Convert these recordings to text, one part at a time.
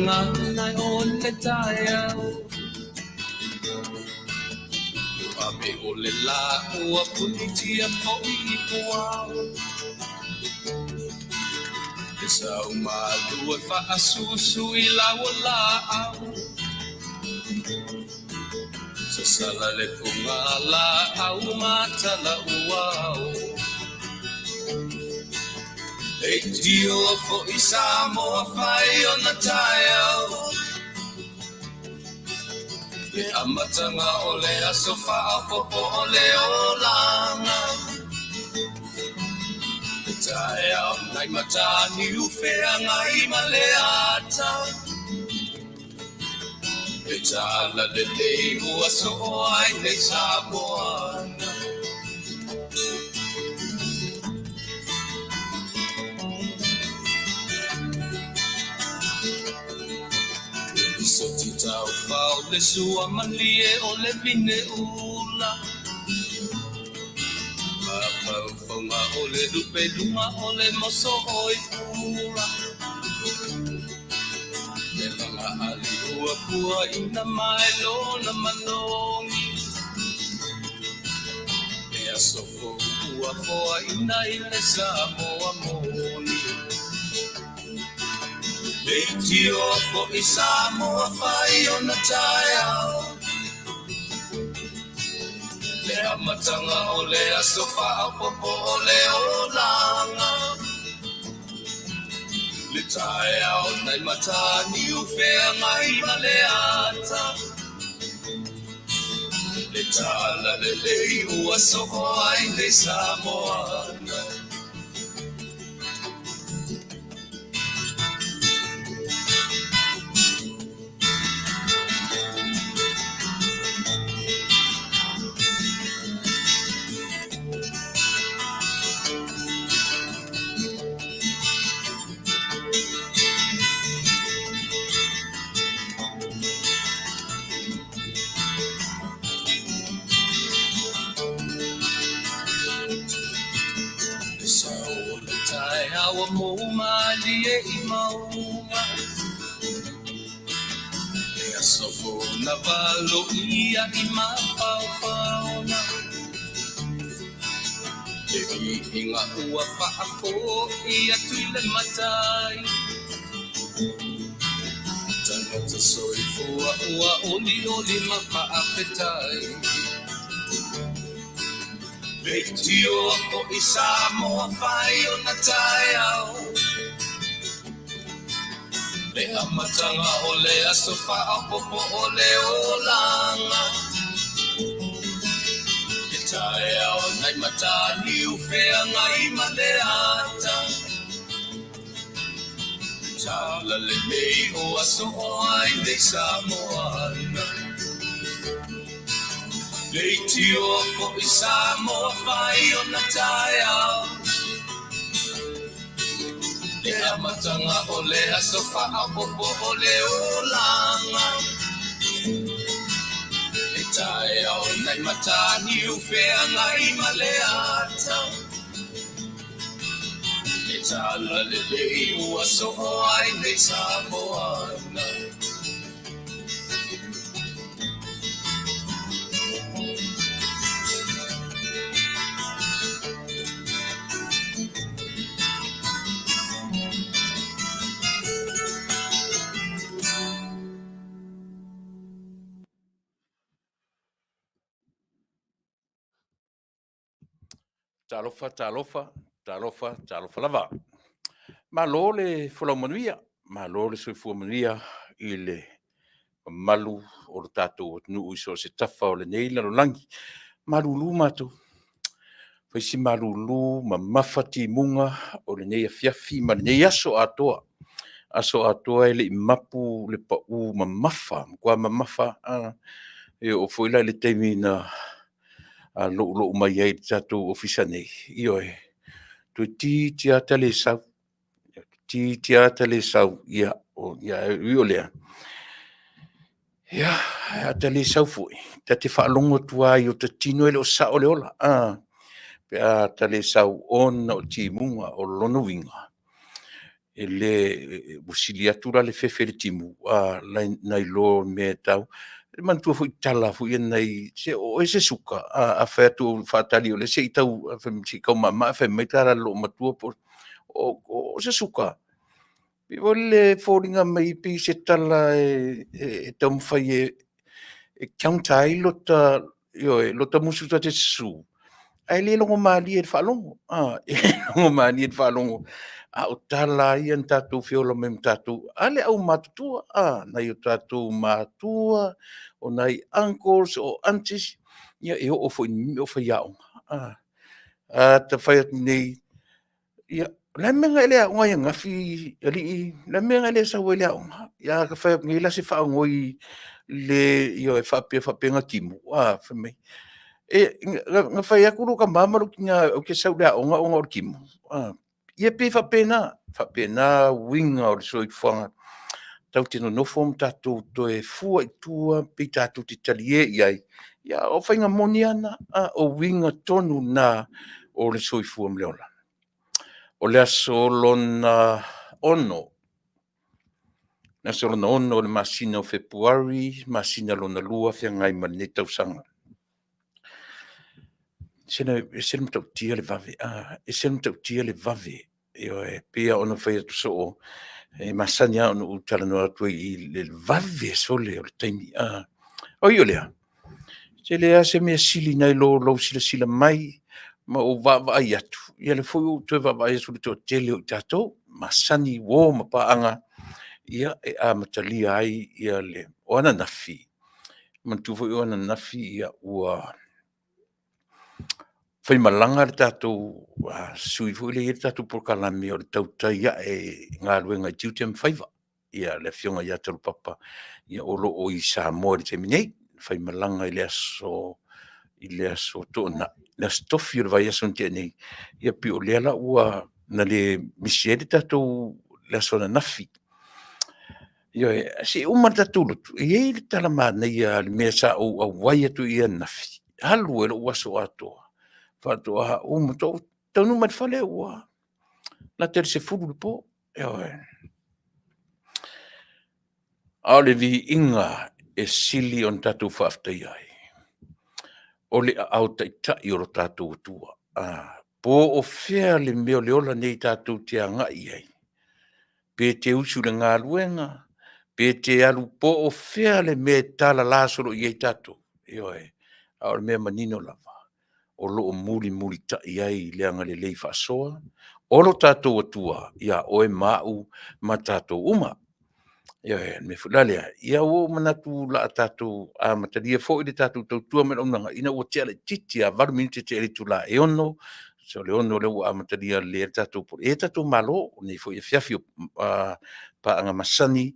Feagana o le taeao. Ave o le la ua punitia fo'i i puao. E sau malu e faasusu i lau o laau. Sasala le puga laau matala uao. E tio fo'i Samoa fai o na taeao. Le amataga o le aso faaopoopo o le olaga. Le taeao nai Mataniu Feagai ma le ata. Le tala lelei ua soo ai nei Samoa. Soti tau fao le sua malie o le vine ula. Mafaufauga o le lupe luga o le moso o i pula. Le laga ali ua pua ina mai lona manogi. E aso fou ua foaina i le Samoa moni. Le tio fo'i Samoa fai o na taeao. Le amataga o le aso faaopoopo o le olaga. Le taeao nai Mataniu Feagai ma le ata. Le tala lelei ua soo ai nei Samoa. Le sao o le taeao ua mou malie i mauga. Le aso fou na valoia i mafaofaoga. Le viiga ua faafo'i atu i le matai. Tagata soifua ua olioli ma faafetai. Le tio fo'i Samoa fai o na taeao. Le amataga o le aso faaopoopo o le olaga. Le taeao nai Mataniu Feagai ma le ata. Le tala lelei ua soo ai nei Samoa. Le tio fo'i Samoa fai o na taeao. Le amataga o le aso faaopoopo o le olaga. Le taeao nai Mataniu Feagai ma le ata. Le tala lelei ua soo ai nei Samoa. Talofa, talofa, talofa, talofa lava. Malo le folau manuia, malo le soifua manuia i le mamalu o le tatou atunuu i so o se tafa o lenei lalolagi. Malulu matou, fai si malulu mamafa timuga o lenei afiafi ma lenei aso atoa. Aso atoa e le i mapu le pau mamafa, matua mamafa. E oo foi la i le taimi na loulou mai ai i le tatou ofisa nei, ioe, toeitiiti lava ta le sau, toeitiiti lava ta le sau, ia, ia, e ui o lea, ia, a ta le sau foi, ta te faalogo atu lava i o ta tino e le o sao le ola, pe a ta le sau ona o timuga. O lona uiga, E le ua sili atu la le fefe i le timu nai lo le mea e tau. E manatua foi tala foi ia nai se o oe se suka, a fai atu e faatali o lea se i tau maamaa fai mai tala a le loomatua po o se suka. E pei foi lele e foliga mai pei se tala e taumafai e counter ai lota musu ta te susu, ae le logomalie i le faalogo, e le logomalie i le faalogo. A o tala lava ia na tatou feola mai ma tatou, a le aumatutua, nai o tatou matua, o nai uncles, o aunties, ia e oo foi i faiaoga. A ta fai atu nei, ia o le a le mea na e le aoga ai ananafi alii? O le a le mea na e le sau ai i le aoga? Ia a fai atu nei la se faanoi le ioe faapea faapea na timu, fai mai, na fai atu lou tama ma lou tina ou te sau i le aoga ona o le timu? Ia e pei e faapena, e faapena uiga o le soifuaga, tatou te nonofo ma tatou toe fua i tua pe tatou te talie i ai, a o faiga moni lava na, o uiga tonu na o le soifua ma le ola. O le aso lona 6, le aso lona 6 o le masina o Fepuari, masina lona lua feagai ma lenei tausaga. E ese le matautia le vave, e ese le matautia le vave. Ioe, e pei lava ona fai atu soo, e masani lava ona ou talanoa atu ai i le vave sole o le taimi. Ae ui i lea, e leai lava se mea sili nai lo lou silasila mai ma ou vaavaai atu, ia o lea foi ua ou toe vaavaai atu i le toatele o i tatou masani, uo ma paaga, ia e amatalia ai le... O ananafi, manatua foi o ananafi ua faimalaga le tatou sui foi lea e i ai le tatou polokalame o le tautai ae i galuega i tiute ma faiva, le Afioga ia Taulapapa o lo o i Samoa i le taimi nei. Faimalaga i le Aso Toonai, le Aso Tofi o le vaiaso na tea nei, ia pei o lea la ua na le misi ai le tatou aso ananafi. Ioe, se i uma le tatou lotu, e i ai le tala manaia lava i le mea sa ou auai atu ai ananafi, alu ai lou aso atoa, faatoa uma, faatoa ou taunuu mai i le fale ua lata i le 10 i le po. Ioe. A o le viiga e sili ona tatou faafetaia ai, o le aao taitai o lo tatou Atua. Po o fea le mea o le ola nei tatou te agai i ai, pe te usu i le galuega, pe te alu po o fea le mea e talala solo i ai tatou, ioe, a o le mea manino lava, o lo o mulimulitai ai le agalelei faasoa o lo tatou Atua ia oe ma au ma tatou uma. Ioe, o le mea foi la lea, ia ua ou manatu o le a tatou amatalia foi le tatou tautua ma le auaunaga ina ua tea laitiiti lava, 8 minute tea i le itula e 6:00, so o le 6:00 lea ua amatalia lelei ai le tatou... E i ai le tatou malo i lenei foi afiafi o paaga masani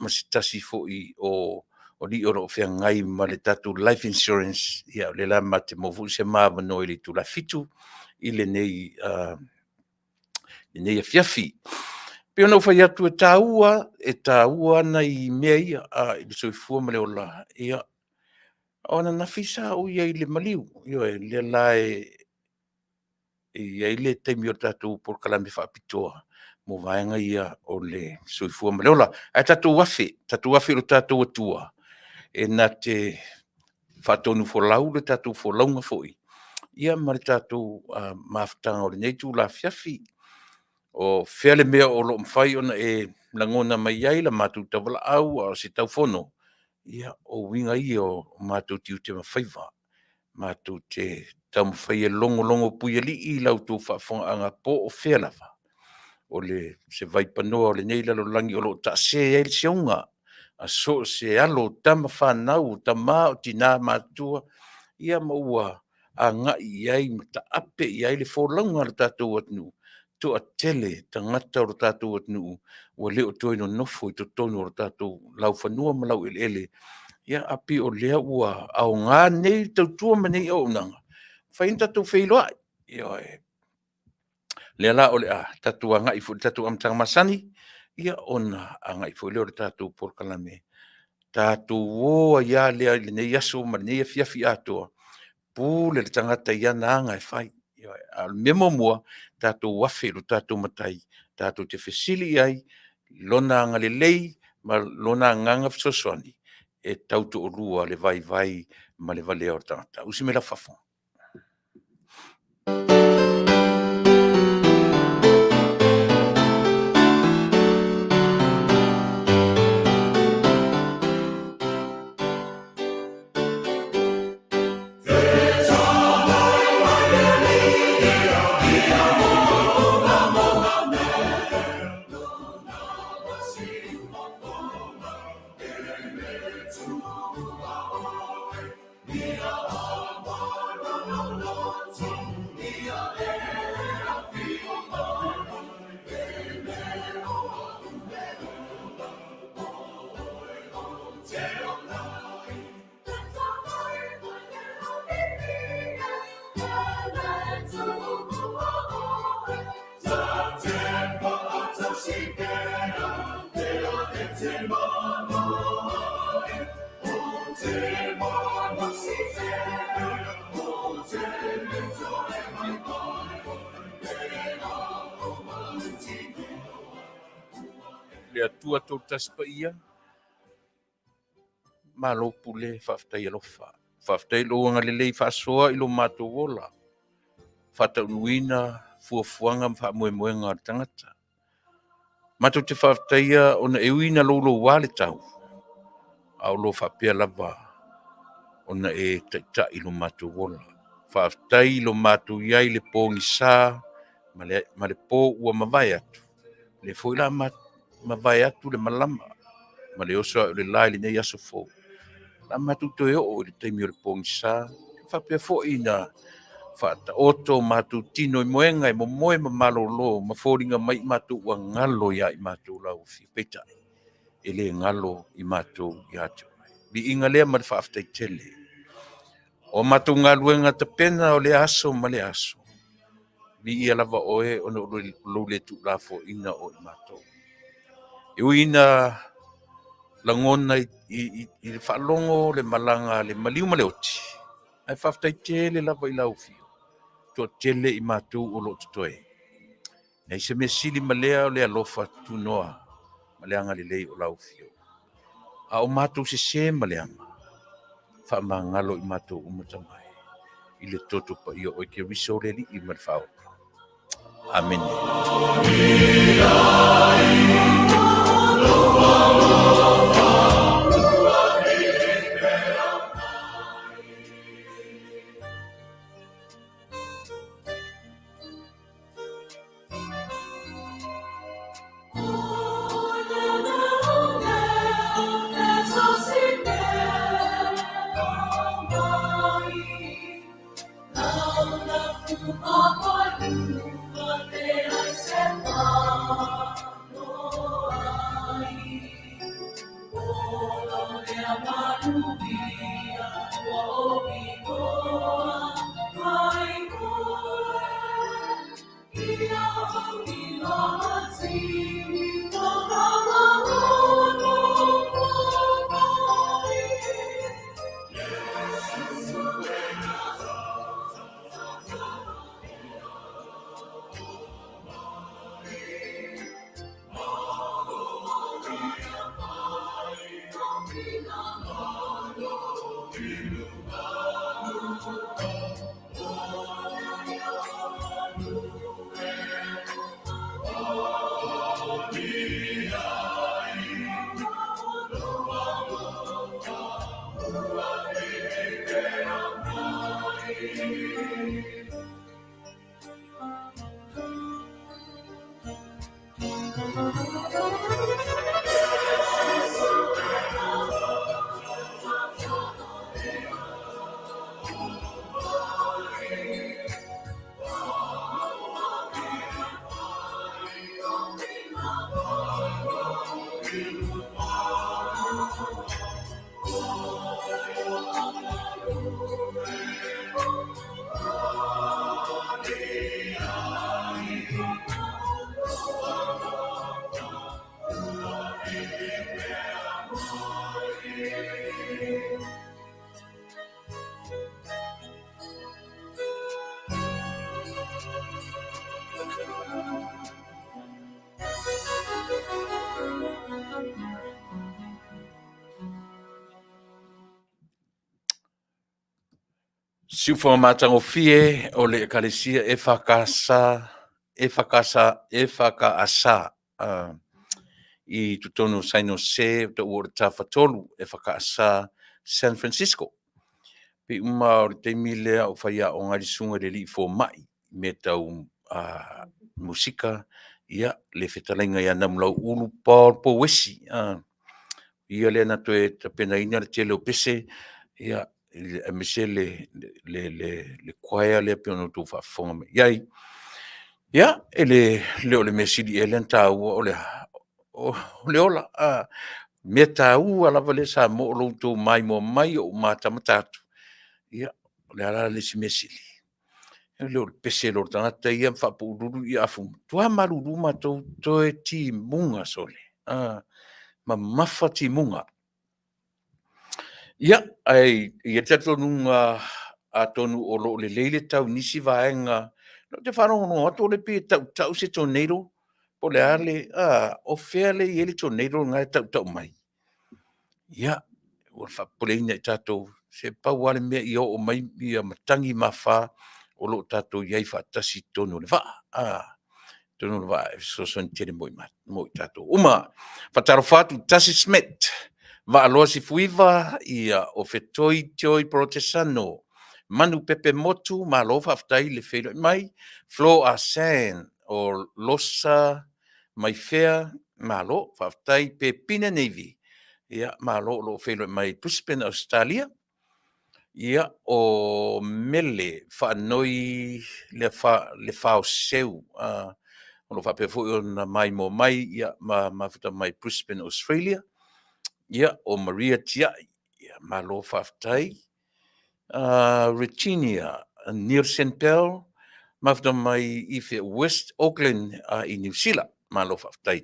ma se tasi foi o alii o lo o feagai ma le tatou Life Insurance, o lea la matou te maua foi se ma avanoa i le itula e 7:00 i lenei afiafi. E pei ona ou fai atu e taua, e taua nai mea ia i le soifua ma le ola. Ia, o ananafi sa ou i ai i le maliu, ioe, lea la e i ai le taimi o le tatou polokalame faapitoa mo vaega ia o le soifua ma le ola. Ae tatou afe, tatou afe i lo tatou Atua e na te faatonufolau le tatou folauga foi ma le tatou mafutaga o lenei itula afiafi. O fea le mea o lo o mafai ona e lagona mai ai la matou tauvalaau a o se tau fono, ia o uiga ia o matou tiute ma faiva, matou te taumafai e logologopuialii i la outou faafofogaaga po o fea lava. O se vaipanoa o lenei lalolagi o lo o taase ai le seuga a so o se alo o tama fanau, o tama o tina matutua, ia ma ua agai i ai ma taape i ai le folauga a lo tatou atunuu, toatele tagata o lo tatou atunuu ua le o toe nonofo i totonu o lo tatou laufanua ma laueleele, ae pei o lea ua aoga lenei tautua ma lenei auaunaga e mafai ona tatou feiloai. Ioe. O lea la o le a tatou agai foi i le tatou amataga masani, ia ona agai foi lea o le tatou polokalame, tatou o ai lava lea i lenei aso ma lenei afiafi atoa, pule le tagata i ana aga e fai. Ioe. A o le mea muamua, tatou afe i lo tatou Matai Tatou te fesili i ai i Lona agalelei ma Lona agaga fesoasoani e tautoalua le vaivai ma le valea o le tagata. Usi mai lau faafofoga. Le Atua Toatasi Paia, malo pule, faafetai alofa. Faafetai i lou agalelei faasoa i lo matou ola, faataunuuina fuafuaga ma faamoemoega o le tagata. Matou te faafetaia ona e ui ina louloua le tau, a o lo o faapea lava ona e taitai i lo matou ola. Faafetai i lo matou i ai i le pogisa ma le po ua mavae atu, o lea foi o le a mavae atu le malama ma le oso ae o le la i lenei aso fou. O le a matou toe oo i le taimi o le pogisa, faapea foi ona faataoto matou tino i moega e momoe ma malolo ma foliga mai matou ua galo ia i matou lau afio. Peitai, e le galo i matou ia te oe. Viiga lea ma le faafetai tele. O a matou galuega tapena o lea aso ma lea aso, viia lava oe ona o lou le tuulafoaiina o i matou. E ui ina lagona i le faalogo le malaga a le maliu ma le oti, ae faafetai tele lava i lau Afioga, toatele i matou o lo o totoe. E leai se mea sili ma lea o le alofa tunoa ma le agalelei o lau Afioga. A o matou sese ma leaga, faamagalo i matou uma tamai i le toto paia o oe Keriso o le Alii ma le Faaola. Amene. Siufoga matagofie o le Ekalesia EFKS, EFKS, EFKS i totonu o San Jose, o taua o le Tafatolu EFKS San Francisco. Pei uma o le taimi lea o faiaoga ai le susuga i le alii fomai i mea tau musika, ia, le fetalaiga ia Namulauulu Paul Pouesi, ia lea na toe tapenaina le tele o pese, ia, aemaise le choir lea pei ona outou faafofoga mai i ai. Ia, e le o le mea sili ea lea ona taua o le a? O le ola. O le mea taua lava lea Samoa o lo outou maimoa mai o ou matamata atu, ia, o le a la le isi mea sili? E le o le pese loa o le tagata ia ma faapuululu afu, matua malulu matou, toe timuga sole, mamafa timuga. Ia, ae i ai le talitonuga atonu o lo o lelei le tau i nisi vaega, ou te faalogologo atu o lea e pei e tautau se tornado po o le a le… a, o fea lea e i ai le tornado lena e tautau mai? Ia, ua faapopoleina i tatou, se pau lava le mea ia oo mai matagi ma afa o lo o tatou i ai faatasi i totonu o le vaa, totonu o le vaa e fesoasoani tele mo i tatou uma. Faatalofa atu Tasi Smith, Vaaloa Sefuiva o Fetoi Joy Porotesano, Manupepe Motu, malo faafetai le feiloai mai, Flo Ah Seng o Losa Maifea, malo faafetai. Pepina Navy, ia malo o lo o feiloai mai i Brisbane, Ausetalia. Ia, o Mele Faanoi Lefaoseu, o lo o faapea foi ona maimoa mai ma mafuta mai Brisbane, Australia. Ia, o Maria Tiai, malo faafetai. Virginia Neilson Bell, mafuta mai i West Auckland i Niu Sila, malo faafetai.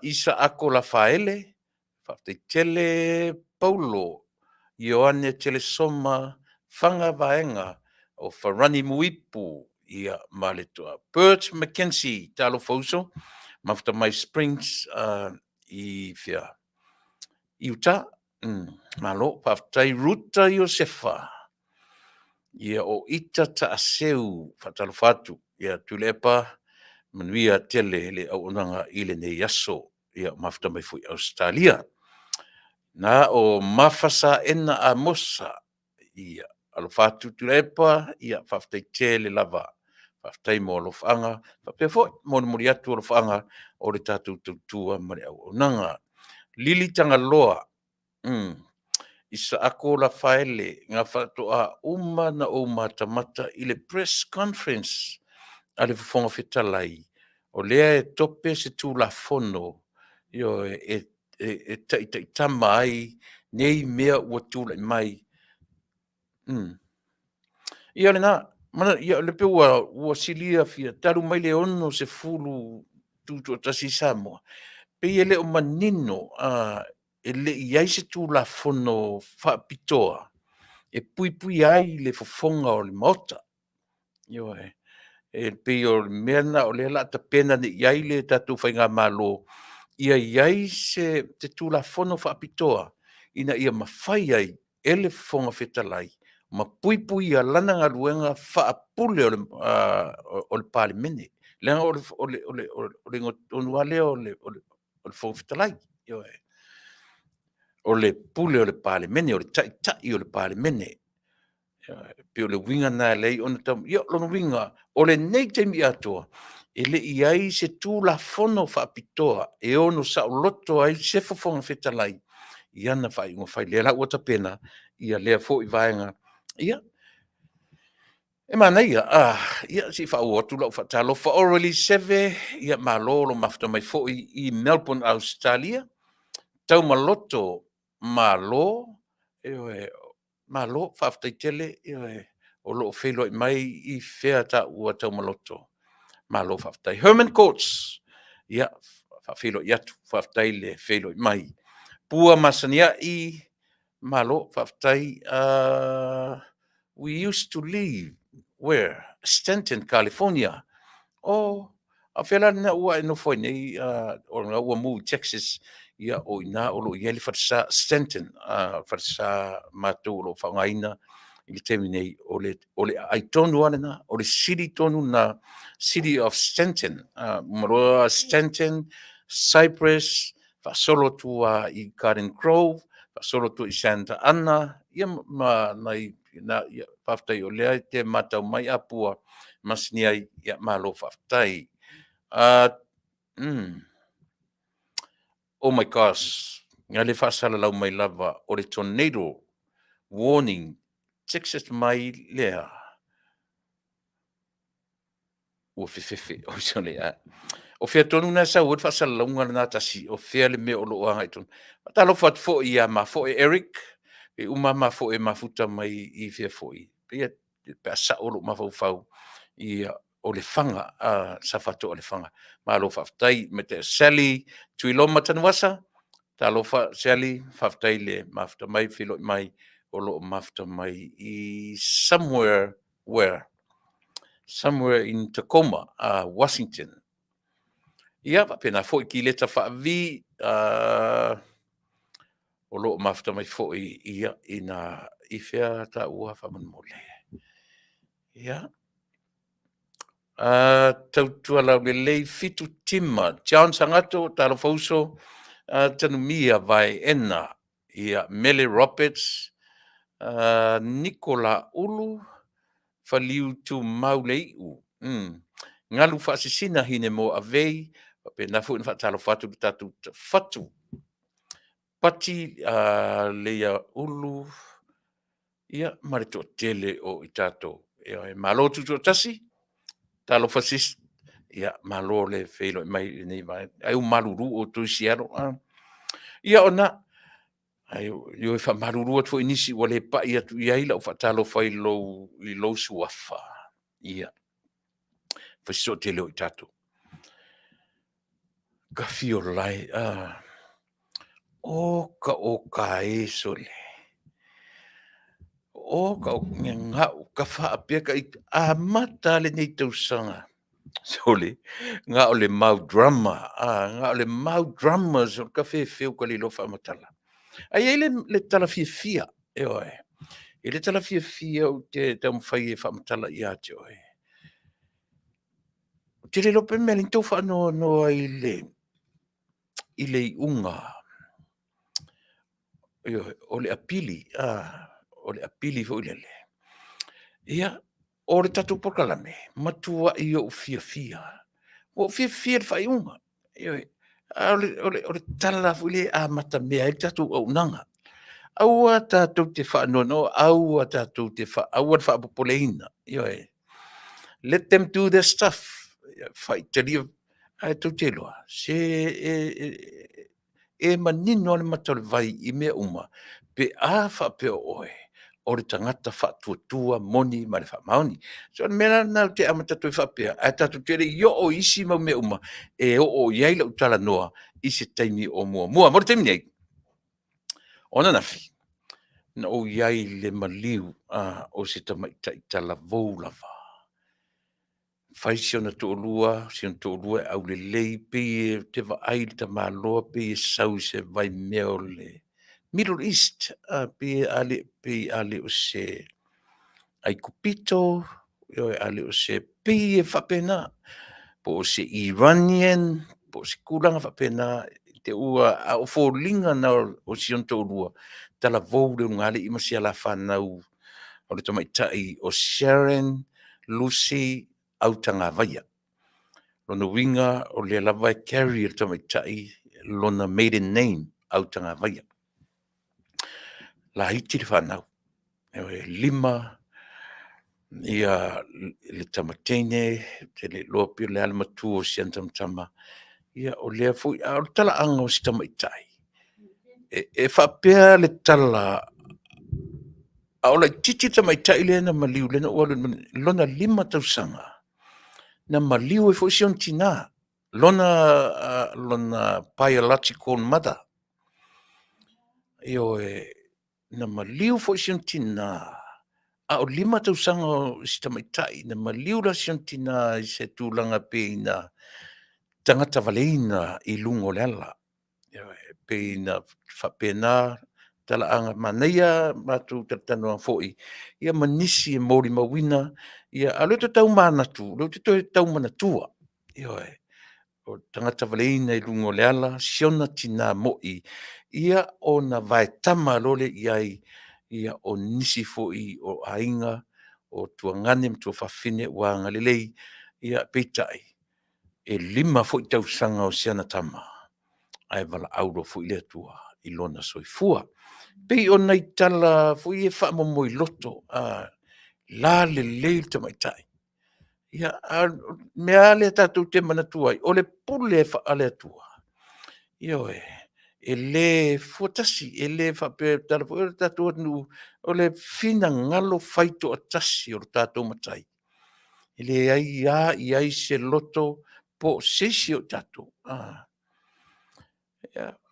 Isaako Lafaele, faafetai tele. Paulo Ioane Telesoma Faga Vaega o Farani Muipu, ia ma le toa Bert McKenzie, talofa uso, mafuta mai Springs i fea? I Utah. Malo faafetai. Ruta Iosefa, ia o Ita Taaseu, faatalofa atu ia Tuilaepa, manuia tele le auaunaga i lenei aso. Ia mafuta mai foi i Ausetalia. Na o Mafasaena Amosa, ia alofa atu Tuilaepa, ia faafetai tele lava. Faafetai mo alofaaga, faapea foi le molimoli atu o alofaaga o le tatou tautua ma le auaunaga. Lili Tagaloa, Isaako Lafaele, na faatoa uma ona ou matamata i le press conference a le Fofoga Fetalai, o lea e tope se Tulafono, ioe, e taitaitama ai nei mea ua tulai mai. Ia lena, ia lea pei ua silia fia, talu mai le 60 tutoatasi ai Samoa, pei e le o manino, e le i i ai se Tulafono faapitoa e puipuia ai le fofoga o le Maota. Ioe. E pei o le mea lena o lea o le a tapena nei i ai le tatou faigamalo, ia i ai se Tulafono faapitoa ina ia mafai ai e le Fofoga Fetalai ma puipuia lana galuega faapule o le Palemene. Leaga o le igoa tonu lava lea o le Fofoga Fetalai, ioe. O le pule o le Palemene, o le Taitai o le Palemene. E pei o le uiga lena e ala ai ona tatau… Ia o lona uiga, o lenei taimi atoa, e le i i ai se Tulafono faapitoa e ono saoloto ai se Fofoga Fetalai i ana faaiuga fai. O lea la ua tapena lea foi vaega. Ia, e manaia, ia se i faaauau atu lau faatalofa. Aurelie Seve, ia malo lou mafuta mai foi i Melbourne, Ausetalia. Taumaloto Malo, ioe, malo faafetai tele, ioe, o lo o feiloai mai i fea taua Taumaloto? Malo faafetai. Herman Coates, ia, e faafeiloai atu, faafetai le feiloai mai. Pua Masaniai, malo faafetai. We used to live where? Stanton, California. Oh, a o fea la lena ua e nofo ai nei, o lena ua mu i Texas, ia o i ina o lo o i ai le falesa Stanton, falesa matou o lo o faaaogaina. i le taimi nei, o le, o le aai tonu lava lena, o le city tonu lena, City of Stanton, uma loa Stanton, Cypress, faasolo atu lava i Garden Grove, faasolo atu i Santa Ana, ia ma nai na, ia, faafetai o lea e te matau mai Apua masani ai, ia malo faafetai. Oh my gosh, na le faasalalau mai lava o le tornado warning Texas mai lea ua fefefe oi sole a. O fea tonu na e sau ai le faasalalauga lena tasi, o fea le mea o lo o agai tonu. Faatalofa atu foi ia Mafoe Eric, e uma Mafoe e mafuta mai i fea foi, ia pe a sao lou mafaufau, ia o Lefaga, a Safaatoa o Lefaga. Malo faafetai. Ma te Sally Tuiloma Tanuvasa, talofa Sally, faafetai le mafuta mai, feiloai mai, o lo o mafuta mai i somewhere where? Somewhere in Tacoma, Washington. Ia, faapena foi Kileta Faavi, o lo o mafuta mai foi ia ina i fea taua faamolemole. Ia, tautua laulelei Fitu Tima, John Sagato, talofa uso, Tanumia Vaeena, ia Mele Roberts, Nicola Ulu, Faliu Tumau Lei'u, Galu Faasisina Hinemoa Avei, faapena foi ona faatalofa atu i le tatou fatu Pati Leia Ulu, ia ma le toatele o i tatou. Ioe, malo tutoatasi, talofa sis, ia malo le feiloai mai i lenei vaega. Ai ua malulu outou i Seattle. Ia ona, ai ioe faamalulu atu foi i nisi ua le pai atu i ai lau faatalofa i lou suafa. Ia, fai se toatele o i tatou. Kafiolae, o ka o ka e sole. O ka o ngau ka faapea ka i amata lenei tausaga. Sole, nga o le mau drama, nga o le mau drama so ka fefeu ka le iloa faamatala. Ae i ai le tala fiafia, ioe. I le tala fiafia ou te taumafai e faamatala ia te oe. Ou te le iloa pe mea tou faanoanoa i le iuga, ioe, o le apili, o le apili foi lele. Ia, o le tatou polokalame, matuai ou fiafia. Ua ou fiafia i le faaiuga. Ioe, a o le tala foi lea e amatamea ai le tatou auaunaga. Aua tatou te faanoanoa, aua tatou te aua le faapopoleina. Ioe. Let them do their stuff. Faitalia, ae tou te iloa, se e manino lava le mata o le vai i mea uma, pe a faapea o oe o le tagata faatuatua moni ma le faamaoni. So o le mea la lena ou te amata atu ai faapea, ae tatou te le i oo i isi mau mea uma e oo i ai lau talanoa i se taimi o muamua. Mo le taimi nei, o ananafi, na ou i ai i le maliu o se tamaitai talavou lava. Fai si ona toalua, si ona toalua e aulelei, pei ou te vaai i le tamaloa pei e sau i se vaimea o le Middle East, pei a le, pei a le o se Aikupito, ioe, a le o se, pei e faapena, po o se Iranian, po o se tulaga faapena, te ua, a o foliga na o si ona toalua, talavou le ulugalii ma si alafanau o le tamaitai o Sharon Lucy Autagavaia. Lona uiga o lea lava e carry e le tamaitai lona maiden name, Autagavaia. Laiti le fanau, e 5 ia le tamateine, ou te le iloa pe o le a le matua o si ana tamatama. Ia o lea foi, a o le talaaga o si tamaitai, e faapea le tala, a o laitiiti le tamaitai lea na maliu, lea na ou alu i lona 5 tausaga, na maliu ai foi si ona tina, lona biological mother. Ioe, na maliu foi si ona tina, a o 5 tausaga o si tamaitai, na maliu la si ona tina i se tulaga pei na tagata valeina i luga o le ala. Ioe, pei na faapena. talaaga manaia matou talatalanoaga foi ia ma nisi e molimauina ia, a o lea ou te tau manatu, o lea ou te toe tau manatua, ioe, o le tagata valeina i luga o le ala si ona tina moi, ia ona vaetama loa lea i ai ia o nisi foi o aiga, o tuagane ma tuafafine ua agalelei, ia peitai, e 5 foi tausaga o si ana tama, ae valaau loa foi le Atua i lona soifua. E pei o nai tala foi ia e faamomoiloto, lalelei le tamaitai. Ia a o le mea lava lea tatou te manatu ai, o le pule a le Atua, ioe, e le fuatasi, e le faapea o le tala foi lea a le tatou atunuu, o le finagalo faitoatasi o le tatou Matai, e leai lava i ai se loto po o se isi o i tatou,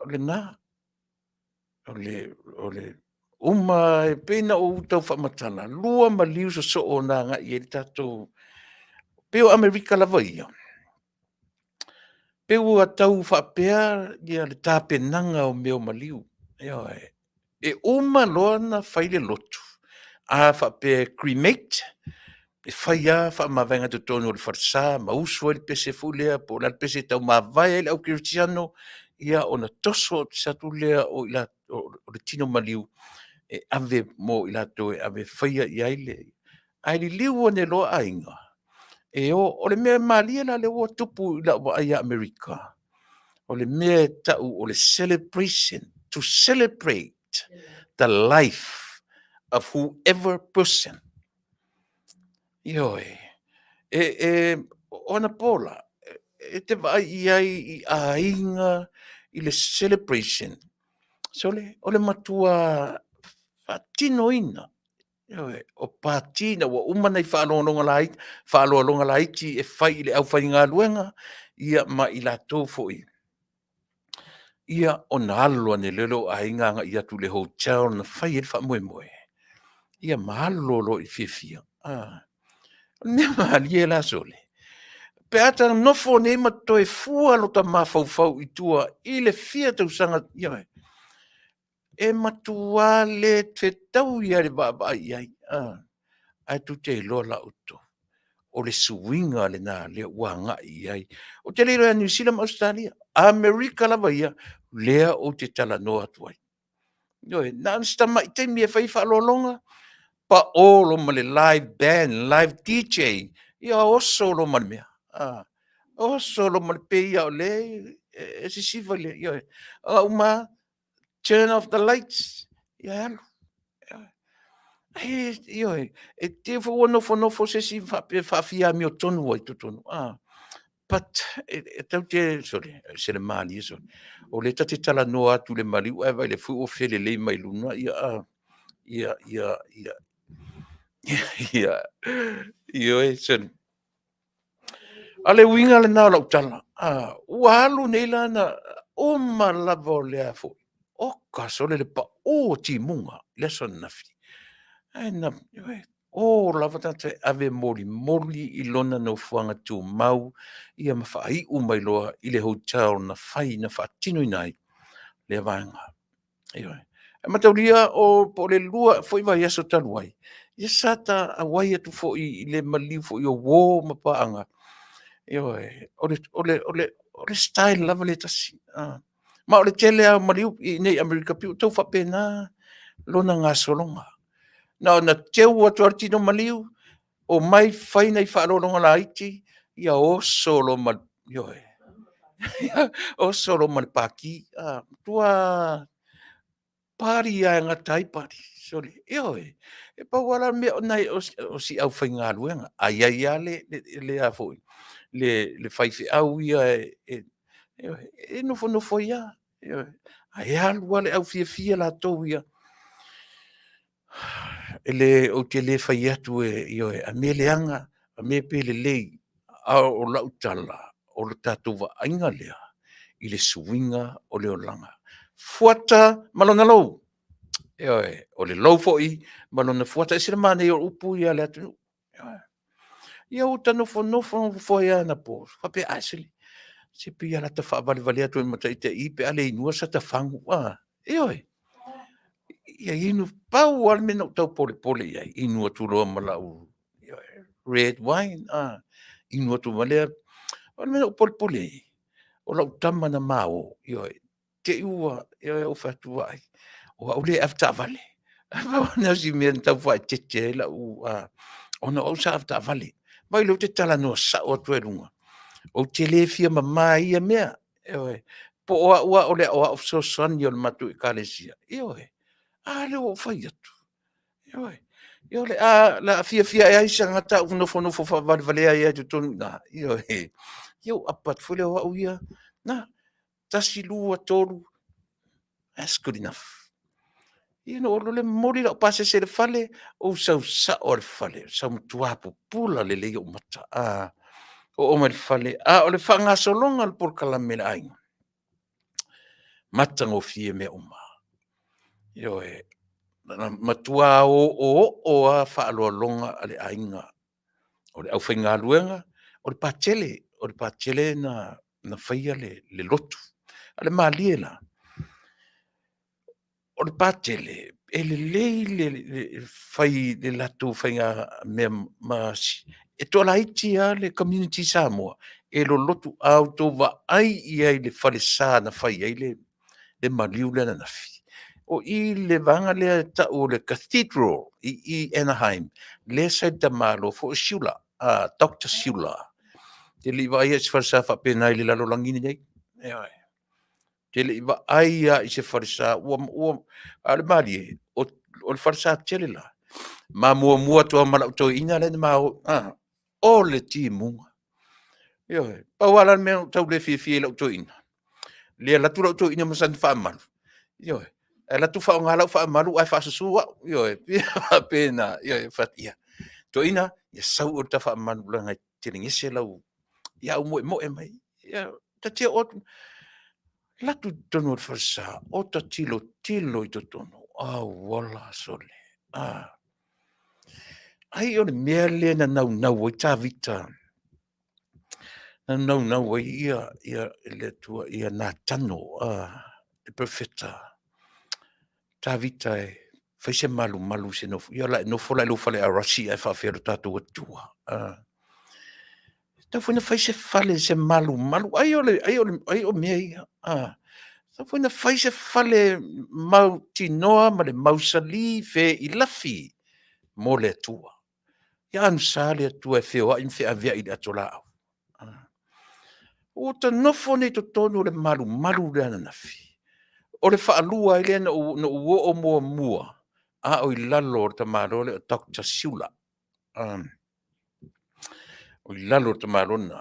o lena. O le uma e pei ona ou tau faamatala, 2 maliu sosoo na agai i ai le tatou, pei o Amerika lava ia, pei ua tau faapea le tapenaga o mea o maliu. Ioe. E uma loa ona fai le lotu, a faapea e cremate, e fai lava faamavaega i totonu o le falesa ma usu ai le pese foi lea po o le a le pese e taumavae ai le au kerisiano, ia ona toso atu lea o le tino maliu e ave mo i latou e ave e faia i ai le… Ae liliu ane loa aiga, e o… O le mea malie la lea ua tupu i lau vaai ia Amerika, o le mea e tau o le celebration, to celebrate the life of whoever person. Ioe. O anapo la, e te vaai i ai i aiga i le celebration, sole, o le matua faatinoina, ioe, o pati ina ua uma nai faaaloaloga laiti e fai i le aufaigaluega ia ma i latou foi, ia ona alo ane loa lea o aiga agai atu i le hotel na fai ai le faamoemoe, ia ma alo loa i le fiafia. O le mea malie la sole, pe a ta nofo nei ma toe fua lota mafaufau i tua i le fia tausaga, ioe, e matua le fetaui lava i le vaavaai i ai, ae tou te iloa la outou, o le suiga lena o lea ua agai i ai. Ou te le iloa ia Niu Sila ma Ausetalia, Amerika lava ia, lea ou te talanoa atu ai. Ioe, na o si tamai taimi e fai ai faaaloaloga, pao loa ma le live band, live DJ, ia oso loa ma le mea, oso loa ma le pei lava o lea e sisiva i le… ioe. A uma lava, turn off the lights, ia alu. Ioe, e te i foi ua nofonofo se isi faapea e faafia amiotonu ai i totonu, but e tatou te, sole, e ese le malie sole. O lea ta te talanoa atu i le maliu ae vaai o lea foi ua felelei mai luga ia, ioe, sole. A o le uiga lena o lau tala, ua alu nei la na uma lava o lea foi, oka sole le pau o timuga i le aso ananafi. Ae na o lava tagata e ave e molimoli i lona nofoaga tumau ia ma faaiu mai loa i le hotel na fai na faatinoina ai lea vaega. Ioe. Ae mataulia po o le 2 foi vaiaso talu ai, ia sa ta auai atu foi i le maliu foi o uo ma paaga, ioe, o le style lava lea e tasi. Ma o le tele lava o maliu i inei i Amerika, pei ua tau faapena lona gasologa. Na ona teu atu lava o le tino maliu, omai fai nai faaaloaloga laiti, ia oso loa ma le, ioe, oso loa ma le pati. Matua party lava e gata ai pari, sole, ioe. E pau lava la le mea o si aufaigaluega, ae i ai lava le faifeau ia e nofonofo ai lava, ioe. Ae alu lava le aufiafia latou ia. E Ou te le fai atu, ioe, a mea e leaga, a mea pe lelei, a o lau tala, o le tatou vaaiga lea i le suiga o le olaga. Fuata ma lona lou, ioe, o le lou foi ma lona fuata. E ese le manaia o upu ia a le atunuu. Ioe. Ia ua ta nofonofo nofo ai lava anapo faapea, a se pei lava o le a ta faavalevalea atu ai ma Taitai pe a le inua sata fagu a? Ioe. Ia inu pau lava le mea na ou tau polepole i ai, inu atu loa ma lau red wine, inu atu ma lea. O le mea na ou polepole ai, o lau tama na ma o, ioe, te i ua, ioe, ou fai atu, vaai, o au lea e avetaavale. Pau lena o si mea na tau faaeteete ai lau, ona o au sa avetaavale. Vaai o lea ou te talanoa sao atu ai i luga, ou te le fia mama i ia mea, ioe. Po o au lava o le aoao fesoasoani o le matou Ekalesia, ioe, a lea ua ou fai atu, ioe. Ia o le a fiafia ea ai se tagata ae ou nofonofo faavalevalea ai lava i totonu i ina? Ioe. Ia ou apa atu foi lea o au ia, na, 1, 2, 3, that's good enough. Ia ona ou alu loa lea momoli lau pasese i le fale, ou sau sao lava i le fale, sau matua pupula lelei ou mata. Oo mai i le fale, a o le faagasologa o le polokalame a le aiga, matagofie mea uma. Ioe, na matua oooo lava faaaloaloga a le aiga, o le aufaigaluega, o le Patele, o le Patele na faia le lotu. A o le malie la, o le Patele, e lelei le fai i le latou faiga mea e toalaiti lava le community Samoa e lolotu. A outou vaai i ai i le falesa na fai ai le maliu lea ananafi, o i i le vaega lea e tau o le Cathedral i Anaheim, lea sa i le tamaloa foi o Siula, Doctor Siula. Ou te le i vaaia se falesa faapena i le lalolagi lenei. Ioe. Ou te le i vaai lava i se falesa, a o le malie, o le falesa tele la, ma muamua atu lava ma lau toeaina lea na ma o, o le timuga. Ioe. Pau lava la le mea na ou tau le fiafia ai i lau toeaina, le alu atu lau toeaina ma sana faamalu, ioe, ae alu atu faaaoga lau faamalu ae faasusu au, ioe, e pei e faapena. Ioe, ou fai atu, ia, toeaina, ia sau oe i le ta faamalu leaga e telegese lau… ae ou moemoe mai. Ia, ta te oo atu, alu atu i totonu o le falesa, ota tilotilo i totonu, auala, sole, a! Ai o le mea lea na naunau ai Tavita, na naunau ai le Atua ia Natano le perofeta, Tavita e fai se malumalu i se nofoia, ia o le a e nofo la i lou fale Arasi ae faapefea lo tatou Atua? E tatau foi ona fai se fale, se malumalu, ai o mea ia, e tatau foi ona fai se fale mautinoa ma le mausali, feilafi mo le Atua. Ia anusa le Atua e feoai ma feaveai i le atolaau. Ua ta nofo nei i totonu o le malumalu lea ananafi, o le faalua ai lea na ou oo muamua a o i lalo o le tamaloa lea o Dr. Sula. O i lalo o le tamaloa lena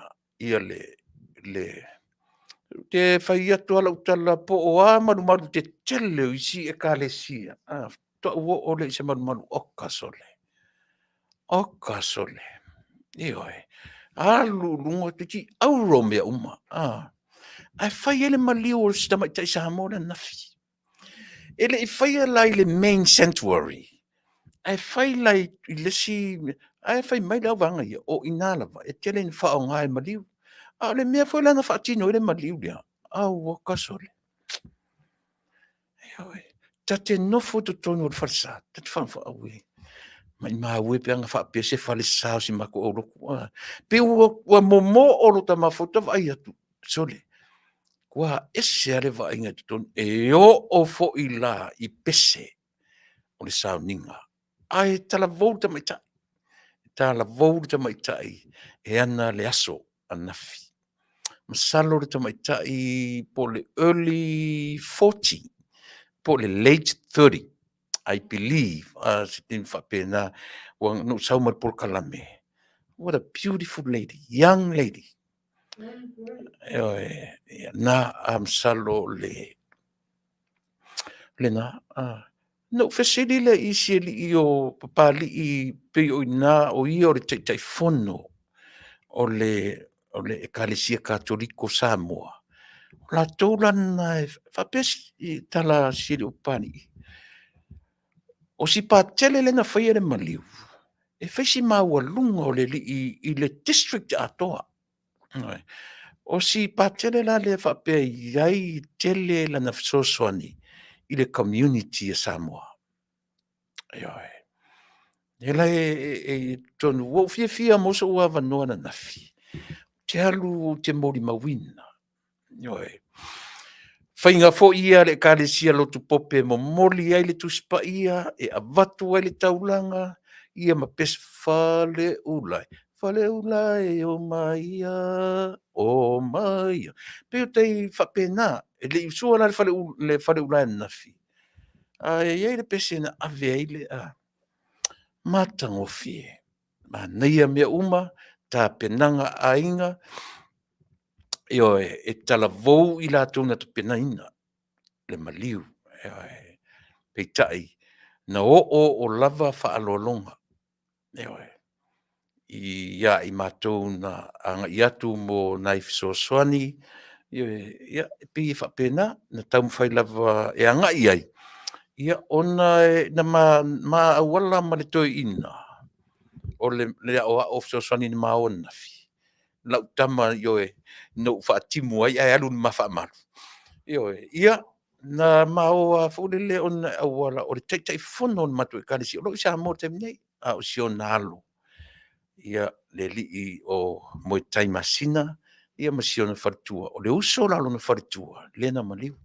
ou te fai atu lava lau tala po o a malumalu tetele o isi Ekalesia, faatoa ou oo lea i se malumalu, oka sole, oka sole, ioe. Alu i luga toeitiiti auro mea uma, ae fai ai le maliu o si tamaitai Samoa lea ananafi. E le i faia la i le main sanctuary, ae fai la i le isi mea, ae fai mai le au vaega ia, o i ina lava e tele ina faaaoga e maliu. A o le mea foi la na faatino ai le maliu lea, aua sole, ioe, ta te nofo i totonu o le falesa, ta te faafofoga, auē, maumau e pe ana faapea se falesa o si matou aulotu. E pei ua momoo lota mafaufau faatoa vaai atu, sole, ua ese lava le vaaiga i totonu, e oo foi la i pese o le sauniga, ae talavou le tamaitai, talavou le tamaitai e ana le aso ananafi. Masalo le tamaitai po o le early 40 po o le late 30, I believe, se taimi faapena, na ou sau ma le polokalame, what a beautiful lady, young lady. Ioe, na, masalo o lena. Na ou fesili lea i isi alii o Papalii pei o i ina o ia o le Taitaifono o le Ekalesia Katoliko o Samoa, o latou la na e faapea se tala a si alii o Papalii, o si Patele lea na faia le maliu, e fai si maualuga o le alii i le district atoa. O si Patele la lea faapea e i ai tele lana fesoasoani i le community a Samoa. Ioe. E la e totonu, ua ou fiafia mo sou avanoa ananafi, ou te alu ou te molimauina. Ioe. Faiga foi ia a le Ekalesia Lotu Pope e momoli ai le Tusi Paia, e avatu ai le taulaga, ia ma pese Faleula e, Faleula e omaia, omaia. Pei o tai faapena, e le i usuina la le Faleula ananafi, ae i ai le pese na ave ai le matagofie. Manaia mea uma, tapenaga a aiga, ioe, e talavou i latou na tapenaina le maliu. Ioe. Peitai, na oooo lava faaaloaloga, ioe, ia i matou na agai atu mo nai fesoasoani, ioe, ia, e pei e faapena, na taumafai lava e agai i ai, ia ona na ma auala ma le toeaina o le aoao fesoasoani na ma o ananafi, lau tama, ioe, na ou faatimu ai ae alu i le ma faamalu, ioe, ia, na ma o lava foi lele ona e auala o le Taitaifono o le matou Ekalesia, o lo o i Samoa i le taimi nei, a o si ona alo, le alii o Moetai Masina ma si ona faletua. O le uso la o lona faletua lea na maliu.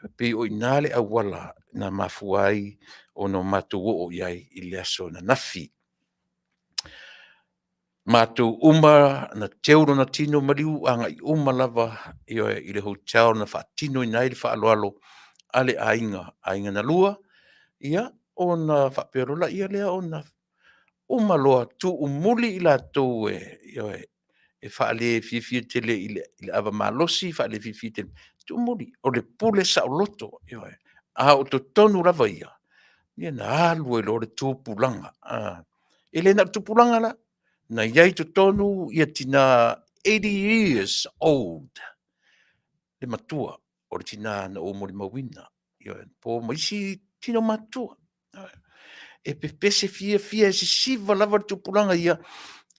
E pei o i ina le auala na mafua ai ona matou oo i ai i le aso ananafi. Matou uma na teu lona tino maliu agai uma lava, ioe, i le hotel na faatinoina ai le faaaloalo a le aiga, aiga na lua, ia ona faapea loa lea ona uma loa tuumuli i latou e, ioe, e faale fiafia tele i le ava malosi, faale fiafia tele, tuumuli. O le pule saoloto, ioe. A o totonu lava ia, ia na alu ai loa le tupulaga, e le na o le tupulaga la, na i ai i totonu tina 80 years old le matua o le tina na ou molimauina, ioe, po ma isi tino matutua. E pepese fiafia, e sisiva lava le tupulaga ia,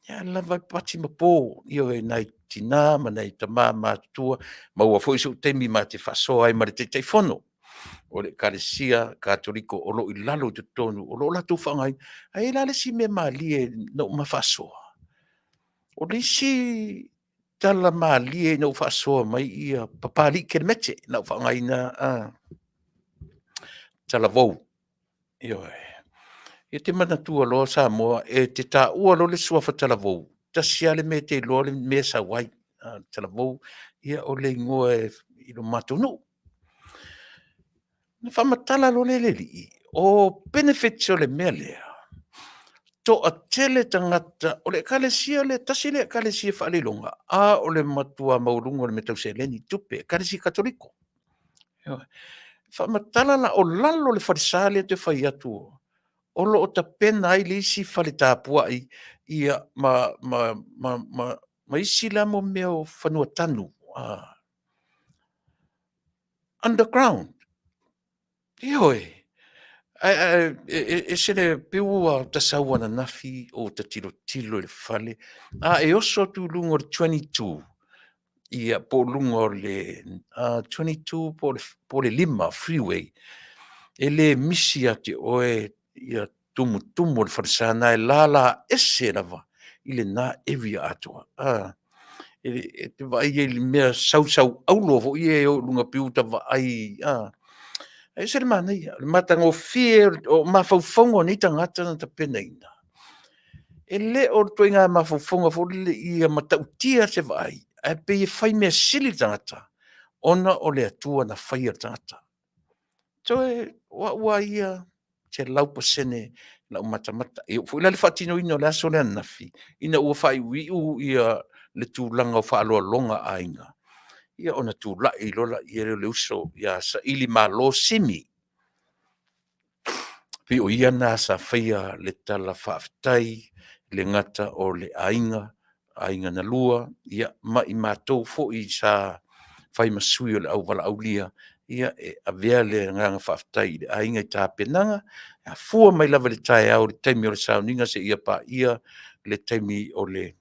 e alu lava e pati ma po, ioe, i nai tina ma nai tama matutua. Maua foi sou taimi ma te faasoa ai ma le Taitaifono o le Ekalesia Katoliko o lo o i lalo i totonu o lo o latou faaaogaina. Ae i ai la le isi mea malie na ou faasoa, o le isi tala malie ina ua faasoa mai Papalii Kelemete, na ou faaaogaina Talavou, ioe. E te manatua loa Samoa, e te taua loa le suafa Talavou, tasi lava le mea e te iloa le mea e sau ai, Talavou, ia o le igoa i lo matou nuu. Ona faamatala loa lea e le alii, o benefits o le mea lea, toatele tagata, o le Ekalesia lea, tasi lea Ekalesia faleiloga, a o le matua maualuga o le mea tau seleni, tupe, Ekalesia Katoliko. Ioe. Faamatala la o lalo o le falesa lea ou te fai atu o lo o tapena ai le isi fale tapuai ma isi la mea o fanua tanu, underground. Ioe. Ae e ese le pei ua ta sau ananafi ou ta tilotilo i le fale, a e oso atu i luga o le 22, ia po o luga o le 22 po o le 5 freeway, e le misi ia te oe ia tumutumu o le falesa lena e lala ese lava i lena area atoa. E te vaai i ai i le mea sausau auro foi ia e o i luga pei ua ta vaai, e ese le manaia, o le matagofie o mafaufauga o nei tagata na tapenaina, e le o le ituaiga mafaufauga foi lele ia matautia se vaai, ae pei e fai mea sili le tagata ona o le Atua na faia le tagata. Toe o au lava ia, 100% lau matamata. E oo foi la i le faatinoina o le aso lea ananafi, ina ua faaiuiu le tulaga o faaaloaloga a aiga, ia ona tulai loa lea o le uso ia Sailimalo Simi, pei o ia lena sa faia le tala faafetai, e le gata o le aiga, aiga na lua, ma i matou foi sa fai ma sui o le auvalaaulia, e avea le agaga faafetai i le aiga i tapenaga, e afua mai lava i le taeao i le taimi o le sauniga seia paia le taimi o le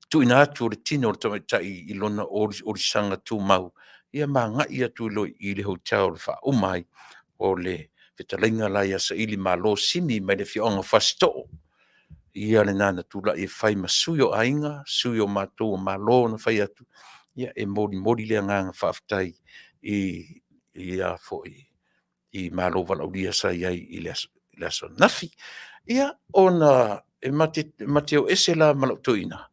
tuuina atu o le tino o le tamaitai i lona olisaga tumau, ia ma agai atu loa i le hotel e faauma ai o le Fetalaiga la ia Saili Malo Simi mai le afioaga o Fasitoo, ia lena na tulai e fai ma sui o aiga, sui o matou o Malo na fai atu, ia e molimoli le agaga faafetai i ia foi i malo valaaulia sa i ai i le aso ananafi. Ia, ona e ma te o ese la ma lou toeaina,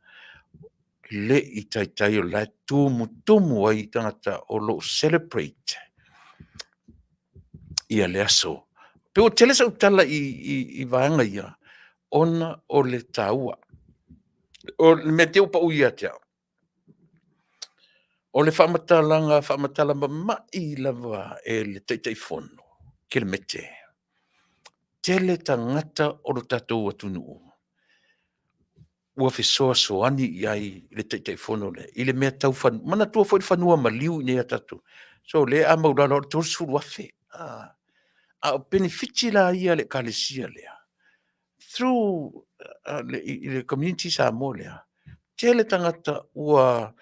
e le i taitai o la e tumutumu ai tagata o lo o celebrate ia le aso. Pe ua tele sau tala i vaega ia, ona o le taua. O le mea te i ua pau ia te au, o le faamatalaga faamatala mamai lava e le Taitaifono, Kelemete, tele tagata o lo tatou atunuu ua fesoasoani i ai i le Taitaifono lea i le mea tau manatua foi le fanua maliu i inei ia tatou, sole a maualalo lava o le $30,000. A o penefiti la ia a le Ekalesia lea, through i le community Samoa lea, tele tagata ua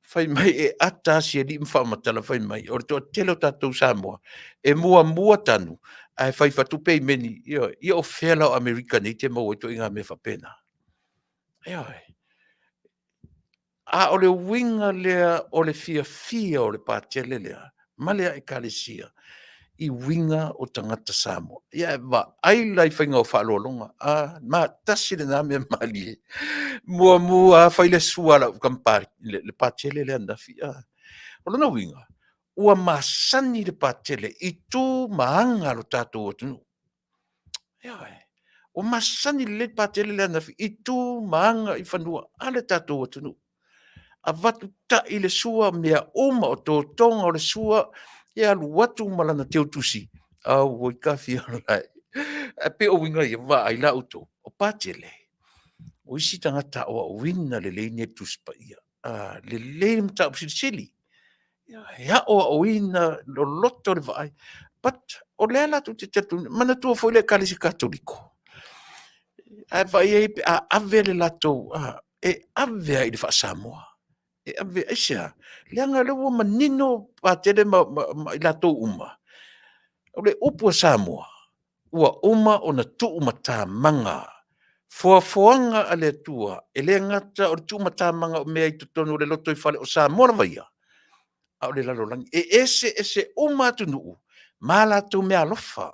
fai mai e ata lava si alii ma faamatala fai mai, o le toatele o tatou Samoa, e muamua tanu ae fai fatupe imeni, ioe. Ia o fea la o Amerika nei e te maua ai ituaiga mea faapena? Ioe. A o le uiga lea o le fiafia o le Patele lea ma le Ekalesia i uiga o tagata Samoa. Ia e vaai la i faiga o faaaloaloga, a, tasi lena mea malie. Muamua lava fai le sua a lau kamupani, le Patele lea ananafi. O lona uiga, ua masani le Patele i tu ma aga o le tatou atunuu. Ioe. Ua masani lelei le Patele lea ananafi i tu ma aga i fanua a le tatou atunuu. Avatu tai le sua, mea uma, o totoga o le sua, e alu atu ma lana teutusi, auoi tafiala e. Ae pei o uiga ia, vaai la outou, o Patele, o isi tagata aoaoina lelei nei i le Tusi Paia, lelei le mataupu silisili, e aoaoina loloto le vaai. But o lea latou te talitonu, manatua foi le Ekalesia Katoliko, a e vaai i ai pe a ave le latou, e ave lava i le faa-Samoa. E ave, aisea? Leaga o lea ua manino Patele ma i latou uma, o le upu a Samoa, ua uma ona tuumatamaga, foafoaga a le Atua, e le gata o le tuumatamaga o mea i totonu o le lotoifale o Samoa lava ia, a o le lalolagi. E eseese uma atunuu ma latou meaalofa,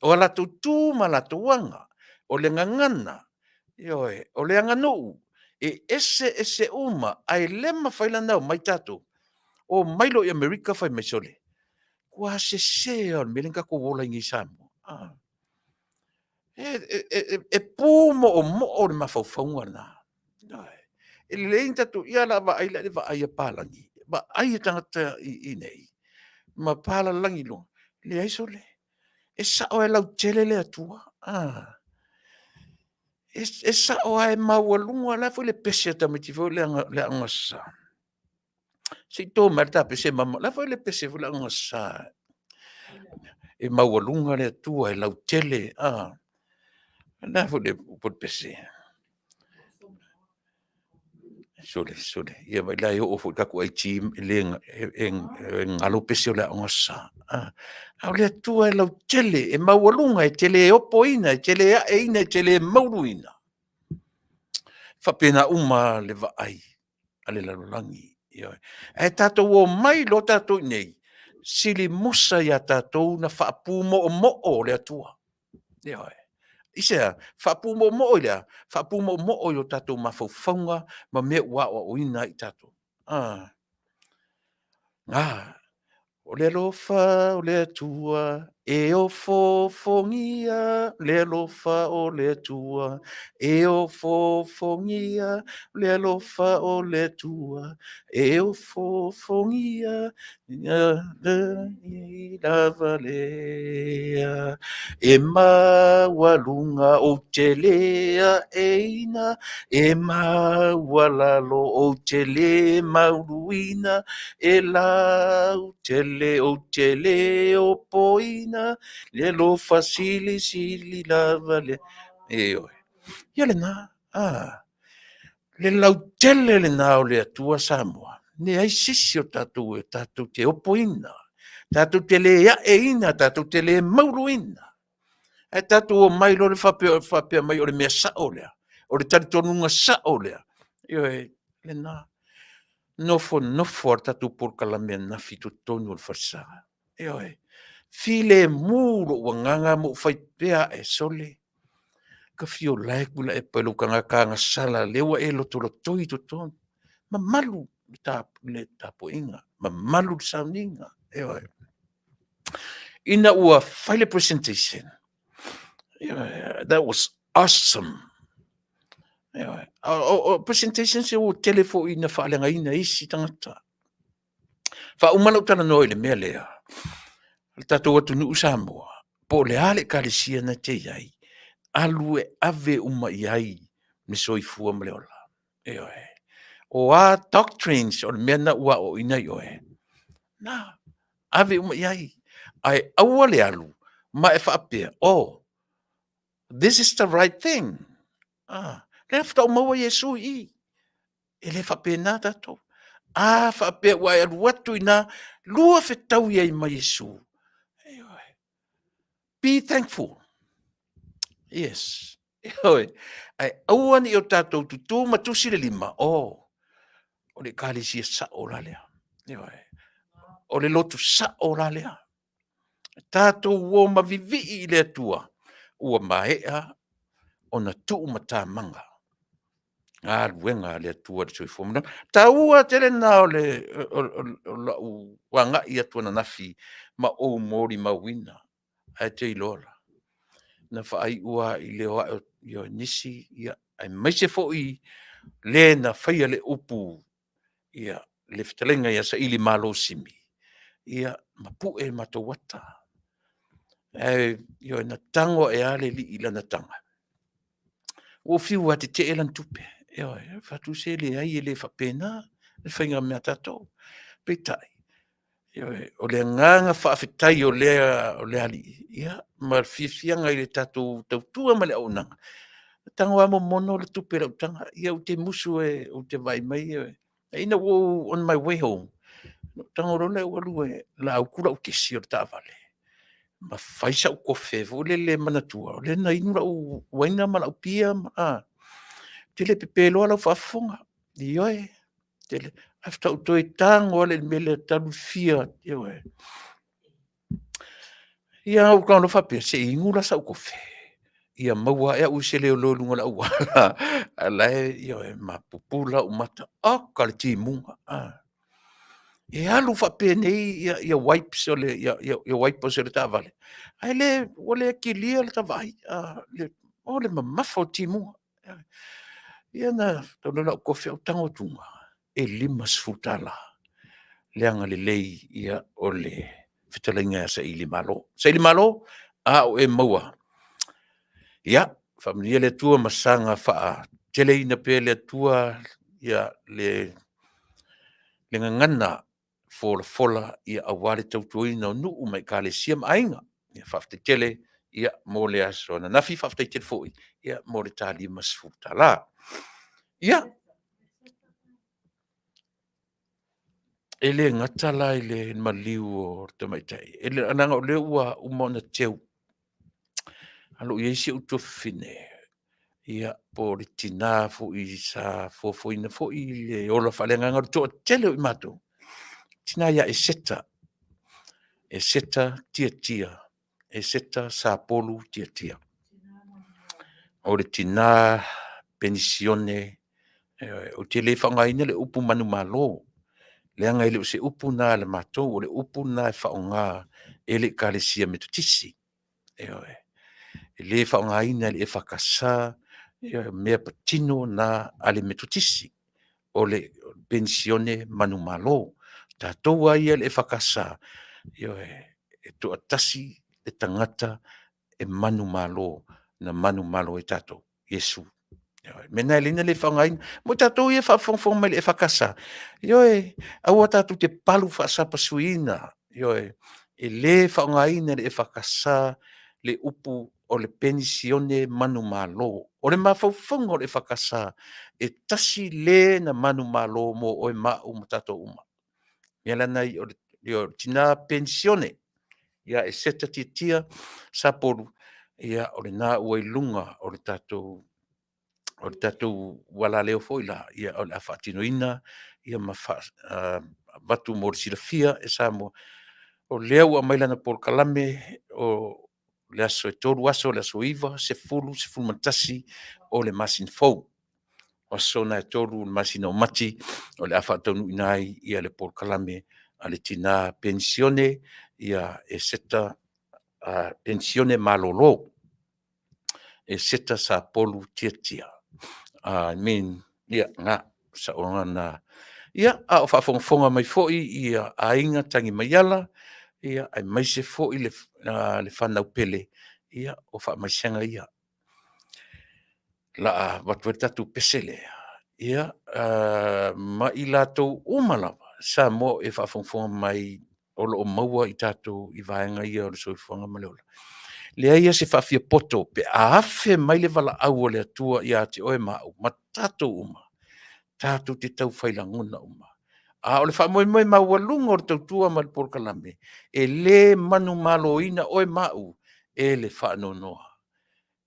o a latou tu ma latou aga, o le gagana, ioe, o le aganuu, e eseese uma, ae le mafai la ona omai tatou, omai loa i Amerika fai mai, sole, matua sese lava o le mea lea na tatou ola ai nei i Samoa. E pumoomoo le mafaufauga lena. E lelei ona tatou, ia o le a vaai la i le vaai a papalagi, vaai a tagata i inei ma papalagi i luga, leai sole, e sao lava e lautele le Atua. E sao lava e maualuga, o le a foi le pese a tamaiti foi lea o le Aoga Sa, se i to mai lava le ta pese mama. O le a foi le pese foi lea o le Aoga Sa e maualuga le Atua e lautele. O le a foi le upu o le pese? Sole, sole, ia vaai la e oo foi i le tatou IT e galo pese o le Aoga Sa. A o le Atua e lautele, e maualuga, e te le opoina, e te le aeina, e te le mauluina. E faapena uma lava le vaai a le lalolagi. Ioe. Ae tatou omai loa tatou i inei, sili musa ia tatou ona faapumoomoo le Atua. Ioe. Aisea? Faapumoomoo i le a? Faapumoomoo i o tatou mafaufauga ma mea ua aoaoina ai tatou. O le alofa o le Atua e ofoofogia, le alofa o le Atua e ofoofogia, le alofa o le Atua e ofoofogia, lava lea. E maualuga ou te le aeina, e maualalo ou te le mauluina, e lautele ou te le opoina, le alofa silisili lava lea. Ioe. Ia lena, le lautele lena o le Atua Samoa, leai se isi o tatou e tatou te opoina. Tatou te le aeina, tatou te le mauluina. Ae tatou omai loa le faapea, faapea mai o le mea sao lea, o le talitonuga sao lea. Ioe, lena. Nofonofo lava le tatou polokalame ananafi i totonu o le falesa. Ioe. Filemu lou agaga ma ou fai pea ae, sole, ta fio lae Tuilaepa i lou tagata agasala lea ua e lotolotoi i totonu. Mamalu le tapuaiga, mamalu le sauniga. Ioe. Ina ua fai le presentation, ioe, that was awesome. Ioe. O presentations ua tele foi ina faaleagaina e isi tagata. Faauma lau talanoa i le mea lea, o le tatou atunuu Samoa, po o le a le ekalesia na te i ai, alu e ave uma i ai le soifua ma le ola. Ioe. O a doctrines o le mea na ua aoaoina i oe, na, ave uma i ai. Ae aua le alu ma e faapea, oh, this is the right thing. Ah, lea faatoa ou maua Iesu i i. E le faapena tatou. A faapea ua e alu atu i ina, lua fetaui ai ma Iesu. Ioe. Be thankful. Yes. Ioe. Ae aua ne i o tatou tutū ma tusi le lima, oh, o le ekalesia sao la lea. Ioe. O le lotu sao la lea. Tatou o ma vivii i le Atua, ua maea ona tuu matamaga galuega a le Atua i le soifua ma le ola. Taua tele lena o le o lau agai atu ananafi ma ou molimauina, ae te iloa la, na faaiu lava i le o ae o nisi, ia, aemaise foi le na faia le upu, ia, le fetalaiga ia Sailimalo Simi, ia, mapue matou ata. Ae, ioe, na tago ae lava le alii i lana taga. Ua ou fiu lava e tetee lana tupe. Ioe, ou fai atu, se leai e le faapena le faiga mea a tatou. Peitai, ioe, o le agaga faafetai o lea alii, ia, ma le fiafiaga i le tatou tautua ma le auaunaga, na tago lava momono le tupe i lau taga. Ia ou te musu ou te vaai mai, ina ua ou on my way home, ona ou tago loa lea ou alu e lautu lau kesi o le taavale, ma fai sau kofe foi lele e manatua o lea na inu lau uaina ma lau pia. Ou te le pepe loa lau faafofoga, ioe, tele. Ae faatoa ou toe tago lava lea i le mea lea talu ona fia, ioe. Ia ou tago loa faapea, se i inu la sau kofe, ia maua ae au i se leoleo i luga o le auala, a o la e, ioe, ma pupula ou mata. Oka le timuga, e alu faapenei ia wipes o le, ia wipers o le taavale, ae le, ua le kilia le ta vaai, o le mamafa o timuga. Ia na tau lea o lau kofi ae ou tago atu, e $50 le agalelei ia o le fetalaiga ia Sailimalo. Sailimalo, a o e maua, ia faamanuia le Atua ma saga faateleina pea e le Atua ia le gagana folafola ia aua le tautuaina o nuu ma ekalesia ma aiga. Ia faafetai tele ia mo le aso ananafi, faafetai tele foi ia mo le ta $50. Ia, e le gata la i le maliu o le tamaitai, e leaga o lea ua uma ona teu, ae o lo o i ai si ou tuafafine, ia po o le tina foi sa fofoina foi le ola faaleagaga o le toatele o i matou, le tina ia Eseta, Eseta Tiatia, Eseta Sapolu Tiatia. O le tina penisione, ou te le faaaogaina le upu manumalo, leaga e le o se upu lena a le matou, o le upu lena e faaaoga e le Ekalesia Metotisi. Ioe. E le faaaogaina e le EFKS, o mea patino na a le Metotisi, o le penisione manumalo. O tatou lava ia i le EFKS, ioe, e toatasi le tagata e manumalo, na manumalo ai tatou, Iesu. O le mea lena e ala ai ona le faaaogaina. Mo tatou ia e faafogafoga mai i le EFKS, ioe, aua tatou te palu faasapasuiina, ioe, e le faaaogaina e le EFKS le upu o le penisione manumalo. O le mafaufauga o le EFKS, e tasi le na manumalo mo oe ma au ma tatou uma. O le mea la lena Ia, o le tina penisione, ia, e Seta Tiatia Sapolu, ia, o lena ua i luga o le tatou ualaleo foi la, ia, o le a faatinoina ia ma avatu mo le silafia e Samoa, o lea ua aumai lana polokalame o le aso e 3 aso, le aso 9, 10, 11 o le masina fou. O aso na e 3 o le masina o Mati o le a faataunuuina ai le polokalame a le tina penisione e Seta Penisione Malolo, e Seta Sapolu Tiatia. I mean, ia, lena, o le saoga lena. Ia, a o faafogafoga mai foi aiga tagimaiala, aemaise foi le fanau pele, ia o faamaisega ia. O le a avatu ai le tatou pese lea, ia, ma i latou uma lava Samoa o faafogafoga mai o lo o maua i tatou i vaega ia o le soifuaga ma le ola. E leai lava se faafiapoto pe a afe mai le valaau a le Atua ia te oe ma au ma tatou uma, tatou te tau fai lagona uma. A o le faamoemoe maualuga o le tautua ma le polokalame, e le manumaloina oe ma au e le faanoanoa.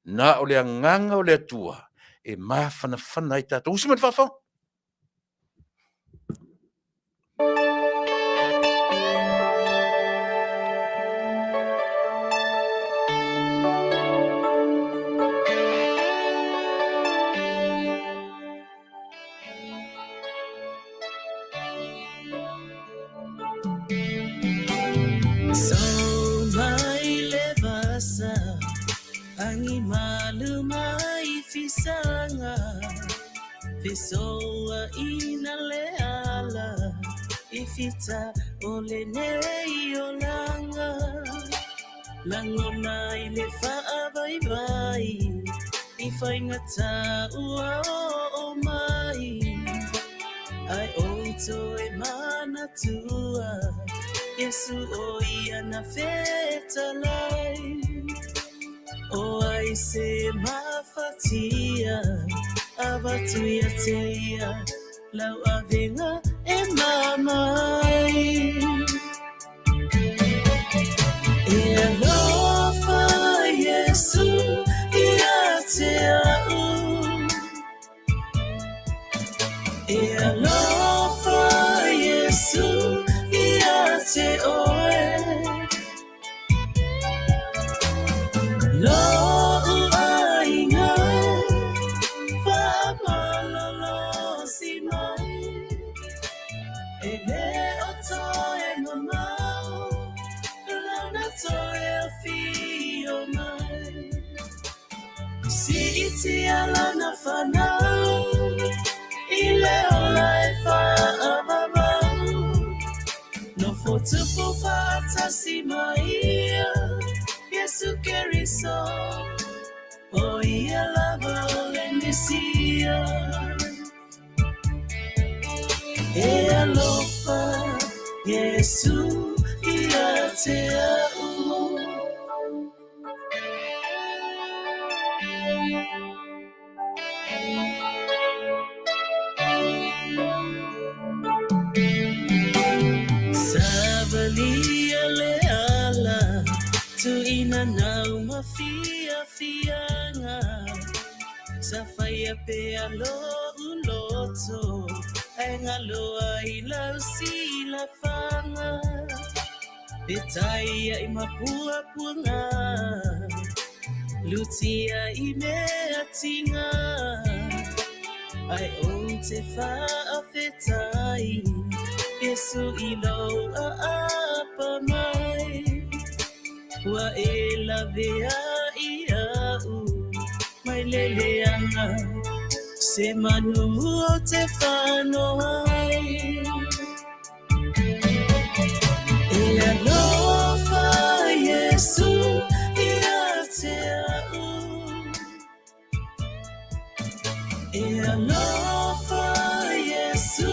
Na o le agaga o le Atua e mafanafana ai tatou. Usi mai le faafofoga. Mai le vasa agi malu mai fisaga fesoaina le ala i fita o lenei olaga lagona i le faavaivai i faigata ua oo mai ae ou toe manatua Iesu o ia na fetalai o ai se mafatia avatu ia te ia lau avega e mamai. E alofa Iesu ia te au. E alofa Iesu ia te oe. Lo'u aiga e faamalolosi mai. E le o toe mamao lana toe afio mai. Siitia lana fanau i le ola e faavavau. Nofo tupu faatasi ma ia Iesu Keriso o ia lava o le Mesia. E alofa Iesu ia te au. Savalia le ala tuina nau ma fiafiaga sa faia pea lo'u loto ae galoa i lau silafaga petai ai mapuapuaga lutia i mea tiga ae ou te faafetai Iesu i lou aapa mai ua e lavea ia'u mai le leaga se manu o te faanoa ai. E alofa Iesu ia te au. E alofa Iesu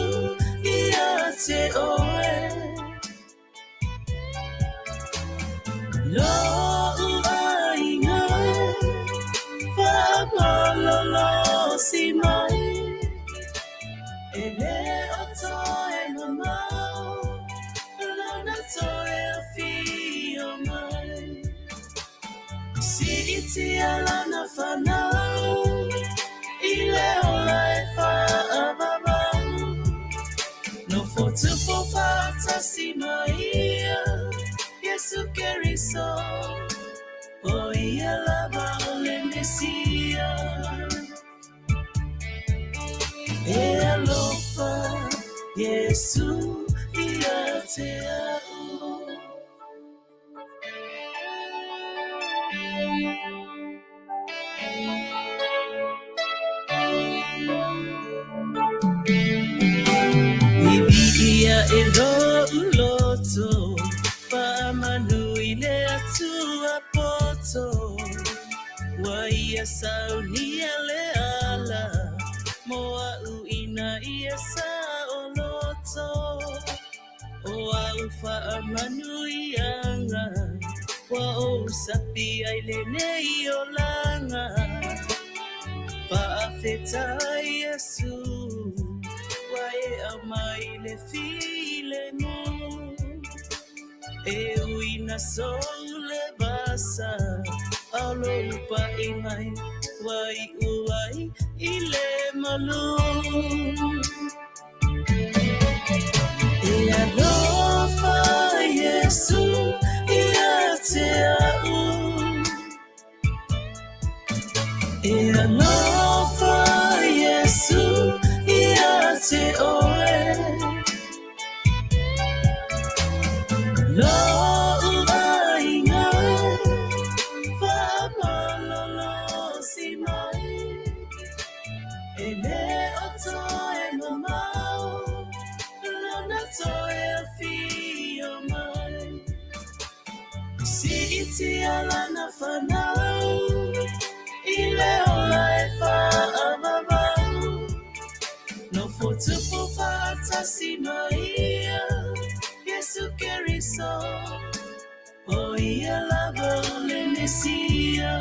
ia te oe. Lo'u aiga e faamalolosi mai. E le o toe mamao lana Siitia lana fanau i le ola e faavavau. Nofo tupu faatasi ma ia Iesu Keriso, o ia lava o le Mesia. E alofa Iesu ia te au. I viia e lou loto, faamanu i le Atua poto. Ua ia saunia le ala, mo a'u ina ia saoloto. O au faamanuiaga, ua ou sapi ai lenei olaga. Faafetai Iesu, ua e aumai le filemu. E ui ina sou le vasa, a o lou pai mai, ua iu ai i le malu. E alofa Iesu ia te au. E alofa Iesu ia te oe. Lou aiga faamalolosi mai. E le o toe mamao lona toe afio mai. Siitia lana fanau i le ola e faavavau. Nofo tupu faatasi ma ia Iesu Keriso, o ia lava o le Mesia.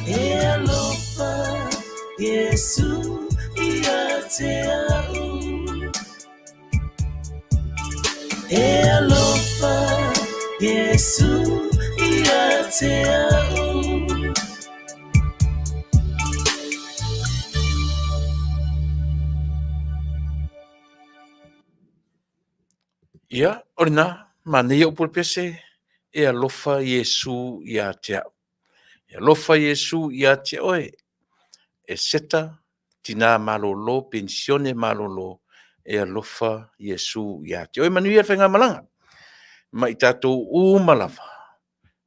E alofa Iesu ia te au. E alofa Iesu ia te au. Ia, o lena, manaia upu o le pese, e alofa Iesu ia te au. E alofa Iesu ia te oe. E seta, tina malolo, penisione malolo, e alofa Iesu ia te oe. Manuia le faigamalaga. Ma i tatou uma lava,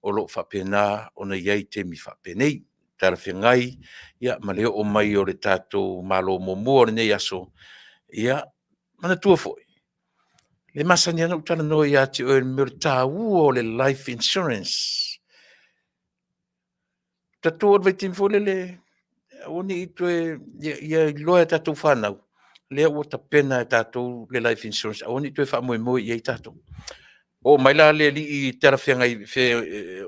o lo o faapena ona i ai taimi faapenei. Talafeagai ia, ma le oo mai o le tatou Malo muamua o lenei aso, ia, manatua foi, le masani lava ona ou talanoa ia te oe i le mea o le taua o le life insurance. Tatou o le vaitaimi foi lele, aua ne i toe, ia iloa e tatou fanau, lea ua tapena e tatou le life insurance, aua ne i toe faamoemoe i ai tatou. Oo mai la le alii talafeagai,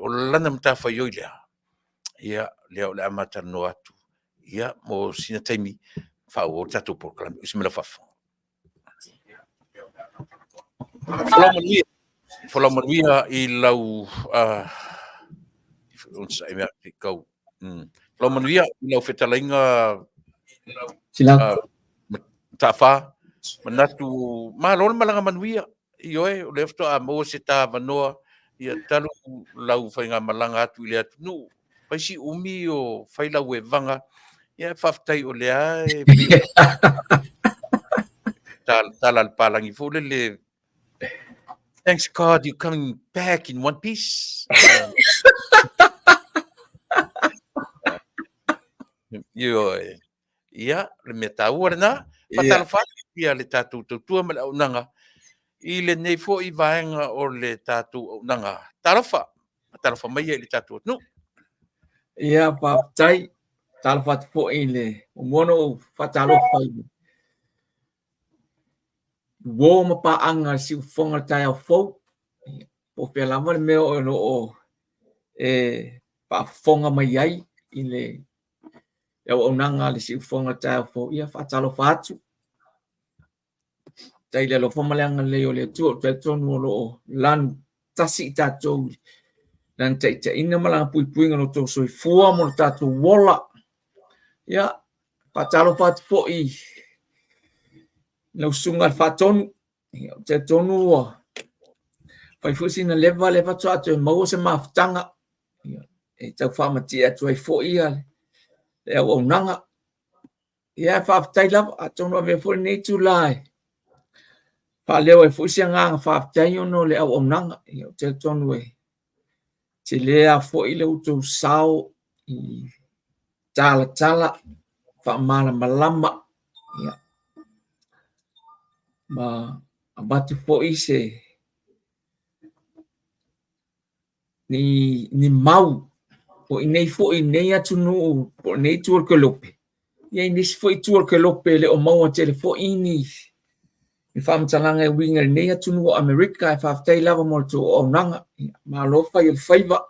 o lana matafaioi lea, ia, lea o le a ma talanoa atu, ia, mo sina taimi, faaauau le tatou polokalame. Usi mai lau faafofoga. Folau manuia, folau manuia i lau folau manuia i lau fetalaiga Mataafa, manatu malo le malaga manuia ioe, o lea faatoa maua se ta avanoa, ia talu lau faigamalaga atu i le atunuu, fai si umi o fai lau evaga, ia faafetai o lea e tala a le palagi foi lele, thanks God you're coming back in one piece. Ioe. Ia, le mea taua lena, faatalofa atu ia le tatou tautua ma le auaunaga i lenei foi vaega o le tatou auaunaga. Talofa, talofa maia i le tatou atunuu. Ia, faafetai. Talofa atu foi i le muamua ona ou faatalofa i le uo ma paaga i le siufofoga o le taeao fou. Po o fea lava le mea o lo o e faafofoga mai ai i le auaunaga a le siufofoga o le taeao fou, ia faatalofa atu. Faafetai i le alofa ma le agalelei o le Atua, ou te talitonu o lo o lanu tasi i tatou lana taitaiga ma lana puipuiga o lo outou soifua ma lo tatou ola. Ia, faatalofa atu foi i lau susuga i le Faatonu. Ia, ou te talitonu ua fai foi sina leva lea faatoa toe maua se mafutaga ia, e tau faamatie atu ai foi ia le auaunaga. Ia, faafetai lava, atonu avea foi lenei itula e faaleo ai foi se agaga faafetai ona o le auaunaga. Ia, ou te talitonu e tele lava foi le outou sao i talatala faamalamalama, ia, ma avatu foi se ni, ni mau o i nei foi nei atunuu po o nei itu o le kelope, ia i nisi foi itu o le kelope e le o maua tele foi ni, ni faamatalaga e uiga i lenei atunuu o Amerika. Ae faafetai lava mo le tou auaunaga. Ia, malo fai o le faiva,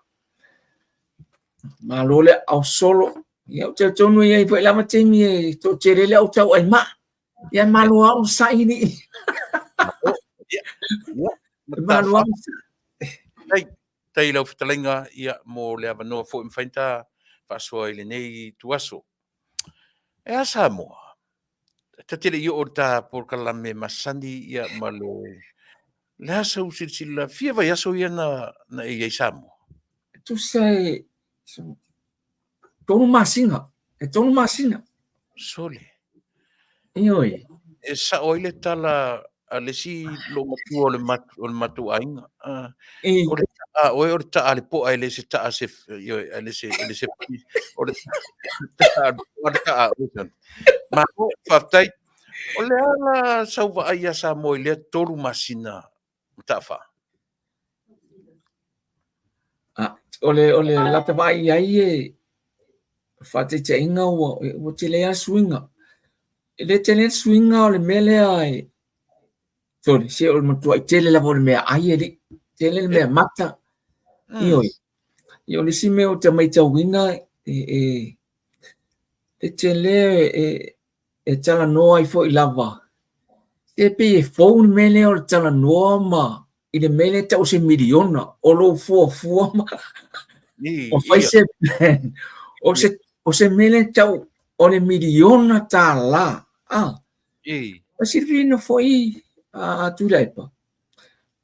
malo le aao solo. Ia, ou te talitonu e i ai foi lava taimi e toatele ai le au tauai maa. Ia, malo lava onosai alii. Malo lava onosai. Faafetai i lau fetalaiga ia, mo le avanoa foi e mafai ona ta faasoa i lenei ituaso. E a Samoa? Ta te le i oo i le ta polokalame masani ia ma le le a sau silasila fia vaiaso ia na na e i ai Samoa? Tusa e 3 masina, e 3 masina. Sole. Ioe. E sao ai le tala a le isi loomatua o le mat, o le matou aiga. Uh, o le ta'a oe o le ta'a a le po'a e le se ta'a se ioe, e le se e le se o le ta'a o le ta'a oe. Malo, faafetai. O le a la sau vaai ia Samoa i lea 3 masina ma taafa? Ah, o le lata vaai i ai e faataitaiga ua, ua tele lava suiga. E le tele le suiga o le mea lea e, sorry, se o le matuai tele lava o le meaai alii, tele le mea mata. Ioe. Ia o le isi mea ou te matauina e, e, e tele e, e talanoa ai foi lava. E pei e fou le mea lea o le talanoa ma i le mea lea e tau o se miliona o lou fuafua ma o fai se plan o se, o se mea lea e tau o le miliona tālā. Ah. E silafia foi a Tuilaepa,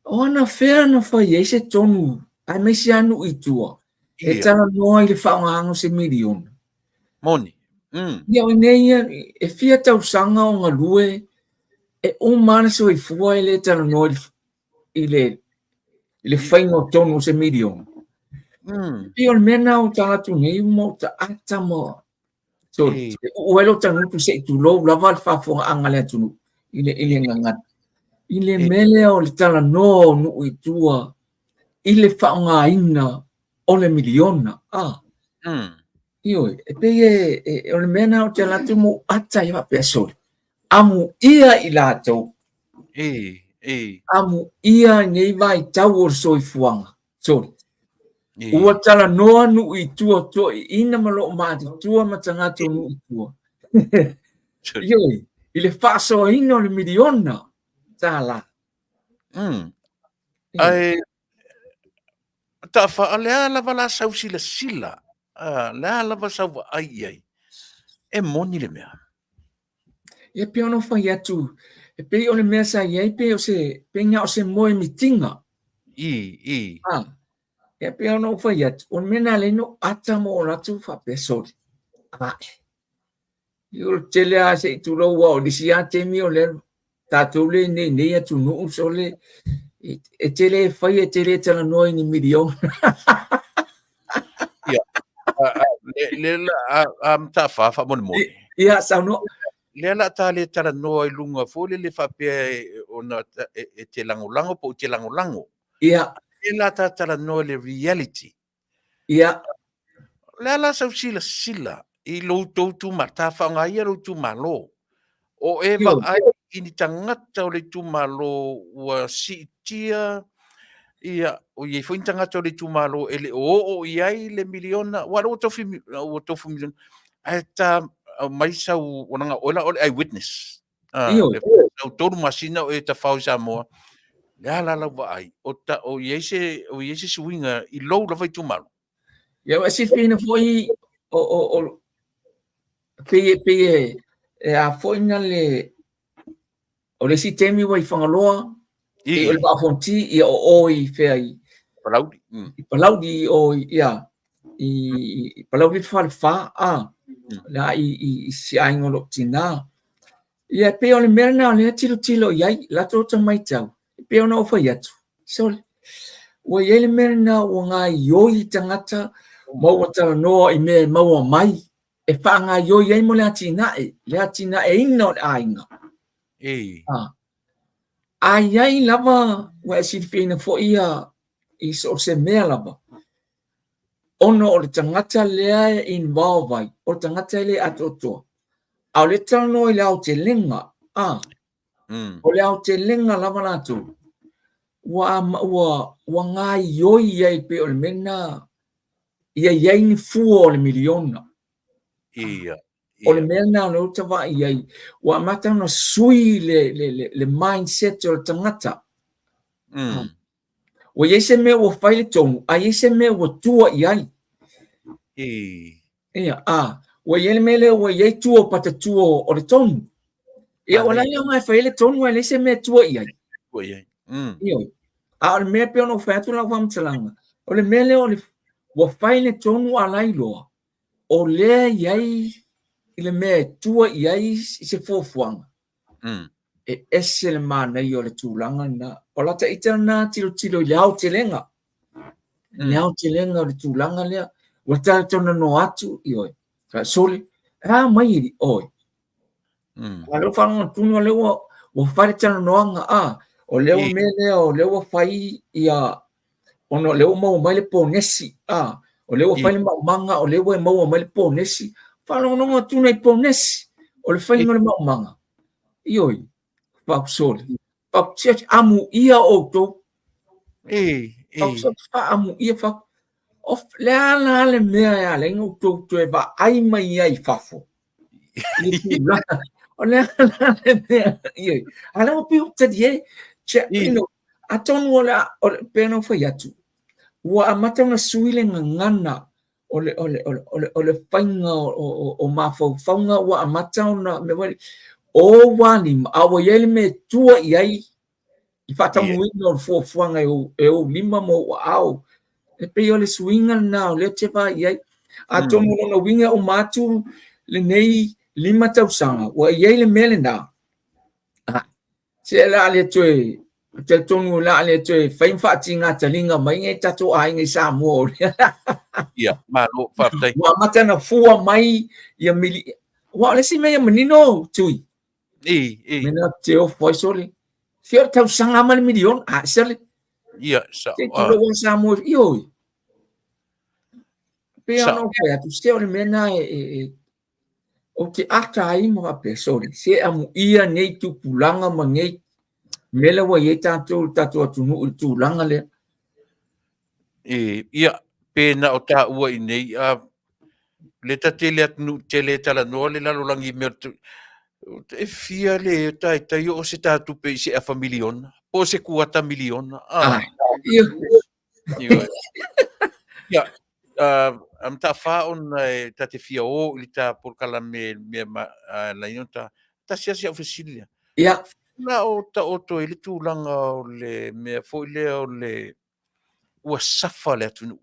o anafea na fai ai se tonu aemaise lava nuu i tua e talanoa i le faaaogaina o se miliona. Moni. Ia o nei ia, e fia tausaga o galue, e uma lava le soifua e le talanoa i le, i le faiga o tonu o se miliona. Pei o le mea lena ua tala atu nei ma ou taata ma sorry, e uu ai lou tagutu se i tulou lava le faafofogaaga a le atunuu i le, i le gagana. I le mea lea o le talanoa o nuu i tua i le faaaogaina o le miliona. Ah. Ioe, e pei e, e, o le mea lena ou te alu atu ma ou ata ai faapea, sole, amuia i latou. E, e. Amuia i nei vaitau o le soifuaga. Sole. E. Ua talanoa nuu i tua toeaiina ma loomatutua ma tagata o nuu i tua. Ioe, i le faasoaina o le miliona tālā. Ae Taafa, o le a lava la sau silasila, le a lava sau vaai i ai, e moni le mea. Ia pei ona fai atu, e pei o le mea sa i ai, pei o se, pei na o se moemitiga. I, i. Ah, ia pei ona ou fai atu, o le mea na ala ai ona ou ata ma ou alu atu faapea, sole, ae. Ia o le tele lava se i tulou aua o le isi lava taimi o lea tatou le i nei atunuu sole e te le fai e te le talanoa i ni miliona. Ia, le la a Mataafa faamolemole. Ia, saunoa. Lea la ta le talanoa i luga foi lele faapea ona e te lagolago po o te lagolago. Ia. Lea la ta talanoa i le reality. Ia. O le a la sau silasila i lo outou itumalo, ta faaaoga ia lou itumalo. O e vaai i ni tagata o le itumalo ua siitia, ia, o i ai foi ni tagata o le itumalo e le o oo i ai le miliona, aua o lea ua tofi, ua tofu miliona, ae ta aumai sau, leaga o oe la o le eyewitness. Ah, le sau 3 masina o e tafao i Samoa. Le a la lau vaai, o ta, o i ai se, o i ai se suiga i lou lava itumalo? Ia, ua silafia foi o, o, o, pei, pei e, e a foi na le, o le isi taimi ua i Fagaloa, i, o le Vaa o Fonoti, ia o o i fea i Palauli. I Palauli, o i, ia, i, i Palauli le falefa, a, la i, i, i si aiga o lou tinā. Ia, e pei o le mea lena o lea tilotilo i ai, latou ta matau, e pei ona ou fai atu, sole, ua i ai le mea lena ua gaioi tagata ma ua talanoa i mea e maua mai, e faagaioi ai mo le atinae, le atinaeina o le aiga. E. A, a i ai lava, ua e silifiaina foi ia i so o se mea lava, ona o le tagata lea e involve ai, o le tagata e le atoatoa. A o lea talanoa i le aotelega, a, o le aotelega lava latou, ua, ua, ua gaioi ai pei o le mea lena, ia i ai ni fua o le miliona. Ia. O le mea lena o lea ou te vaai i ai, ua amata ona sui le, le, le, le mindset o le tagata. Ua i ai se mea ua fai le tonu, a i ai se mea ua tua i ai. E. Ia, a, ua i ai le mea lea ua i ai tua o patatua o le tonu. Ia, o la le aoga e fai ai le tonu, ae leai se mea e tua i ai. Tua i ai. Ioe. A o le mea pei ona ou fai atu lau faamatalaga, o le mea lea o le, ua fai le tonu a la iloa, o lea e i ai i le mea e tua i ai i se fuafuaga, e ese le manaia o le tulaga lena. O la ta ita lena tilotilo i le aotelega, le aotelega o le tulaga lea, ua talatalanoa atu, ioe, sole, a mai i oe. A lea ua faalogo atu lea ua, ua fai le talanoaga, a, o lea ua mea lea, o lea ua fai ia, ona o lea ua maua mai le ponesi, a, o lea ua fai le maumaga, o lea ua maua mai le ponesi, faalogologo atu nei ponesi, o le faiga o le maumaga, ioe, fausole, fausole, amuia outou, fausole, faamuia, fa, o le a la le mea e ala ai ona outou toe vaai mai ai i fafo, i le tulaga, o le a la le mea, ioe, a lea ua pei ua talie, you know, atonu o le a, o le, pei ona ou fai atu, ua amata ona sui le gagana o le, o le, o le, o le, o le faiga o, o, o mafaufauga ua amata ona, mea foi, o ua lima, a ua i ai le mea e tua i ai i faataunuuina o le fuafuaga e ou, e ou lima ma ou aao. E pei o le suiga lena o lea ou te vaai i ai. Atonu o lona uiga e uma atu lenei 5 tausaga, ua i ai le mea lena. Ah, se le a le toe, talitonu o le a le toe fai ma faatiga taliga mai ngai tatou aiga i Samoa o lea. Ia, malo, faafetai. Ua amata ona fua mai ia mili... Aua o le isi mea ia manino, Tui. I, i. Mena te ofo ai sole. Se o le tausaga ma le miliona. A, sole. Ia, sa. Se tulou a Samoa, ioe. Pei ona ou fai atu, se o le mea lena e, e, e ou te ata ai ma faapea, sole, se amuia nei tupulaga ma nei mea lea ua i ai tatou, le tatou atunuu i le tulaga lea. E, ia, pe na o taua i nei, a, le ta tele atunuu tele e talanoa le lalolagi i mea o le e fia le taitai o se tā tupe i se afa miliona, po o se kuata miliona. Ah, ia. Ia, uh, am ta wha ona e ta te fia o i le tā polokalame mea ma uh, lai ona ta tasi asi au fesili lea. Ia. Na o ta o toi le tulaga o le mea foi lea o le ua safa le atunuu.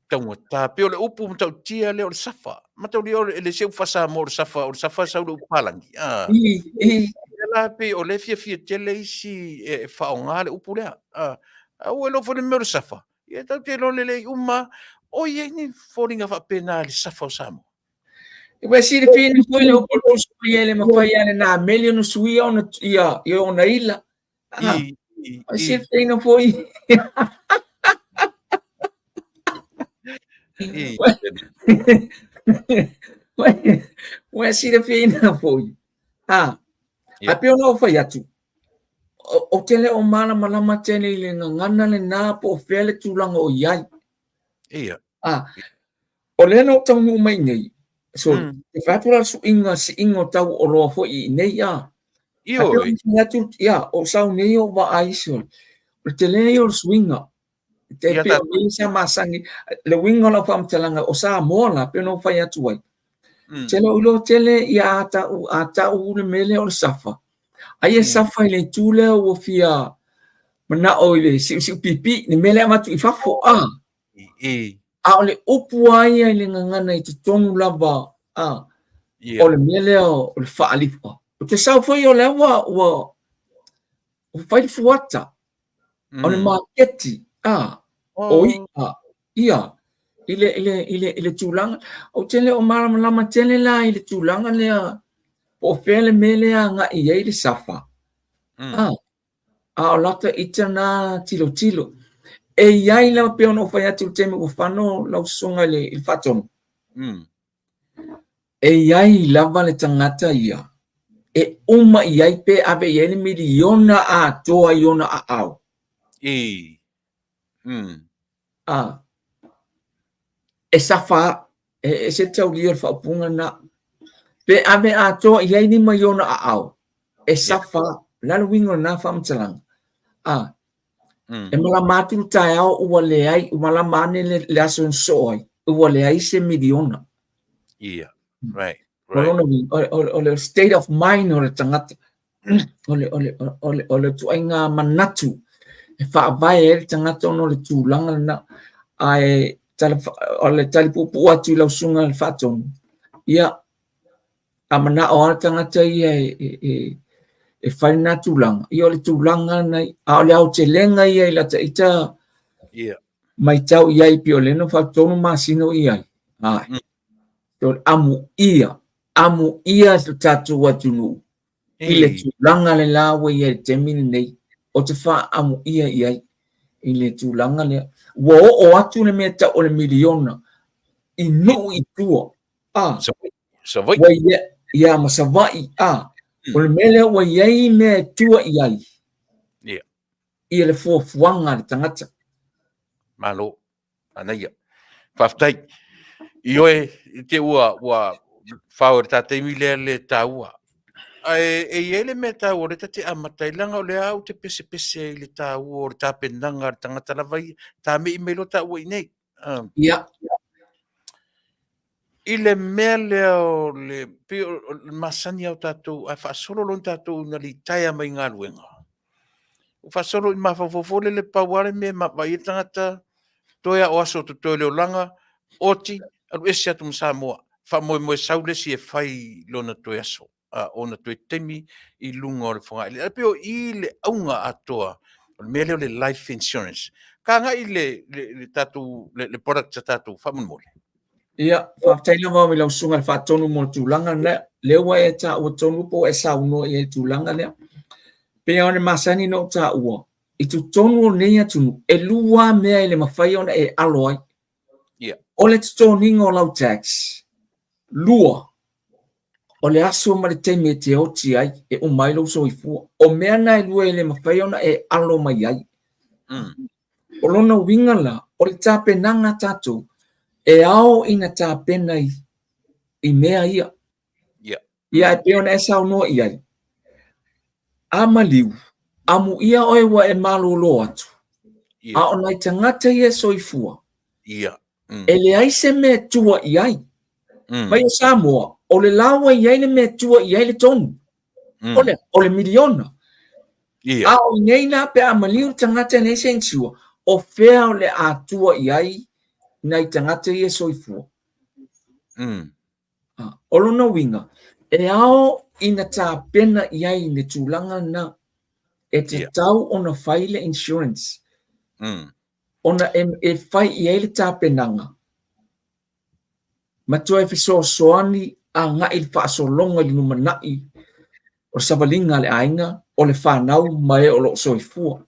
Taugata. Pei o le upu matautia lea o le safa. Mataulia o le se upu faa-Samoa o le safa, o le safa e sau le upu palagi. Ah. I, i. La pei o lea fiafia tele isi e faaaoga le upu lea. Ah. A ua iloa foi le mea o le safa. Ia tatou te iloa lelei uma o i ai ni foliga faapena i le safa o Samoa. Ua silafia foi le upu o le suia e le mafai lava e le nameli ona suia ona ia ia ona ila. Ah, I, i, ua i. silafia foi. I. Ua silafia foi. Ah, Ia. a pei ona ou fai atu, ou te le o malamalama tele i le gagana lena po o fea le tulaga o i ai. Ia. Ah, o lea na ou taunuu mai nei, so, te fai atu la le suiga, siiga o tau o oloa foi i inei, ah. Ioe. Atu, ia, o sau nei o vaai isi o le tele ia o le suiga. Te pei o nei sa masani, le uiga o lau faamatalaga o Samoa la, pei ona ou fai atu ai. Tele o iloa tele ia a tau, a tau le mea lea o le safa. Ai e safa i le itu lea ua fia manao i le siusiu pipi, le mea lea avatu i fafo, a. A o le upu lava ia i le gagana i totonu lava, a, o le mea lea o le faalifa. Ou te sau foi o lea ua, ua, ua fai le fuata, o le maketi, a, o i'a, ia, i le, i le, i le, i le tulaga. Ou te le o malamalama tele la i le tulaga lea, po o fea le mea lea agai i ai le safa. A, a o lata ita na tilotilo. E i ai lava pei ona ou fai atu i le taimi ua fano lau susuga i le, i le faatonu. E i ai lava le tagata ia e uma i ai pe ave i ai le miliona atoa i ona aao. I. A. E safa, e ese le taulia o le faaupuga lena. Pe ave atoa i ai lima i ona aao, e safa, o le a le uiga o lena faamatalaga? A. E malama atu le taeao ua leai, ua malama ane le aso na sosoo ai, ua leai se miliona. Yeah, right, right. O lona uiga, o le state of mind o le tagata, o le, o le, o le, o le ituaiga manatu e faavae ai le tagata ona o le tulaga lena. Ae tala, o le tali puupuu atu i lau susuga i le faatonu, ia, a manao lava le tagata ia e, e, e, e fai lena tulaga, ia o le tulaga lena, a o le aotelega ia i lata ita yeah. matau i ai, pei o lea na faatolu masina o i ai. Ai. O le amuia, amuia lo tatou atunuu i le tulaga le la ua i ai i le taimi lenei, ou te faaamuia i ai i le tulaga lea. Ua oo atu le mea tau o le miliona i nuu i tua. A. Savaii. Ua i ai, ia ma Savaii, a. O le mea lea ua i ai mea e tua i ai. Yeah. Ia le fuafuaga a le tagata. Malo. Manaia. Faafetai. Ioe, i te ua, ua whao e le tāteimi lea le tāua. Ae, e i ai le mea tāua, o le tate amata ai, leaga o lea au te pesepese i le tāua o le tapenaga a le tagata lava ia, tā mei mai loa tāua i nei. Ia. I le mea lea o le, pei o le masani lava o tatou, a faasolo loa ni tatou ina litaea mai galuega, ua faasolo i mafaufau foi lele, pau lava le mea e vaai ai le tagata, toe lava o aso o totoe o le olaga, oti, alu ese atu ma Samoa, faamoemoe sau le isi e fai lona toe aso. ona toe taimi i luga o le fogaele. Ae pei o i le auga atoa o le mea lea o le life insurance. Ka agai le, le, le tatou, le, le product a tatou faamolemole. Ia, faafetai lava i lau susuga i le Faatonu mo le tulaga lea. Lea ua e taua tonu po ua e saunoa i ai i le tulaga lea. Pei lava ona masani ona ou taua, i totonu o lenei atunuu, e lua lava mea e le mafai ona e alo ai. Yeah. O le totogiina o lau tax. Lua, o le aso ma le taimi e te oti ai, e uma ai lou soifua. O mea na e lua e le mafai ona e alo mai ai. O lona uiga la, o le tapenaga a tatou, e ao ina tapena i, i mea ia. Yeah. Ia, e pei ona e saunoa i ai. A maliu, amuia oe ua e malolo atu. Yeah. A o nai tagata ia e soifua, Yeah. E leai se mea e tua i ai. Mai o Samoa, o le la ua i ai le mea e tua i ai le tonu. O le, o le miliona. Yeah. A o nei la pe a maliu le tagata e leai se insure, o fea o le a tua i ai nai tagata ia e soifua. O lona uiga, e ao ina tapena i ai le tulaga lena, e tatau ona fai le insurance. Ona e, e fai i ai le tapenaga, ma toe fesoasoani agai i le faasologa i le lumanai o le savaliga a le aiga, o le fanau ma e o lo o soifua.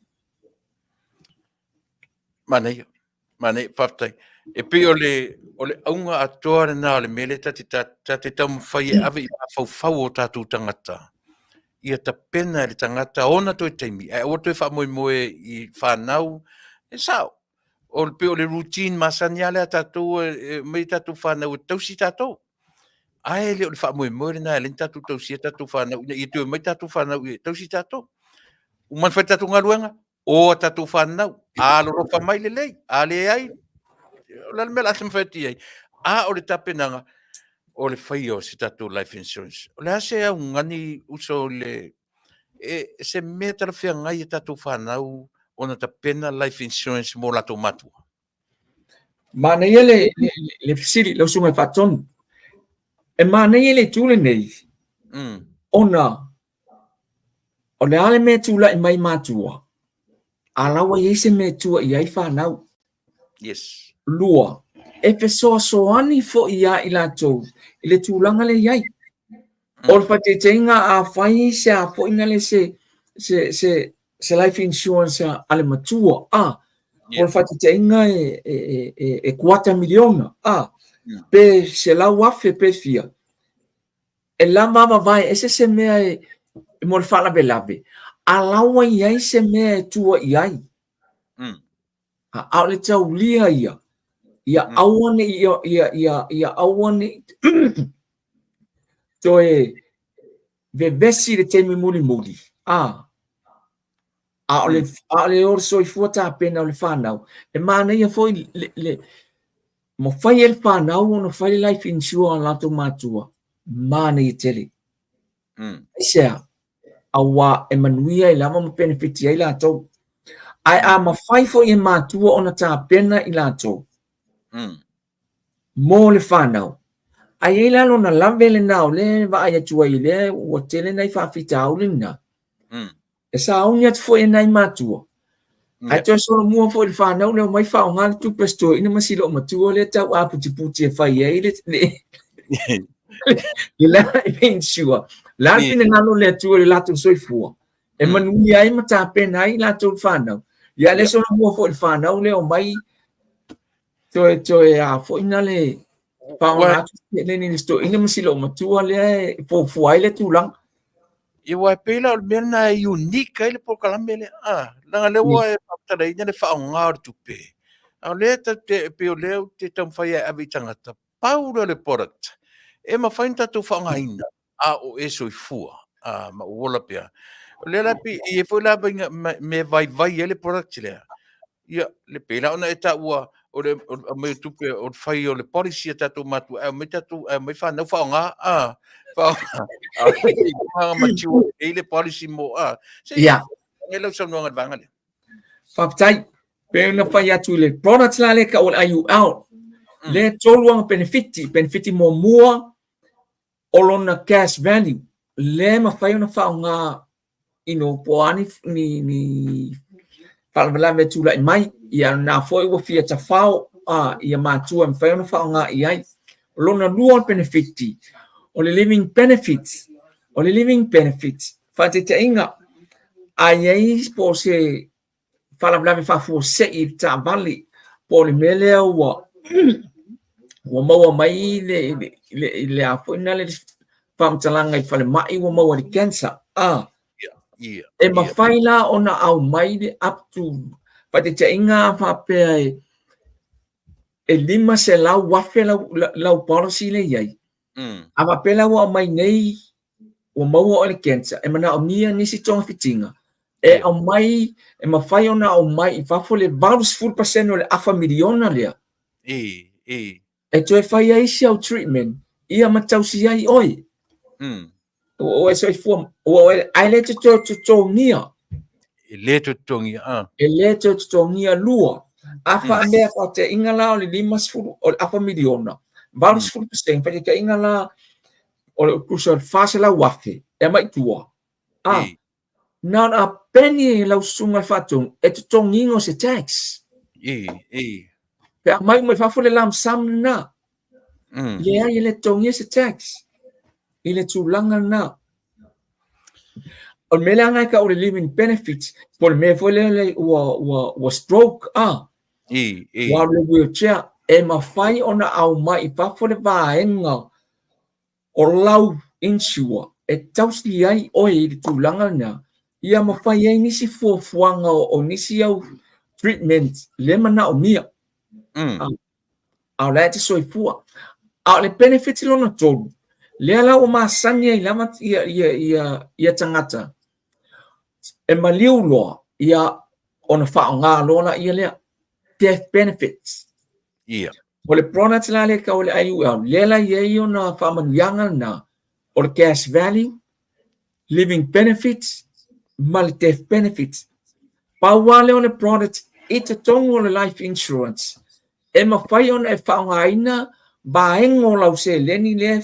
Manaia, manaia, faafetai. E pei o le, o le auga atoa lena o le mea lea ta te, ta, ta te taumafai e ave i mafaufau o tatou tagata, ia tapena e le tagata ona toe taimi, ae aua toe faamoemoe i fanau, e sao. O le, pei o le routine masani lava lea a tatou, e aumai tatou fanau e tausi tatou. Ae le o le faamoemoe lena e ala ai ona tatou tausia tatou fanau ina ia toe omai tatou fanau e tausi tatou. Uma ona fai le tatou galuega, o a tatou fanau, a alolofa mai lelei, a leai, o le a le mea o le a taumafai atu i ai? A o le tapenaga o le faia o se tatou life insurance. O le a se augani uso i le e, se mea talafeagai i tatou fanau ona tapena life insurance mo latou matua? Manaia le, le, le fesili, lau susuga i le Faatonu. E manaia le itu lenei, ona o le a le mea e tulai mai matua, a la ua i ai se mea e tua i ai fanau. Yes. Lua, e fesoasoani foi ia i latou i le tulaga lea e i ai. O le faataitaiga afai se a foi na le se se se se life insurance a le matua a yeah. o le faataitaiga e e e e kuata miliona a pe 100,000 pe fia e lava vavae ese se mea e mo le faalavelave a la ua i ai se mea e tua i ai. A o le taulia ia, ia aua ne i ia ia ia aua ne i toe vevesi i le taimi mulimuli, a a o le a o le o le soifua tapena o le fanau, e manaia foi le, le mafai e le fanau ona fai le life insure a latou matua, manaia tele. Aisea? Auā e manuia ai lava ma penefiti ai latou. Ae a mafai foi e matua ona tapena i latou mo le fanau, a i ai la lona lave lena o lea e vaai atu ai lea ua tele nai faafitauli lena, e sauni atu foi e nai matua, ae toe solomua foi i le fanau lea omai faaaoga le tupe a si toeaina ma si loomatua lea tau aputiputi e fai ai le le life insure. O le a le finagalo o le Atua i le latou soifua, e manuia ai ma tapena ai latou le fanau. Ia lea solomua foi i le fanau lea omai toe toe a foi na le faaaoga atu seleni i si toeaina ma si loomatua lea e fuafua ai le tulaga. Ia aua e pei la o le mea lena e unique ai le polokalame lea. Ah, leaga lea ua e faamatalaina le faaaoga o le tupe. A o lea tatou te, e pei o lea ou te taumafai e ave i tagata, pau lea o le product e mafai ona tatou faaaogaina a o e soifua a, ma ou ola pea. O lea la pei e i ai foi la mea e vaivai ai le product lea. Ia, le pei la ona e taua o le aumai o tupe o le fai o le policy a tatou matua, ae omai tatou, ae omai fanau faaaoga, a, faaaoga. A o le mature lelei le policy mo, a. Se i yeah. lau saunoaga i le vaega lea. Faafetai. Pei ona fai atu i le product la lea e tau o le IUL, lea e tolu ana penefiti. Penefiti muamua, o lona cash value, lea e mafai ona faaaoga you know, po o a ni, ni, ni faalavelave e tulai mai, ia na foi ua fia tafao a, ia matua e mafai ona faaaoga i ai. O lona lua o le penefiti, o le living benefits, o le living benefits, faataitaiga, a i ai po o se faalavelave faafuasei i le taavale, po o le mea lea ua ua maua mai le le le a foi na le faamatalaga i falemai ua maua i le cancer a e mafai la ona aumai le up to faataitaiga faapea e e 500,000 lau, lau policy lea i ai. A faapea la ua aumai nei ua maua oe le cancer, e manaomia nisi togafitiga, e aumai, e mafai ona aumai i fafo le 80% o le afa miliona lea. E, e. E toe fai ai si au treatment, ia ma tausi ai oe. Ua oe soifua, ua oe, ae le te toe totogia. E le toe totogia, a. E le toe totogia lua. A faamea faataitaiga la o le 50, o le afa miliona, 80%, faataitaiga la, o le tusa o le 400,000 e aumai i tua, a, na ona a peni e lau susuga i le faatonu e totogiina o se tax. E, e. Pe aumai uma i fafo le lump sum lena. Leai, e le totogia se tax i le tulaga lena. O le mea lea e tau o le living benefits, po o le mea foi lea ua, ua, ua stroke, a, E, e. Ua alu i le wheelchair, e mafai ona aumai i fafo le vaega o lau insure e tausi ai oe i le tulaga lena, ia ma fai ai nisi fuafuaga o nisi au treatment le manaomia. A o la e te soifua. A o le benefit lona tolu, Lea la ua masani ai lava ia, ia, ia, ia tagata e maliu loa, ia ona faaaoga loa laia lea, death benefits. Ia. O le product la lea e tau o le IUL, lea la e i ai ona faamanuiaga lena, o le cash value, living benefits ma le death benefits. Pau lava lea o le product i totonu o le life insurance e mafai ona e faaaogaina vaega o lau seleni lea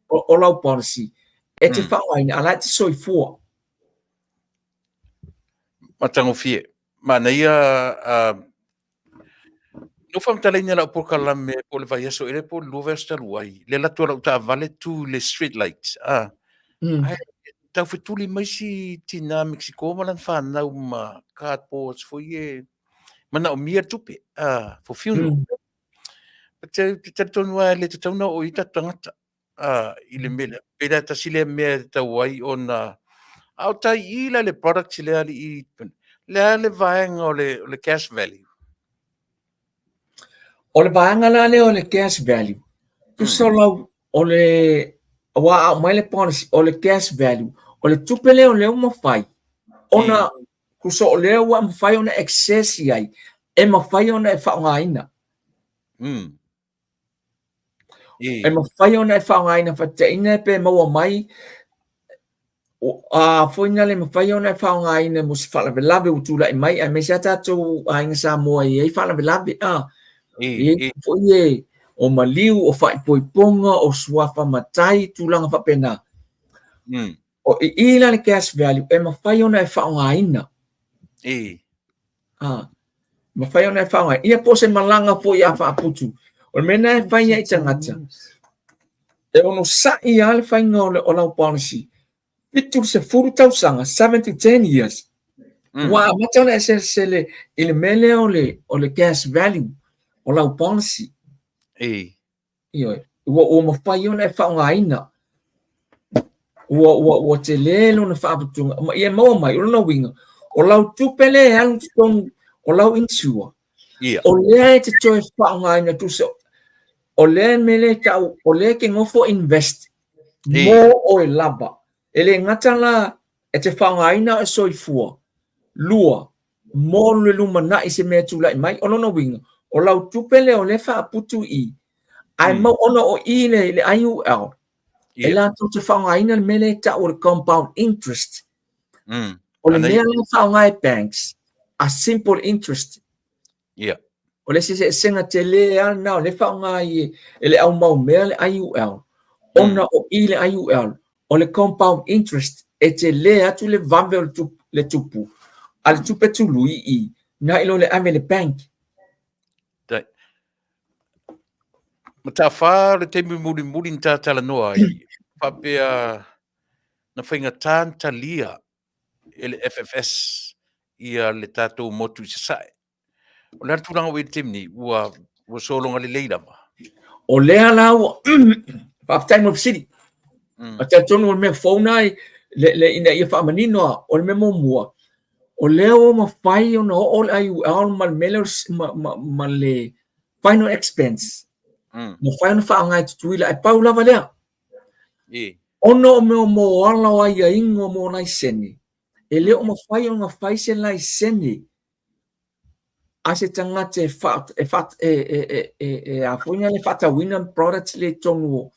o lau policy e te faaaogaina a la e te soifua. Matagofie. Manaia na ou faamatalaina i lau polokalame po o le vaiaso ea po o le 2 vaiaso talu ai, le alu atu o lau taavale tu i le street light, ae taufetuli mai si tina Mexico ma lana fanau ma cardboards foi ia e manaomia le tupe, for funeral. Ou te talitonu lava e le tatau ona oo i ai tatou tagata. i le mea lea. Pei la tasi lea mea e tatau ai ona a o tai i la le product lea alii le a le vaega o le, o le cash value? O le vaega la lea o le cash value, tusa lau o le aua a aumai le policy o le cash value, o le tupe lea o lea ua mafai ona tusa o lea ua mafai ona access i ai, e mafai ona e faaaogaina. E mafai ona e faaaogaina faataitaiga pe maua mai a foi na le mafai ona e faaaogaina mo se faalavelave ua tulai mai aemaise lava tatou aiga Samoa e i ai faalavelave a e i ai foi e o maliu, o faaipoipoga, o suafa matai, tulaga faapena. O i i la le cash value e mafai ona e faaaogaina. A, mafai ona e faaaogaina. Ia po o se malaga foi a faaputu. O le mea lena e fai ai i tagata, e onosai lava le faiga o, le, o lau policy. 70 tausaga, 7 to 10 years. Ua amata ona e selesele i le mea lea o le, o le cash value o lau policy. Ioe, ua, ua mafai ona e faaaogaina. Ua, ua, ua tele lona faaputuga. Ma ia maua mai, o lona uiga, o lau tupe lea e alu i totonu o lau insure, o lea e te toe faaaogaina tusa, o lea mea lea e tau, o lea e te nofo invest mo oe lava. E le gata la e te faaaogaina o e soifua. Lua, mo le lumanai se mea e tulai mai. O lona uiga, o lau tupe lea o lea e faaputu i i, ae mau ona o i le, le IUL, e latou te faaaogaina le mea lea e tau o le compound interest. O le mea lea e faaaoga e banks, a simple interest. O le isi eseesega tele lava lena o lea e faaaoga ai e le au maumea le IUL, ona o i le IUL, o le compound interest e tele atu le vave o le tupu a le tupe tului i i, nai lo le ave i le bank. Mataafa le taimi mulimuli na ta talanoa ai, faapea na faigata ona talia e le FFS ia le tatou motu i Sasae. O le a le tulaga ua i ai i le taimi nei, ua, ua sologa lelei lava? O lea la ua, faafetai mo le fesili. A talitonu o le mea fou na le, le, ina ia faamanino lava, o le mea muamua, o lea ua mafai ona oo le IUL ma le mea lea ma, ma, ma le final expense. Mafai ona faaaoga e Tutuila, ae pau lava lea. Ona o mea mo ala o aiaiga mo laisene, e le o mafai ona fai se laisene a se tagata e fa, e fa, e, e, e, e, e a foi le faatauina products le i totonu o,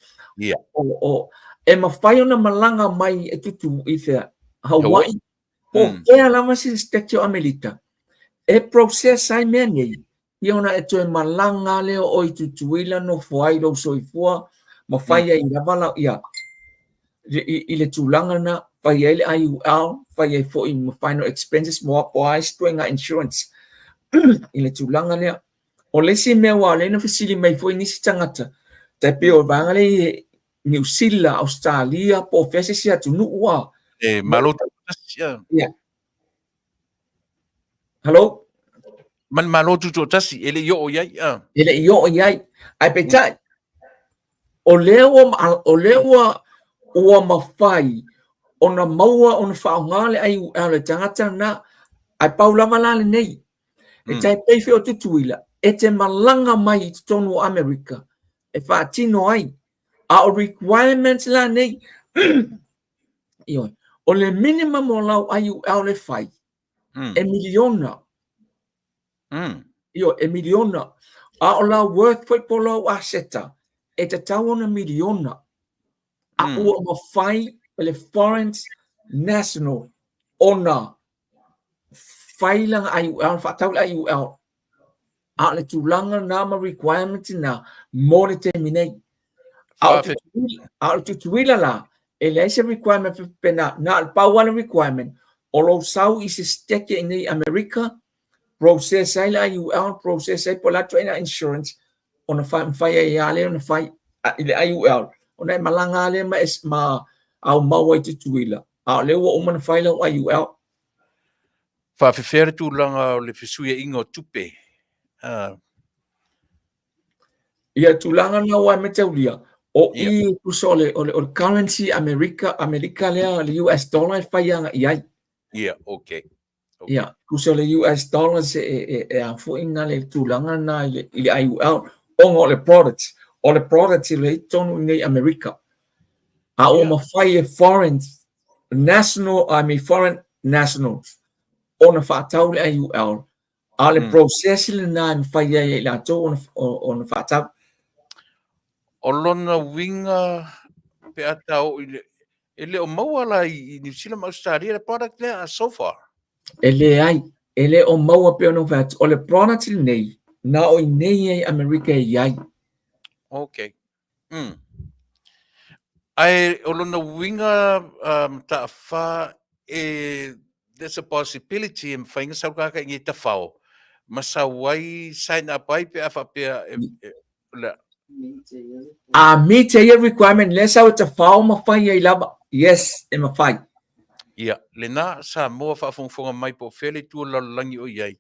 o, o, e mafai ona malaga mai e tutu i fea, Hawaii, po o fea lava se state o Amelika, e process ai mea nei, ia ona e toe malaga lea o oe i Tutuila nofo ai lou soifua ma fai ai lava lau, ia, i, i le tulaga lena, fai ai le IUL, fai ai foi ma final expenses mo po o a isi ituaiga insurance i le tulaga lea. O le isi mea aua o lea na fesili mai foi nisi tagata, tai pei o le vaega lea i Niu Sila, Ausetalia, po o fea se isi atunuu lava. E Malo Tutoatasi, ia. Ia. Hello? Ma le Malo Tutoatasi, e le i oo i ai. E le i oo i ai. Ae peitai, o lea ua, o lea ua, ua mafai ona maua ona faaaoga le IUL e tagata lena, ae pau lava la lenei. E tai pei foi o Tutuila, e te malaga mai i totonu o Amerika e faatino ai. A o requirements la nei, ioe, o le minimum o lau IUL e fai, e miliona. Ioe, e miliona. A o lau worth foi po o lau aseta, e tatau ona miliona. A ua mafai e le foreign national ona fai lana IUL, faatau le IUL. A o le tulaga na ma requirement na mo le taimi nei. A o le Tutuila la, e leai se requirement faapena, na o le pau lava le requirement, o lou sau i se sitete i inei i Amerika, process ai le IUL, process ai po o le a le ituaiga insurance, ona mafai ai lava lea ona fai i le IUL, ona e malaga lava lea ma, ma aumau ai i Tutuila, a o lea ua uma ona fai lau IUL. Faafefea le tulaga o le fesuiaiga o tupe? Ia tulaga na ua mataulia, o i tusa o le, o le, o le currency Amerika, Amerika lea, le US dollar e fai agai i ai. Ia, okay. Okay. Ia, tusa o le US dollars e, e, e a foi na le tulaga na i le, i le IUL, ona o le products, o le products i le i tonu i nei Amerika. A ua mafai e foreign national, I mean foreign nationals, ona faatau le IUL, a o le process lena e mafai ai e i latou ona, ona faatau. O lona uiga pe a ta oo i le, e le o maua la i Niu Sila ma Ausetalia le product lea so far? E leai, e le o maua pei ona ou fai atu, o le product lenei, na o i inei i Amerika e i ai. Okay. Ae o lona uiga Mataafa e there's a possibility e mafai ona sau le tagata i inei tafao ma sau ai sign up ai pe a faapea e, e, le, A meet ia requirement lea sau e tafao ma fai ai lava. Yes, e mafai. Ia, lena Samoa faafogafoga mai po o fea le itu o le lalolagi o i ai,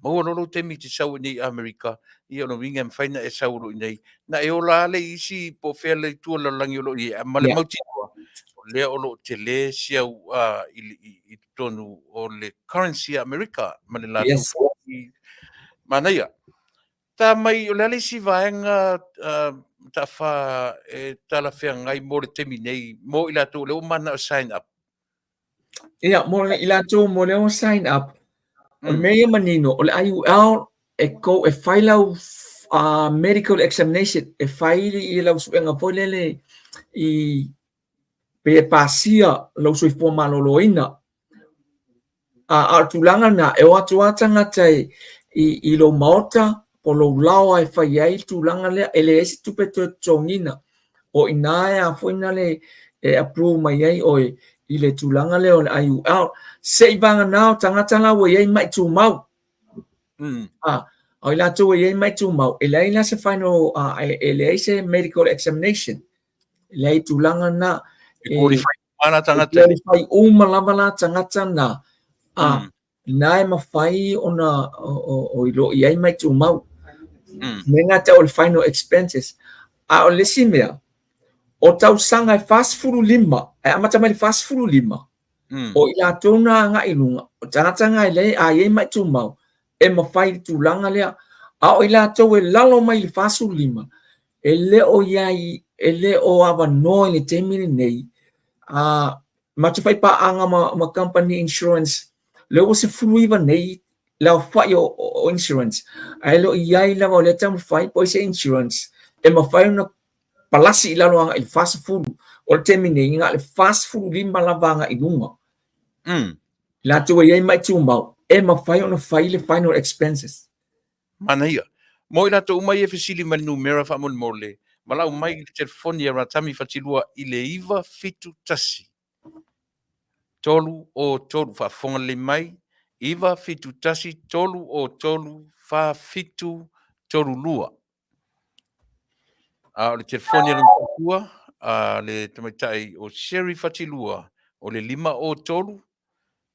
Maua loa lou taimi e te sau ai nei i Amerika, ia o lona uiga e mafai ona e sau loa i inei. Na e ola lava le isi po o fea le itu o le lalolagi o lo o i ai, ma le mautinoa, o lea o lo o tele si au i totonu o le currency a Amerika ma le latou foi manaia. Ta mai, o le a le isi vaega Mataafa e talafeagai mo le taimi nei, mo i latou o lea ua mananao e sign up? Ia, mo i latou mo lea ua sign up, o le mea ia manino, o le IUL e kou e fai lau medical examination, e fai i lau suega foi lele i pe e pasia lou soifua maloloina. A, a o le tulaga lena, e o atu lava tagata i, i, i lou maota po o lou laoa e fai ai le tulaga lea, e leai se tupe toe totogiina. O i ina e a foi na le e approve mai ai oe i le tulaga lea o le IUL. Se i vagana o tagata la ua i ai mai tumau. A, o i latou ua i ai mai tumau, e leai la se final, e leai se medical examination. E leai tulaga na. E qualify uma la tagata. E qualify uma lava la tagata na. A, na e mafai ona o i lo i ai mai tumau. Me gata o le final expenses. A o le isi mea, o tausaga e 45, e amata mai le 45, o i latou na agai i luga, o tagata na e leai, a i ai mai tumau, e mafai i le tulaga lea. A o i latou e lalo mai i le 45, e le o i ai, e le o avanoa i le taimi lenei, a matou fai paaga ma, ma company insurance, lea ua 19 nei le aofai o, o insurance, ae le o i ai lava o lea taumafai po o ai se insurance e mafai ona palasi i lalo agai i le 40. O le taimi nei, na o le 45 lava agai i luga. Latou e i ai mai tumau, e mafai ona fai le final expenses. Manaia. Mo i latou uma ia e fesili mai le numera faamolemole, valaau mai i le telefoni a Ratami Fatilua i le 971 303, faafofoga lelei mai, 971 303 4732. A o le telefoni a lona faletua, a le tamaitai o Sherry Fatilua, o le 503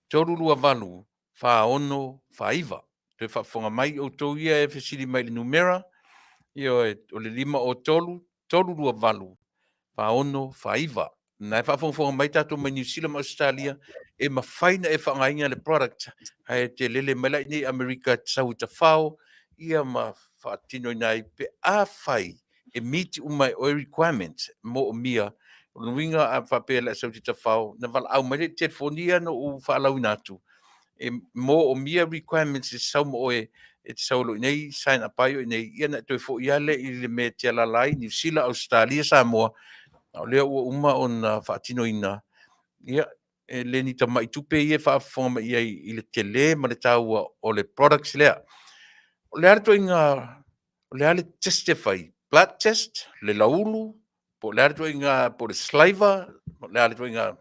328 4649. Toe faafofoga mai outou ia e fesili mai i le numera, ioe, o le 503 328 4649. Na e faafogafoga mai tatou mai Niu Sila ma Ausetalia, e mafai ona e faaaogaina le product ae te lele mai la i inei i Amerika e te sau i tafao ia ma faatinoina ai pe afai e e meet uma e oe requirements moomia. O lona uiga a faapea o le a sau i Tafao, na valaau mai lea i le telefoni ia na ou faalauina atu, e moomia requirements e sau ma oe e te sau loa i inei sign up ai oe i inei, ia ona e toe foi lava lea i le mea e te alaala ai, Niu Sila, Ausetalia, Samoa, a o lea ua uma ona faatinoina, ia, e le ni tamai tupe ia e faafofoga mai i ai i le tele ma le taua o le products lea. O le a le ituaiga, o le a le test e fai? Blood test, le laulu, po o le a le ituaiga, po o le saliva, po o le a le ituaiga?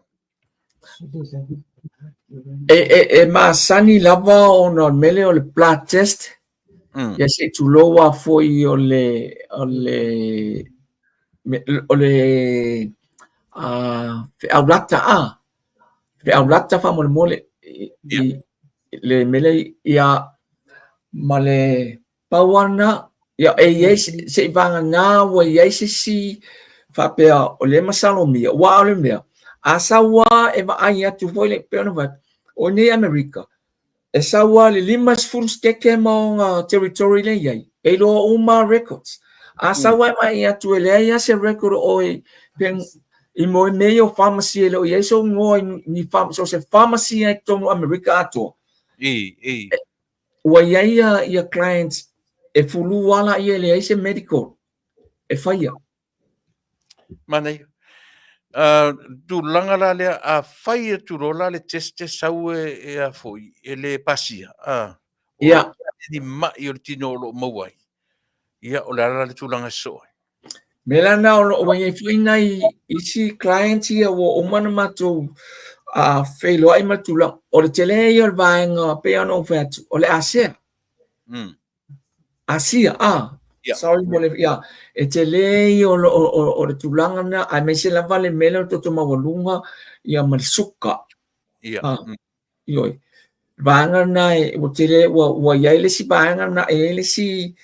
E, e, e masani lava ona o le mea lea o le blood test, ia se i tulou lava foi o le, o le, o le feau lata a, feau lata faamolemole i le mea lea ia ma le pau lava lena, ia e i ai seivagana ua i ai se isi faapea o lea e masalomia, aua o le mea, a sau lava e vaai atu foi lea pei ona fai atu, o nei Amerika, e sau lava i le 50 seteke ma ona territory lea e i ai, e iloa uma lava records. A sau lava e vaai atu e leai lava se record o oe pe i mea ia o pharmacy e le o i ai sou igoa i ni so o se pharmacy lava i totonu o Amerika atoa. Ua i ai ia clients e fulu lava laia e leai se medical e faia. Manaia. Tulaga la lea, a fai atu loa la le test e sau e a foi, e le pasia, Ia. Ni mai o le tino o lo o maua ai. Ia, o le a la le tulaga e sosoo ai? Mea la lena o lo o ua i ai foi nai isi clients ia ua uma ona matou feiloai ma le tulaga, o le tele ia o le vaega pei ona ou fai atu, o le ASEA. Asia, ah, Yeah. sorry mo le, yeah. E tele ia o le tulaga lena, aemaise lava le mea lea o le toto maualuga ia ma le suka. Yeah. Ah, ioe. Vaega lena e, ua tele, ua i ai le isi vaega lena, e i ai le isi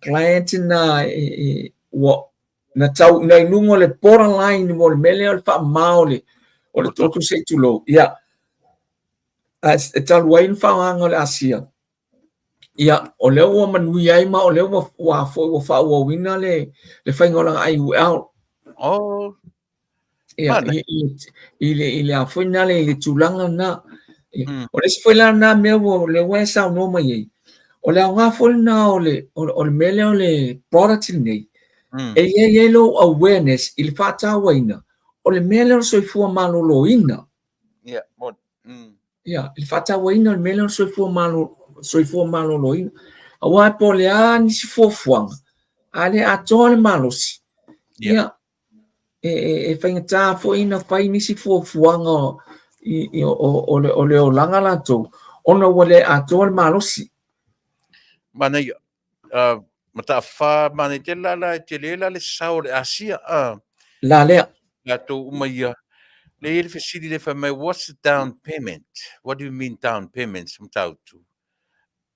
client lena e, e, ua, na tau na i luga o le borderline mo le mea lea o le faamama o le toto se i tulou. Yeah. Ae e talu ai le faaaogaina o le Asia, Ia, o lea ua manuia ai ma o lea ua ua foi ua faaauauina le le faiga o lana IUL. Oh. Ia, i le i le a foi na le i le tulaga lena. Ia, o le isi foi la lena mea ua lea ua e saunoa mai ai, o le aoga foi lena o le o le mea lea o le product lenei, e i ai ai lou awareness i le faatauaina o le mea lea o le soifua maloloina. Ia, moni. Ia, i le faatauaina o le mea lea o le soifua malo, soifua maloloina. Aua po o le a nisi fuafuaga, a le atoa le malosi, ia, e faigata foi ona fai nisi fuafuaga o le olaga latou, ona ua le atoa le malosi. Manaia. Mataafa manaia tele la la e tele la le sao o le Asia. La lea. Latou uma ia. Le i ai le fesili lea fai mai, what's the down payment? What do you mean down payment, Matautu?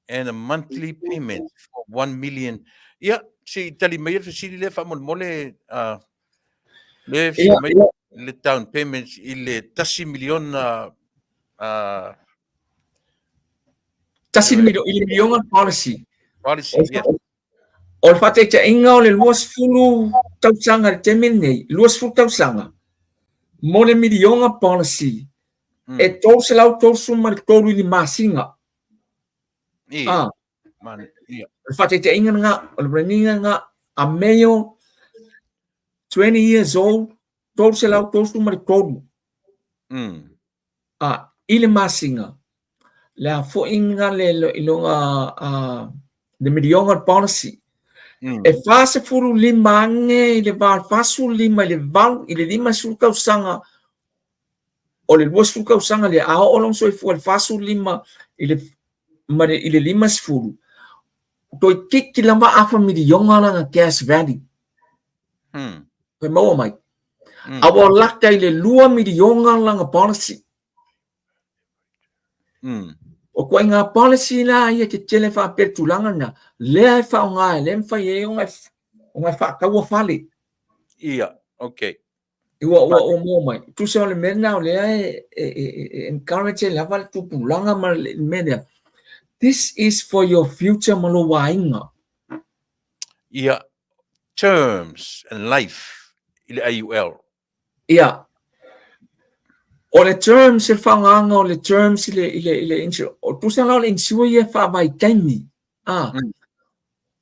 And a monthly payment for 1 million. Ia, se i tali mai le fesili lea faamolemole, le fesili mai le down payment i le 1 miliona. 1 miliona, i le miliona policy. Policy, yes. O le faataitaiga o le 20 tausaga i le taimi lenei, 20 tausaga, mo le miliona policy, e 333 i le masina. Ah. O le faataitaiga lena, o le raniga lena, a male, 20 years old, 333. A, i le masina, le a foi nga le i loga a le miliona policy. E 45 ane i le va 45 i le valu i le 50 tausaga o le 20 tausaga lea a oo lona soifua i le 45 i le ma le i le 50 toeitiiti lava afa miliona lana cash value. Pe maua mai. A ua lata i le 2 miliona lana policy. O ituaiga policy la ia tetele faapea le tulaga lena, lea e faaaoga e lea e mafai ai ona e faataua fale. Ia, okay. Ua ua ua maua mai. Tusa o le mea lena o lea e encourage ai lava le tupulaga ma le mea lea. This is for your future ma lou aiga. Ia. terms and life i le IUL. Ia. O le terms, le faaaogaina o le terms i le, i le, i le insure, o tusa la o le insure ia e faavaitaimi. Ah.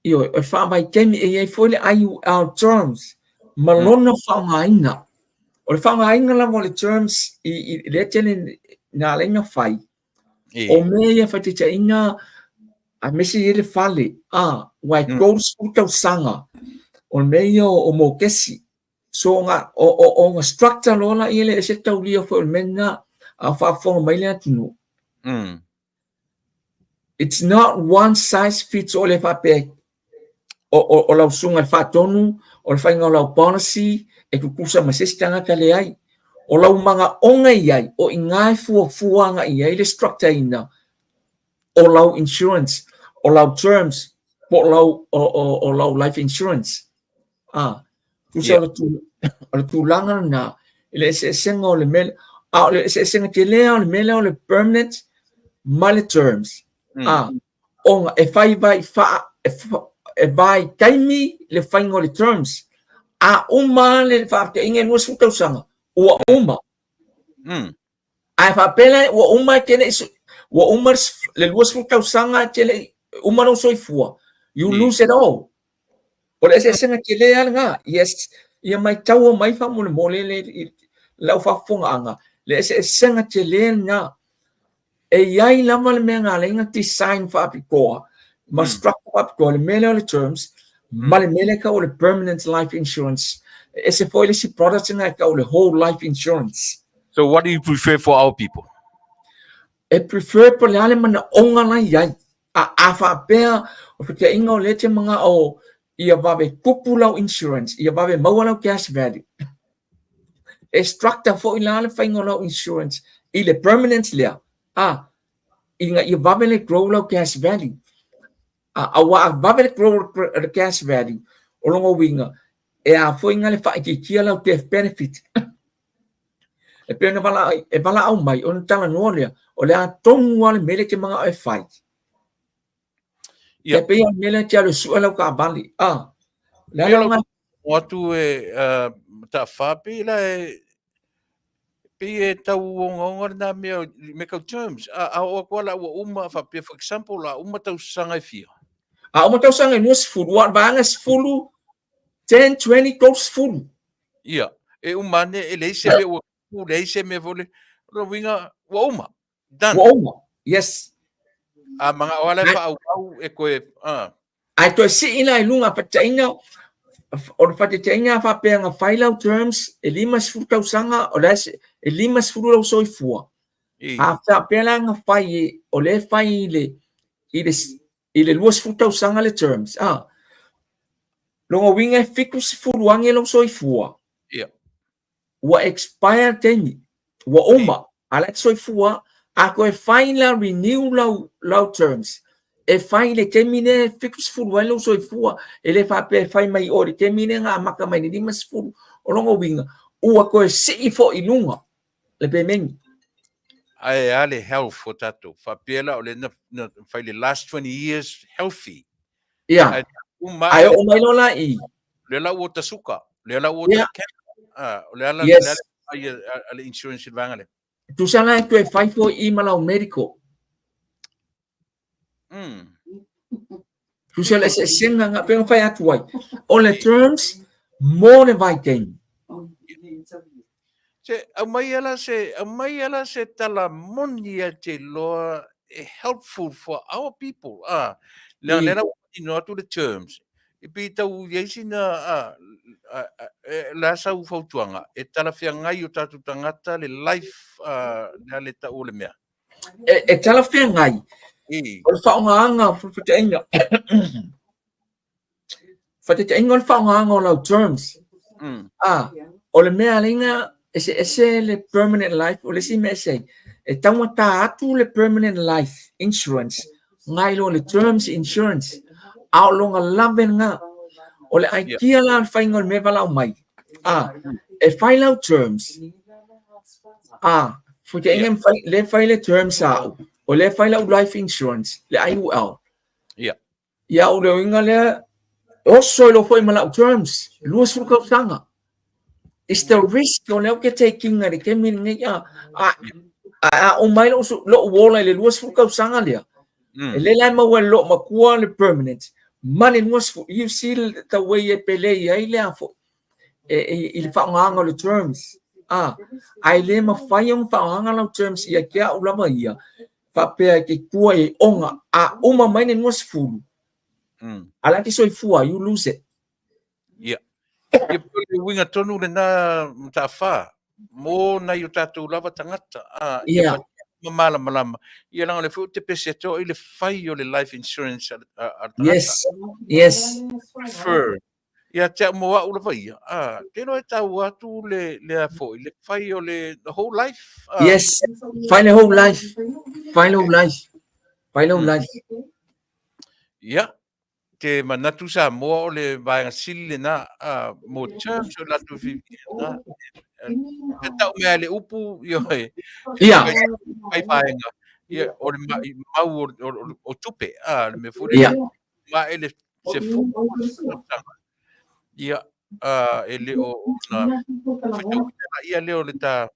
Ioe, e faavaitaimi e i ai foi le IUL terms ma lona faaaogaina. O le faaaogaina lava o le terms i, i lea tele na ala ai ona fai, o mea ia faitaitaiga aemaise i ai le fale, a, ua e 30 tausaga, o le mea ia o mokesi. So ona, o, o, ona structure loa laia lea e ese le taulia foi o le mea lena, a o faafofoga mai le atunuu. It's not one size fits all e faapea o, o, o lau susuga i le faatonu, o le faiga o lau policy e tutusa ma se isi tagata leai. O lau manaoga i ai, o i ina e fuafua agai i ai le structure ina o lau insurance, o lau terms, po o lau, o, o, o lau life insurance. Ah, tusa o le, tu, o le tulaga lena, i le eseesega o le mea, a o le eseesega tele o le mea lea o le permanent ma le terms. Ah, ona e fai vai fa, e, fa, e vai taimi le faiga o le terms. A uma le faafetaiga e 20 tausaga, ua uma. Ae faapea la ua uma e te le i ua uma le 20 tausaga e te le i uma lou soifua, you lose it all. O le eseesega tele lava lena. Yes, ia maitaua mai faamolemole le lau faafofogaaga, le eseesega tele lena. E i ai lava le mea na ala ai ona design faapitoa ma structure faapitoa le mea lea o le terms ma le mea lea e tau o le permanent life insurance. E ese foi le isi product lena e tau o le whole life insurance. So what do you prefer for our people? E prefer po o le a le manaoga la i ai. A, a faapea o fekeaiga o lea e te manao ia vave tupu lau insurance, ia vave maua lau cash value. E structure foi la le faiga o lau insurance i le permanent lea, a, ina ia vave le grow lau cash value. A, aua a vave le grow le cash value, o lona uiga, e a foi ina le faaitiitia lau death benefit. E pei ona vala, e valaau mai, ona talanoa lea, o le a tonu lava le mea lea e te manao e fai. E pei o le mea lea e te alu e sue lau taavale. A, le ala lena. O atu e Mataafa, pei la e, pei e tau ogaoga lena mea me kau terms. A, a oo atu lava la ua uma, faapea for example, a uma tausaga e fia? A uma tausaga e 20, ua o le vaega 10, 10, 20, 30. Ia, e uma ane, e leai se mea ua tupu, leai se mea foi lea. O lona uiga, ua uma. Done. Ua uma, yes. A manao lava la e faaauau e toe, a. Ae toe sii la i luga, faataitaiga, o le faataitaiga a faapea na fai lau terms e 50 tausaga, o la e 50 lou soifua. A faapea la na fai, o lea e fai i le, i le, i le 20 tausaga le terms, a. Lona uiga e 70 ane lou soifua. Ia. Ua expire le taimi, ua uma, a la e te soifua, a toe fai la renew lau, lau terms, e fai i le taimi lea e 70 ai lou soifua, e le faapea e fai mai i o i le taimi lea na amata mai i le 50. O lona uiga, ua toe sii foi i luga le pemeni. Ae a le health o tatou, faapea la o lea na, na fai le last 20 years healthy. Ia. Ae uma Ae oo mai loa la i. Lea la ua ota suka, lea la ua ota cancer. Ah, o le ala le ala ai a le insurance i le vaega lea. Tusa la e toe fai foi i ma lau medical. Tusa le eseesega na pei ona fai atu ai. O le terms mo le vaitaimi. Se, aumai ala se, aumai ala se tala moni a te iloa e helpful for our people. Ah, lea lea la ua manino atu le terms. E pei tau i ai sina, ah, ah, le a sau fautuaga, e talafeagai o tatou tagata le life, ah, le a le tau o le mea. E, e talafeagai. O le faaaogaina o faataitaiga. Faataitaiga o le faaaogaina o lau terms. Ah, o le mea ala ai ona eseese le permanent life, o le isi mea ese ai, e taugata atu le permanent life insurance nai lo le terms insurance, a o lona lave lena. O le idea la o le faiga o le mea e valaau mai, ah, e fai lau terms, ah, faataitaiga lea e fai le terms a au, o lea e fai lau life insurance, le IUL. Ia, o le uiga lea, Oso i loa foi ma lau terms, 20 tausaga. It's the risk o lea ou te take ina i le taimi lenei a a a uma ai lou lou ola i le 20 tausaga lea. E le la e maua e lou matua le permanent ma le 20. You see the way e pele ai le a foi e, e, i le faaaogaina o le terms. A, ae le mafai ona faaaogaina lau terms ia te au lava ia, faapea e te tua i ona a uma mai le 20, a la e te soifua, you lose it. Ia. Ia pei o le uiga tonu lena Mataafa, mo nai o tatou lava tagata, a, ia ma malamalama. Ia leaga o lea foi ou te pese atu au i le fai o le life insurance a, a, a le tagata. Yes, yes. Prefer. Ia te au mo au lava ia, a, te iloa e taua atu le, le a foi, le fai o le the whole life. A. Yes, fai le whole life. Fai le whole life. Fai le whole life. Ia, te manatu Samoa o le vaega sili lena a, mo terms o latou filifiliga na. E tau mea le upu, ioe. Ia. Fai vaega, ia, o le mau o, o, o tupe, a, le mea foi Ia. Ma e le se fu ia, a, e le o ona whetau ia leo le tā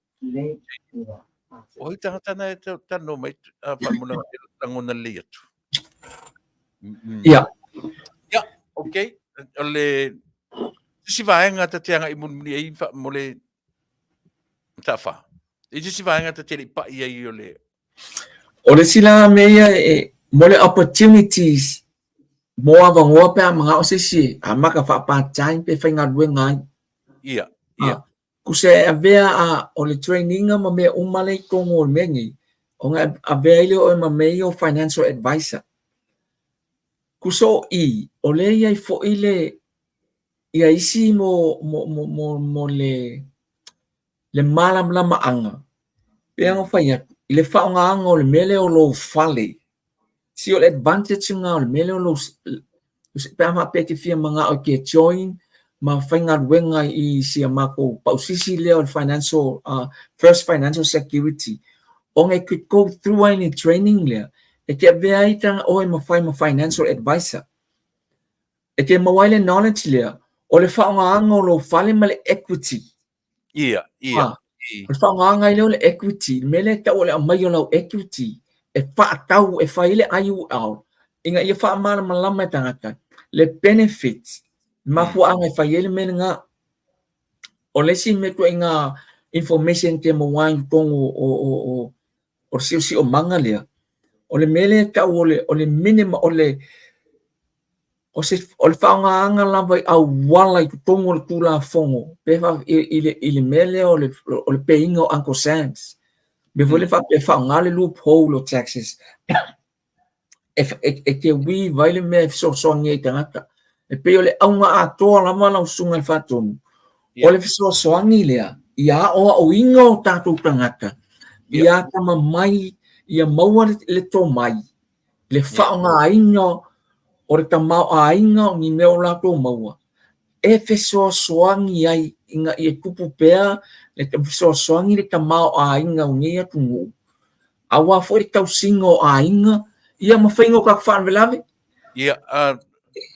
o hei tangata na e talanoa mai a whaamona e langona lelei atu. Ia. Ia, okay. O le isi vaega ta te agai mulimuli ai mo le Mataafa. I se isi vaega ta te le i pai ai o le O le isi la mea ia e mo le opportunities mo avanoa pe a manao se isi e amata faa-part time pe faigaluega ai. Ia, ia. Kusa e avea a o le training ma mea uma lea i totonu o le mea nei, ona e avea ai lea o oe ma mea ia o financial advisor. Kusa o i, o lea e i ai foi le ia isi mo mo mo mo mo le le malamalamaaga, pei ona fai atu, i le faaaogaina o le mea lea o lou fale, see o le advantage lena o le mea lea o lou, pe a faapea e te fia manao e te join ma faigaluega i si a matou pausisi lea o le financial, first financial security, ona e te go through ai le training lea, e te avea ai oe ma fai ma financial advisor. E te maua ai le knowledge lea, o le faaaogaina o lou fale ma le equity. Ia, ia. Ah, o le faaaogaina ai lea o le equity, le mea lea e tau o le aumai o lau equity, e faatau, e fai ai le IUL, ina ia faamalamalama e tagata le benefits, mafuaaga e fai ai le mea lena. O le isi mea ituaiga information e te maua ai i totonu o, o, o, o le siosiomaga lea, o le mea lea e tau o le, o le minimum, o le, o se, o le faaaogaina lava i auala i totonu o le Tulafono, pe fa, i, i, le, i le mea lea o le, o le pay ina o Uncle Sam's. Mea foi lea faapea faaaoga le loophole o taxes e, e, e te weave ai le mea e fesoasoani ai i tagata. E pei o le auga atoa lava lau susuga i le Faatonu, o le fesoasoani lea ia aoaoina o tatou tagata, ia atamamai, ia maua le, le tomai, le faaaogaina o le tamaoaiga o ni mea o latou maua, e fesoasoani ai ina ia tupu pea le fesoasoani le tamaoaiga o nei atunuu, aua foi le tausiga o aiga, ia ma faiga o tatou faalavelave. Ia,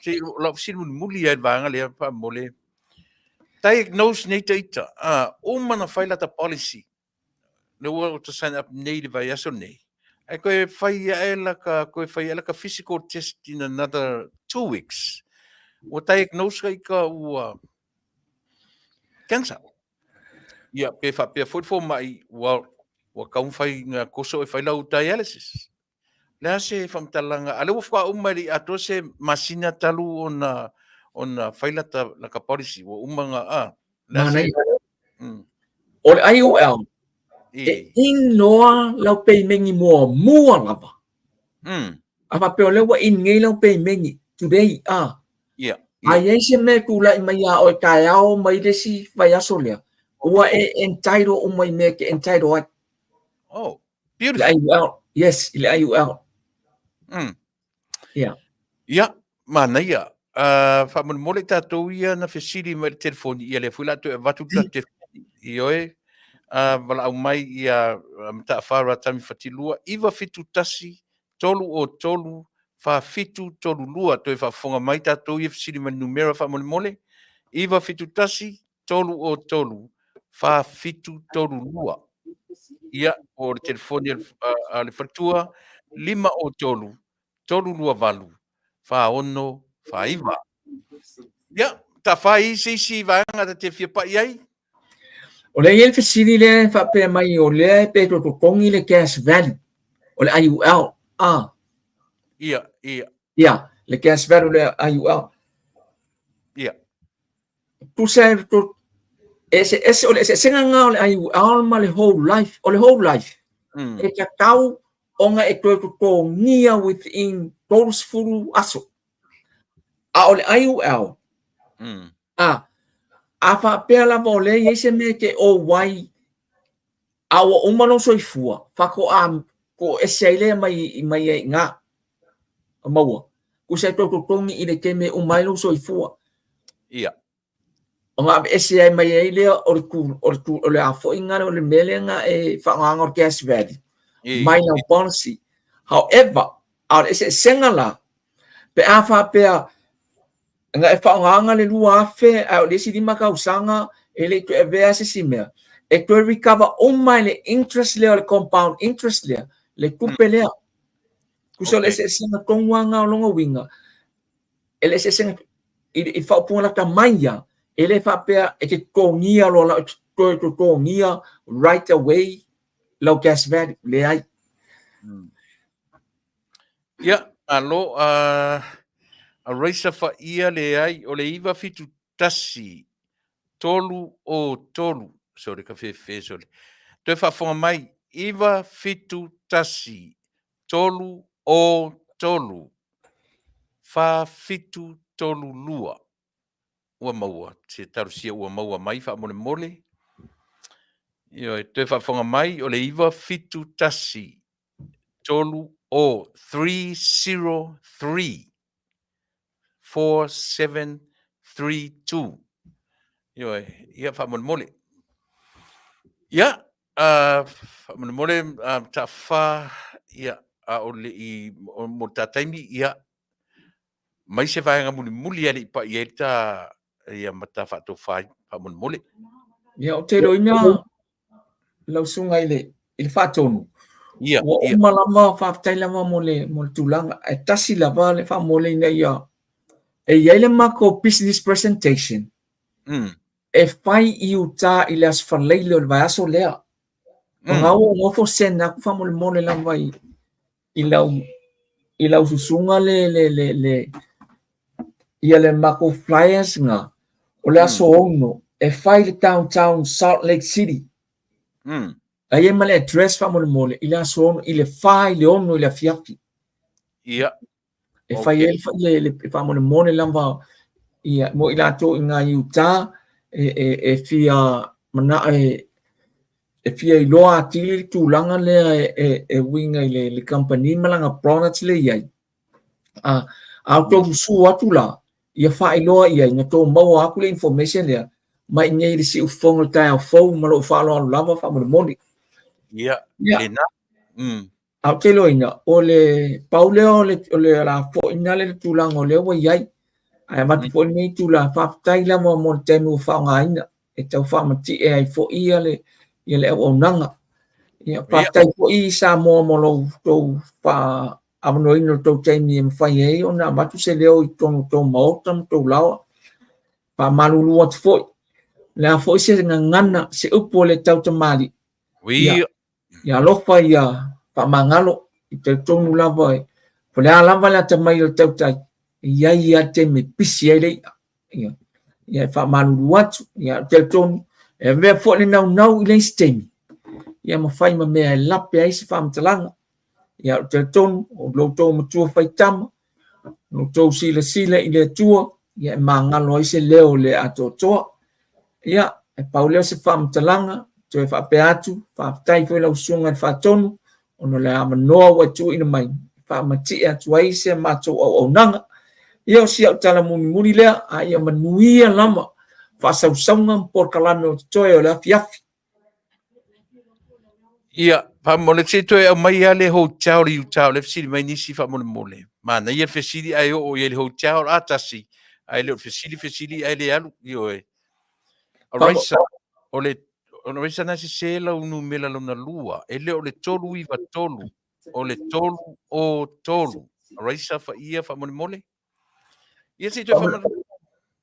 se o lau fesili mulimuli lava i le vaega lea faamolemole. Diagnose nei ta ita, uma ona fai lata policy, lea ua ta sign up nei i le vaiaso nei, ae toe fai ae laka, toe fai ae laka physical test in another 2 weeks. Ua diagnose ka ita ua cancer. Ia, pe faapea foi le fomai, ua, ua tatau ona fai nga koso e fai lau dialysis. Le a se faamatalaga, a lea ua faatoa uma e le i atoa se masina talu ona ona fai lata laka policy, ua uma ona a. Le a se Manaia. O le IOL, e in loa lau peimeni muamua lava. A faapea o lea ua in nei lau peimeni today, a. Ia. A i ai se mea e tulai mai ia oe taeao mai le isi vaiaso lea, ua e entitle uma i mea e te entitle ai. Oh, beautiful. I le IUL. Yes, i le IUL. Ia. Ia, manaia. Faamolemole i tatou ia na fesili mai i le telefoni, ia lea foi o le a toe avatu le tatou telefoni. Ioe, valaau mai ia Mataafa Ratami Fatilua, 971 303 4732. Toe faafofoga mai tatou ia fesili ma le numera faamolemole, 971 303 4732. Ia, po o le telefoni a le faletua, 503 328 4649. Ia, Tafa, i se isi vaega ta te fia pai ai? O lea e i ai le fesili lea e faapea mai o lea pe toe totogi le cash value o le IUL. Ah. Ia, ia. Ia, le cash value o le IUL. Ia. Tusa e to eseese o le eseesega lena o le IUL ma le whole life. O le whole life, e tatau ona e toe totogia within 30 aso. A o le IUL, a, a faapea lava o lea e i ai se mea e te ou ai a ua uma lou soifua, faatoa toese ai lea mai, mai ai i ina. Maua. Tusa e toe totogi i le taimi e uma ai lou soifua. Ia. Ona aveese ai mai ai lea o le tu, o le tu, o le a foi ngā, o le mea lea na e faaaogaina o le cash value mai lau policy. However, a o le eseesega la, pe a faapea na e faaaogaina le 2,000 ae o le isi 5 tausaga e le i toe avea se isi mea, e toe recover uma e le interest lea o le compound interest lea, le tupe lea. Tusa o le eseesega tonu lava lena o lona uiga, e le eseesega i le faaupuga lata mai ia, e le faapea e te totogia loa, e te toe totogia right away lau cash value, leai. Ia, malo, a Raisa Faia leai, o le 971 303, sorry, ka fefe, sorry. Toe faafofoga mai, 971 303 4732. Ua maua, se talosia ua maua mai faamolemole. Ioe, toe faafofoga mai, o le 971 3 o 303 4732. Ioe, ia faamolemole. Ia, faamolemole, Tafa, ia, a o le i, mo le ta taimi, ia, mai se vaega mulimuli e le i pai ai le ta, ia, ma ta faatofa ai, faamolemole. Ia, ou te iloaina lau susuga i le, i le faatonu. Ia, Ua ia. uma lava, faafetai lava mo le, mo le tulaga. Ae tasi lava le faamole ina ia, e i ai le matou business presentation e fai i uta i le Aso Faraile o le vaiaso lea. O na ua nofo send atu faamolemole lava i, i lau, i lau susuga le, le, le, le, ia le matou flyers na, o le aso 6 e fai i le downtown Salt Lake City. A i ai ma le address faamolemole i le aso 6 i le 4 i le 6 i le afiafi. Ia. E fai ai le, le, le faamolemole lava ia mo i latou i ngā i uta e, e, e fia mana e, e fia iloa atili le tulaga lea e, e, e uiga i le, le company ma lana products le i ai. A, a outou susu atu la, ia faailoa i ai, na tou maua atu le information lea, mai i inei i le siufofoga o le taeao fou ma lou faaaloalo lava faamolemole. Ia, Ia. lena. A ou te iloaina, o le pau lea o le, o le lafoina le tulaga o lea ua i ai. Ae avatu foi lenei itula, faafetai lava mo le taimi ua faaaogaina e tau faamatie ai foi ia le, ia le auaunaga. Ia, faafetai foi Samoa mo lo outou faaavanoaina o le tou taimi e mafai ai ona avatu se leo i totonu o tou maota ma tou laoa. Faamalulu atu foi, o le a foi se gagana, se upu a le tautamalii. Ia, ia alofa ia faamagalo i talitonu lava po o le a lava le atamai o le tautai, e i ai lava le taimi e pisi ai le i'a. Ia, ia e faamalulu atu, ia ou te talitonu e avea foi le naunau i le isi taimi, ia ma fai ma mea e lape ai se faamatalaga. Ia ou te talitonu o lo outou matua faitama, lo outou silasila i le Atua, ia e magalo ai se leo le atoatoa. Ia, e pau lea o se faamatalaga, toe faapea atu, faafetai foi lau susuga i le Faatonu, ona o le avanoa ua e tuuina mai, e faamatie atu ai se matou auaunaga. Ia, o si au tala mulimuli lea, a ia manuia lava faasausauga ma polokalame o totoe o le afiafi. Ia, faamolemole se i toe aumai lava le hotel i Utah, o lea e fesili mai nisi faamolemole. Manaia le fesili ae oo i ai i le hotel a tasi, ae le o le fesili fesili ae le alu. Ioe. Raisa, o le o le Raisa na sese lau numera lona lua, e le o le 393, o le 303. Raisa faia faamolemole. Ia se i toe faamanatu.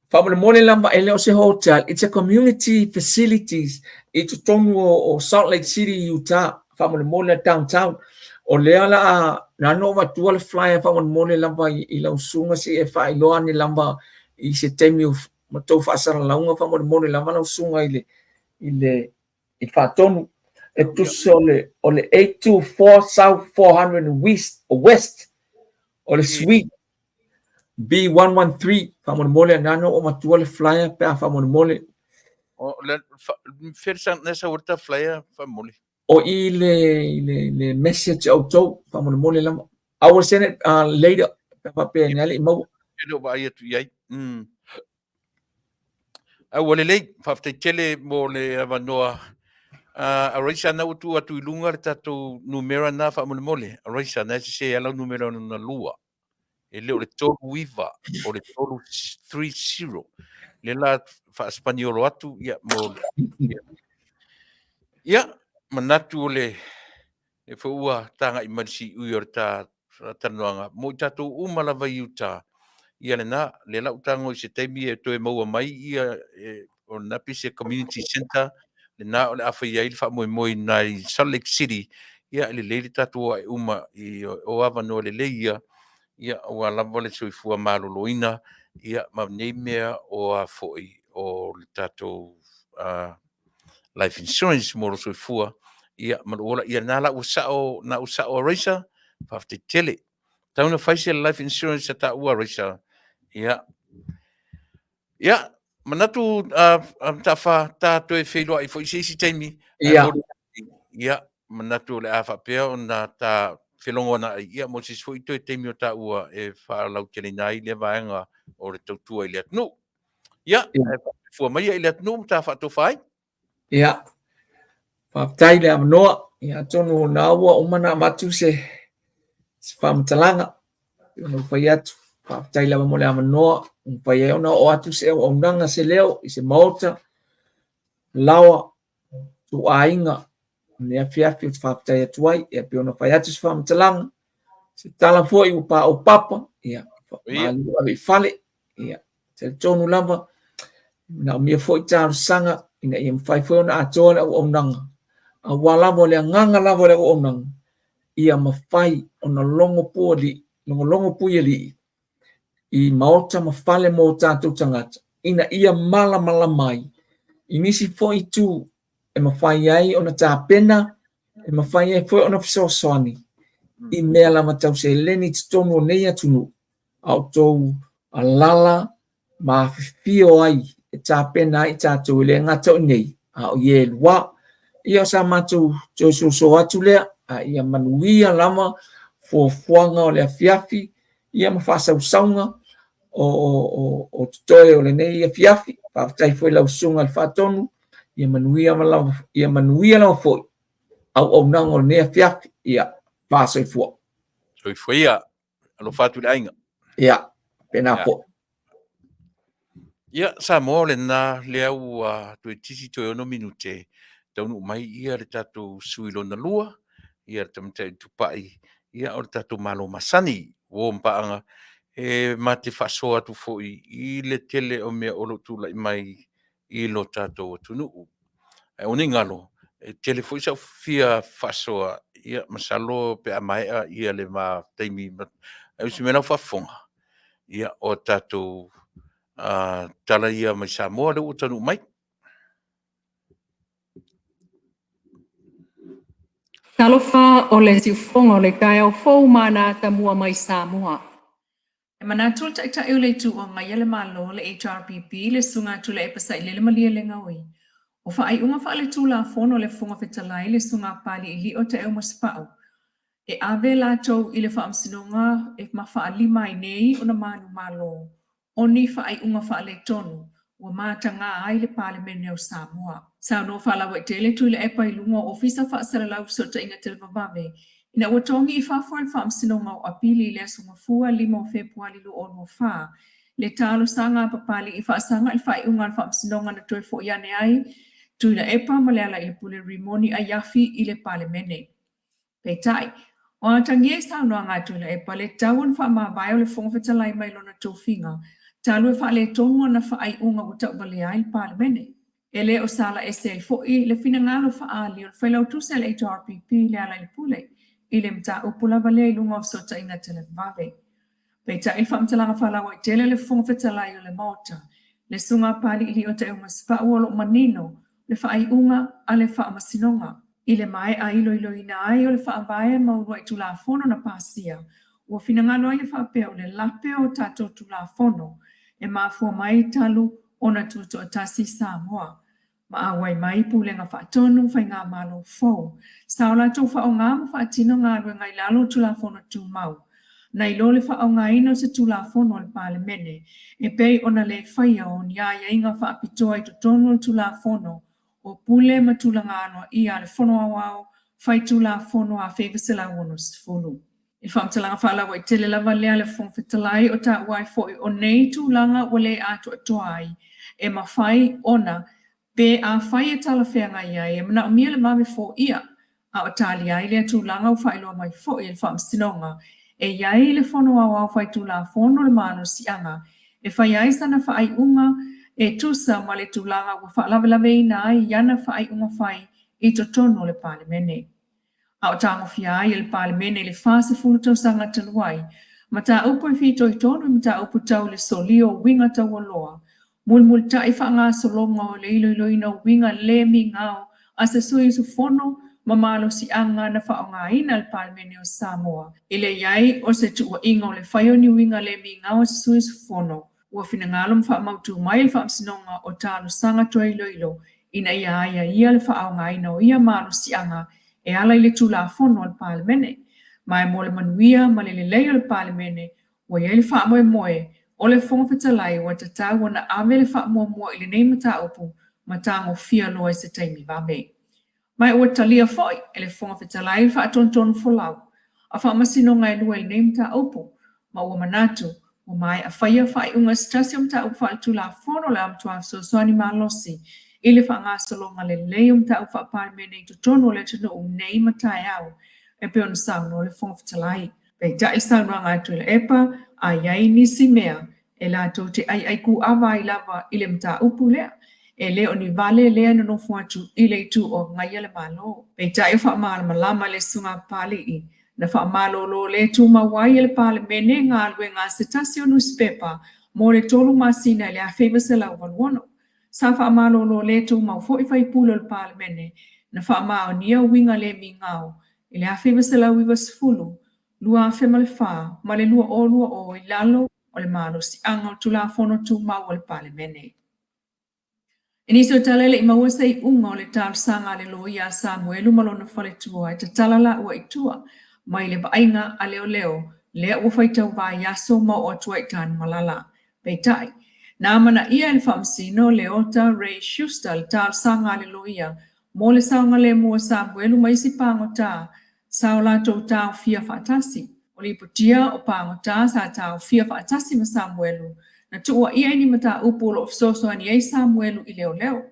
Faamolemole lava, e le o se hotel, it's a community facilities i totonu o Salt Lake City, Utah. Faamolemole downtown. O lea la a na no avatua le flyer faamolemole lava i lau susuga se i e faailoa ane lava i se taimi o ma tou faasalalauga faamolemole lava lau susuga i le i le i le faatonu. E tusa o le o le 824 South 400 West, West o le suite B113 faamolemole na no avatua le flyer pe a faamolemole. O le fea sa na sa urta flyer faamolemole. O i le le le message a outou faamolemole lava. I will send it later pe a faapea ni ale i maua. E le o vaai atu i ai. Ae ua lelei, faafetai tele mo le avanoa. Araisa, na ua tuu atu i luga le tatou numera na faamolemole. Araisa, na e sese ai lau numera lona lua. E le o le 39, o le 330. Le la faasepaniolo atu, ia, mo... Ia, manatu o le e foi ua tagai mai le siui o le ta talanoaga mo i tatou uma lava i Utah. Ia lena, lea la ua tago i se taimi e toe maua mai ia e, o lena pei se community center lena o le a fai ai le faamoemoe i nai Salt Lake City. Ia e lelei le tatou ae uma i o avanoa lelei ia, ia aua lava le soifua maloloina, ia ma nei mea o a foi o le tatou life insurance mo lo soifua, ia ma lou ola. Ia na la ua sao, na ua sao Raisa, faafetai tele. Tau na fai se life insurance a taua Raisa. Ia. Ia, manatu Matafa ta toe feiloai foi se isi taimi. Ia. Ia, manatu o le a faapea ona ta felogoana ai, ia mo se isi foi toe taimi o taua e faalauteleina ai lea vaega o le tautua i le atunuu. Ia, fua mai i le atunuu ma ta faatofa ai. Ia, faafetai le avanoa. Ia, atonu o na ua uma ona avatu se faamatalaga. Ona ou fai atu, faafetai lava mo le avanoa. Ua mafai ai ona oo atu se auaunaga se leo i se maota, laoa, ituaiga, lenei afiafi ou te faafetai atu ai. Ia, pei ona fai atu se faamatalaga, se tala foi ua paopapa, ia, malu ave i fale. Ia, talitonu lava, manaomia foi talosaga ina ia mafai foi ona atoa le auaunaga, aua lava o le agaga lava o le auaunaga, ia mafai ona logo pualii, logologo puialii i maota ma fale mo tatou tagata, ina ia malamalama ai i nisi foi itu e mafai ai ona tapena, e mafai ai foi ona fesoasoani i mea lava tau seleni i totonu o nei atunuu, a outou alala ma afifio ai e tapena ai tatou e le gata o i nei, a o i e lua. Ia, o sa matou toe soso atu lea, a ia manuia lava fuafuaga o le afiafi, ia ma faasausauga o totoe o lenei afiafi. Faafetai foi lau susuga i le Faatonu, ia manuia lava, ia manuia lava foi auaunaga o lenei afiafi. Ia, faasoifua. Soifua ia. Alofa atu i le aiga. Ia, pena foi. Ia, Samoa, o lena lea ua toe tisi toe 6 minute taunuu mai ia le tatou sui lona lua, ia le tamaitai Tupai, ia o le tatou Malo masani, uo ma paaga, e ma te faasoa atu foi i le tele o mea o lo o tulai mai i lo tatou atunuu. Ae aua ne i galo, e tele foi sau fia faasoa, ia masalo pe a maea ia le ma taimi, ae o si mea la ua faafofoga, ia o tatou tala ia mai Samoa lea ua taunuu mai. Talofa o le siufofoga o le taeao fou ma ana atamua mai Samoa. E manatu le Taitai o le Itu Agaia le Malo, le HRPP, le Susuga Tuilaepa Sailele Malielegaoi, o faaiuga faaletulafono a le Fofoga Fetalai, le Susuga Papali'ili'o Taeau Masepau, e ave latou i le Faamasinoga e ma faalima ai nei ona manumalo o ni faaiuga faaletonu. ua mataga ai le Palemene o Samoa. Saunoa faalauaitele Tuilaepa i luga o Ofisa Faasalalau Fesootaiga Televavave ina ua togi i fafo e le Faamasinoga o Apili i le Aso Gafua 5 o Fepuali 2024 le talosaga a Papalii faasaga i le faaiuga a le Faamasinoga na toe foi ane ai Tuilaepa ma Lealailepule Rimoni Aiafi i le Palemene. Peitai, o atagia i saunoaga a Tuilaepa le tatau ona faamavae o le Fofoga Fetalai mai lona tofiga talu e faaletonu ana faaiuga ua tauvalea ai le Palemene. E le o sala ese ai foi le finagalo faaali o le Failautusi a le HRPP Lealailepule i le mataupu lava lea i luga o fesootaiga televavave. Peitai i le faamatalaga faalauaitele a le Fofoga Fetalai o le Maota, le Susuga a Papali'i Taeaumasepau o lo o manino le faaiuga a le Faamasinoga. I le maea iloiloina ai o le Faavae ma uluai Tulafono na pasia, ua finagalo ai e faapea o le lape o tatou Tulafono e mafua mai talu ona tutoatasi Samoa ma auai mai Pulega Faatonu, Faigamalo fou, sa o latou faaaoga ma faatino galuega i lalo o Tulafono Tumau, nai lo le faaaogaina o se Tulafono a le Palemene e pei ona le faia o ni aiaiga faapitoa i totonu o le Tulafono o Pule ma Tulaga Aloaia a le Fono Aoao Faitulafono 1960. I le faamatalaga faalauaitele lava lea a le Fofoga Fetalai o taua ai foi o nei tulaga ua le atoatoa ai e mafai ona pe afai e talafeagai ai e manaomia le vave foia a o talia ai lea tulaga ua faailoa mai foi e le Faamasinoga e i ai le Fono Aoao Faitulafono le malosiaga e fai ai sana faaiuga e tusa ma le tulaga ua faalavelaveina ai i ana faaiuga fai i totonu o le Palemene. A o tagofia ai e le Palemene i le 40 tausaga talu ai, mataupu e fitoitonu i mataupu tau le solia o uiga taualoa, mulimulitai faagasologa o le iloiloina o uiga le migao a se sui usufono ma malosiaga na faaaogaina e le Palemene o Samoa i le i ai o se tuuaiga o le fai o ni uiga le migao a se sui usufono. Ua finagalo ma faamautu mai le Faamasinoga o talosaga toe iloilo ina ia aiaia le faaaogaina o ia malosiaga e ala i le Tulafono a le Palemene. Ma e mo le manuia ma le lelei o le Palemene, ua i ai le faamoemoe o le Fofoga Fetalai ua tatau ona ave le faamuamua i lenei mataupu ma tagofia loa i se taimi vave. Ma ua talia foi e le Fofoga Fetalai le faatonutonu folau a faamasinoga e lua i lenei mataupu, ma ua manatu ua maea faia faaiuga i se tasi o mataupu faaletulafono o le a matua fesoasoani malosi i le faagasologa lelei o mataupu faa-Palemene i totonu o le atunuu nei ma taeao, e pei ona saunoa le Fofoga Fetalai. Peitai le saunoaga a Tuilaepa, a i ai nisi mea e latou te aiaikūʻava ai lava i le mataupu lea, e le o ni vale lea e nonofo atu i le itu o agaia le Malo. Peitai o faamalamalama le Susuga a Papali'i, na faamalolo le tumau ai e le Palemene galuega a se tasi o nusipepa mo le tolu masina i le 1986. Sa faamalolo le tumau foi faipule o le Palemene na faamaonia uiga le migao i le 1990, 2004 ma le 2020 i lalo o le malosiaga o Tulafono Tumau a le Palemene. I nisi o tala e le i maua se iuga o le talosaga a le loia a Samuelu ma lona faletua e tatala laua i tua mai le vaaiga a leoleo lea ua faitau vaiaso ma oo atu ai i Tanumalala. Peitai, na amanaia e le Faamasino Leota Ray Schuster le talosaga a le loia mo le saogalemu o Samuelu ma isi pagota sa o latou taofia faatasi. O lipotia o pagota sa taofia faatasi ma Samuelu na tuuaia i ni mataupu o lo o fesoasoani ai Samuelu i leoleo.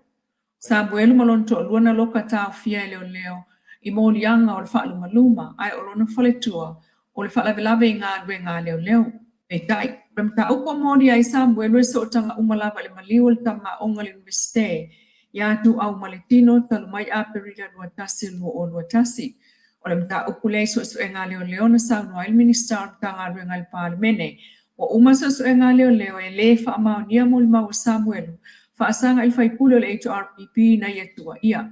Samuelu ma lona toalua na loka taofia e leoleo i moliaga o le faalumaluma ae o lona faletua o le faalavelave i galuega a leoleo. Peitai, o le mataupu o molia ai Samuelu e sootaga uma lava i le maliu o le tama aoga i le Iunivesite ia Tuau Maletino talu mai Aperila 21 2021. O le mataupu lea i suesuega a leoleo na saunoa ai le Minisita o le Matagaluega i le Palemene. Ua uma suesuega a leoleo e le faamaonia molimau a Samuelu faasaga i le faipule o le HRPP na ia tuuaia.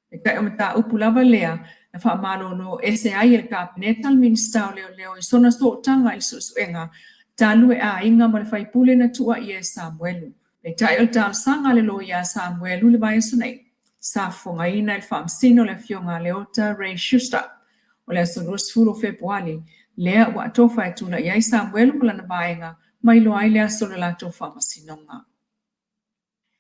Peitai o mataupu lava lea na faamalolo ese ai e le Kapeneta le Minisita o Leoleo i sona sootaga i le suesuega talu e aiga ma le faipule na tuuaia e Samuelu. Peitai o le talosaga a le loia a Samuelu i le vaiaso nei, sa fofogaina e le Faamasino le Afioga a Leota Ray Schuster. O le aso 20 o Fepuali lea ua atofa e tulai ai Samuelu ma lana vaega ma iloa ai le aso o le latou faamasinoga.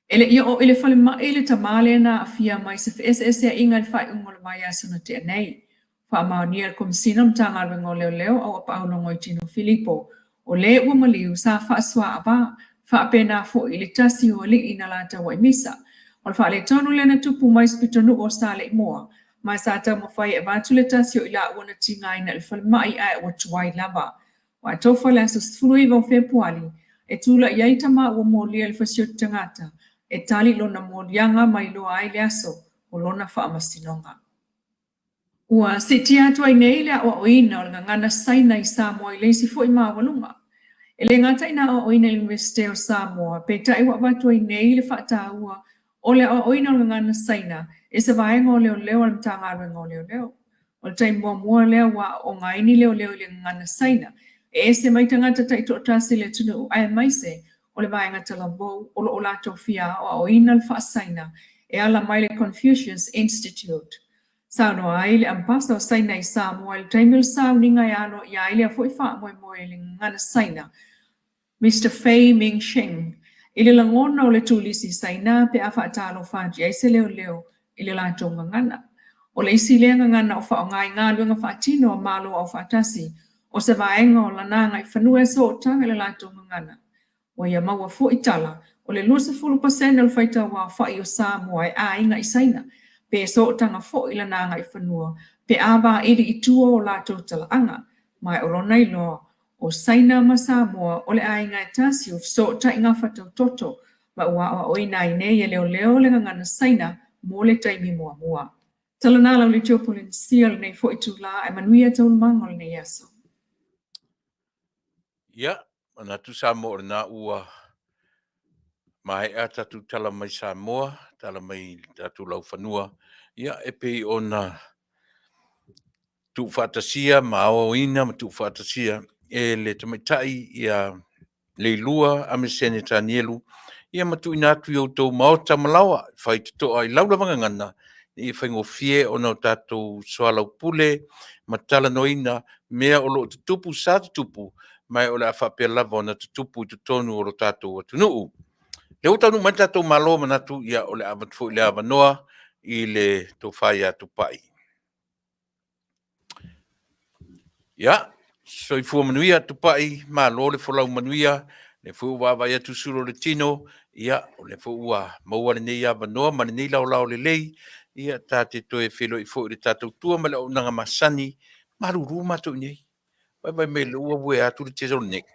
E le i oo i le falemai le tama lea na aafia mai se feeseeseaiga i le faaiuga o le vaiaso na tea nei. Faamaonia e le Komesina o le Matagaluega o Leoleo Auapaau Logoitino Filipo, o le ua maliu sa faasuaava faapena foi i le tasi o alii na latauai misa. O le faaletonu lea na tupu mai se pitonuu o Saleimoa, ma sa taumafai e avatu le tasi o i laua na tigaina i le falemai ae ua tuai lava. Ua tofa le aso 19 o Fepuali e tulai ai tama ua molia i le fasioti tagata e tali lona moliaga ma iloa ai le aso o lona faamasinoga. Ua siitia atu ai nei le aoaoina o le gagana Saina i Samoa i le isi foi maualuga. E le gata ina aoaoina i le Iunivesite o Samoa, peitai ua avatu ai nei le faataua o le aoaoina o le gagana Saina e se vaega o leoleo a le Matagaluega o Leoleo. O le taimi muamua lea ua aooga ai ni leoleo i le gagana Saina, e ese mai tagata taitoatasi i le atunuu aemaise o le vaega talavou o lo o latou fia aoaoina le faa-Saina e ala mai le Confucius Institute. Saunoa ai le Ambasa o Saina i Samoa i le taimi o le sauniga e aloaia ai lea foi faamoemoe i le gagana Saina, Mister Fei Mingsheng, i le lagona o le turisi Saina pe a faatalofa atu i ai se leoleo i le latou gagana. O le isi lea gagana o faaaoga i galuega faatino a Malo Aufaatasi, o se vaega o lana agaifanua e sootaga i le latou gagana. Ua ia maua foi tala, o le 20 pasene o le faitauaofai o Samoa e aiga i Saina, pe sootaga foi i lana agaifanua pe a vaili i tua o latou talaaga, ma o lona iloa, o Saina ma Samoa o le aiga e tasi o fesootai gafatautoto ma ua aoaoina ai nei e leoleo le gagana Saina mo le taimi muamua. Tala na lau Leitio Polenisia lenei foi itulā ae manuia taualumaga o lenei aso. Ia, manatu Samoa o lena ua maea tatou tala mai Samoa, tala mai le tatou laufanua, ia e pei ona tuufaatasia ma aoaoina ma tuufaatasia e le tamaitai ia Leilua Amesene Tanielu, ia ma tuuina atu i outou maota ma laoa e faitotoa i lau lava gagana ina ia faigofie ona o tatou soalaupule ma talanoaina mea o lo o tutupu sa tutupu ma o le a faapea lava ona tutupu i totonu o lo tatou atunuu. Lea ua taunuu mai le tatou Malo, manatu ia o le a avatu foi le avanoa i le tofa ia Tupai. Ia, soifua manuia Tupai, malo le folau manuia, lea foi ua vaavaai atu sulu o le tino, ia, o lea foi ua maua lenei avanoa ma lenei laolao lelei, ia, ta te toe feiloai foi i le tatou tua ma le auaunaga masani, malulu matou i inei. Vaivai mai lea ua uea atu le turtleneck.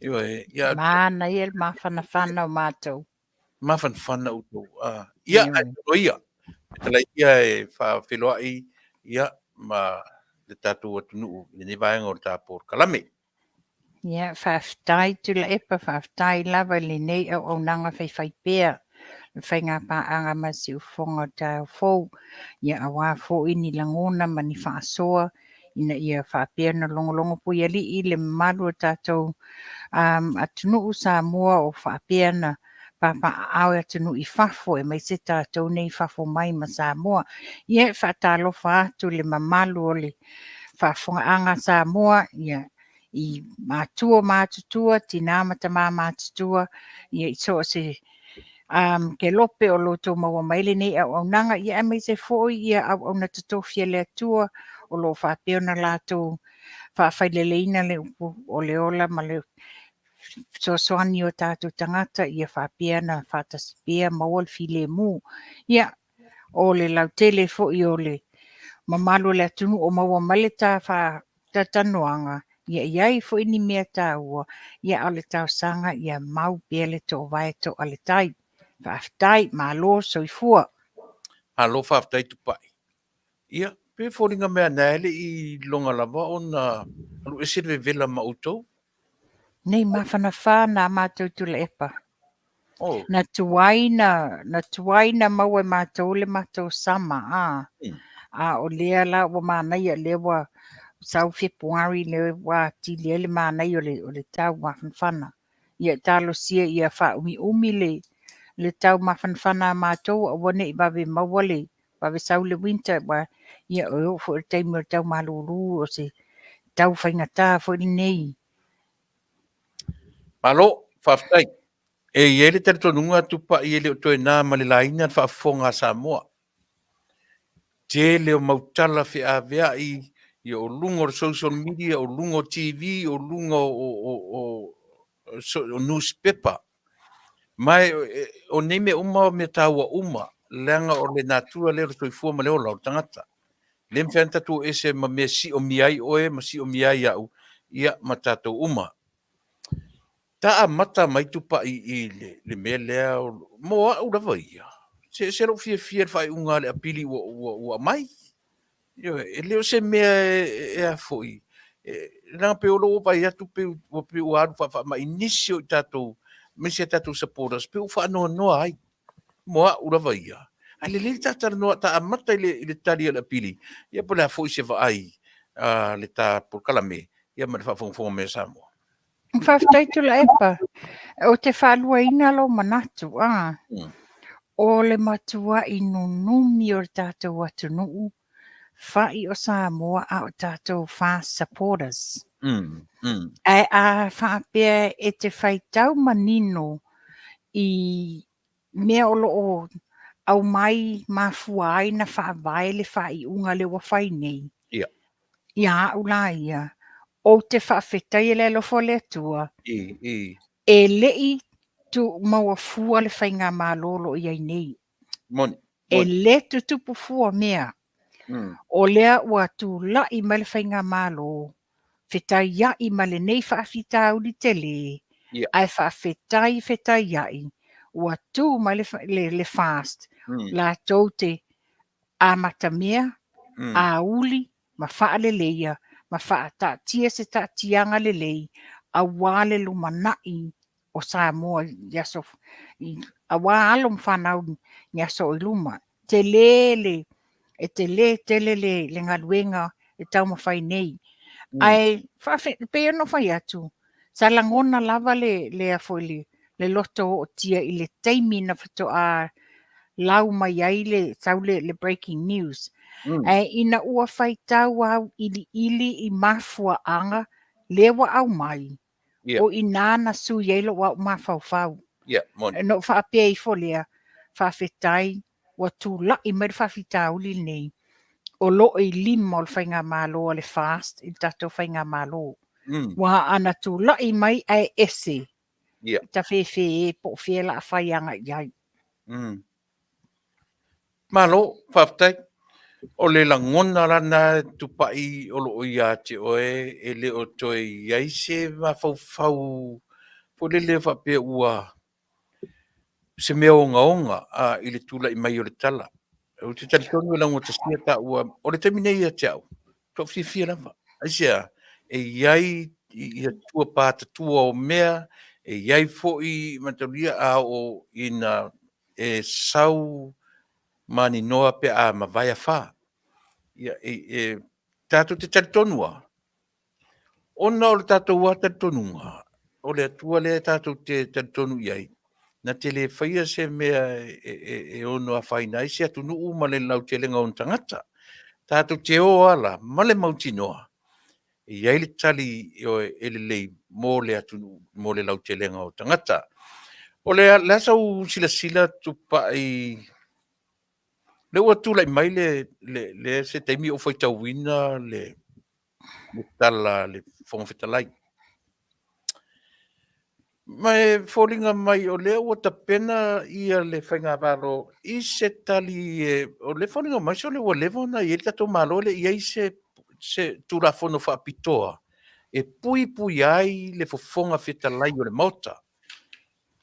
Ioe, ia. Manaia le mafanafana o matou. Mafanafana outou. Ah, ia, ae talo ia. Fetalai ia e faafeiloai ia ma le tatou atunuu i lenei vaega o le ta polokalame. Ia, faafetai Tuilaepa, faafetai lava i lenei auaunaga faifaipea, le faigapaaga ma le siufofoga o le taeao fou, ia aua foi ni lagona ma ni faasoa ina ia faapea ona logologo puialii le mamalu o tatou atunuu Samoa o faapea ona papaaao e atunuu i fafo, aemaise tatou nei i fafo mai ma Samoa. Ia, e faatalofa atu i le mamalu o le faafofogaaga a Samoa, ia, i matua matutua, tina ma tama matutua, ia i so o se kelope o lo outou maua mai lenei auaunaga, ia aemaise foi ia auauna totofi a le Atua o lo o faapea ona latou faafaileleina le upu o le ola ma le fesoasoani o tatou tagata ia faapea ona faatasi pea maua le filemu. Ia, o le lautele foi o le mamalu o le atunuu o maua mai le ta faatalatalanoaga, ia i ai foi ni mea taua, ia a o le talosaga ia mau pea le toovae toa le tai. Faafetai, malo, soifua. Malo faafetai Tupai. Ia, pe foliga mea na e le i iloga lava ona alu ese le vevela ma outou. Nei mafanafana a matou Tuilaepa. Oh. Na tuai na, na tuai na maua e matou le matou sama, a. A o lea la ua manaia, lea ua sau Fepuari, lea ua atili ai le manaia o le, o le tau mafanafana. Ia talosia ia faaumiumi le, le tau mafanafana a matou, aua ne i vave maua le, vave sau le winter, aua ia e oo foi i le taimi o le tau malulu, o se tau faigata foi lenei. Malo, faafetai. E i ai le talitonuga Tupai e le o toe na ma le laina le faafofoga a Samoa. Tele o mau tala feaveai, ia o luga o le social media, o luga o TV, o luga o newspaper. Ma o nei mea uma o mea taua uma, leaga o le natura lea o le soifua ma le ola o le tagata. Le mafai ona tatou o ese ma mea e siomia ai oe ma siomia ai au, ia ma tatou uma. Ta amata mai Tupai i le mea lea, mo au lava ia, se ese lou fiafia i le faaiuga a le apili ua aumai. Ioe, e le o se mea e a foi, leaga pei o lou vaai atu pei ua alu faafaamai nisi o i tatou, aemaise a tatou supporters, pei ua faanoanoa ai, mo au lava ia. Ae lelei le ta talanoa, ta amata i le tali a le apili, ia po o le a foi se vaai a le ta polokalame, ia ma le faafogafoga mai a Samoa. Faafetai Tuilaepa. Ou te faaluaina lou manatu, a. O le matuai nunumi o le tatou atunuu, fai o Samoa a o tatou FAST supporters. Ae a faapea e te faitau manino i mea o lo o aumai mafua ai na faavae le faaiuga lea ua fai nei, Ia. Ia au la ia, ou te faafetaia le alofa o le Atua, I, i. e le i maua fua le faigamalo o lo o i ai nei. Moni. E le tutupu fua mea. O lea ua tulai mai le faigamalo, fetaiai ma lenei faafitauli tele, ae faafetai fetaiai, ua tu mai le FAST, latou te amatamea, auli ma faaleleia ma faataatia se taatiaga lelei aua le lumanai o Samoa i aso, aua alo ma fanau i aso o i luma. Tele le, e tele tele le galuega e taumafai nei. Ae pei ona ou fai atu, sa lagona lava le, le, a foi le, le loto ootia i le taimi na faatoa lau mai ai le, sau le, le breaking news. Ae ina ua faitau auiliili i mafuaaga lea ua aumai, o i ina na sui ai lou au mafaufau. Ia, moni. Na ou faapea ifo lea, faafetai ua tulai mai le faafitauli lenei, o lo o i lima o le faigamalo a le FAST i le tatou faigamalo. Ua ana tulai mai ae ese, tafefe e po o fea la a fai agai i ai. Malo, faafetai. O le lagona la lena e tupai o lo o ia te oe, e le o toe i ai se mafaufau foi lele faapea ua se mea ogaoga i le tulai mai o le tala. Ou te talitonu e laugatasia taua, o le taimi nei ia te au, matuai fiafia lava. Aisea? E i ai ia tua patatua o mea, e i ai foi mataulia a oo ina e sau maninoa pe a mavae afa. Ia, e tatou te talitonu lava, ona o le tatou lava talitonuga, o le Atua lea tatou te talitonu i ai, na te le faia se mea e ono afaina ai se atunuu ma le lautelega o ona tagata. Tatou te o lava la ma le mautinoa, e i ai le tali e lelei mo le atunuu, mo le lautelega o tagata. O le a sau silasila Tupai, lea ua tulai mai le se taimi ou faitauina le tala a le Fofoga Fetalai. Ma e foliga mai o lea ua tapena ia le Faigamalo i se tali e, o lea e foliga mai sole ua leva ona i ai le tatou Malo e le i i ai se Tulafono faapitoa e puipuia ai le Fofoga Fetalai o le Maota.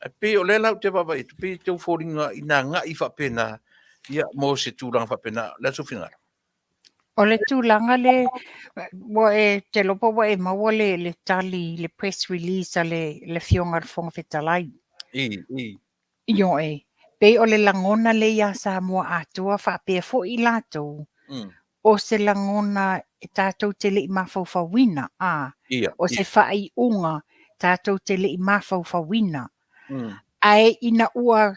Ae pei o lea la ou te vaavaai atu, pei e tau foliga ina agai faapena, ia, mo se tulaga faapena. O le a sou finagalo? O le tulaga le, ua e, te iloa po ua e maua le, le tali, le press release a le, le Afioga i le Fofoga Fetalai. I, i. Ioe, pei o le lagona lea ia Samoa atoa faapea foi i latou, o se lagona e tatou te le i mafaufauina, a, Ia, o se faaiuga tatou te le i mafaufauina. Ae ina ua,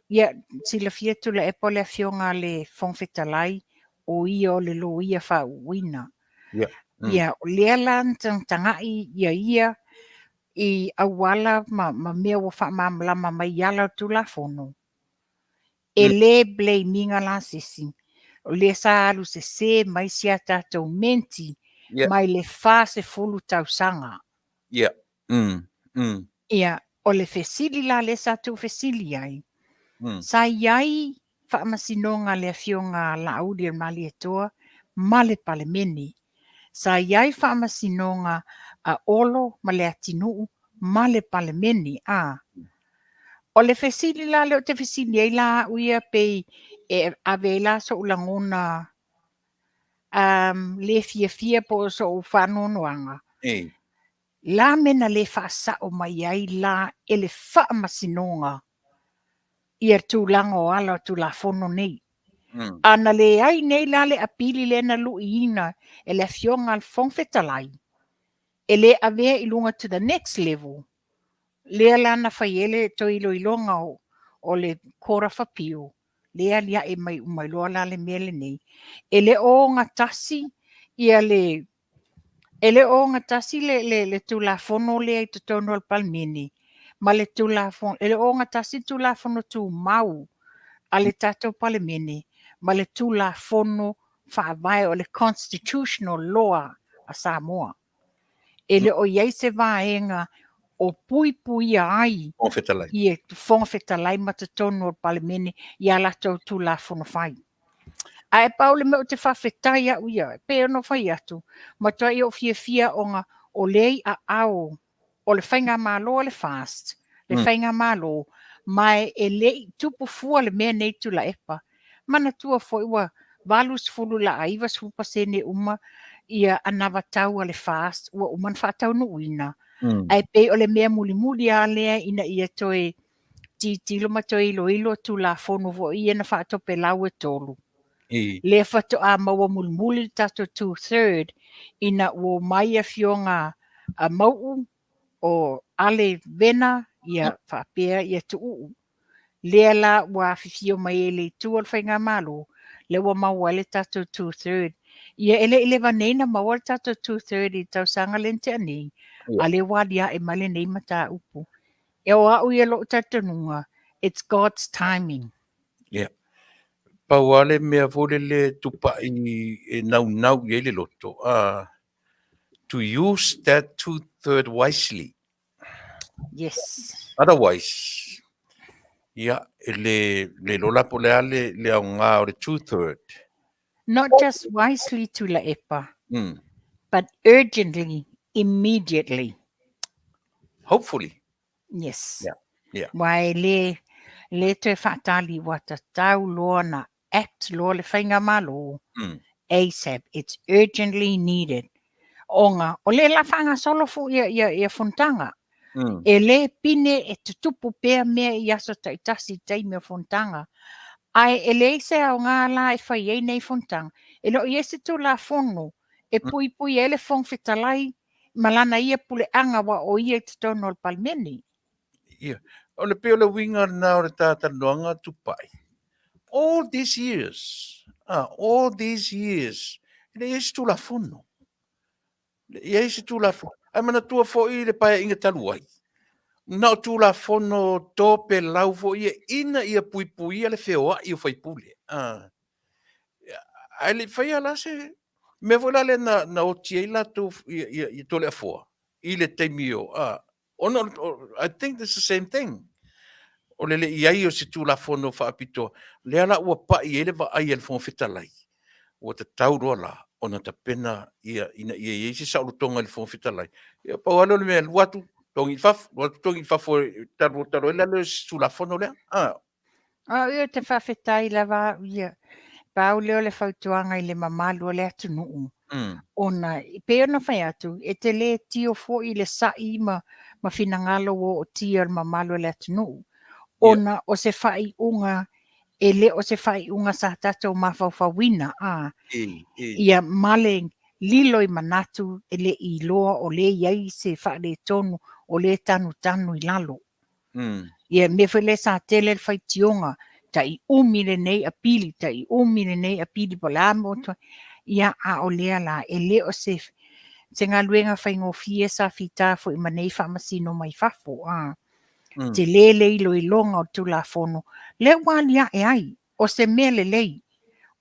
ia, silafia Tuilaepa o le Afioga a le Fofoga Fetalai, o ia o le loia faauuina. Ia. Ia, o lea la na tagatagai ia ia. i auala ma, ma mea ua faamalamalama mai i ala o le Tulafono, e le blame ina la se isi, o lea sa alu sese mai si a tatou menti mai le 40 tausaga. Yeah. Ia, o le fesili la lea sa tuufesili ai, sa i ai faamasinoga a le Afioga a Laauli o le Malietoa ma le Palemene. Sa i ai faamasinoga a Olo ma Leatinuu ma le Palemene, a. O le fesili la lea ou te fesili ai la au ia pei e ave ai la so'u lagona le fiafia po o so'u faanoanoaga, la mea na le faasa'o mai ai la e le faamasinoga ia tulaga o ala o Tulafono nei? A na leai nei la le apili lea na lu'iina e le Afioga a le Fofoga Fetalai, e le avea i luga to the next level, lea la na fai ai le toe iloiloga o le Court of Appeal, lea alia'e mai uma ai loa la le mea lenei. E le o ogatasi ia le e le o ogatasi le Tulafono lea i totonu o le Palemene ma le Tulafono, e le o ogatasi le Tulafono Tumau a le tatou Palemene ma le Tulafono Faavae o le Constitutional Law a Samoa. E le o i ai se vaega o puipuia ai Fofoga Fetalai. Ia Fofoga Fetalai ma totonu o le Palemene i a latou Tulafono fai. Ae pau le mea ou te faafetai au ia, pei ona fai atu, matuai ou fiafia ona o lea i aao o le Faigamalo a le FAST, le Faigamalo, ma e le i tupu fua le mea nei Tuilaepa. Manatua foi ua 80 i le 90% uma ia anavatau a le FAST ua uma ona faataunuuina. Ae pei o le mea mulimuli lava lea ina ia toe tilotilo ma toe iloilo Tulafono foi ia na faatopelau e tolu. Lea faatoa maua mulimuli le tatou two-third ina ua omai afioga a Mau'u, o Ale Vena, ia faapea ia Tuuu. Lea la ua afifio mai ai le itu o le Faigamalo, lea ua maua ai le tatou two-third. Ia e le i leva nei na maua le tatou two-third i le tausaga lea na tea nei, a lea ua alia'e mai lenei mataupu. E o au ia lo'u talitonuga, it's God's timing. Yeah. Pau lava le mea foi lele tupai e naunau i ai le loto, to use that two-third wisely. Otherwise, ia, e le, le iloa la po o le a le aoga o le two-third. Not just wisely, Tuilaepa, but urgently, immediately. Hopefully. Yes. Yeah. Aua e le, le toe faatali ua tatau loa na act loa le Faigamalo ASAP. It's urgently needed. Ona o lea la faagasolo foi ia, ia, ia fonotaga. E le pine e tutupu pea mea i aso taitasi i taimi o fonotaga. Ae e leai se aoga la e fai ai nei fonotaga. E le o i ai se Tulafono e puipui ai le Fofoga Fetalai ma lana ia puleaga aua o ia i totonu o le Palemene. Ia, o le pei o le uiga lena o le ta talanoaga tupai. All these years, all these years, e le i ai se Tulafono. E le i ai se Tulafono. Ae manatua foi le Paeaiga talu ai, na o Tulafono topelau foi ia ina ia puipuia le feoai o faipule. Ae le i faia la se mea foi la lea na oti ai latou i Toleafoa i le taimi o, ona I think it's the same thing. O le le i ai o se Tulafono faapitoa, lea la ua pai ai le vaai a le Fofoga Fetalai, ua tatau loa la ona tapena ia ina ia i ai se saolotoga i le Fofoga Fetalai. Ia pau lava lea o le mea, alu atu, togi i fafo, alu atu togi i fafo, talu talu ai la lea o se Tulafono lea. Au ia ou te faafetai lava au ia. Pau lea o le fautuaga i le mamalu o le atunuu. Ona, e pei ona fai atu, e te le tio foi i le sa'i ma finagalo ua ootia o le mamalu o le atunuu. Ona o se faaiuga, e le o se faaiuga sa tatou mafaufauina, a. Ia ma le lilo i manatu e le i iloa o lea e i ai se faaletonu o lea e tanutanu i lalo. Ia mea foi lea sa tele le faitioga, tai umi lenei apili, tai umi lenei apili, po o le a mo. Ia, a o lea la, e le o se se galuega faigofie sa fita foi ma nei faamasino mai fafo, a. Tele le iloiloga o le Tulafono lea ua aliae ai, o se mea lelei,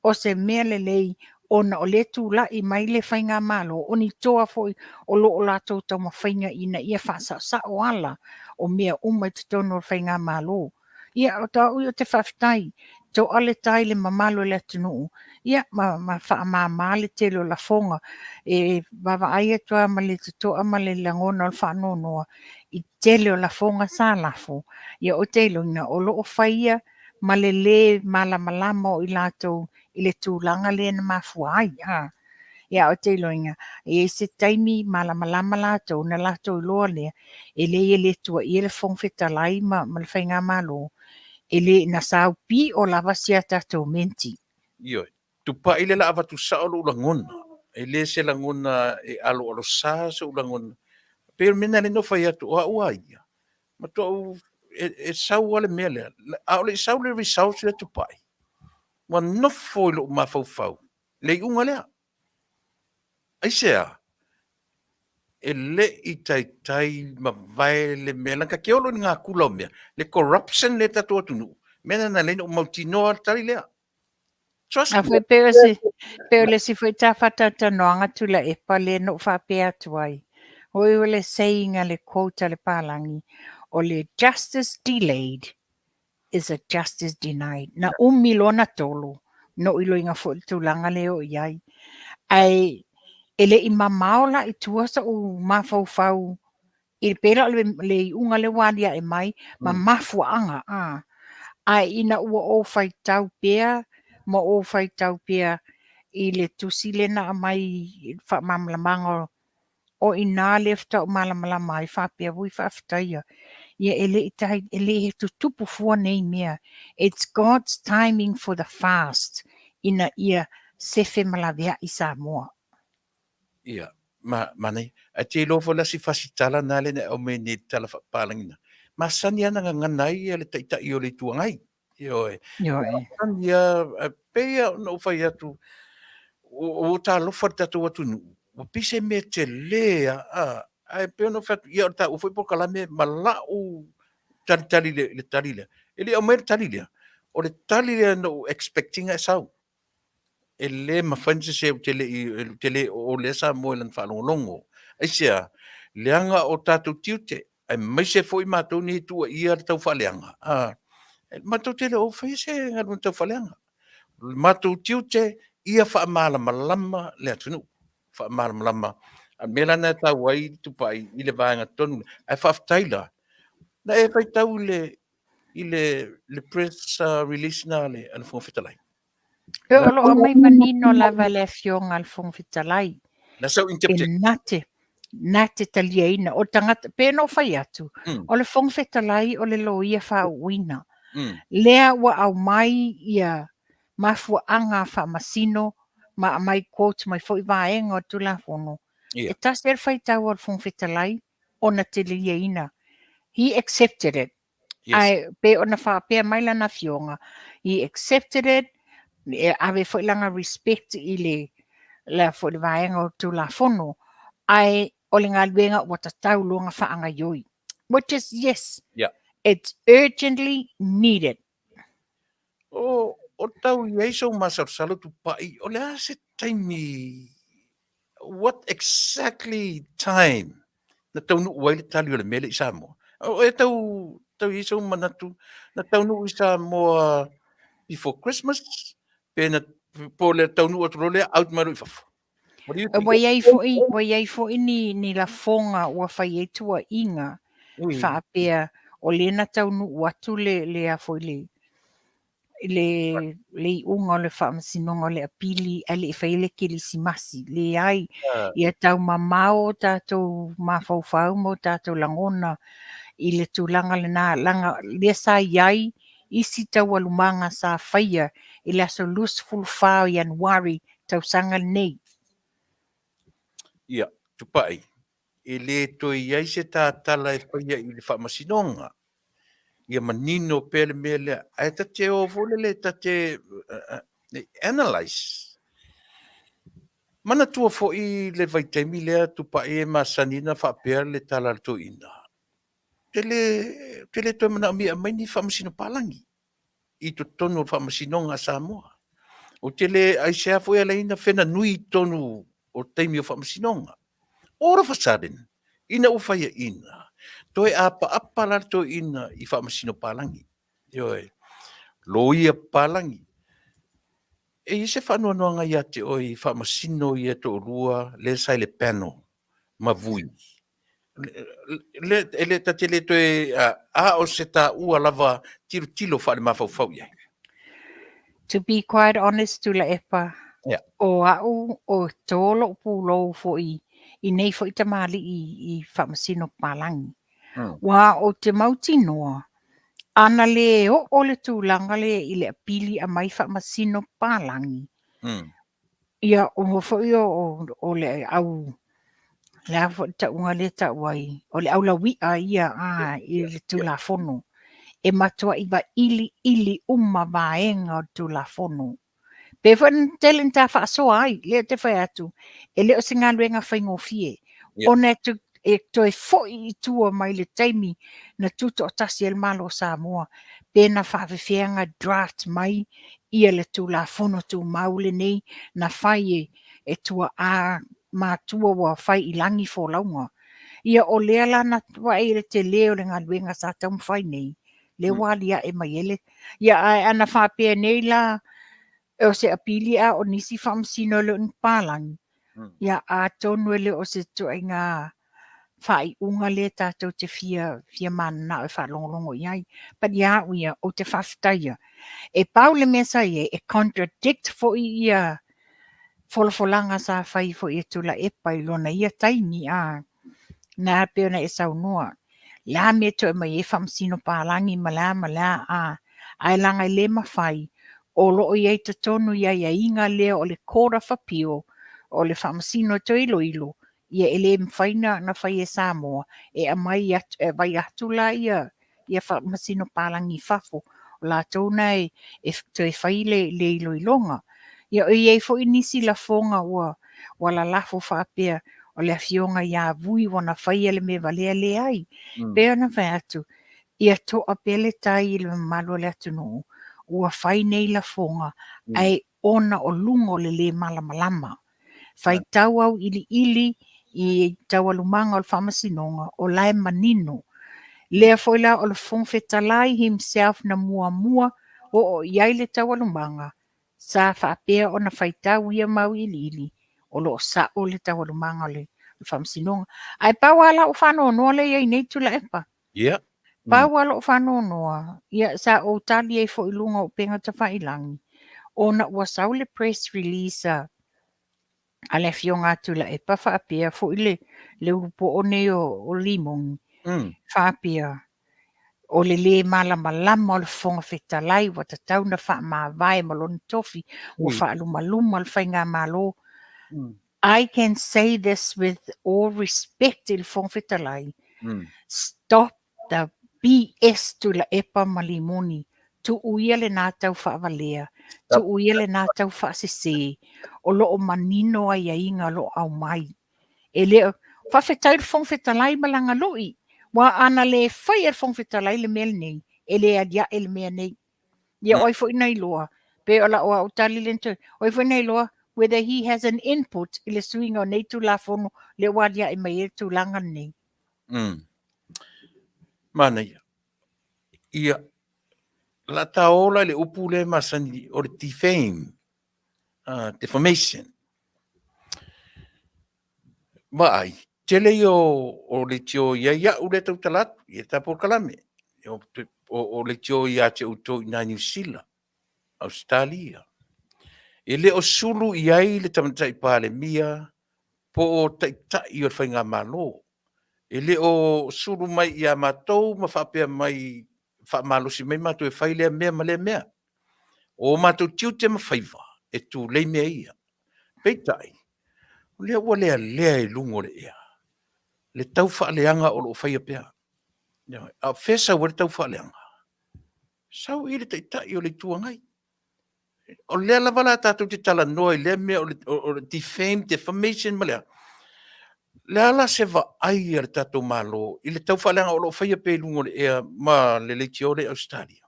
o se mea lelei ona o lea e tulai mai le Faigamalo, o ni toa foi o lo o latou taumafaiga ina ia faasaosao ala o mea uma i totonu o le Faigamalo. Ia, o au ia ou te faafetai, toa le tai i le mamalu o le atunuu, ia, ma faamama le tele o lafoga. E vaavaai atu lava ma le totoa ma le lagona o le faanoanoa i tele o lafoga sa lafo, ia ou te iloaina o lo o faia ma le lē malamalama o i latou i le tulaga lea na mafua ai. A. Ia ou te iloaina e i ai se taimi malamalama latou ona latou iloa lea, e leai e le tuuaia le Fofoga Fetalai ma le Faigamalo, e le na sau pio lava si a tatou menti. Ioe. Tupai le la avatu sao lou lagona, e le se lagona e aloalosa sou lagona. E pei o le mea lena lea na ou fai atu, o au a ia, matuai e sau lava le mea lea, a o le i sau le results lea Tupai, ua nofo i lou mafaufau le iuga lea. Aisea? E le i taitai mavae le mea, leaga ta te olo i le natura o mea, le corruption lea i le tatou atunuu, mea lena na ala ai ona ou mautinoa le tali lea. Trust me. Pei o le isi foi ta faatalatalanoaga Tuilaepa lea na ou faapea atu ai, oi o le saying a le quote a le palagi, o le justice delayed is a justice denied. Na umi loa na tolo, na ou iloiga foi le tulaga lea e oo i ai. Ae e le i mamao la i tua so'u mafaufau i pei la o le iuga lea ua alia'e mai ma mafuaaga a. Ae ina ua ou faitau pea ma ou faitau pea i le tusi lea na aumai i le faamalamalamaga o i ina lea faatoa ou malamalama ai faapea, ui faafetai ia e le i tai, e le tutupu fua nei mea. It's God's timing for the fast ina ia sefe ma laveai Samoa. Ia, ma, manaia. Ae te iloa foi la si fasitala na lea na e aumai nei i le tala faapapalagi, masani lava ona gagana ai ia le Taitai o le Itu Agai. Ioe. Ioe. Masani lava, e pei lava ona ou fai atu, ua talofa i le tatou atunuu, ua pei se mea tele lava, a, ae pei ona ou fai atu, ia o le taua foi polokalame ma la'u talitali i le tali lea. E le i aumaia le tali lea, o le tali lea na ou expect ina e sau. E le mafai ona sese, ou te le i, ou te le o lea Samoa i lana faalogologo. Aisea? Leaga o tatou tiute, aemaise foi matou nei e tuuaia le taufaaleaga, a, matou te le o faia se galuega taufaaleaga. O le matou tiute, ia faamalamalama le atunuu, faamalamalama. A o le mea la lena e taua ai Tupai i le vaega tonu lea. Ae faafetai la, na e faitau i le i le press release na a le Fofoga Fetalai? E o lo o aumai manino lava e le Afioga a le Fofoga Fetalai. Na sau interpretation. E na te, na te taliaina. O tagata, pei ona ou fai atu, o le Fofoga Fetalai o le loia faauuina. Lea ua aumai ia mafuaaga faamasino ma aumai quote mai foi vaega o le Tulafono. E tasi lava le faitau a le Fofoga Fetalai ona taliaina. He accepted it. Yes. Ae pei ona faapea mai lana afioga, he accepted it, e ave foi lana respect i le, le, foi le vaega o le Tulafono, ae o le galuega ua tatau loa ona faagaioi. Which is, yes, it's urgently needed. O, o tau i ai sou masalosalo Tupai, o le a se taimi, what exactly time na taunuu ai le tali o le mea lea i Samoa? O e tau, tau i ai sou manatu, na taunuu i Samoa before Christmas, pe na, po o le taunuu atu loa lea, out mai loa i fafo? What do you think? Ua i ai foi, ua i ai foi ni, ni lafoga ua fai ai tuuaiga faapea o lea na taunuu atu le, le a foi le, le, le iuga o le faamasinoga o le apili ae le i faia le kerisimasi. Leai, ia tau mamao o tatou mafaufau ma o tatou lagona i le tulaga lena, leaga lea sa i ai isi taualumaga sa faia i le aso 24 o Ianuari tausaga lenei. Ia, Tupai, e le toe i ai se tatala e faia i le faamasinoga. Ia manino pea le mea lea. Ae ta te o foi lele, ta te analyze. Manatua foi le vaitaimi lea Tupai e masani ona faapea le tala a le toeaina, Ou te le, ou te le toe manaomia e aumai ni faamasino palagi i totonu o le faamasinoga a Samoa. Ou te le, aisea foi e ala ai ona fena nui i totonu o taimi o faamasinoga. All of a sudden, ina ua faiaina, toe apaapa la le toeaina i faamasino palagi. Ioe, loia palagi. E i ai se faanoanoaga ia te oe i faamasino ia e toalua lea sa i le panel ma Vui? Le, e le, ta te le toe, a o se taua lava tilotilo faalemafaufau i ai? To be quite honest, Tuilaepa, Yeah. o au o tō lo'u pulou foi i nei foi tamalii i faamasino papalagi. Ua ou te mautinoa, ana le oo le tulaga lea i le apili aumai faamasino papalagi, ia o foi o le au, le a foi le tauga lea e tau ai, o le aulaui'a ia a i le Tulafono. E matuai vailiili uma vaega o le Tulafono. Pei foi ona tele na ta faasoa ai, lea ou te fai atu, e le o se galuega faigofie, ona e, e toe foi i tua mai le taimi na tutoatasi ai le Malo o Samoa, pe na faafefea ona draft mai ia le Tulafono Tumau lenei na fai e, e tuaa matua ua fai i lagi folauga. Ia o lea la na vaai i le tele o le galuega sa taumafai nei, lea ua aliae mai ai le... Ia ae ana faapea nei la, o se apili a o nisi faamasino e le o ni papalagi, ia atonu e le o se ituaiga faaiuga lea tatou te fia, fia mananao e faalogologo i ai. But ia au ia, ou te faafetaia. E pau le mea sa i ai, e contradict foi ia folafolaga sa fai foi e Tuilaepa i lona ia taimi, a na pei ona e saunoa, le a mea e toe aumai ai faamasino palagi ma le a ma le a, a, ae leaga e le mafai, o lo o i ai totonu i aiaiga lea o le Court of Appeal, o le faamasino e toe iloilo, ia e le mafai na fai e Samoa e aumai atu, e aumai atu la ia ia faamasino palagi i fafo, o latou na e, e toe fai le, le iloiloga. Ia, e i ai foi nisi lafoga ua, ua lalafo faapea, o le afioga ia Vui ua na faia le mea valea leai. Pei ona fai atu, ia to'a pea le tai i le mamalu o le atunuu, ua fai nei lafoga, ae ona o luga o le lē malamalama. Faitau auiliili i taualumaga o le faamasinoga, o la e manino. Lea foi la o le Fofoga Fetalai himself na muamua oo i ai le taualumaga, sa faapea ona faitau ia mau iliili, o lo o sa'o le taualumaga o le faamasinoga. Ae pau lava la'u faanoanoa lea e i ai nei Tuilaepa. Pau lava lo'u faanoanoa, ia sa ou tali ai foi i luga o upega tafailagi, ona ua sau le press release a a le afioga a Tuilaepa faapea foi le, le ulupoo nei o, o Limoni, faapea, o le lē malamalama o le Fofoga Fetalai ua tatau ona faamavae ma lona tofi, ua faalumaluma le faigamalo. I can say this with all respect i le Fofoga Fetalai, stop the BS Tuilaepa ma Limoni, tuu ia lena tau faavalea, tuu ia lena tau faasese, o lo o manino aiaiga o lo o aumai. E le o, faafetai le Fofoga Fetalai ma lana lui, aua ana le faia e le Fofoga Fetalai le mea lenei, e le aliae le mea nei. Ia o ai foi na iloa, pe o lau au tali lea na toe, o ai foi na iloa whether he has an input i le suiga o nei Tulafono lea ua aliae mai ai le tulaga lenei. Manaia. Ia, o le a ta o la i le upu lea e masani o le defame, defamation. Vaai, tele ia o leitio i ai au lea tautala atu i ta polokalame. O, o leitio ia te outou i nai Niu Sila, Ausetalia. E le o sulu i ai le Tamaitai Palemia po o taitai o le faigamalo. E le o sulu mai ia matou ma faapea mai, faamalosi mai matou e fai lea mea ma lea mea. O matou tiute ma faiva e tulei mea ia. Peitai, o lea ua lealea i luga o le ea le tau faaleaga o lo o faia pea. A o fea e sau ai le tau faaleaga? Sau i le Taitai o le Itu Agai. O lea lava la tatou te talanoa i lea mea o le, o le defame, defamation ma lea. Le a la se vaai a le tatou Malo i le taufaaleaga o lo o faia pea i luga o le ea ma le leitio lea i Ausetalia?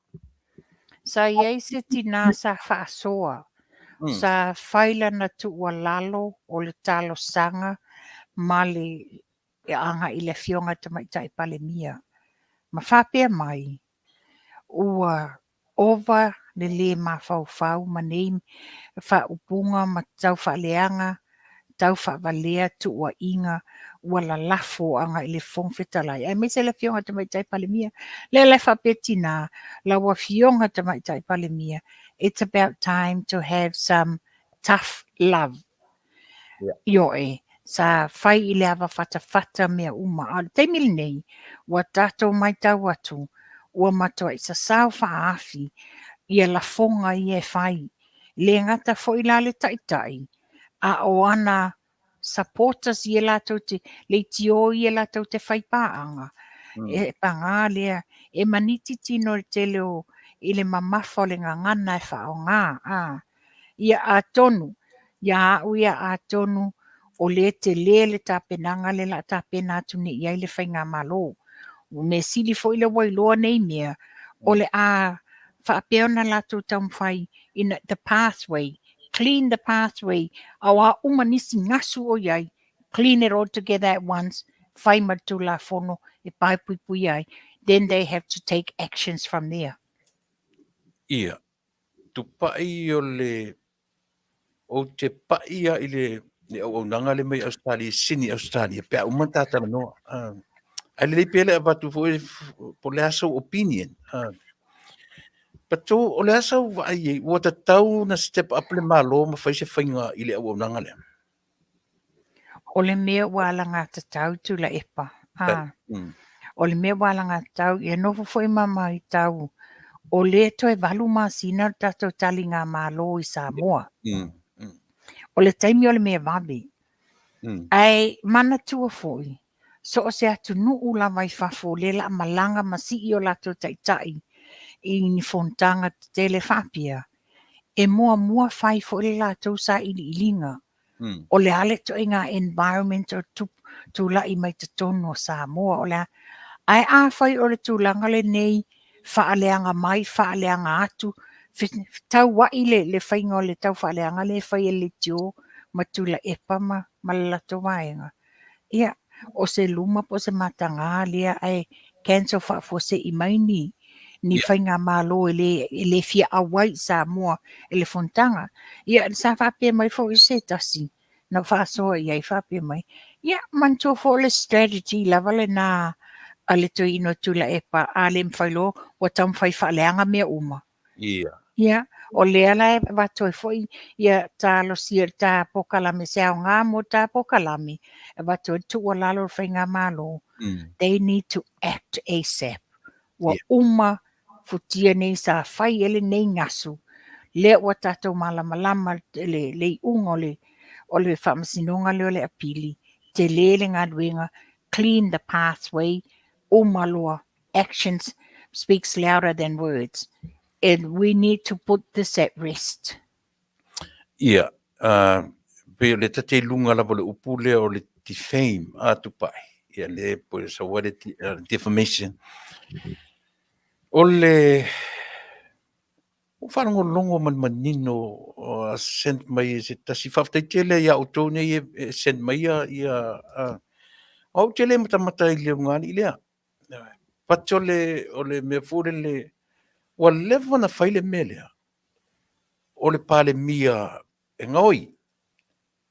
Sa i ai se tinā sa faasoa, sa fai lana tuualalo o le talosaga ma le agai i le Afioga i le Tamaitai Palemia, ma faapea mai, ua ova le lē mafaufau ma nei faaupuga ma taufaaleaga, taufaavalea tuuaiga ua lalafo agai i le Fofoga Fetalai, aemaise le Afioga i le Tamaitai Palemia. Lea la e faapea tinā, lau Afioga i le Tamaitai Palemia, it's about time to have some tough love. Ioe, sa fai i le ava fatafata mea uma, a o le taimi lenei, ua tatou matau atu, ua matuai sasao faaafi ia lafoga ia e fai. Le gata foi la le taitai, a o ana supporters ia latou te, leitio ia latou te fai paaga, e paga lea, e maniti tino i le tele o, i le mamafa o le gagana e faaaoga, a. Ia atonu, ia au ia atonu o lea e tele le tapenaga lea o le a tapena atu nei i ai le faigamalo. Ua mea sili foi lea ua iloa nei mea, o le a faapea ona latou taumafai in the pathway, clean the pathway, a o a uma nisi gasu o i ai, clean it all together at once, fai ma le Tulafono e paepuipuia ai, then they have to take actions from there. Ia, tupai o le ou te pai a i le le auaunaga lea mai Ausetalia i Sini Ausetalia pe a uma ona ta talanoa. Ae lelei pea le avatu foi po o le a sou opinion. But o le a sau vaai i ai, ua tatau ona step up le Malo ma fai se faiga i le auaunaga lea? O le mea ua alagatatau Tuilaepa, ā, o le mea ua alagatatau, ia nofo foi ma matau, o lea toe 8 masina le tatou taligamalo i Samoa. O le taimi o le mea vave. Ae manatua foi, so o se atunuu lava i fafo o lea o le a malaga ma sii o latou taitai i ni fonotaga tetele faapea, e muamua fai foi le latou sailiiliga o le a le ituaiga environment o tulai mai totonu o Samoa. O le a, ae afai o le tulaga lenei, faaleaga mai, faaleaga atu, fetauai le faiga o le taufaaleaga lea e fai e le leitio ma Tuilaepa ma le latou vaega, ia, o se luma po o se mataga lea ae cancel faafuasei mai ni ni faigamalo e le fia auai i Samoa i le fonotaga. Ia, sa faapea mai foi se tasi na faasoa i ai faapea mai, ia, manatua foi o le strategy lava lena a le toeaina o Tuilaepa, a le mafai loa ua taumafai faaleaga mea uma. Ia, o lea la e avatu ai foi ia talosia ta polokalame, se aoga mo ta polokalame, e avatu ai le tuualalo i le faigamalo, they need to act ASAP. Ua uma futia nei sa fai ai lenei gasu, lea ua tatou malamalama le iuga o le faamasinoga lea o le apili, tele le galuega, clean the pathway, uma loa, actions speaks louder than words and we need to put this at rest. Ia, pei o le tate i luga lava o le upu lea o le defame a Tupai. Ia le po e sau ai le defamation. O le ua faalogologo ma le manino sent mai e se tasi. Faafetai tele ia outou nei e send mai ia o au te le matamata i le ulugalii lea. But o le mea foi lele, ua leva ona fai le mea lea, o le Palemia e gaoi,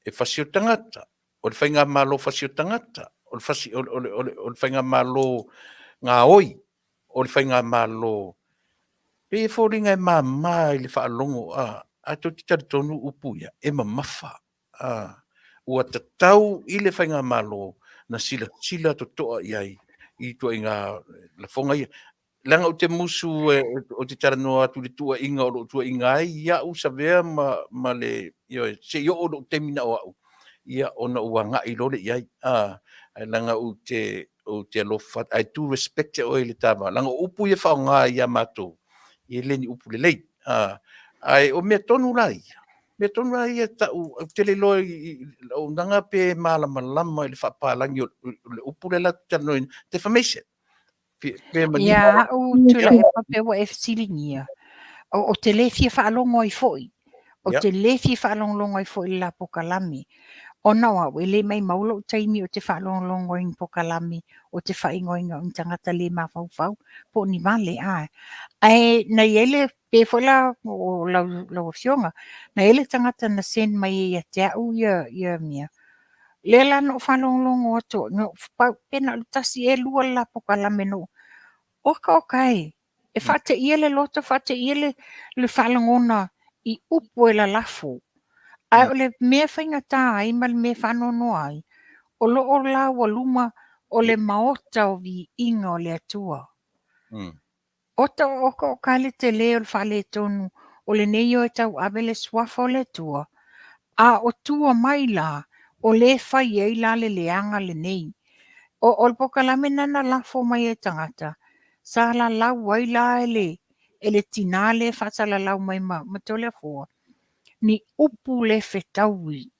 e fasi o tagata, o le faigamalo fasi o tagata, o le fasi, o le, o le, o le faigamalo gaoi, o le faigamalo, pei e foliga e mama i le faalogo, a, ae tou te talitonu upu ia, e mamafa. A, ua tatau i le faigamalo na silasila totoa i ai i ituaiga lafoga ia. Leaga ou te musu ou te talanoa atu i le tuuaiga o lo o tuuaiga ai ia'u Savea ma le, ioe, se i oo i lou taimi na o au, ia ona ou agai loa lea i ai. A, ae leaga ou te ou te alofa, I do respect oe i le ta va. Leaga o upu ia e faaaoga ia matou, e le ni upu lelei. A, Ae o mea tonu la ia, mea tonu la ia ta'u, ou te le iloa i le auaunaga pe malamalama i le faapalagi o le upu lea latou te talanoaina, defamation. Pe manino. Ia a'u Tuilaepa pe ua e fesiligia, ou te le fia faalogo ai foi, ou te le fia faalogologo ai foi i le la polokalame, ona o au e le maimau lou taimi ou te faalogologo ai i ni polokalame ou te faaigoaina o ni tagata le mafaufau po o ni vale, a. Ae na i ai le, pei foi la o lau, lau afioga, na i ai le tagata na send mai ai ia te au ia, ia mea. Lea la na ou faalogologo atu, na ou pau, pe na o le tasi ea lua le la polokalame na ou, oka oka e, e faateia le loto, faateia le, le faalogona i upu e lalafo. Ae o le mea faigata ai ma le mea faanoanoa ai, o lo o laualuma o le maota o viiga o le Atua. Ota o oka o ka le tele o le faaletonu o lenei o e tauave le suafa o le Atua, a o tua mai la o le fai ai la le leaga lenei. O, o le polokalame lena na lafo mai e tagata, sa lalau ai la e le, e le tinā lea e faasalalau mai ma, ma Toleafoa, ni upu le fetaui,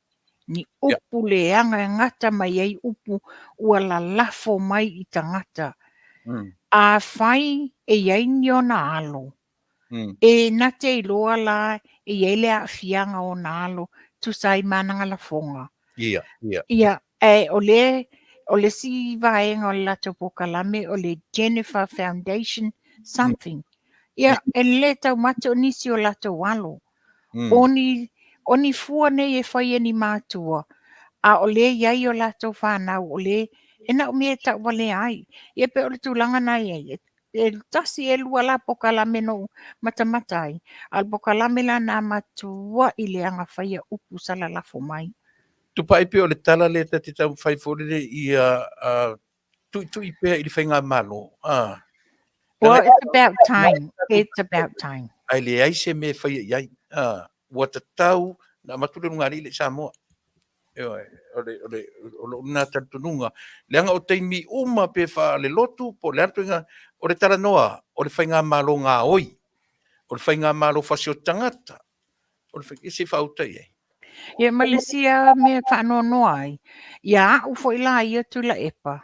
ni upu leaga e gata mai ai upu ua lalafo mai i tagata. Afai e i ai ni ona alo, e na te iloa la e i ai le aafiaga o ona alo tusa ai ma ana lafoga. Ia, ia. Ia, ae o le, o le isi vaega o le latou polokalame o le Jennifer Foundation something. Ia, e lelei taumate o nisi o latou alo. O ni, o ni fua nei e fai e ni matua, a o lea i ai o latou fanau, o lea e na o mea e tauvalea ai. Ia pei o le tulaga na i ai. E tasi e lua la polokalame na ou matamata ai, a o le polokalame la na matuai leaga faia upu sa lalafo mai. Tupai pei o le tala lea ta te taumafai foi lele ia tuitui pea i le faigamalo. Ah. Well, it's about time. It's about time. Ae leai se mea e faia i ai. Ah, ua tatau na avatu le ulugalii i Samoa. Ioe, o le, o le, o lou lena talitonuga. Leaga o taimi uma pe faalelotu po o le a le ituaiga, o le talanoa, o le faigamalo gaoi, o le faigamalo fasioti tagata, o le fai, se i faauta i ai. Ia ma le isi lava mea e faanoanoa ai, ia au foi la ia Tuilaepa,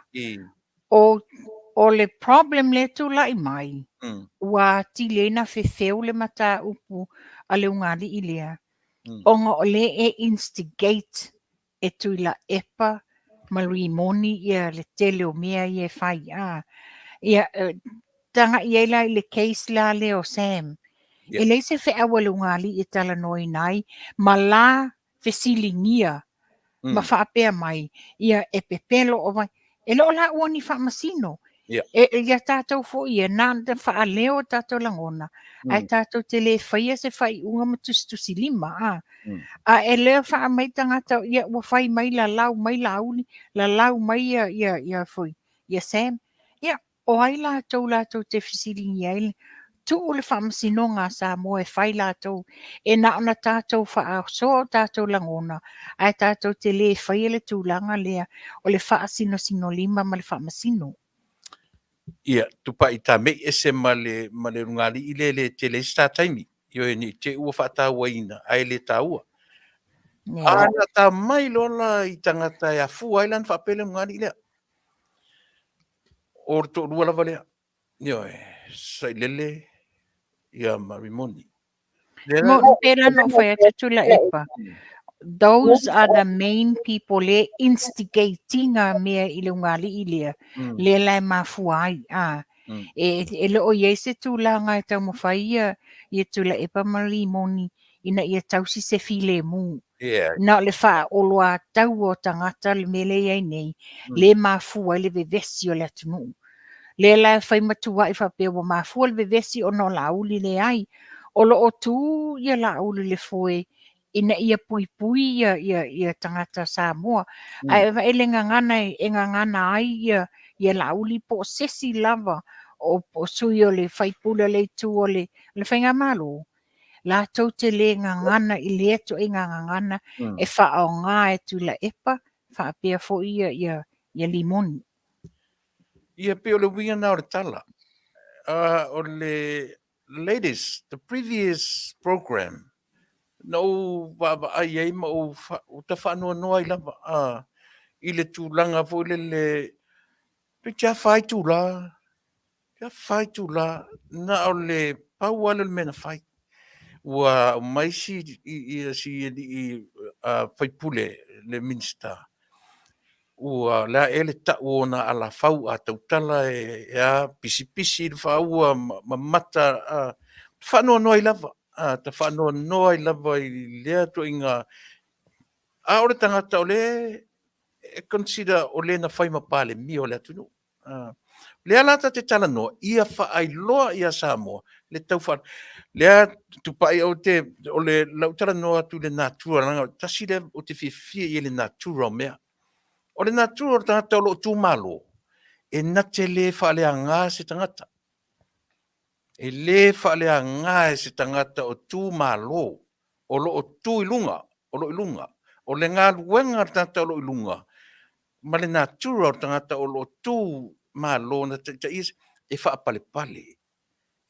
o, o le problem lea e tulai mai, ua atili ai na fefeu le mataupu a le ulugalii lea, ona o lea e instigate e Tuilaepa ma Rimoni ia le tele o mea ia e fai. A. Ia, tagai ai la i le case la lea o Sam. E leai se feau a le ulugalii e talanoaina ai ma la fesiligia ma faapea mai, ia e pepelo o vai. E le o laua ni faamasino. E, ia tatou foi ia, na ona faaleo o tatou lagona, ae tatou te le faia se faaiuga ma tusitusilima. A, a e lea faa mai tagata, ia ua fai mai lalau mai Laauli, lalau mai ia, ia, ia foi, ia Sam. Ia, o ai latou latou te fesiligia ai tuu le faamasinoga a Samoa e fai latou, e na ona tatou faasoa o tatou lagona, ae tatou te le faia le tulaga lea o le faasinosinolima ma le faamasino. Ia, tupai tamei ese ma le, ma le ulugalii lea e le tele ai se ta taimi. Ioe, ne i te i ua faatauaina, ae le taua. A na ta mai loa la i tagata e afua ai la ona faapea le ulugalii lea. O le toalua lava lea. Ioe, Sailele ia ma Rimoni. Mo pei la na ou fai atu Tuilaepa. Those are the main people le instigating-a mea i le ulugalii lea, lea la e mafua ai. A, e le o i ai se tulaga e taumafai ia, ia Tuilaepa ma Rimoni ina ia tausi se filemu. Na o le faaoloataua o tagata le mea lea e i ai nei, le mafua ai le vevesi o le atunuu. Lea la e fai ma tuuai faapea ua mafua le vevesi ona o Laauli leai. O lo o tu ia Laauli i le foe ina ia puipui ia, ia, ia tagata Samoa. Ae vaai le gagana e gagana ai ia, ia Laauli po o se isi lava o, o sui o le faipule o le itu o le, le Faigamalo. Latou te le gagana i lea ituaiga gagana e faaaoga e Tuilaepa faapea foi ia, ia, ia Limoni. Ia, pei o le uiga lena o le tala. O le ladies, the previous program, na ou vaavaai ai ma ou ta faanoanoa ai lava i le tulaga foi lele, toeitiiti lava 4 itula, 4 itula, na o le pau lava lea o le mea na fai. Ua aumai si si alii faipule le Minisita, ua le a ea le tau o ona alafau a tautala e a pisipisi le faaua ma mata faanoanoa ai lava, ta faanoanoa ai lava i lea ituaiga. A o le tagata o lea e consider o le na fai ma Palemia o le atunuu. Lea la ta te talanoa, ia faailoa ia Samoa le tau lea Tupai o te o le lau talanoa atu i le natura, leaga tasi lea ou te fiafia i ai i le natura o mea. O le natura o le tagata o lo o tu malo, e na te le faaleaga se tagata. E le faaleaga e se tagata o tu malo, o lo o tu i luga, o lo o i luga. O le galuega a le tagata o lo o i luga, ma le natura o le tagata o lo o tu malo na taitaia, e faapalepale.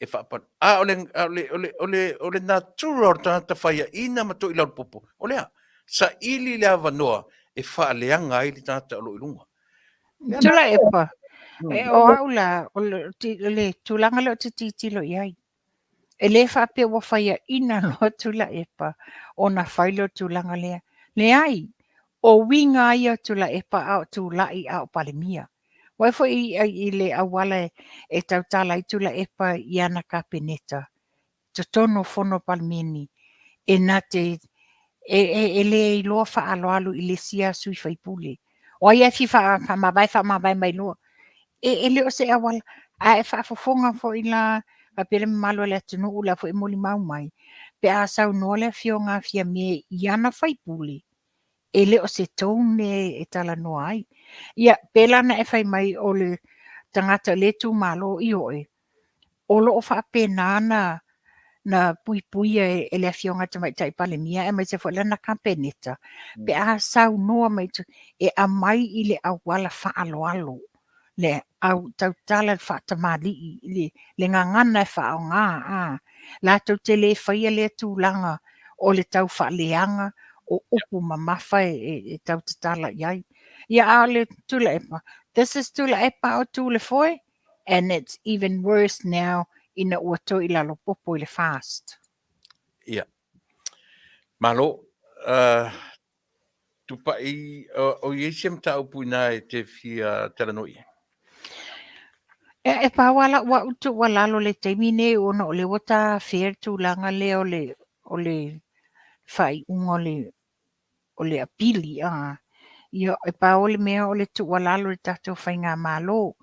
E faapale. A o le, o le, o le, o le, o le natura o le tagata faiaina ma toilalopopo, o lea, saili le avanoa e faaleaga ai le tagata o lo o i luga. Tuilaepa, o au la, o le tulaga lea ou te tilotilo i ai, e le faapea ua faiaina loa Tuilaepa ona fai lea o le tulaga lea. Leai, o uiga ia o Tuilaepa a o tulai a o Palemia. Vaai foi i le auala e tautala ai Tuilaepa i ana Kapeneta, totonu o fono a Palemene, e na te e le iloa faaaloalo i le isi a sui faipule. O ai e fia faamavae, faamavae mai loa. E le o se auala, ae faafofoga foi la faapea le mamalu o le atunuu la foi e molimau mai, pe a saunoa le afioga a Fiame i ana faipule, e le o se tone e talanoa ai. Ia, pe la na e fai mai o le tagata o le itumalo i oe, o lo o faapena na puipuia e le afioga Tamaitai Palemia aemaise foi lana Kapeneta, pe a saunoa mai e aumai i le auala faaaloalo, le au tautala le faatamalii, le gagana e faaaoga, a latou te le faia lea tulaga o le tau faaleaga o upu mamafa e tau tatala i ai. Ia, a o le Tuilaepa, this is Tuilaepa o tu le foe, and it's even worse now ina ua toe i lalo popo i le FAST. Ia. Malo, Tupai, o i ai se mataupu ina e te fia talanoa i ai? E pau lava lau au tuualalo i le taimi nei ona o lea ua tafea le tulaga lea o le faaiuga o le apili. Ia, e pau le mea o le tuualalo i le tatou faigamalo,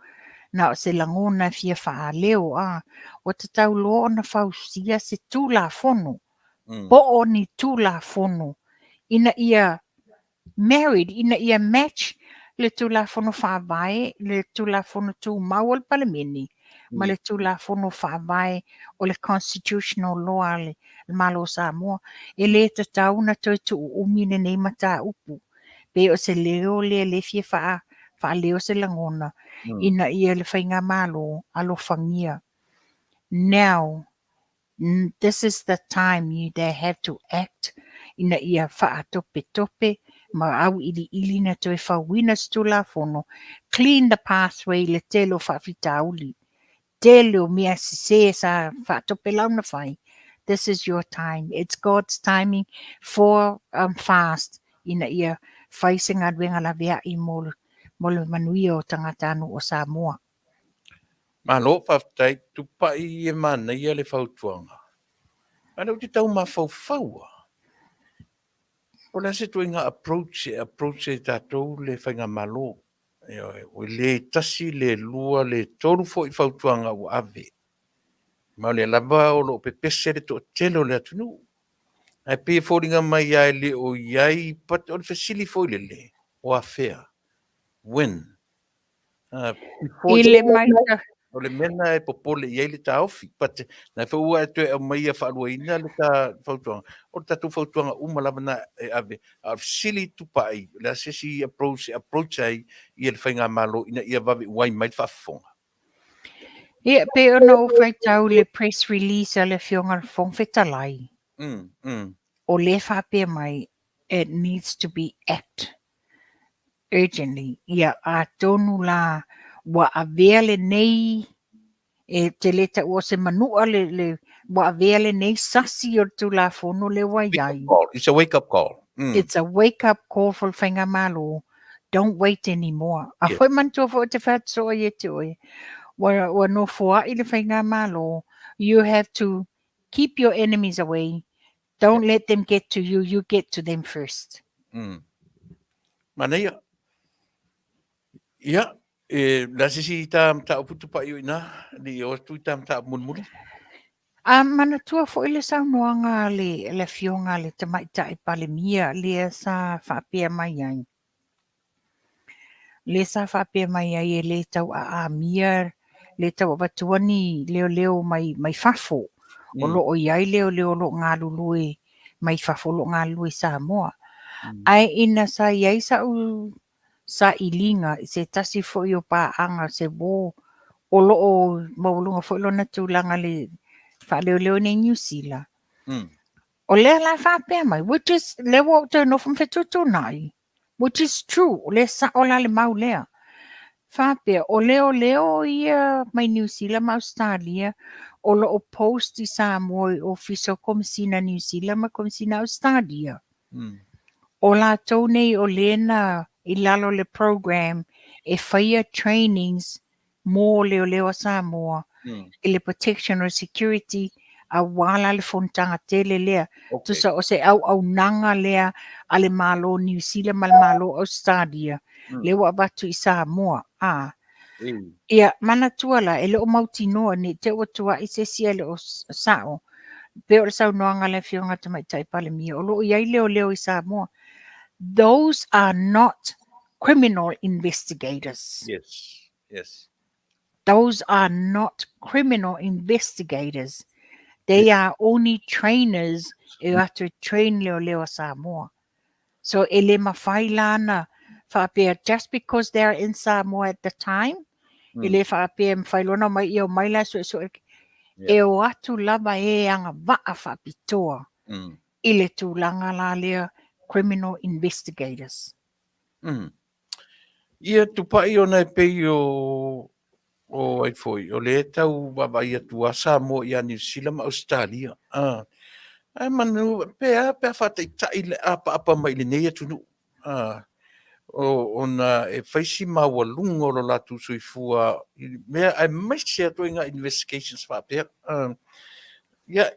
na o se lagona e fia faaleo, ua tatau loa ona fausia se Tulafono, po o ni Tulafono ina ia married, ina ia match le Tulafono Faavae, le Tulafono Tumau o le Palemene, ma le Tulafono Faavae o le Constitutional Law a le Malo o Samoa. E le tatau ona toe tuuumi lenei mataupu. Pe o se leo lea le fia faaleo se lagona ina ia le faigamalo alofagia. Now, this is the time you they have to act ina ia faatopetope ma au iliili na toe fauina se Tulafono, clean the pathway le tele o faafitauli, tele o mea sese sa faatopelau na fai. This is your time. It's God's timing for fast ina ia fai se galuega laveai mo le manuia o tagatanuu o Samoa. Malo, faafetai. Tupai e manaia le fautuaga. A lea ou te tau mafaufau lava. O le a se ituaiga approach e approach ai tatou le faigamalo? Ioe, le tasi, le lua, le tolu foi fautuaga ua ave. Ma o lea lava o lo o pepese le toatele o le atunuu. Ae pei e foliga mai lava e le o i ai, but o le fesili foi lele, o afea? When? I le maita. O le mea lena e popole i ai le taofi, but na foi ua e toe aumaia faaluaina le ta fautuaga. O le tatou fautuaga uma lava na e ave. A o le fesili Tupai, o le a se isi approach e approach ai ia le faigamalo ina ia vave uai mai le faafofoga? Ia, pei ona ou faitau i le press release a le Afioga i le Fofoga Fetalai, o lea e faapea mai, it needs to be act urgently. Ia, atonu la ua avea lenei, e te le taua o se manua le, le, ua avea lenei sasi o le Tulafono lea ua i ai. It's a wake up call. It's a wake up call for le Faigamalo. Don't wait anymore. A foi manatua foi o te fai atu soo ia te oe, ua nofoa'i le Faigamalo, you have to keep your enemies away, don't let them get to you, you get to them first. Manaia. Ia, e, le a se isi ta mataupu tupai o i ina, le i o atu i ta mataupu mulimuli? A manatua foi le saunoaga a le, le afioga a le Tamaitai Palemia lea sa faapea mai ai. Lea sa faapea mai ai e le tau aamia, le tau avatua ni leoleo mai, mai fafo. O lo o i ai leoleo o lo o galulue mai fafo, o lo o galulue i Samoa. Ae ina sa i ai sa'u sailiga i se tasi foi o paaga se uō o lo o maualuga foi lona tulaga i le faaleoleo i Niu Sila. O lea la e faapea mai, which is, lea ua ou toe nofo ma fetuutuunai, which is true, o lea sa'o la le mau lea. Faapea, o leoleo ia mai Niu Sila ma Ausetalia o lo o post i Samoa i Ofisa o Komesina Niu Sila ma Komesina Ausetalia. O latou nei o lea na i lalo o le program e faia trainings mo leoleo a Samoa i le protection o security aua la le fonotaga tele lea. Tusa o se auaunaga lea a le Malo Niu Sila ma le Malo Ausetalia lea ua avatu i Samoa. Ia, manatua la, e le o mautinoa ne i te i ua tuai se isi ae le o sa'o, pei o le saunoaga a le Afioga i le Tamaitai Palemia, o lo o i ai leoleo i Samoa. Those are not criminal investigators. Yes. Those are not criminal investigators. They are only trainers e o atu e train leoleo a Samoa. So e le mafai la na faapea just because they are in Samoa at the time, e le faapea e mafai loa ona omai ia omai la e suesue. E o atu lava e agavaa faapitoa i le tulaga la lea criminal investigators. Ia tupai ona e pei o o ai foi, o lea e tau vaavaai atu a Samoa ia Niu Sila ma Ausetalia. Ah. Ae manu, pe a, pe a faataitai le apaapa mai i lenei atunuu. Ah. O, ona e fai si maualuga o lo latou soifua i mea, aemaise atu ai ngā investigations faapea. Ah. Ia,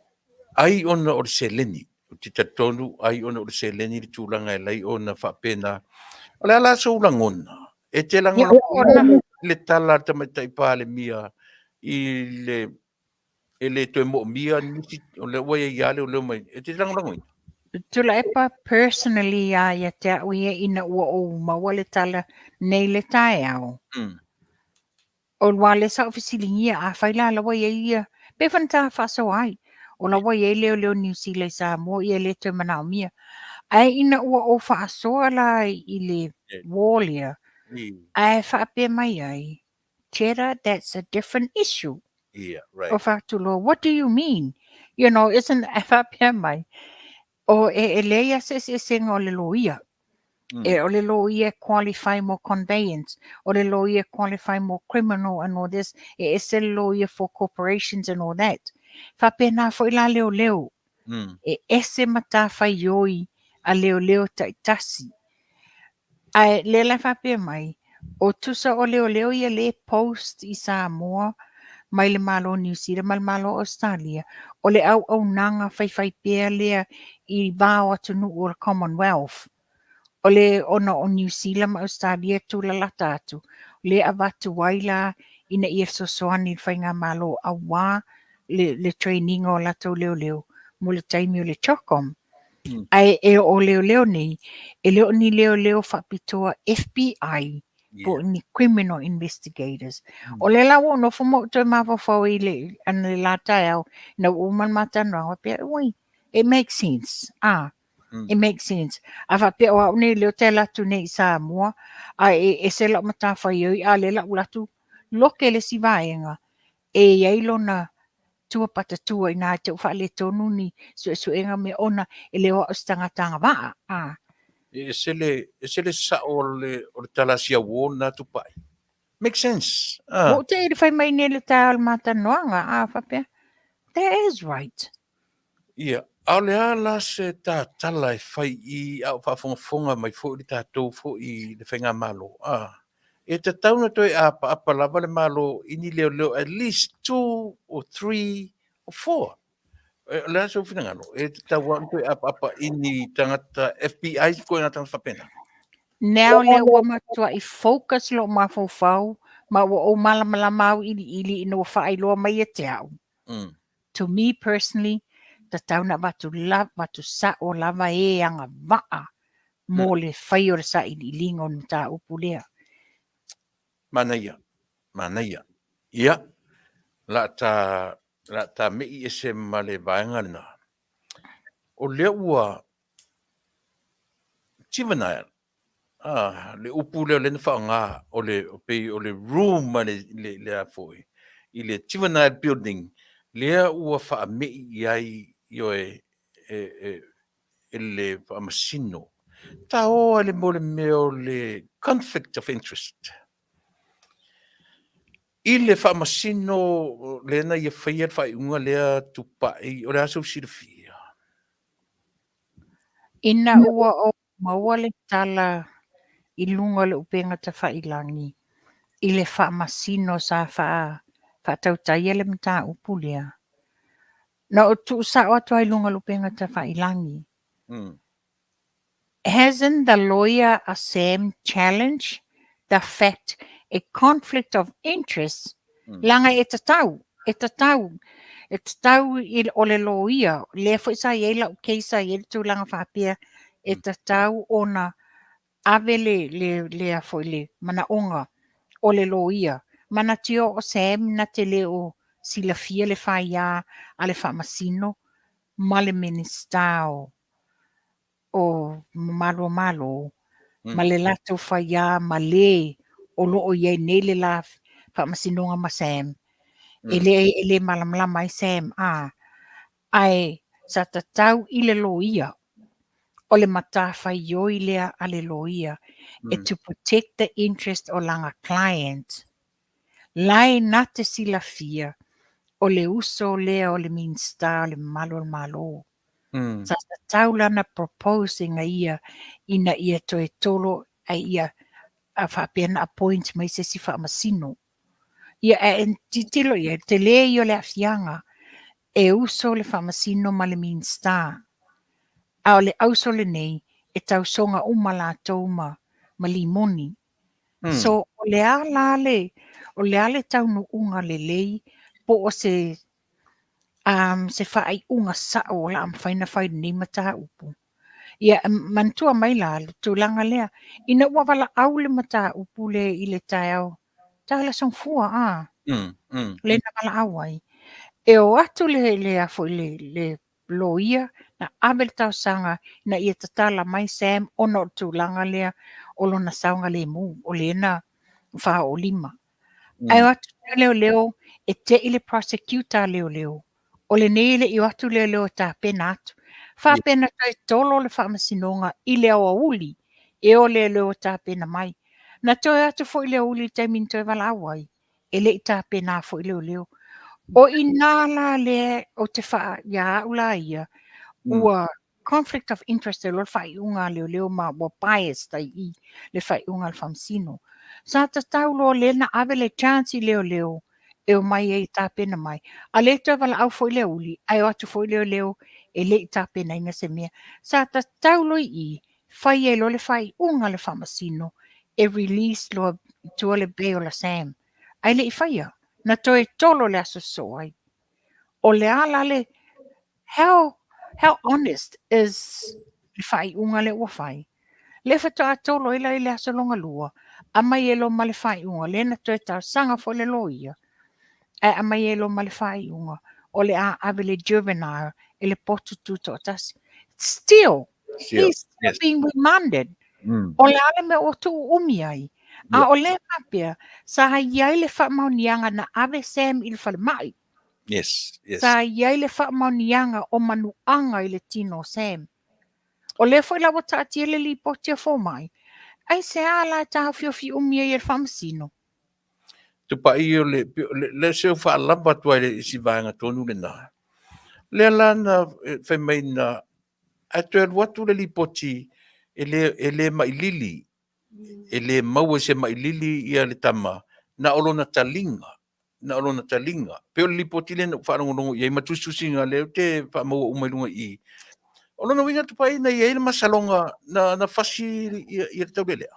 ai ona o le seleni. Ou te talitonu ai ona o le seleni le tulaga e alai ona faapena. O le a la sou lagona? E te lagolagoina le tala a le Tamaitai Palemia i le e le toe moomia nisi o lea ua iai lava leoleo mai. E te lagolagoina? Tuilaepa, personally a ia te au ia ina ua ou maua le tala nei le taeao. O lua lea sa ou fesiligia, afai la la ua i ai ia, pe fana faasoa ai, o la ua i ai leoleo Niu Sila i Samoa ia e le toe manaomia. Ae ina ua ou faasoa la i le war lea, ae faapea mai ai, Cheddar, that's a different issue. Yeah, right. O fai atu loa, what do you mean? You know, isn't, ae faapea mai, o e, e leai lava se eseesega o le loia. E o le loia e qualify mo conveyance, o le loia e qualify mo criminal and all this, e ese le loia for corporations and all that. Faapena foi la leoleo, e ese matafaioi a leoleo taitasi. Ae lea la e faapea mai, o tusa o leoleo ia le post i Samoa mai le Malo o Niu Sila ma le Malo o Ausetalia, o le auaunaga faifaipea lea i va o atunuu o le Commonwealth. O le ona o Niu Sila ma Ausetalia e tulalata atu, lea e avatu ai la ina ia fesoasoani i le faigamalo aua le, le training o latou leoleo mo le taimi o le CHOGM. Ae e o leoleo nei, e le o ni leoleo faapitoa FBI po o ni criminal investigators. O lea la ua ou nofo ma ou toe mafaufau i le ana le la taeao, ina ua uma le ma talanoaga, faapea, oi, it makes sense. Ah, it makes sense. A faapea o au nei lea ou te alu atu nei i Samoa, a e ese lau matafaioi, a o lea o le a ou alu atu loke le isi vaega. e i ai lona tua patatua ina te ua faaletonu ni suesuega mea ona e le o au se tagata agavaa. A. E ese le, ese le sao o le, o le tala a si au uo lena Tupai. Make sense. Ah. Ua ou te i le fai mai nei le taeao o le matalanoaga, a faapea, that is right. Ia, a o le a la se tatala e fai i a o faafogafoga mai foi le tatou foi i le faigamalo, a? E tatau ona toe apaapa lava le Malo i ni leoleo at least two or three or four. O le a sou finagalo? E tatau lava ona toe apaapa i ni tagata FBI ko ina tagata faapena. Now lea ua matuai focus lou mafaufau ma ua ou malamalama auiliili ina ua faailoa mai ia te au. To me personally, tatau ona avatu avatu sa'o lava e agavaa mo le fai o le sailiiliga o le mataupu lea. Manaia, manaia. Ia, la ta, la ta me'i ese ma le vaega lena. O lea ua juvenile Ah, le upu lea o lea na faaaoga, o le, pei o le room a le, le, le a foi, i le juvenile building, lea ua faame'i i ai, ioe, e, e, e le faamasino. Taoa le mo le mea o le conflict of interest. I le faamasino lea na ia faia le faaiuga lea Tupai, o le a sou silafia? Ina ua ou maua le tala i luga o le upega tafailagi i le faamasino sa faatautaia le mataupu lea, na ou tuusao atu lava i luga o le upega tafailagi. Hasn't the lawyer a Sam challenged the fact a conflict of interest leaga e tatau, e tatau, e tatau i o le loia, lea foi sa i ai lau case sa i ai le tulaga faapea, e tatau ona ave le, le, le a foi le manaoga o le loia. Manatua o Sam na te le o silafia le faia a le faamasino ma le Minisita o o mamalu o Malo ma le latou faiā ma le o lo o i ai nei le la faamasinoga ma Sam. E le, e le malamalama ai Sam, a, ae sa tatau i le loia, o le matafaioi lea a le loia, e to protect the interest o lana client. Lae na te silafia o le uso lea o le Minisita o le mamalu o le Malo. Sa tatau lana propose ina ia ina ia toe tolo a ia a faapea na appoint mai se isi faamasino. Ia ae tilotilo i ai, tele ia o le aafiaga e uso le faamasino ma le Minisita. A o le auso lenei e tausoga uma latou ma ma limoni. So o le a la le o le a le taunuuga lelei po o se um, se faaiuga sao o le a mafai ona fai i lenei mataupu. Ia, manatua mai la le tulaga lea, ina ua valaau le mataupu lea i le taeao, taeao le Aso Gafua, a, lea na valaau ai, e o atu le, le, a foi, le, le loia na ave le talosaga ina ia tatala mai Sam ona o le tulaga lea o lona saogalemu, o lea na faaoolima. Ae o atu le leoleo e tei le prosecutor a leoleo. O lenei e le i o atu leoleo e tapena atu. Faapea na toe tolo le faamasinoga i le aoauli e o leoleo e tapena mai. Na toe o atu foi le aoauli i le taimi na toe valaau ai, e le i tapena foi leoleo. O i ina la lea ou te faa, ia au la ia, ua conflict of interest e loa le faaiuga a leoleo ma ua biased ai i le faaiuga a le faamasino. Sa tatau loa lea na ave le chance i leoleo e omai ai e tapena mai. A lea toe valaau foi le aoauli, ae o atu foi leoleo e le i tapenaina se mea. Sa tatau loa i i, fai ai loa le faaiuga a le faamasino e release loa i tua le bail a Sam. Ae le i faia, na toe tolo le aso sosoo ai. O le a la le, how, how honest is le faaiuga lea ua fai? Lea faatoa tolo ai la i le aso lona lua, aumai ai loa ma le faaiuga, lea na toe talosaga foi le loia, ae aumai ai loa ma le faaiuga, o le a ave le juvenile i le potu tutoatasi. Still, he's still being remanded. O le a le mea ua tuuumi ai? A o lea faapea, sa i ai le faamaoniaga na ave Sam i le falemai. Yes, yes. Sa i ai le faamaoniaga o manuaga i le tino o Sam. O lea foi la ua taatia le lipoti a fomai, aisea la e taofiofi umi ai e le faamasino? Tupai o le, le se o faalava atu ai le isi vaega tonu lena. Lea la na fai mai na, ae toe alu atu le lipoti e le, e le mailili, e le maua i se mailili ia le tama, na o lona taliga, na o lona taliga. Pei o le lipoti lea na ou faalogologo i ai ma tusitusiga lea ou te faamaua uma i luga i i. O lona uiga Tupai na i ai le masaloga na, na fasi ia, ia le taulealea.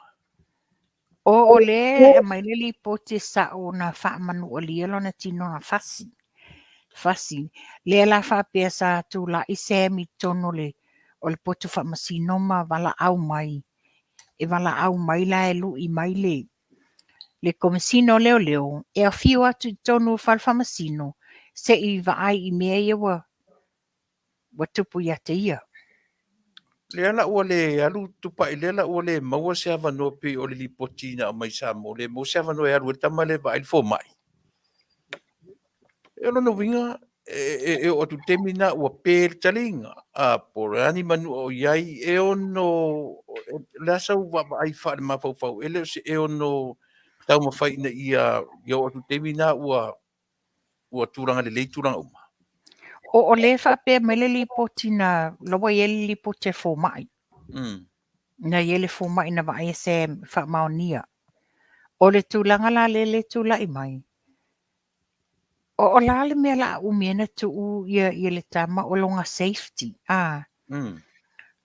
O, o lea e aumai le lipoti e sa'o na faamanualia lona tino na fasi. Fasi. Lea la faapea sa tula'i Sam i totonu o le, o le potu faamasino ma valaau mai. E valaau mai la e lu'i mai le, le Komesina o Leoleo e afio atu i totonu o le fale faamasino se i vaai i mea ia ua ua tupu ia te ia. Lea la ua le alu Tupai, lea la ua le maua se avanoa pei o le lipoti na aumai i Samoa, le maua se avanoa e alu ai le tama lea e vaai le fomai. E o lona uiga, e, e, e oo atu i le taimi lena ua pe le taliga, a po o le a ni manua o i ai, e ono, o le a sau vaavaai faale-mafaufau, e le o se e ono taumafai ina ia, ia oo atu i le taimi lena ua, ua tulaga lelei tulaga uma. O, o lea e faapea mai le lipoti na, la ua i ai le lipoti a le fomai. Na i ai le fomai na vaai e Sam e faamaonia. O le tulaga la lea le tulai mai, o, o la le mea la a umi ai na tuu ia, ia le tama o lona safety. Ah.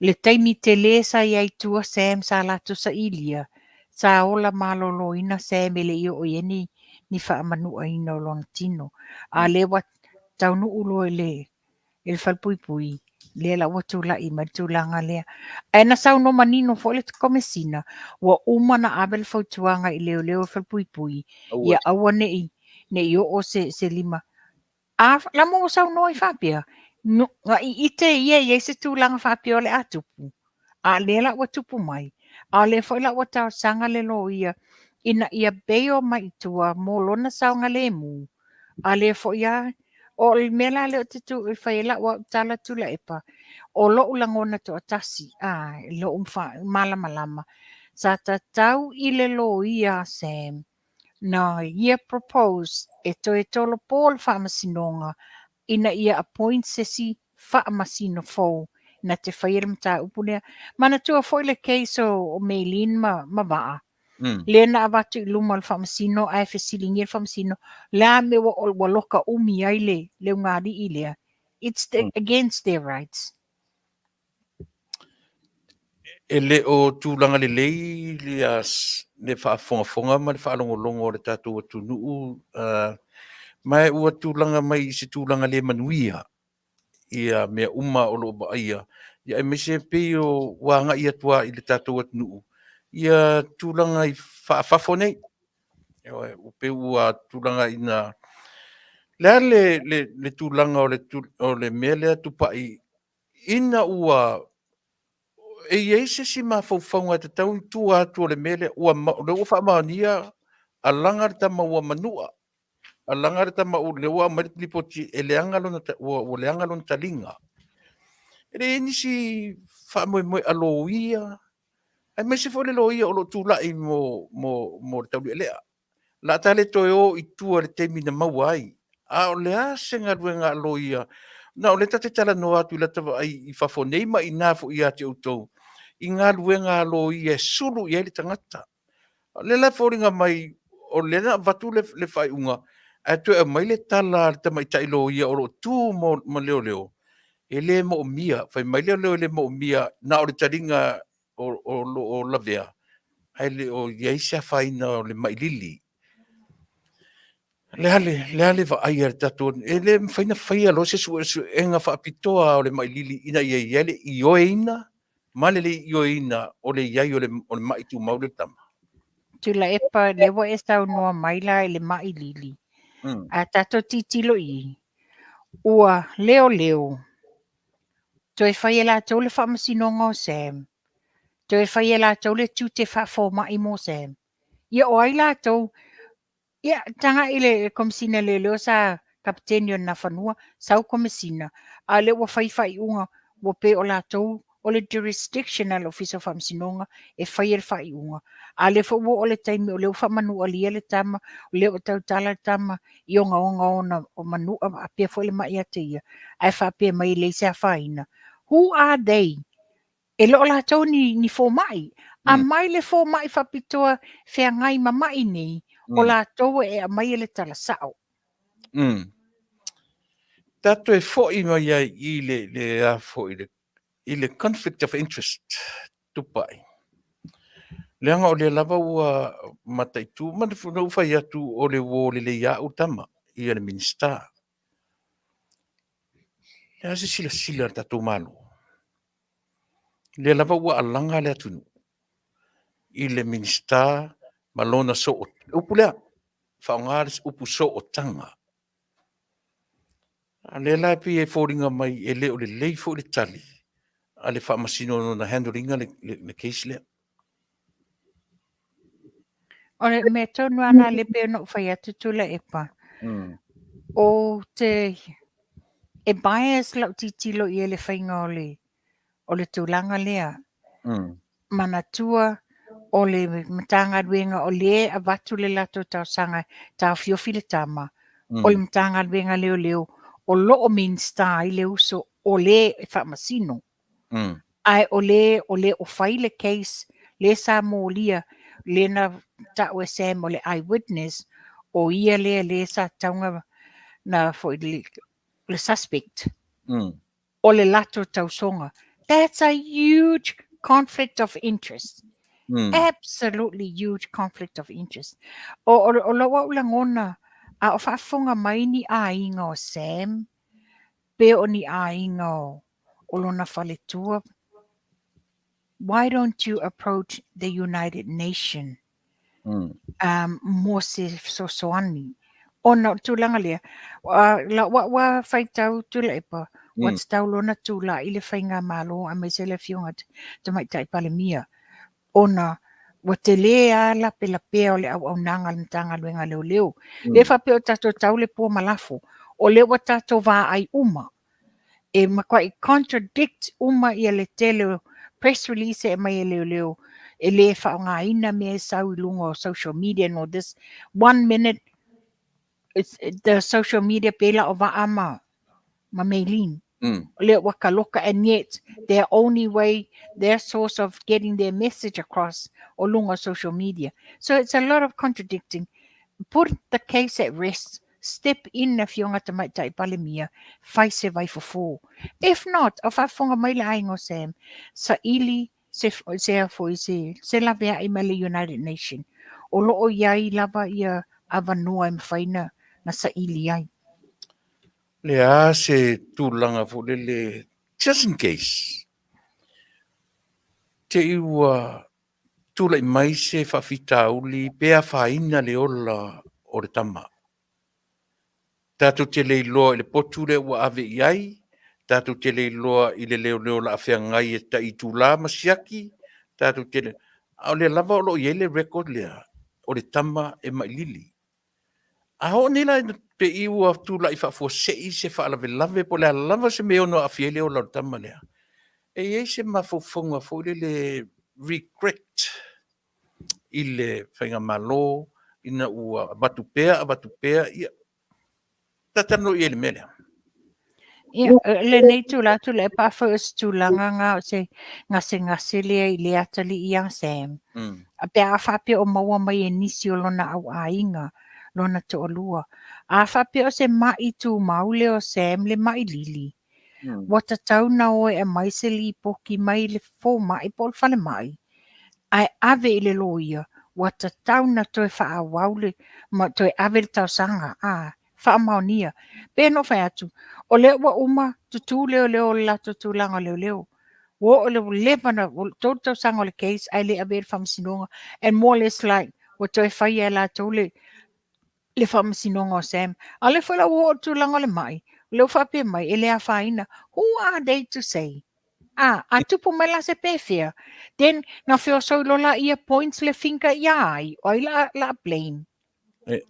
Le taimi tele sa i ai i tua Sam sa latou sailia, sa ola maloloina Sam e le i oo i ai ni, ni faamanuaina o lona tino. A lea ua taunuu loa i le, i le falepuipui, lea la ua tulai mai le tulaga lea. Ae na saunoa manino foi le Komesina, ua uma ona ave le fautuaga i leoleo i le falepuipui, ia aua ne i, ne i oo se, se lima. A lama ua saunoa ai faapea, no, na ite ia i ai se tulaga faapea o le a tupu, a lea la ua tupu mai, a o lea foi la ua talosaga le loia ina ia bail mai i tua mo lona saogalemu, a lea foi a, o le mea la lea ou te tu e fai ai lau au tala Tuilaepa, o lou lagona toatasi, a, lou malamalama, sa tatau i le loia a Sam na ia propose e toe tolopo le faamasinoga ina ia appoint se isi faamasino fou na te faia le mataupu lea. Manatua foi le case o Maylene ma, ma Vaa, lea na avatu i luma o le faamasino ae fesiligia le faamasino, le a mea ua, ua loka umi ai le, le ugaalii lea. It's the, against their rights. E le o tulaga lelei le faafogafoga ma le faalogologo a le tatou atunuu, ma ua tulaga mai i se tulaga le manuia ia mea uma o lo o vaaia, ia aemaise pei o ua agai atu lava i le tatou atunuu ia tulaga i faafafo nei. Ioe, ua pei ua tulaga ina le a le, le, le tulaga o le, o le mea lea Tupai ina ua e i ai se isi mafaufauga e tatau i tua atu o le mea lea, ua, lea ua faamaonia alaga le tama ua manua, alaga le tama u, lea ua aumai le lipoti e leaga lona, ua, ua leaga lona taliga. E le i ai nisi faamoemoe a loia, aemaise foi le loia o lo o tulai mo, mo, mo le taulealea. La ta le toe o i tua i le taimi na maua ai. A o le a se galuega a loia? Na o lea ta te talanoa atu i lata vaai i fafo nei ma inā foi ia te outou i galuega a loia e sulu i ai le tagata. O lea la e foliga mai o lea na avatu le, le faaiuga ae toe aumai le tala a le tamaitai loia o lo o tu mo, mo leoleo, e le moomia. Fai mai leoleo e le moomia, na o le taliga o, o lo o lavea, ae le o i ai se afaina o le mai lili. Le a le, le a le vaai a le tatou, e le mafai ona faia loa se suesuega faapitoa o le mai lili ina ia i ai le ioeina ma le le ioeina o le i ai o le, o le mai tumau lea i le tama. Tuilaepa, lea ua e saunoa mai la i le mai lili. A tatou tilotilo i i, ua leoleo, toe fai e latou le faamasinoga o Sam, toe fai e latou le tiute faafomai mo Sam. Ia o ai latou? Ia, tagai i le Komesina Leoleo sa Kapeteni o le Nafanua, sau Komesina, a o lea ua fai faaiuga, ua pei o latou o le jurisdiction a le Ofisa o Faamasinoga e faia le faaiuga. A o lea foi ua oo i le taimi o lea ua faamanualia le tama, o lea ua tautala le tama i ogaoga ona o manua faapea foi le mai ia te ia, ae faapea mai e leai se afaina. Who are they? E le o latou ni, ni fomai. Aumai le fomai faapitoa feagai ma mai nei, o latou e aumaia le tala sao. Tatou e foi mai ai i le, le, a foi, le, i le conflict of interest, Tupai. Leaga o lea lava ua mataitu, ma na ou fai atu o le uo lelei au tama, ia le Minisita. Le a se silasila a le tatou Malo? Lea lava ua alaga le atunuu i le Minisita ma lona soo, le upu lea, faaaoga le upu sootaga. A lea la e pei e foliga mai e le o lelei foi le tali a le Faamasino lona handle ina le, le, le case lea. O le mea tonu lava lena lea pei ona ou fai atu Tuilaepa, o te e bias lau tilotilo i ai i le faiga o le o le tulaga lea. Manatua o le Matagaluega o lea e avatu le latou talosaga e taofiofi le tama, o le Matagaluega Leoleo o lo o Minisita ai le uso o le e faamasino. Ae o le o le o fai le case le sa molia le na ta'u e Sam o le eyewitness, o ia lea le sa tauga na foi le suspect. O le latou tausoga. That's a huge conflict of interest. Absolutely huge conflict of interest. O, o, o lou au lagona, a o faafofoga mai ni aiga o Sam, pe o ni aiga o, o lona faletua, why don't you approach the United Nation mo se fesoasoani? Ona o le tulaga lea, lau au lava faitau Tuilaepa, ua tatau loa ona tulai i le faigamalo aemaise le afioga Tamaitai Palemia, ona ua tele lava lapelapea o le auaunaga a le Matagaluega a Leoleo. Le faapea o tatou tau le pua ma lafo, o lea ua tatou vaai uma e matuai contradict uma ia le tele o press release e aumai e leoleo, e le faaaogaina mea e sau i luga o social media and all this. One minute it's the social media pe la o Vaa ma Maylene. O lea ua kaloka, and yet their only way, their source of getting their message across o luga o social media. So it's a lot of contradicting. Put the case at rest. Step in Afioga Tamaitai Palemia, fai se vaifofo. If not, o faafofoga mai le aiga o Sam, saili se, se a foi se, se laveai mai le United Nation. O lo o i ai lava ia avanoa e mafai na, na saili ai. Le a se tulaga foi lele, just in case, te i ua tulai mai se faafitauli pe afaina le ola o le tama. Tatou te le iloa i le potu lea ua ave i ai, tatou te le iloa i le leoleo o le a feagai e tai itula ma siaki, tatou te le... A o lea lava o lo o i ai le record lea o le tama e mailili. A oo nei la ina pei ua tulai faafuasei se faalavelave po o le a lava se mea e ono aafia ai le ola o le tama lea, e i ai se mafaufauga foi lele regret i le faigamalo ina ua avatu pea, avatu pea, ia, talanoa i ai i le mea lea. Ia, lenei tulaga Tuilaepa, afai o se tulaga na o se gasegase lea i le atalii ia Sam, pe a faapea o maua mai e nisi o lona auaiga, lona toalua, a faapea o se mai tumau lea o Sam le mai lili, ua tatau na o e aumai se lipoti mai le fomai po o le falemai, ae ave i le loia, ua tatau na toe faaauau le, ma toe ave le talosaga, a faamaonia. Pe na ou fai atu, o lea ua uma tutu leoleo o le latou tulaga o leoleo. Ua oo i le leva na, 3 tausaga o le case ae le avea i le faamasinoga, and more or less like, ua toe faia e latou le le faamasinoga o Sam. A o lea foi la ua oo i le tulaga o le mai, o lea ua faapea mai, e le afaina. Who are they to say? A, a tupu mai la se pefea. Then, na feosoi loa laia points le finger ia ai, o ai la, la blame? E,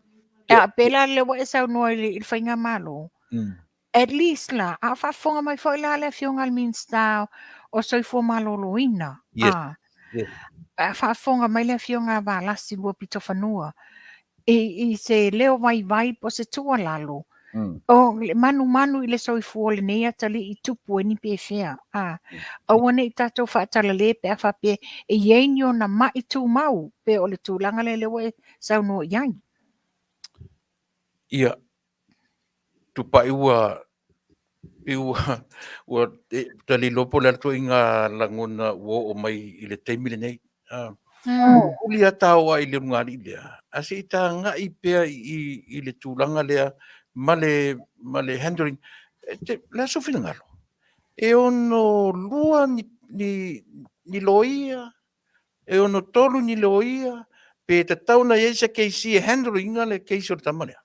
E a pela le ua e saunoa i le, i le faigamalo. At least la, a o faafofoga mai foi la le afioga i le Minisita o Soifua Maloloina. Yes. A, Yes. a faafofoga mai le afioga a Valasi Luapitofanua i, i se leo vaivai po o se tuualalo. O le manumanu i le soifua o lenei atalii i tupu ai ni pefea. A, aua ne i tatou faatalale pe a faapea e i ai ni ona mai tumau pe o le tulaga lea lea ua e saunoa i ai. Ia, tupai ua pei ua ua e, tali loa po o le a le ituaiga lagona ua oo mai i le taimi lenei. Ah, uli a ta oo ai i le ulugalii lea, a se i tagai pea i, i le tulaga lea ma le, ma le handling. E te, le a sou finagalo? E ono lua ni, ni, ni loia, e ono tolu ni loia, pe tatau ona i ai se KC e handle ina le case o le tama lea.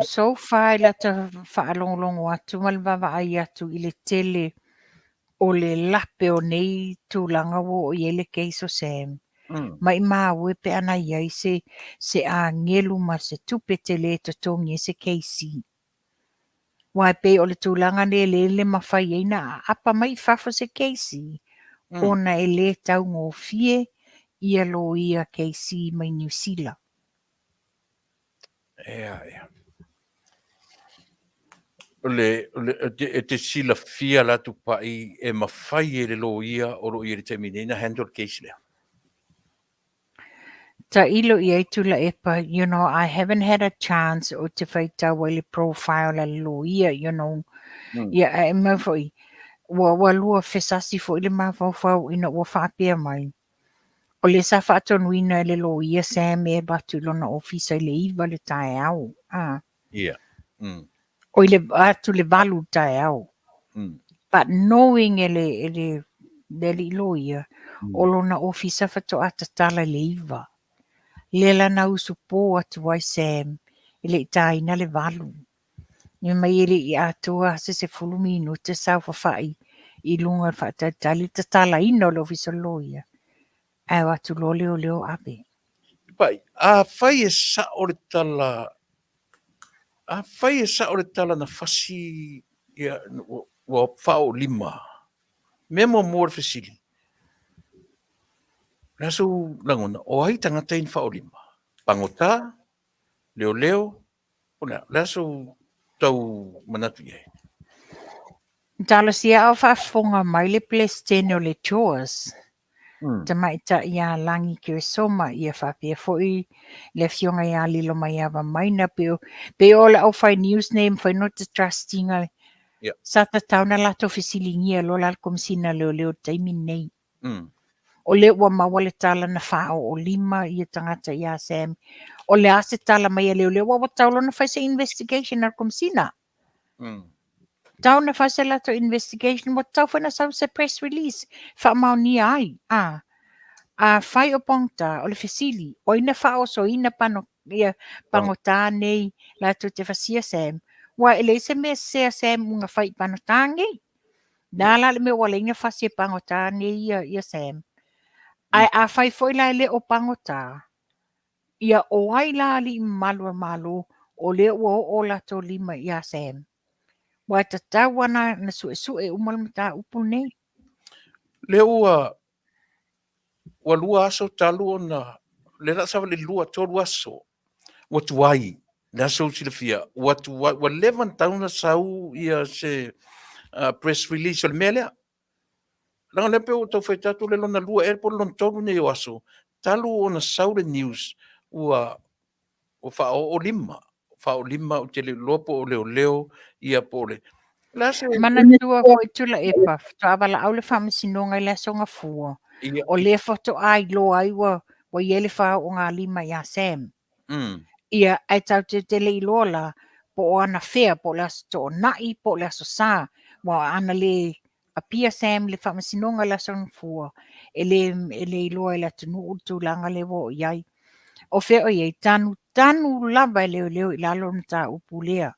So far i lata faalogologo atu ma le vaavaai atu i le tele o le lape o nei tulaga ua oo i ai le case o Sam. Maimau e pe ana i ai se, se agelu ma se tupe tele e totogi ai se KC. Aua e pei o le tulaga nei e le le mafai ai na aapa mai i fafo se KC, ona e le taugofie ia loia KC mai Niu Sila. Ea, ea. O le, o le, e te, e te silafia la Tupai e mafai e le loia o lo o i ai i le taimi nei na handle le case lea. Tailo i ai Tuilaepa, you know, I haven't had a chance o te faitau ai le profile a le loia, you know. Ia, ae mau foi, ua, ua lua fesasi foi le mafaufau ina ua faapea mai. O lea sa faatonuina e le loia Sam e alu atu i lona ofisa i le 9 le taeao. Ah. Ia. O i le atu le 8 le taeao. But knowing e le, e le, le alii loia, o lona ofisa faatoa tatala i le 9. Lea la na usupo atu ai Sam e le i taina le 8. Fai mai e le i atoa se 10 minute saofafai i luga o le faatalitali le tatalaina o le ofisa o le loia, ae o atu loa leoleo ave. Pai, afai e sao le tala, afai e sao le tala na fasi ia, ua, ua faaoolima, mea muamua o le fesili, o le a sou lagona, o ai tagata ia na faaoolima? Pagota, leoleo, o le a, o le a sou tau manatu i ai? Talosia o faafofoga mai le Peresetene o le JAWS, Tamaitai ia Lagi Keresoma, ia faapea foi le afioga ia Lilomaiava Maina, pei o, pei o le aufai news nei e mafai ona te trust ina sa tatau ona latou fesiligia loa la le Komesina Leoleo i le taimi lenei. O lea ua maua le tala na faaoolima ia tagata ia Sam. O le a se tala mai a leoleo, aua ua tatau loa ona fai se investigation a le Komesina. Tau na fai se latou investigation, ua tatau foi ona sau se press release faamaonia ai. A, afai o pagota, o le fesili, o ai na faaosoina pano, ia pagota nei latou te fasia Sam? Aua e leai se mea sese a Sam ua fai i pagota nei. Na la le mea ua ala ai ona fasi e pagota nei ia, ia Sam. Ae afai foi la e le o pagota, ia o ai la alii mamalu o le Malo o lea ua oo o latou lima ia Sam? Aua e tatau lava na suesue uma le mataupu lenei. Lea ua ua lua aso talu ona le la savali lua tolu aso ua tuai le aso silafia ua tuai ua leva ona tatau ona sau ia se press release o le mea lea. Leaga lea pei ua tau faitau atu le lona lua ea po o le lona tolu nei o aso talu ona sau le news ua ua faaoo lima, faaoo lima ou te le iloa po o leoleo ia po o le le a se Manatua foi Tuilaepa, faatoa valaau le faamasinoga i le Aso Gafua. O lea faatoa iloa ai ua ua i ai le faaoogalima ia Sam. Ia, ae tatou te le iloa la po o anafea, po o le Aso Toonai, po o le Aso Sa. Aua ana le appear Sam i le faamasinoga i le Aso Gafua, e le, e le iloa e le atunuu le tulaga lea ua oo i ai. O fea o i ai, tanutanu lava e leoleo i lalo o le mataupu lea.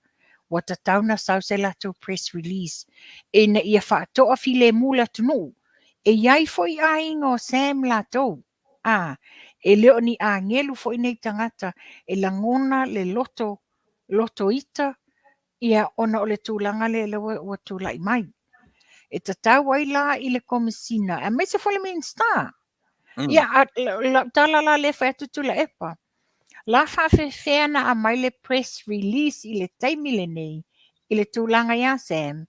Ua tatau ona sau se latou press release ina ia faatoa filemu le atunuu. E i ai foi aiga o Sam latou, a, e le o ni agelu foi nei tagata e lagona le loto, loto ita, ia, ona o le tulaga lea lea ua, ua tulai mai. E tatau ai la i le Komesina, aemaise foi le Minisita. Ia, a, lau tala la lea e fai atu Tuilaepa, la faafefea na aumai le press release i le taimi lenei i le tulaga ia Sam,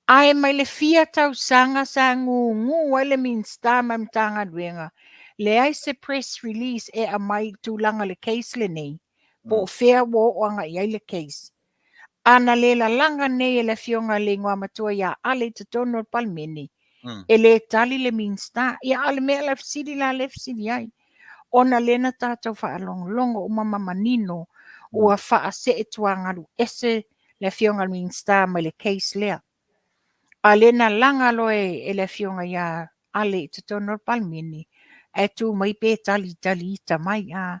ae mai le fia tausaga sa gugu ai le Minisita ma le Matagaluega, leai se press release e aumai i le tulaga o le case lenei, po o fea ua oo agai i ai le case. A na le lalaga nei e le Afioga i le Igoamatua ia Ale i totonu o le Palemene, e le tali le Minisita. Ia, a o le mea la fesili la lea e fesili ai, ona lea na tatou faalogologo uma ma manino ua faasee tuagalu ese le Afioga i le Minisita mai le case lea. A lea na laga loa e le Afioga ia Ale i totonu o le Palemene, ae tu mai pe tali tali ita mai. A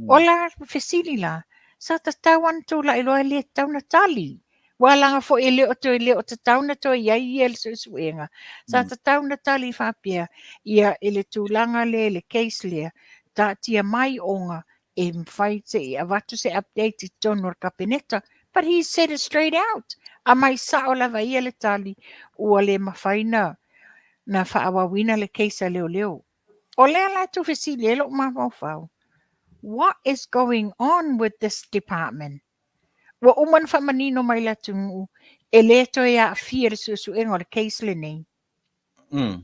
o la fesili la, sa tatau lava ona tulai loa e le tatau ona tali. Ua laga foi e le o toe le o tatau ona toe i ai ia le suesuega. Sa tatau ona tali faapea, ia i le tulaga lea i le case lea, taatia mai ona e mafai se i avatu se update i totonu o le Kapeneta. But he said it straight out. Aumai sao lava ia le tali, ua le mafai na, na faaauauina le case a leoleo. O lea la e tuufesili ai lou mafaufau, what is going on with this department? Ua uma ona faamanino mai le atunuu, e le toe aafia le suesuega o le case lenei.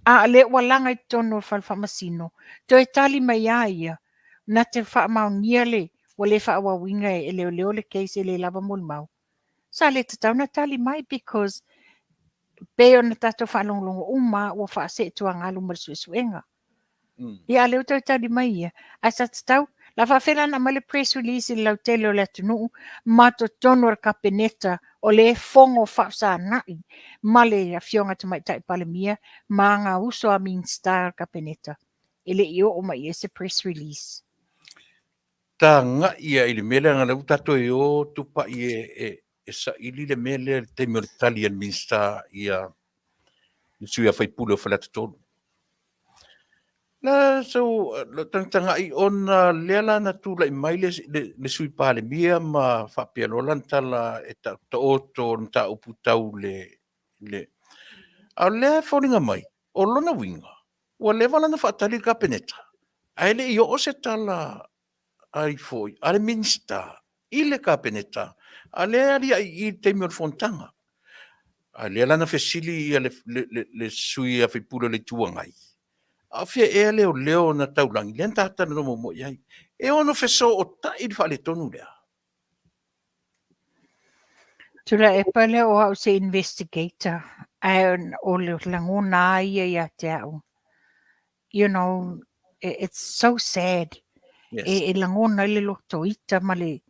A o lea ua laga i totonu o le fale faamasino, toe tali mai lava ia, na te faamaonia le, ua le faaauauina e leoleo le case e le lava molimau. Sa le tatau ona tali mai because pei ona tatou faalogologo uma ua faasee tuagalu ma le suesuega. Ia a lea ua toe tali mai ia, ae sa tatau, la faafefea la ona aumai le press release i le lautele o le atunuu ma totonu o le Kapeneta o lea e fono faafesagai ma le Afioga Tamaitai Palemia ma ana uso a Minisita o le Kapeneta, e le i oo mai i ai se press release. Tagai ia i le mea lea, leaga o lea ua tatou e o tupai e saili le mea lea i le taimi o le tali a le Minisita ia le sui usufono o Faleata 3. La sau lo tagatagai ona lea la na tulai mai le Sui Palemia ma faapea loa lana tala e taoto le mataupu tau le a o lea e foliga mai o lona uiga ua leva la ona faatali le Kapeneta ae le i oo se tala ai foi a le Minisita i le Kapeneta, a lea e aliae i i le taimi o le fonotaga. A lea la na fesili ia le sui usufono o le Itu Agai, a o fea ea leoleo na taulagi, lea na ta talanoa muamua i ai. E ono fesootai le faaletonu lea. Tuilaepa lea o au se investigator, ae o le lagona lava ia ia te au. You know, it's so sad. Yes. E lagona ai le loto ita ma le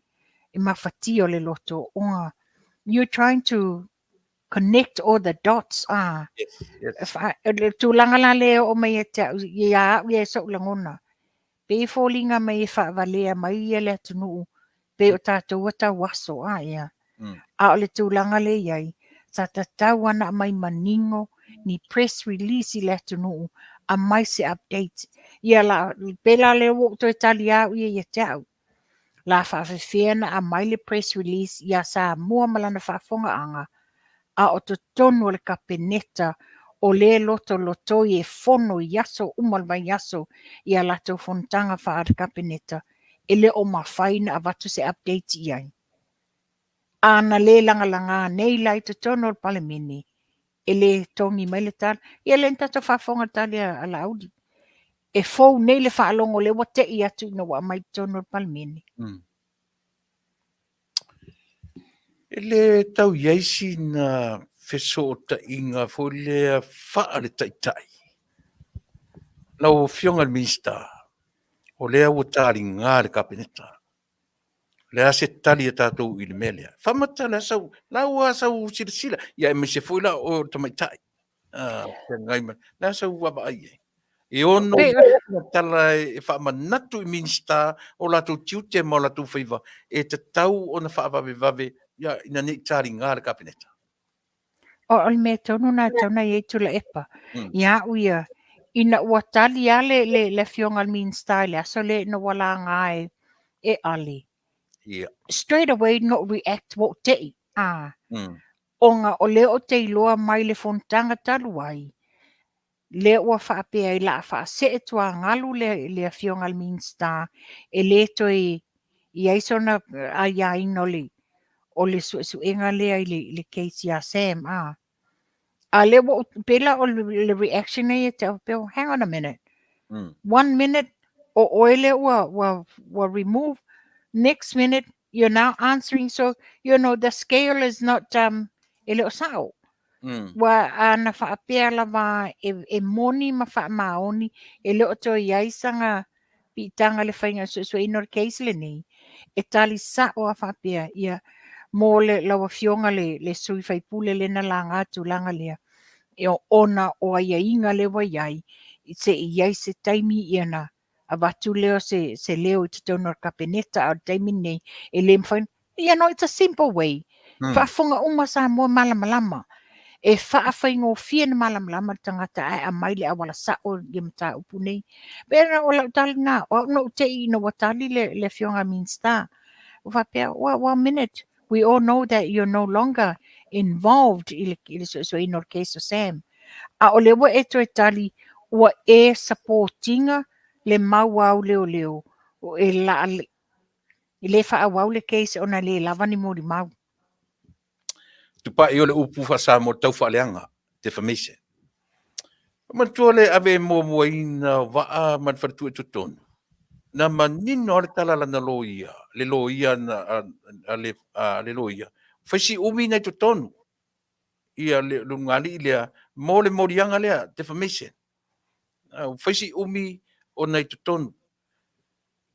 e mafatia o le loto ona you're trying to connect all the dots. Ah. Yes. Le tulaga la lea e oo mai ia te au, ia au ia e so'u lagona. Pei e foliga mai e faavalea mai ia le atunuu, pei o tatou ua tauaso, a ia. A o le tulaga lea e i ai, sa tatau lava ona aumai manino ni press release i le atunuu, aumai se update. Ia la, pei la lea ua ou toe tali au ia ia te au. La faafefea ona aumai le press release ia Samoa ma lana faafofogaaga, a o totonu o le Kapeneta o lea e lotolotoi e fono i aso uma o le vaiaso i a latou fonotaga faale-Kapeneta, e le o mafai ona avatu se update i ai. A na le lagalaga nei la i totonu o le Palemene, e le togi mai le tala. Ia lea na tatou faafofoga i le tali a Laauli. E fou nei le faalogo lea ua tei atu ina ua aumai i totonu o le Palemene. E le tau i ai sina fesootaiga foi lea faale-taitai. Lau Afioga i le Minisita, o lea ua taliga le Kapeneta. O le a se tali a tatou i le mea lea? Faamatala sau, la ua sau silasila, ia aemaise foi la oe o le tamaitai. Feagai ma, le a sau vaavaai i ai? E ono tala e faamanatu i Minista o latou tiute ma o latou faiva e tatau ona faavavevave ia ina ne i taliga le Kapeneta. O le mea tonu lena e tatau ona i ai Tuilaepa. Ia au ia, ina ua tali lava le, le, le afioga i le Minisita i le aso lea ina ua laga e, e Ale. Yeah. Straight away na ou react ua ou tei. Ah. Ona o lea ou te iloa mai le fonotaga talu ai, lea ua faapea ai la a faasee tuagalu le, le afioga i le Minisita e le toe i ai sona aiaina o le, o le suesuega lea i le, i le case ia Sam. Ah. A lea ua ou, pei la o le, le reaction ia te au, pei, hang on a minute. One minute, o oe lea ua, ua, ua remove. Next minute, you're now answering. So, you know, the scale is not, um, e le o sao. Ua ana faapea lava e, e moni ma faamaoni, e le o toe i ai saga piitaga i le faiga suesueina o le case lenei, e tali sao a faapea, ia, mo le, lau afioga le, le sui faipule lea na laga tulaga lea, e ona o aiaiga lea ua i ai, se i i ai se taimi ia na avatu lea o se, se leo i totonu o le Kapeneta, a o le taimi lenei, e le mafai, you know, it's a simple way. Faafofoga uma Samoa malamalama. E faafaigofie na malamalama le tagata ae aumai le auala sao i mataupu nei. Pei ona o lau tali lena, o au na ou tei ina ua tali le, le afioga i le Minisita. Ua faapea, well, one minute, we all know that you're no longer involved i le, i le suesueina o le case o Sam. A o lea ua e toe tali, ua e support ina le mau a au leoleo e la, e le faaauau le case ona e le lava ni molimau. Tupai o le upu faa-Samoa tau faaleaga, defamation. Manatua le ave muamuaina o vaa ma le faletua i totonu. Na manino lava le tala a lana loia, le loia na, a, a, le, a le loia, fai si umi na i totonu ia le lugalii lea mo le moliaga lea, defamation. Fai si umi ona i totonu.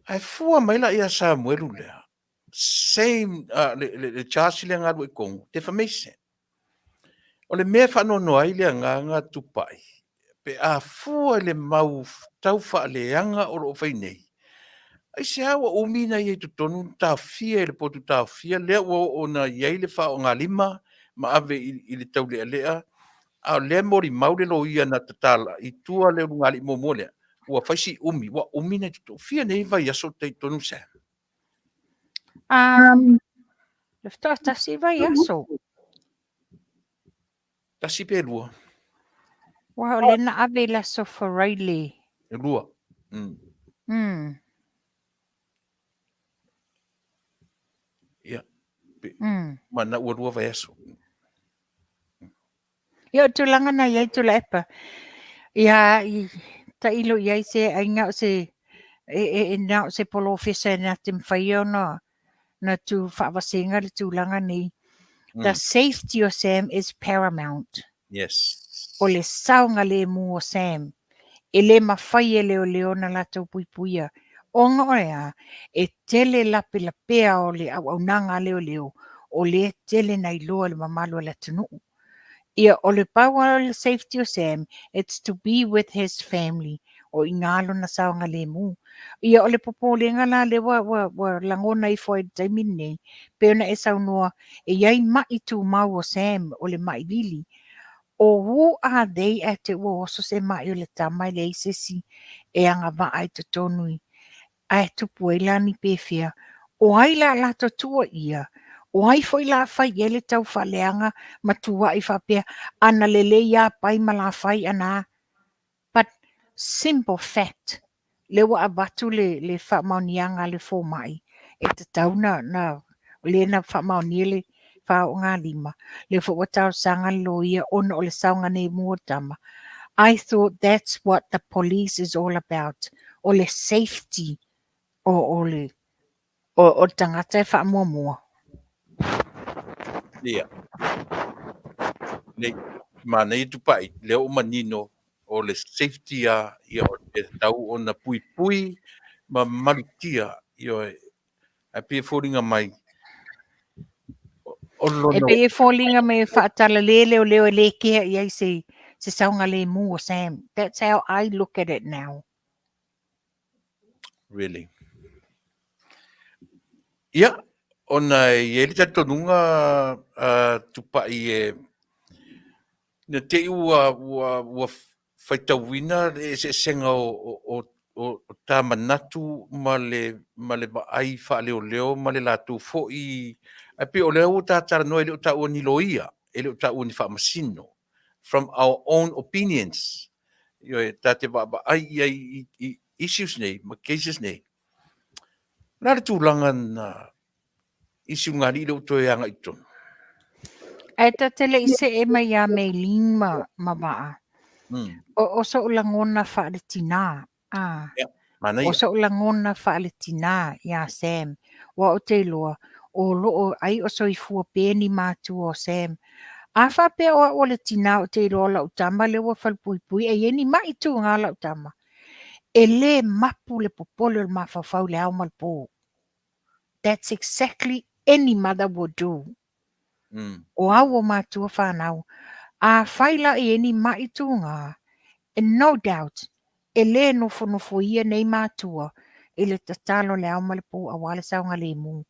Ae fua mai la ia Samuelu lea, same uh, le, le, le charge lea galue i Kongo, defamation. O le mea e faanoanoa ai le agaga tupai, pe a fua i le mau tau faaleaga o lo o fai nei, aisea ua umi na ia i totonu na taofia i le potu taofia, lea ua oo na i ai le faaaogalima ma ave i, i le taulealea, a o lea e molimau le loia na tatala i tua le ulugalii muamua lea, ua fai si umi, ua umi na i totonu. Fia nei vaiaso tai totonu Sam? Um, le faatoa tasi vaiaso. Tasi pe lua. Ua o le na ave i le aso Faraile. E lua. Ia. Ma na ua lua vaiaso. Ia, o tulaga na i ai Tuilaepa, ia, i tailo i ai se aiga o se, e, e, e na o se polofesa e na te mawhai ona na tu whaawasega le tulaga nei. The safety of Sam is paramount. Yes. O le saogalemu o Sam. E le mafai e leoleo ona latou puipuia. Ona o le a? E tele lapelapea o le auaunaga a leoleo, o lea e tele na iloa e le mamalu o le atunuu. Ia, o le pau lava o le safety o Sam, it's to be with his family. O i ina lona saogalemu. Ia, o le popolega la lea ua, ua, ua lagona ifo ai i le taimi lenei, pei ona e saunoa, e i ai ma'i tumau o Sam, o le ma'i lili. O who are they ae te ua oso se ma'i o le tama e leai se isi e agavaa i totonu i ae tupu ai la ni pefea. O ai la latou tuua ia? O ai foi la fai i ai le tau faaleaga ma tuua'i faapea ana lelei a pai ma la fai ana a? But simple fact, lea ua avatu le, le faamaoniaga a le fomai, e tatau na, na, lea na faamaonia le faogalima, lea foi ua talosaga le loia ona o le saogalemu o le tama. I thought that's what the police is all about, o le safety o, o le, o, o le tagata e faamuamua. Ia. Nei, manaia Tupai, lea ua manino o le safety a, ia o le tatau ona puipui ma malutia, ioe, ae pei e foliga mai o E lona pei e foliga mai e faatalale leoleo e le kea i ai se, se saogalemu o Sam. That's how I look at it now. Really. Ia, ona e i ai le talitonuga a Tupai e na te i ua, ua, ua faitauina le eseesega o, o, o, o ta manatu ma le, ma le vaai faaleoleo ma le latou foi, ae pei o lea ua ta talanoa e le o taua ni loia, e le o taua ni faamasino, from our own opinions. Ioe, ta te vaavaai i ai i, i issues nei ma cases nei. O le a le tulaga na i Siugalii lea ua toe agai i totonu? Ae ta te le i see mai ia Meiling ma, ma Vaa. O so'u lagona faale-tinā, a. Ia, manaia. O so'u lagona faale-tinā iā Sam, aua ou te iloa, o loo ai o soifua pea ni matua o Sam. A faapea o a'u o le tinā ou te iloa o la'u tama lea ua falepuipui e i ai ni ma'i tugā la'u tama. E lē mapu le popole o le mafaufau i le ao ma le pō. That's exactly any mother would do. O au o matua whanau, afai la i ai ni ma'i tugā, and no doubt, e lē nofonofoia nei matua i le tatalo i le ao ma le pō auā le saogalemu.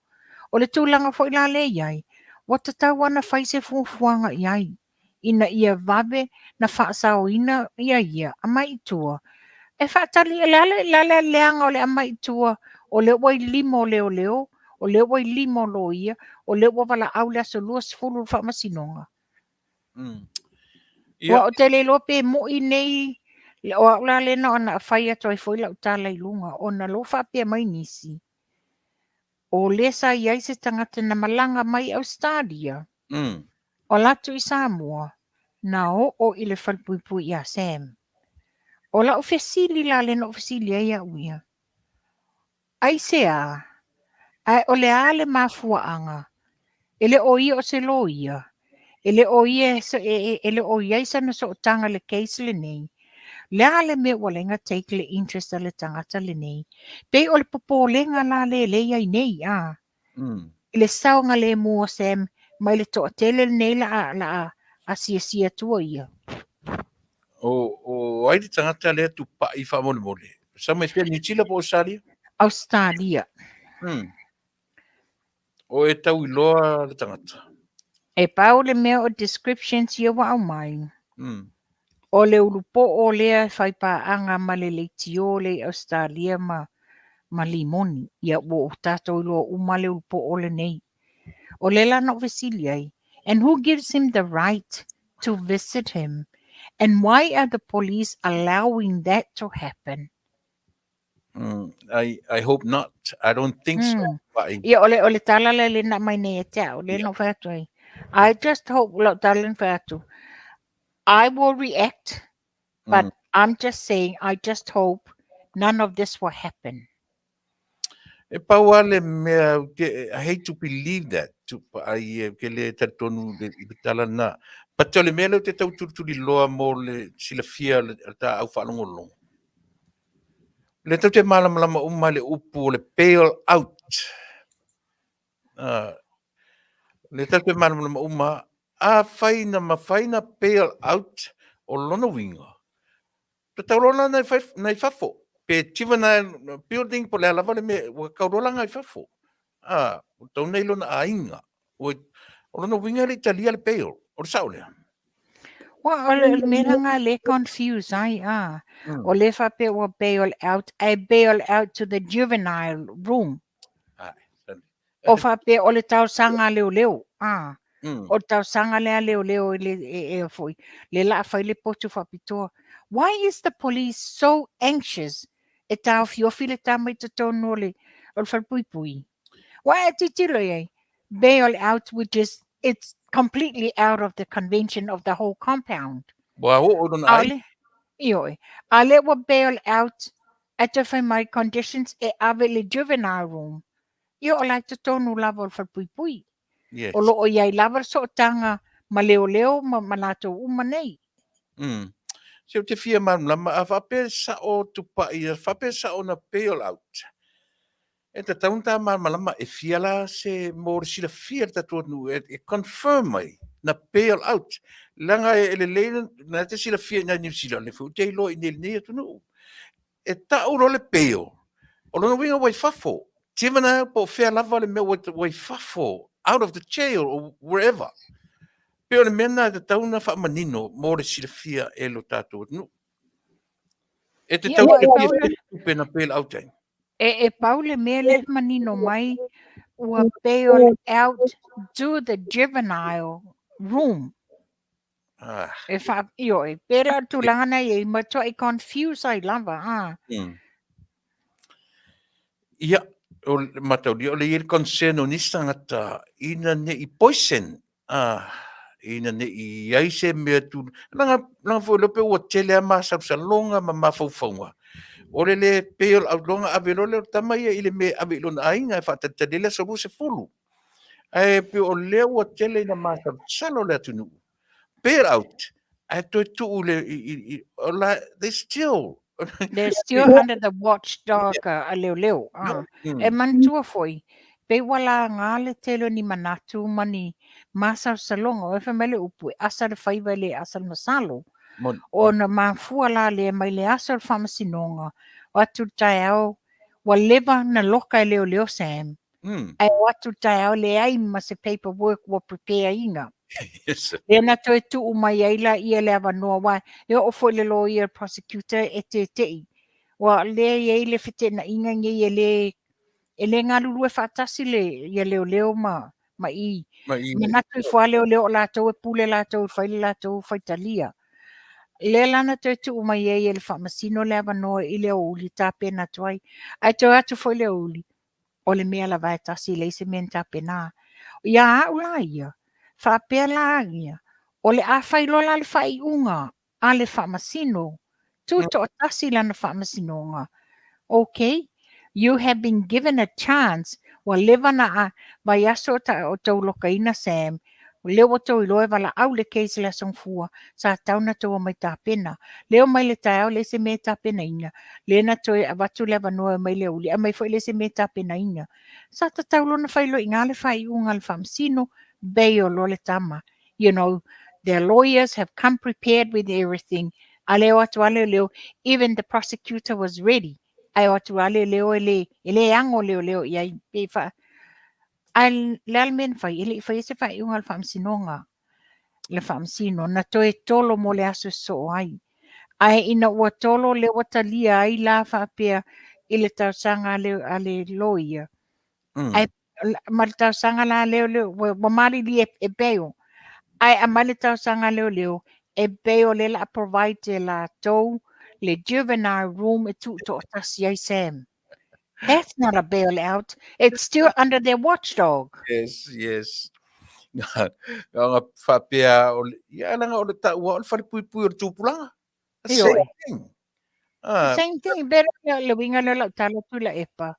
O le tulaga foi la lea i ai, ua tatau lava ona fai se fuafuaga i ai. ina ia vave na faasaoina ia ia aumai i tua. E faatali, o le a le leaga o le aumai i tua, o lea ua i lima o leoleo, o lea ua i lima o loia, o lea ua valaau le aso 20 i le faamasinoga. Aua ou te le iloa pe moi nei, o au la lea na ona fai atu ai foi lau tala i luga, ona o lea ua faapea mai nisi, o lea sa i ai se tagata na malaga mai Ausetalia, o alu atu i Samoa, na oo i le falepuipui ia Sam. O lau fesili la lea na ou fesili ai au ia, aisea? Ae o le a le mafuaaga? E le o ia o se loia, e le o ia e le o i ai sana sootaga i le case lenei. O le a le mea ua ala ai ona take le interest a le tagata lenei? Pei o le popolega la lea lea e i ai nei, a. I le saogalemu o Sam mai le toatele lenei la a, la a asiasi atua ia. O ai le tagata lea tupai faamolemole? Sau mai fea, Niu Sila po o Ausetalia? Ausetalia. O e tau iloa le tagata? E pau le mea o descriptions ia ua aumai. O le ulupoo lea e fai paaga ma le leitio lea i Ausetalia ma ma Limoni. Ia ua o tatou iloa uma le ulupoo lenei. O lea la na ou fesili ai, and who gives him the right to visit him? And why are the police allowing that to happen? I hope not. I don't think so. Ia, o le tala lea lea na aumai nei ia te au, lea na ou fai atu ai. I just hope, lau tala na fai atu, I will react, but I'm just saying, I just hope none of this will happen. E pau lava le mea, I hate to believe that, ai ou te le talitonu i le tala lena. But o le mea lea ou te tau tulituliloa mo le silafia o le ta au faalogologo. O lea tatou te malamalama uma i le upu o le bail out. O lea tatou te malamalama uma, afai na mafai na bail out, o lona uiga, Tatau loa la na i fafo. Pe juvenile building po o le a lava le mea, ua tatau loa la na i fafo. A, ua tatau na i lona aiga. Ua, o lona uiga e le i talia le bail. O le sao lea? Ua, o le mea la na lea e confuse ai, a. O lea faapea ua bail out, ae bail out to the juvenile room. O faapea o le talosaga a leoleo, a. O le talosaga lea a leoleo i le, e, e foi, le la fai le potu faapitoa. Why is the police so anxious e taofiofi le tama i totonu o le, o le falepuipui? Aua a tilotilo i ai, bail out which is, it's completely out of the convention of the whole compound. Ua oo i lona ai. Ioe. A lea ua bail out, ae toe fai mai conditions e ave i le juvenile room. Ia o la e totonu lava o le falepuipui. Yes. O lo o i ai lava le sootaga ma leoleo ma, ma latou uma nei. Se ou te fia malamalama, a faapea e sao Tupai, a faapea e sao na bail out, e tatau ona ta malamalama e fia la se mo le silafia e le tatou atunuu e confirm ai na bail out. Leaga e lelei na te silafia i nai Niu Sila, le foi ou te iloa i nei lenei atunuu. E tau loa le bail, o lona uiga ua i fafo. Juvenile po o fea lava le mea ua i fafo, out of the jail or wherever. Pei o le mea lena e tatau ona faamanino mo le silafia e lo tatou atunuu. E te Ia, tau ua te pau fia le, tupe na bail out ai. e pau le mea lea e manino mai, ua bail out to the juvenile room. Ah. E wha, ioe, pera o tulaga na i ai, matuai confuse ai lava, ah. Ia, o le mataulia, o le i ai le concern o nisi tagata ina ne i poison, ah, ina ne i i ai se mea tu... Leaga, leaga foi lea pei ua tele lava masalosaloga ma mafaufauga, o le le bail out loa ona ave loa lea o le tama ia i le mea e ave i lona aiga e faatalitali ai le aso 20. Ae pei o lea ua tele ina masalosalo le atunuu, bail out, ae toe tuu i le, i, i, i, o la, they still They're still under the watchdog a leoleo. Ah. E manatua foi, pei ua laga le tele o ni manatu ma ni masalosaloga. Ua fai mai le upu, e asa le faiva e le asa le masalo. Moni. Ona mafua la lea mai le aso o le faamasinoga, o atu le taeao, ua leva na loka e leoleo Sam. Ae o atu le taeao leai ma se paperwork ua prepare ina. Yes. Lea na toe tuu mai ai la ia le avanoa, aua e oo foi le lawyer le prosecutor e tete'i. Ua lea e i ai le feteenaiga nei e le e le galulue faatasi le ia leoleo ma ma i. Ma i. Manatu ifo lava leoleo o latou e pule latou e fai le latou faitalia. Lea la na toe tuu mai ai e le faamasino le avanoa i le aoauli e tapena atu ai. Ae toe atu foi le aoauli, o le mea lava e tasi, e leai se mea na tapena. Ia au la ia, faapea la ia, o le a fai loa la le faaiuga a le faamasino, tutoatasi lana faamasinoga, okay, you have been given a chance, ua leva na a, vaiaso o ta, o tou lokaina Sam, lea ua tou iloa e valaau le case i le Aso Gafua, sa tatau ona tou omai tapena. Lea omai le taeao leai se mea e tapenaina, lea na toe avatu le avanoa e omai le aoauli, aumai foi leai se mea e tapenaina. Sa tatau loa ona fai loa i ina le faaiuga a le faamasino, bail loa le tama. You know, their lawyers have come prepared with everything. A lea o atu lava leoleo, even the prosecutor was ready. Ae o atu lava leoleo e le, e le ano leoleo i ai. Pei fa, ae le a le mea na fai, e le i faia se faaiuga a le faamasinoga. Le faamasino, na toe tolo mo le aso e sosoo ai. Ae ina ua tolo lea ua talia ai la faapea i le talosaga a le, a le loia. Ae ma le talosaga la lea, lea ua, ua malilie e bail. Ae aumai le talosaga a leoleo e bail lea o le a provide e latou le juvenile room e tuutoatasi ai Sam. That's not a bail out. It's still under their watchdog. Yes, yes. Na ona faapea, o le, ia, leaga o le taua o le falepuipui o le tupulaga. The Ioe. same thing. Ah, Same thing, pero le, le uiga lea o lau tala atu i la epa,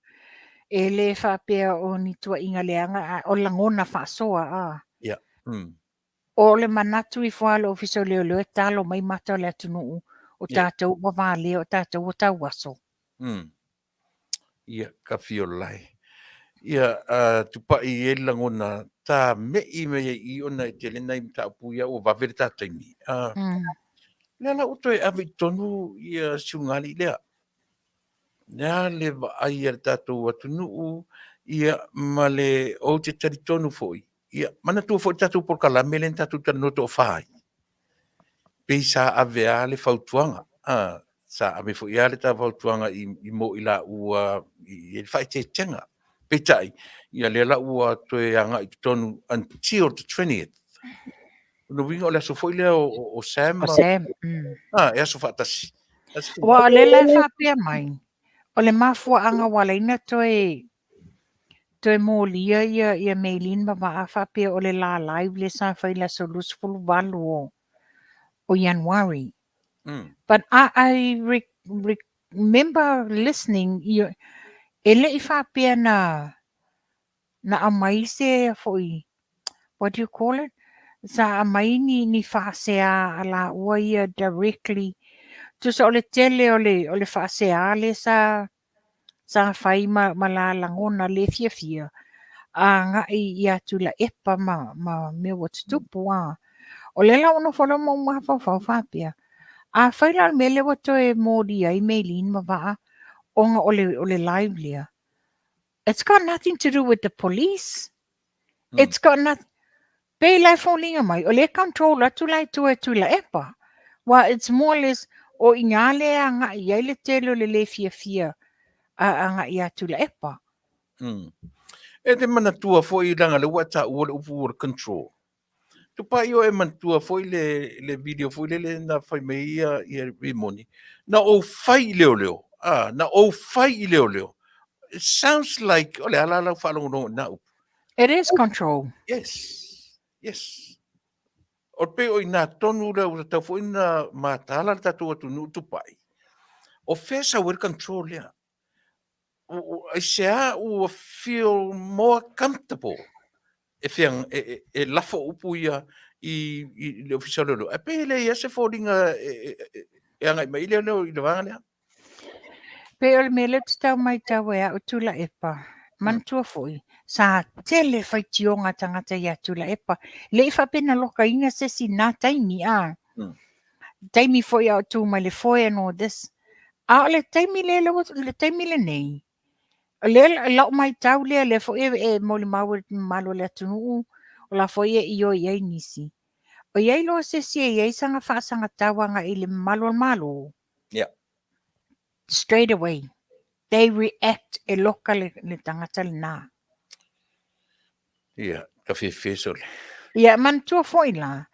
e le faapea o ni tuuaiga leaga, a o lagona faasoa, a. Yeah. O le manatu ifo lava o le Ofisa o Leoleo e talo mai mata o le atunuu, o tatou ua valea, o tatou ua tauaso. Ia, ka fia o lae. Ia, tupai i ai le lagona, ta me'i mai ai i ona e tele nai mataupu ia ua vave le ta taimi. Lea la ua toe ave i totonu ia siugalii lea. Lea le vaai a le tatou atunuu, ia, ma le ou te talitonu foi, ia, manatua foi le tatou polokalame lea na tatou talanoa toafa ai. Pei sa ave lava le fautuaga, sa ave foi lava le ta fautuaga i mo i laua i le faaeteetega. Peitai, ia lea la ua toe agai i totonu until the 20th. O le uiga o le aso foi lea o Sam. O Sam. E aso faatasi. Aua o lea la e faapea mai, o le mafuaaga ua ala ai ona toe toe molia ia, ia Maylene ma Vaa faapea o le la live lea sa fai i le aso 28 o, o Ianuari. But I re, re, remember listening, i, e le i faapea na, na aumai se foi, what do you call it? Sa aumai ni, ni faasea a laua ia directly. Tusa o le tele o le, o le faasea lea sa, sa fai ma, ma la lagona le fiafia, agai ia Tuilaepa ma, ma mea ua tutupu a. O lea la ua nofo loa ma ou mafaufau faapea, afai la o le mea lea ua toe molia ai Maylene ma Vaa ona o le, o le live lea, it's got nothing to do with the police. It's got nothing. Pei la e foliga mai, o lea e control atu la i tua e Tuilaepa. Well, it's more or less, o i ina lea e agai i ai le tele o le le fiafia a agai ia Tuilaepa. E te manatua foi leaga lea ua e taua le upu o le control. Tupai o e manatua foi le, le video foi lele na fai mai ia, ia Rimoni. Na ou fai i leoleo. Ah, na ou fai i leoleo. It sounds like, o le a la lau faalogologo i na upu. It is control. Yes, yes. O le pei o i nā tonu lea ua tatau foi na mataala le tatou atunuu Tupai. O fea sau ai le control lea? Aisea ua feel more comfortable e, fea, e, e, e lafo upu ia i, i le ofisa o leoleo. Ae pei e leai lava se foliga e, e, e, e agai mai i leoleo i le vaega lea. Pei o le mea lea ou te tau matau e au Tuilaepa, manatua foi, sa tele faitioga a tagata ia Tuilaepa. E le i faapea na lokaina se isi i na taimi, a. Taimi foi a o tu mai le foe and all this. A o le taimi lea, lea ua- le taimi lenei, o lea lau matau lea, lea foi e, e molimau e le mamalu o le atunuu, o la foi e ioe i ai nisi. O i ai loa se isi e i ai sana faasagatau agai i le mamalu o le Malo, Yeah. straight away, they react e loka le, le tagata lena. Ia, ka fefe sole. Ia, manatua foi la,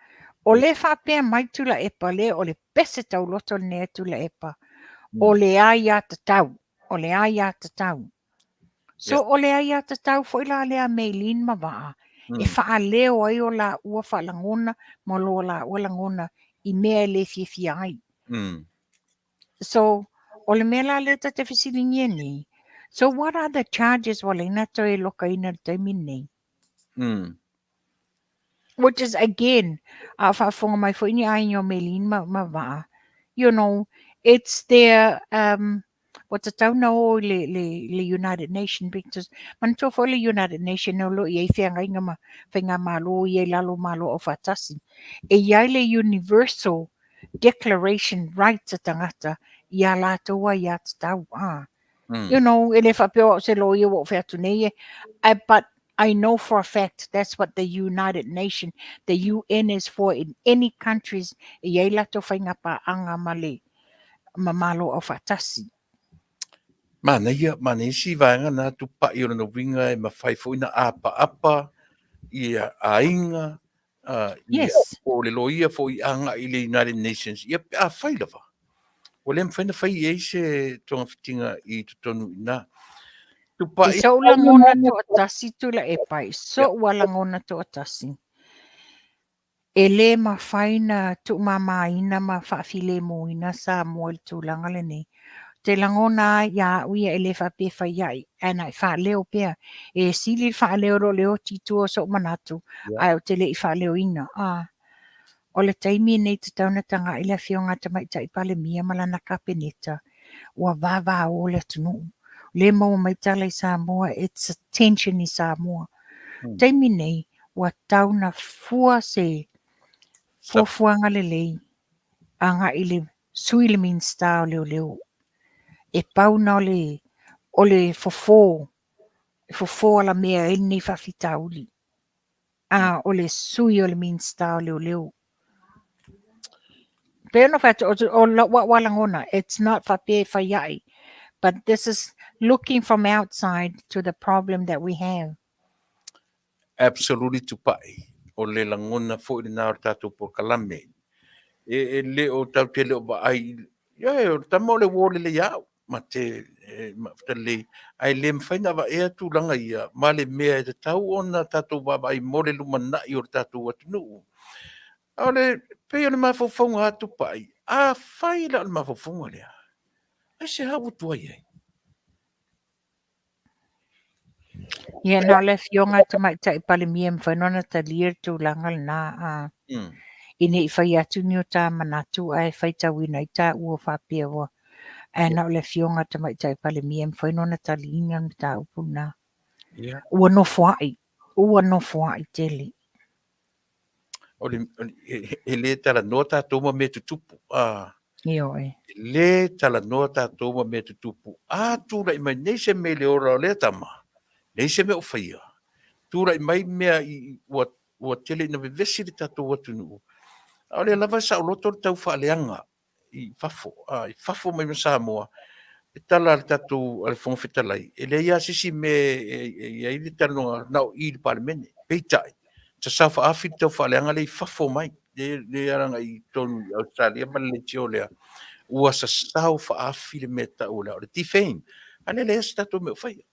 o le faapea mai Tuilaepa le o le pese tauloto lenei a Tuilaepa, o le aiatatau, o le aiatatau. So, o le aiatatau foi la lea a Maylene ma Vaa, e faaleo ai o laua faalagona ma lo laua lagona i mea e le fiafia ai. So, o le mea la lea ta te fesiligia nei, so what are the charges ua laina toe lokaina i le taimi lenei? Which is again, a o faafofoga mai foi ni aiga o Maylene ma, ma Vaa, you know, it's their, um, ua tatau na o i le, le, le United Nation because manatua foi le United Nation o lo o i ai feagaiga ma faigamalo ia i lalo o Malo Aufaatasi. E i ai le Universal Declaration Rights a tagata i a latou aiatatau. Ah. You know, e le faapea o au se loia ua ou fai atu nei e, but I know for a fact that's what the United Nation, the UN is for in any countries e i ai latou faigapaaga ma le ma Malo Aufaatasi. Manaia, manaia si vaega na tupai o lona uiga e mafai foi na apaapa ia aiga, ia, Yes. po o le loia foi agai i le United Nations, ia pe afai lava. Ua le mafai na fai i ai se togafitiga i totonu i ina. I Tupai. so'u lagona toatasi Tuilaepa, i so'u a lagona toatasi, e le mafai na tuumamaina ma faafilemuina Samoa i le tulaga lenei. Ou te lagona ai ia au ia e le faapea e fai ai, ae na e faaleo pea. E sili le faaleo i lo le oti i tua o so'u manatu, ae ou te le i faaleoina. A, o le taimi lenei tatau na tagai le afioga a Tamaitai Palemia ma lana Kapeneta, ua vavao le atunuu. O lea e maua mai tala i Samoa, it's a tension i Samoa. Taimi nei, ua tau na fua se fuafuaga lelei agai i le sui le Minisita o Leoleo. E pau na o le, o le fofo, e fofo alamea ai lenei faafitauli. A o le sui o le Minisita o Leoleo. Pei ona fai atu, o lau au lagona, it's not faapea e fai ai, but this is looking from outside to the problem that we have. Absolutely tupai. O le lagona foi lena o le tatou polokalame. E, e le o tau te le o vaai, ia, o le tama o le uo lelei ia au, ma te, e, mafuta lelei, ae le mafai ona avaea tulaga ia ma le mea e tatau ona tatou vaavaai mo le lumanai o le tatou atunuu. O le, pei o le mafaufauga a Tupai, afai la o le mafaufauga lea, aisea ua tuai ai? Ia, na o le afioga a Tamaitai Palemia e mafai ona talia le tulaga lena, a ina i fai atu ni o ta manatu ae faitauina ai taua faapea ua, ae na o le afioga a Tamaitai Palemia e mafai ona taliina le mataupu lena. Ua nofoai, ua nofoai tele. O le, e le talanoa tatou ma mea tutupu. A, Ioe. E le talanoa tatou ma mea tutupu. A tulai mai nei se mea i le ola o lea tama, leai se mea o faia. Tulai mai mea i, ua, ua tele ina vevesi le tatou atunuu, a o lea lava e saoloto le tau faaleaga i fafo, a, i fafo mai ma Samoa. E tala a le tatou a le Fofoga Fetalai, e leai lava se isi mea e i ai le talanoaga na o i i le Palemene. Peitai, sasao faaafi le tau faaleaga lea i fafo mai, lea e agai i totonu i Ausetalia ma le leitio lea, ua sasao faaafi le mea e tau o le defame, a lea e leai lava se tatou mea o faia.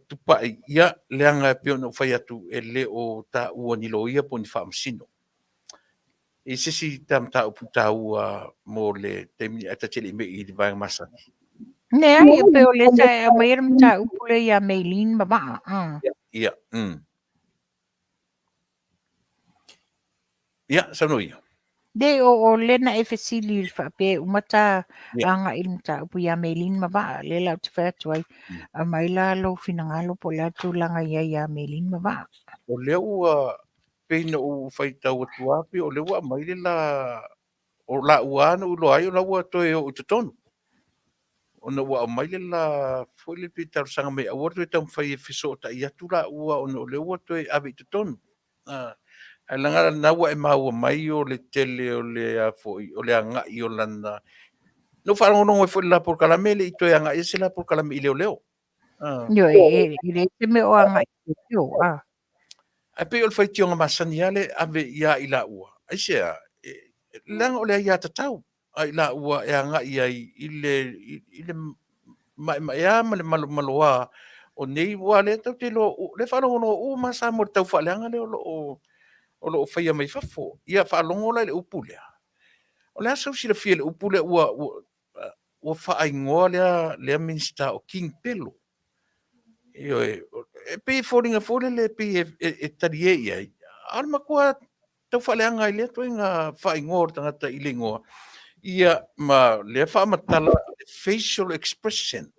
Tupai, ia, leaga e pei ona ou fai atu, e le o taua ni loia po o ni faamasino. E i ai se isi ta mataupu taua mo le taimi nei ae ta te le i mei i le vaega masani? Leai, e pei o lea sa e aumaia le mataupu lea ia Maylene ma Vaa. Ia, Ia, saunoa ia. Le, o lea na e fesili faapea e uma ta agai i le mataupu ia Maylene ma Vaa, lea la ou te fai atu ai, aumai la lou finagalo po o le a le tulaga i ai ia Maylene ma Vaa. O lea ua pei na ou faitau atu lava pei o lea ua aumai le la, o laua lava na ou iloa ai o la ua toe oo i totonu. Ona ua aumai le la foi lele pei talosaga mai aua le toe taumafai e fesootai atu laua ona o lea ua toe ave i totonu. Ae leaga lena ua e maua mai o le tele o le a foi o le agai o lana. Na ou faalogologo ai foi i le la polokalame e le i toe agai ese la polokalame i leoleo. Ioe, e leai se mea o agai i leoleo. Ae pei o le faitioga masani lava lea e ave ia i laua. Aisea? Leaga o le aiatatau a i laua e agai ai i le, i le maemaea ma le malomaloa o nei, aua o lea tatou te iloa, o lea e faalogologo uma lava Samoa i le tau faaleaga lea o lo o faia mai fafo. Ia faalogo la i le upu lea. O le a sou silafia i le upu lea ua faaigoa lea Minisita o King Pelo? Ioe, e pei e foliga foi lele e pei e talie i ai, a o le matua tau faaleaga ai lea ituaiga faaigoa o le tagata i le igoa, ia ma lea faamatala facial expression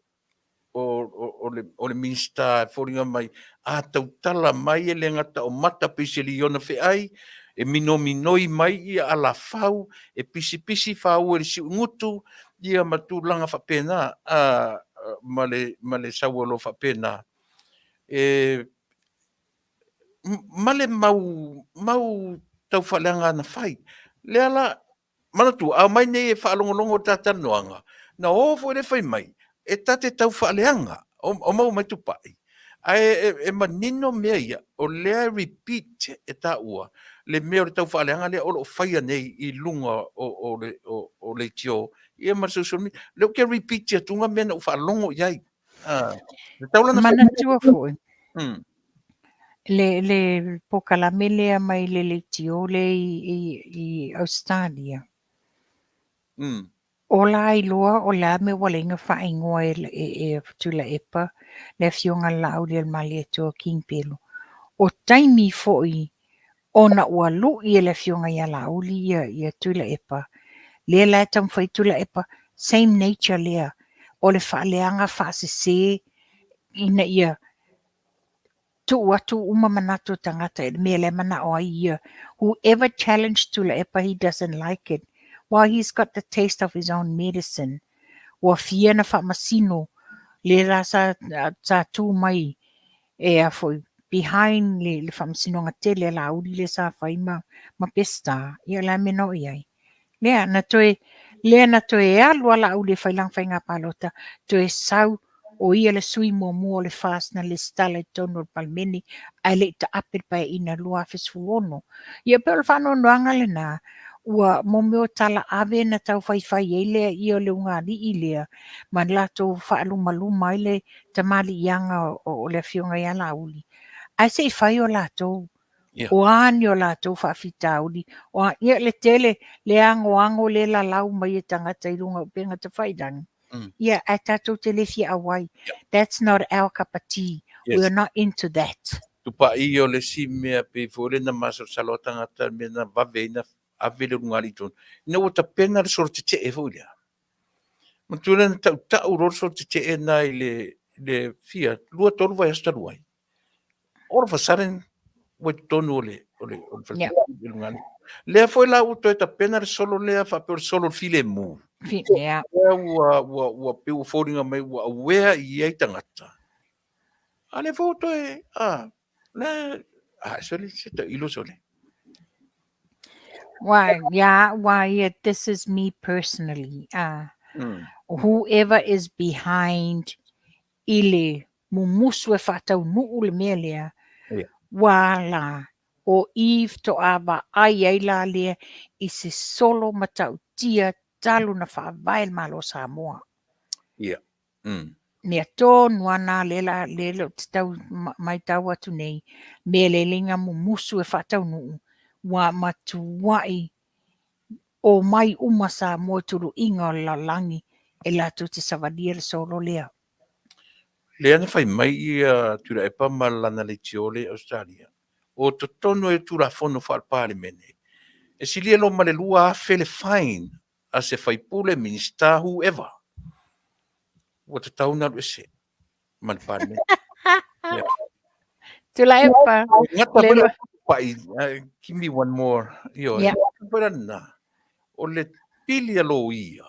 o le Minisita e foliga mai a tautala mai e le gata o mata pei se liona feai, e minominoi mai ia alafau, e pisipisi fāua i le siugutu, ia ma tulaga faapena, ma le sau o lo o faapena. E, ma le mau tau faaleaga na fai. Lea la, manatua, a omai nei e faalogologo i le ta talanoaga, na o foi lea fai mai, e ta te tau faaleaga, o maua mai Tupai. Ae e manino mea ia, o lea e repeat e taua le mea o le tau faaleaga lea o lo o faia nei i luga o leitio ia ma le social media. O lea ou te repeat atuga mea na ou faalogo i ai. Le tau lana Manatua foi, le polokalame lea mai le leitio lea i Ausetalia, o la iloa o le a mea ua ala ai ona faaigoa e Tuilaepa le afioga a le Laaulialemalietoa King Pelo. O taimi foi ona ua lui e le afioga ia Laauli ia Tuilaepa, lea la e taumafai Tuilaepa, same nature lea, o le faaleaga faasese ina ia tuu atu uma manatu o tagata i le mea lea e manao ai ia. Whoever challenge Tuilaepa, he doesn't like it. Well, he's got the taste of his own medicine. Ua fia na faamasino le la sa tu mai e a foi behind le faamasinoga tele a Laauli lea sa fai ma Peseta, ia o le a le mea na oo i ai? Lea na toe lea na toe alu a Laauli e fai lana faiga palota, toe sau o ia le sui muamua o le FAST na lesitala i totonu o le Palemene ae le i taape le Paeaiga 2016. Ia pei o le faanoanoaga lena, ua mo mea o tala ave na tau faifai ai lea ia o le ulugalii lea ma latou faalumaluma ai le tamaliiaga o le afioga ia Laauli, ae se i fai o latou. O a ni o latou faafitauli, o a, ia le tele, le anoano le lalau mai e tagata i luga o upega tafailagi, ia, ae tatou te le fia auai. That's not our cup of tea. We are not into that. Tupai o le isi mea pei foi lea na masalosalo a tagata mea na vave ai na ave le ulugalii i totonu, ina ua tapena le solo tetee foi lea. Manatua lea na tautau loa le solo tetee lena i le fia, 2, 3 vaiaso talu ai. All of a sudden, ua i totonu o le... o le o le i luga nei. Lea foi la ua toe tapena le solo lea faapea o le solo o le filemu. Ia. Lea ua ua ua pei ua foliga mai ua aware i ai tagata. A lea foi ua toe a lea a sole se tailo sole. Why, yeah, why, yeah, this is me personally. Whoever is behind i le mumusu e faataunuu le mea lea, ua la o i faatoa vaai ai la lea i se solo matautia talu na faavae le Malo o Samoa. Ia. Mea tonu lava na lea la lea ou te tau matau atu nei, mea lelei na mumusu e faataunuu, ua matuai omai uma Samoa i tuluiga o le lalolagi e latou te savalia le solo lea. Lea na fai mai ia Tuilaepa ma lana leitio lea i Ausetalia, o totonu ai o Tulafono Faale-Palemene, e silia loa ma le 2000 le fine a se faipule, Minisita, whoever, ua tatau ona alu ese ma le Palemene. Yeah. Tuilaepa. Gata foi le pai, give me one more. Ioe. Yeah. Foi la lena. O le pili a loia,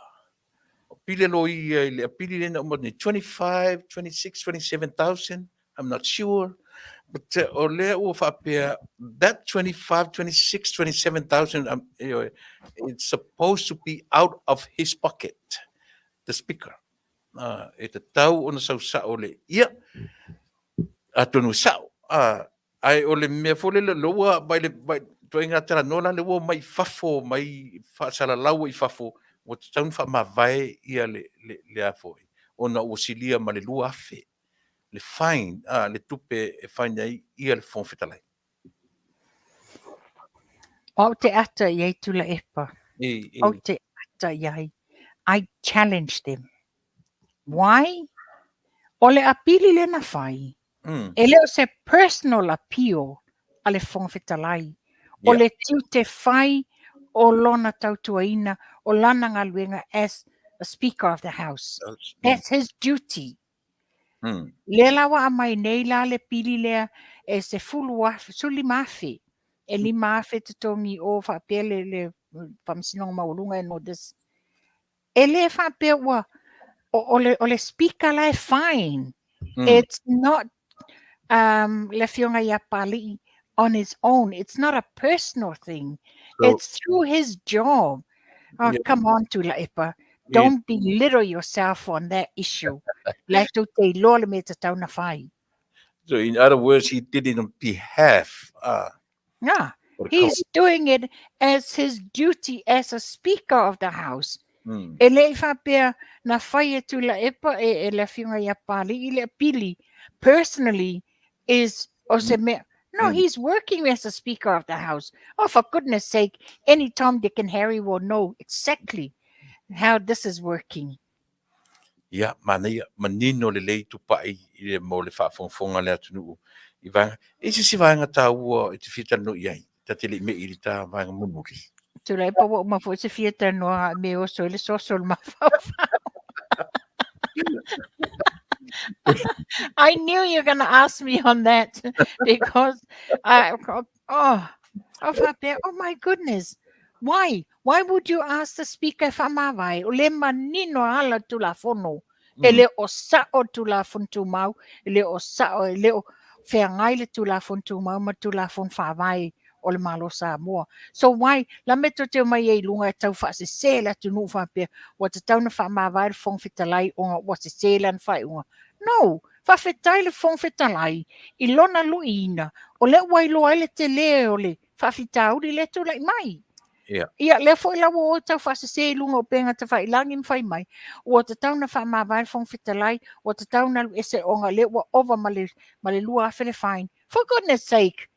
o pili a loia i le apili lea na uma atu nei, 25, 26, 27,000, I'm not sure. But o lea ua faapea, that 25, 26, 27,000, ioe, it's supposed to be out of his pocket, the speaker. E tatau ona sau sao le ia, atonu e sao. Ae o le mea foi lele, lea ua vai le vai ituaiga talanoa la lea ua omai i fafo, omai faasalalau i fafo, ua tatau ona faamavae ia le le le a foi, ona ua silia ma le 2000 le fine, le tupe e fine ai ia le Fofoga Fetalai. Ou te ata i ai Tuilaepa. Ou te ata i ai. I challenge them. Why? O le apili lea na fai, e le o se personal appeal a le Fofoga Fetalai. O le tiute fai o lona tautuaina, o lana galuega as a Speaker of the House. That's his duty. Lea la ua aumai nei la le pili lea e 10,000, 15,000, e 5,000 totogi o faapea le, le Faamasinoga Maualuga and all this. E le faapea ua, o le, o le Speaker la e fine. It's not le Afioga ia Papali'i on his own. It's not a personal thing. So, It's through his job. Oh, come on, Tuilaepa. Don't belittle yourself on that issue. La tou te iloa le mea e tatau na fai. So in other words, he did it on behalf. Yeah. He's doing it as his duty as a Speaker of the House. E le i faapea na fai e Tuilaepa e, e le Afioga ia Papali'i le apili personally is o se mea. No, he's working as a Speaker of the House. Oh, for goodness sake, any Tom, Dick and Harry will know exactly how this is working. Ia, manaia, manino lelei tupai i le mo le faafogafoga a le atunuu i vaega. E i ai se isi vaega taua e te fia talanoa i ai, ta te le i mei i le ta vaega mulimuli? Tuilaepa ua uma foi se fia talanoa me oso i le soso o le mafaufau. I knew you were going to ask me on that because I, oh, oh, faapea, oh my goodness. Why? Why would you ask the speaker e faamavae? O le manino ala Tulafono. E le o sao Tulafono Tumau, e le o sao, e le o feagai le Tulafono Tumau ma Tulafono Faavae o le Malo Samoa. So why, la me tou te omai ai i luga e tau faasese le atunuu faapea, ua tatau ona faamavae le Fofoga Fetalai ona ua sese lana faaiuga. No! Faafetai le Fofoga Fetalai i lona luiina, o lea ua iloa ai le tele o le faafitauli lea e tulai mai. Ia, lea foi la ua o tau faasese i luga o upega tafailagi ma fai mai, ua tatau ona faamavae le Fofoga Fetalai, ua tatau ona alu ese ona lea ua ova ma le, ma le 2000 le fine. For goodness sake,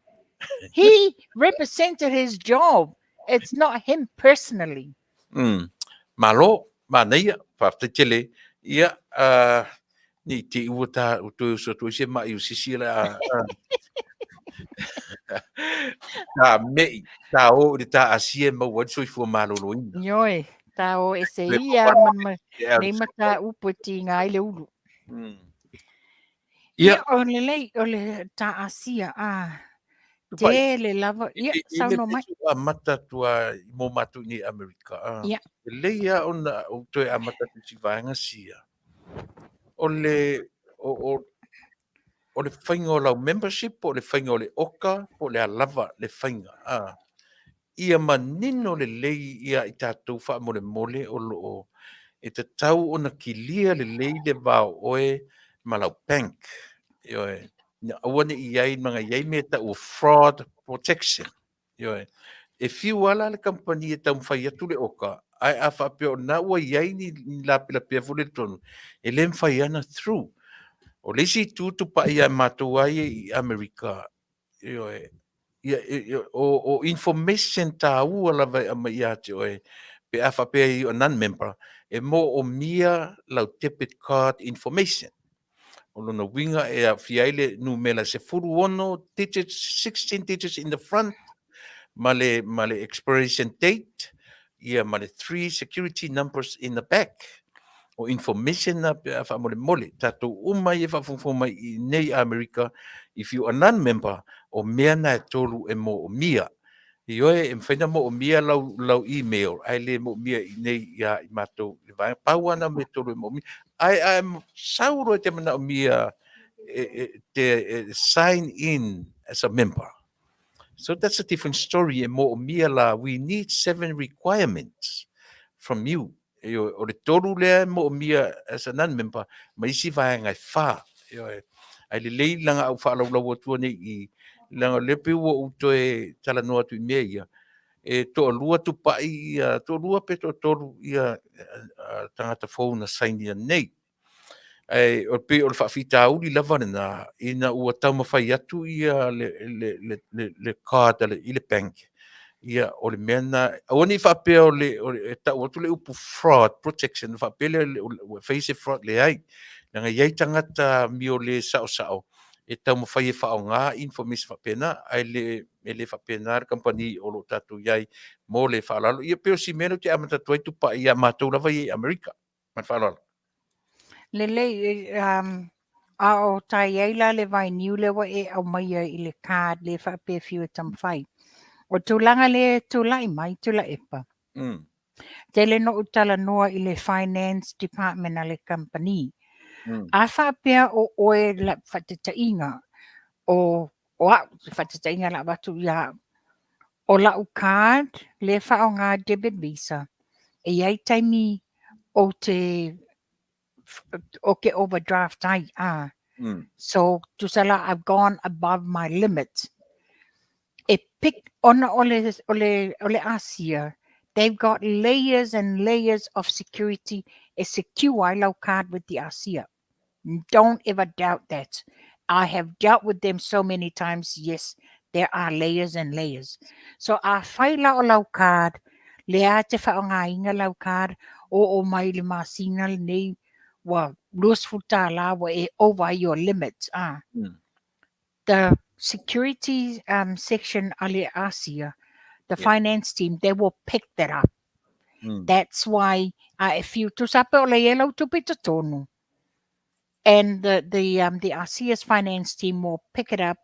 he represented his job. It's not him personally. Malo, manaia, faafetai tele. Ia, ne i te i ua tā, ua toe uso atu ai se ma'i o sisi le a, tā mei, tā o i le tā asia e maua ai le soifua maloloina. Ioe, tā o e se ia ma, ma, nei ma tā upu e tiga ai le ulu. Ia, o le lei, o le tā asia, a, Tele lava, ia, saunoa mai. I le amata atu lava mo matou i nei Amerika, lelei lava ona ou toe amata atu i si vaega sia, o le, o, o, o le faiga o lau membership po o le faiga o le oka po o le a lava le faiga, a, ia manino lelei ia i tatou faamolemole o lo o e tatau ona kilia lelei le va o oe ma lau bank. Ioe. Ina aua ne i i ai, leaga e i ai mea e tau o fraud protection. Ioe. E fiu lava la le kamupani e taumafai atu le oka, ae a faapea o lena ua i ai ni lapelapea foi lele i totonu, e le mafai lava ona through. O le isi itu tupai ia matou lava ia i Amerika, ioe, ia, o information taua lava e aumai ia te oe pe a faapea you are non-member, e moomia lau debit card information. O lona uiga e aofia ai le numera 16 digits, 16 digits in the front, ma le, ma le expiration date, ia ma le 3 security numbers in the back. O information na pe a faamolemole, tatou uma ia e faafogafoga mai i nei Amerika, if you are non-member, o mea na e tolu e moomia. Ioe, e mafai ona moomia lau, lau email, ae le moomia i nei ia i matou i le vaega. Pau lava na o mea e tolu e moomia. Ae, ae sau loa e te manaomia e, e, te e, sign in as a member. So that's a different story e moomia la, we need 7 requirements from you. Ioe, o le tolu lea e moomia as a non-member, ma isi vaega e 4. Ioe, ae lelei leaga a ou faalaulau atua nei i, leaga o lea pei ua ou toe talanoa atu i mea ia, e toalua tupai ia, toalua pe toatolu ia tagata fou na sainia nei. Ae o pei o le faafitauli lava lena, ina ua taumafai atu ia le, le, le, le, le card a le, i le bank, ia o le mea lena, aua ne i faapea o le, o le, e tau atu le upu fraud protection, faapea lea ua fai se fraud, leai. Leaga e i ai tagata amio le saosao e taumafai e faaaoga information faapena, ae le, e le faapena le kamupani o lo o tatou i ai mo le faaaloalo. Ia pei o si mea lea ou te amata atu ai Tupai ia matou lava ia i Amerika. Ma le faaaloalo. Lelei, a o tai ai la le vainiu lea ua e aumaia i le card lea faapea e fiu e taumafai. O tulaga lea e tulai mai Tuilaepa. Tele na ou talanoa i le finance department a le kamupani. A faapea o oe la faataitaiga o o au, se faataitaiga o le a avatu ia au, o lau card lea e faaaoga debit visa, e i ai taimi ou te ou te overdraft ai, a. So, tusa la I've gone above my limit. E pick, ona o le, o le, o le Asia, they've got layers and layers of security e secure ai lau card with the Asia. Don't ever doubt that. I have dealt with them so many times, yes, there are layers and layers. So afai la o lau card, lea e te faaaogaina lau card, oo mai i le masina lenei ua $20 ua e over ai your limit. Ah. The security section a le Asia, the finance team, they will pick that up. That's why a e fiu tusa pe o le ia lau tupe i totonu. And the Asia's finance team will pick it up.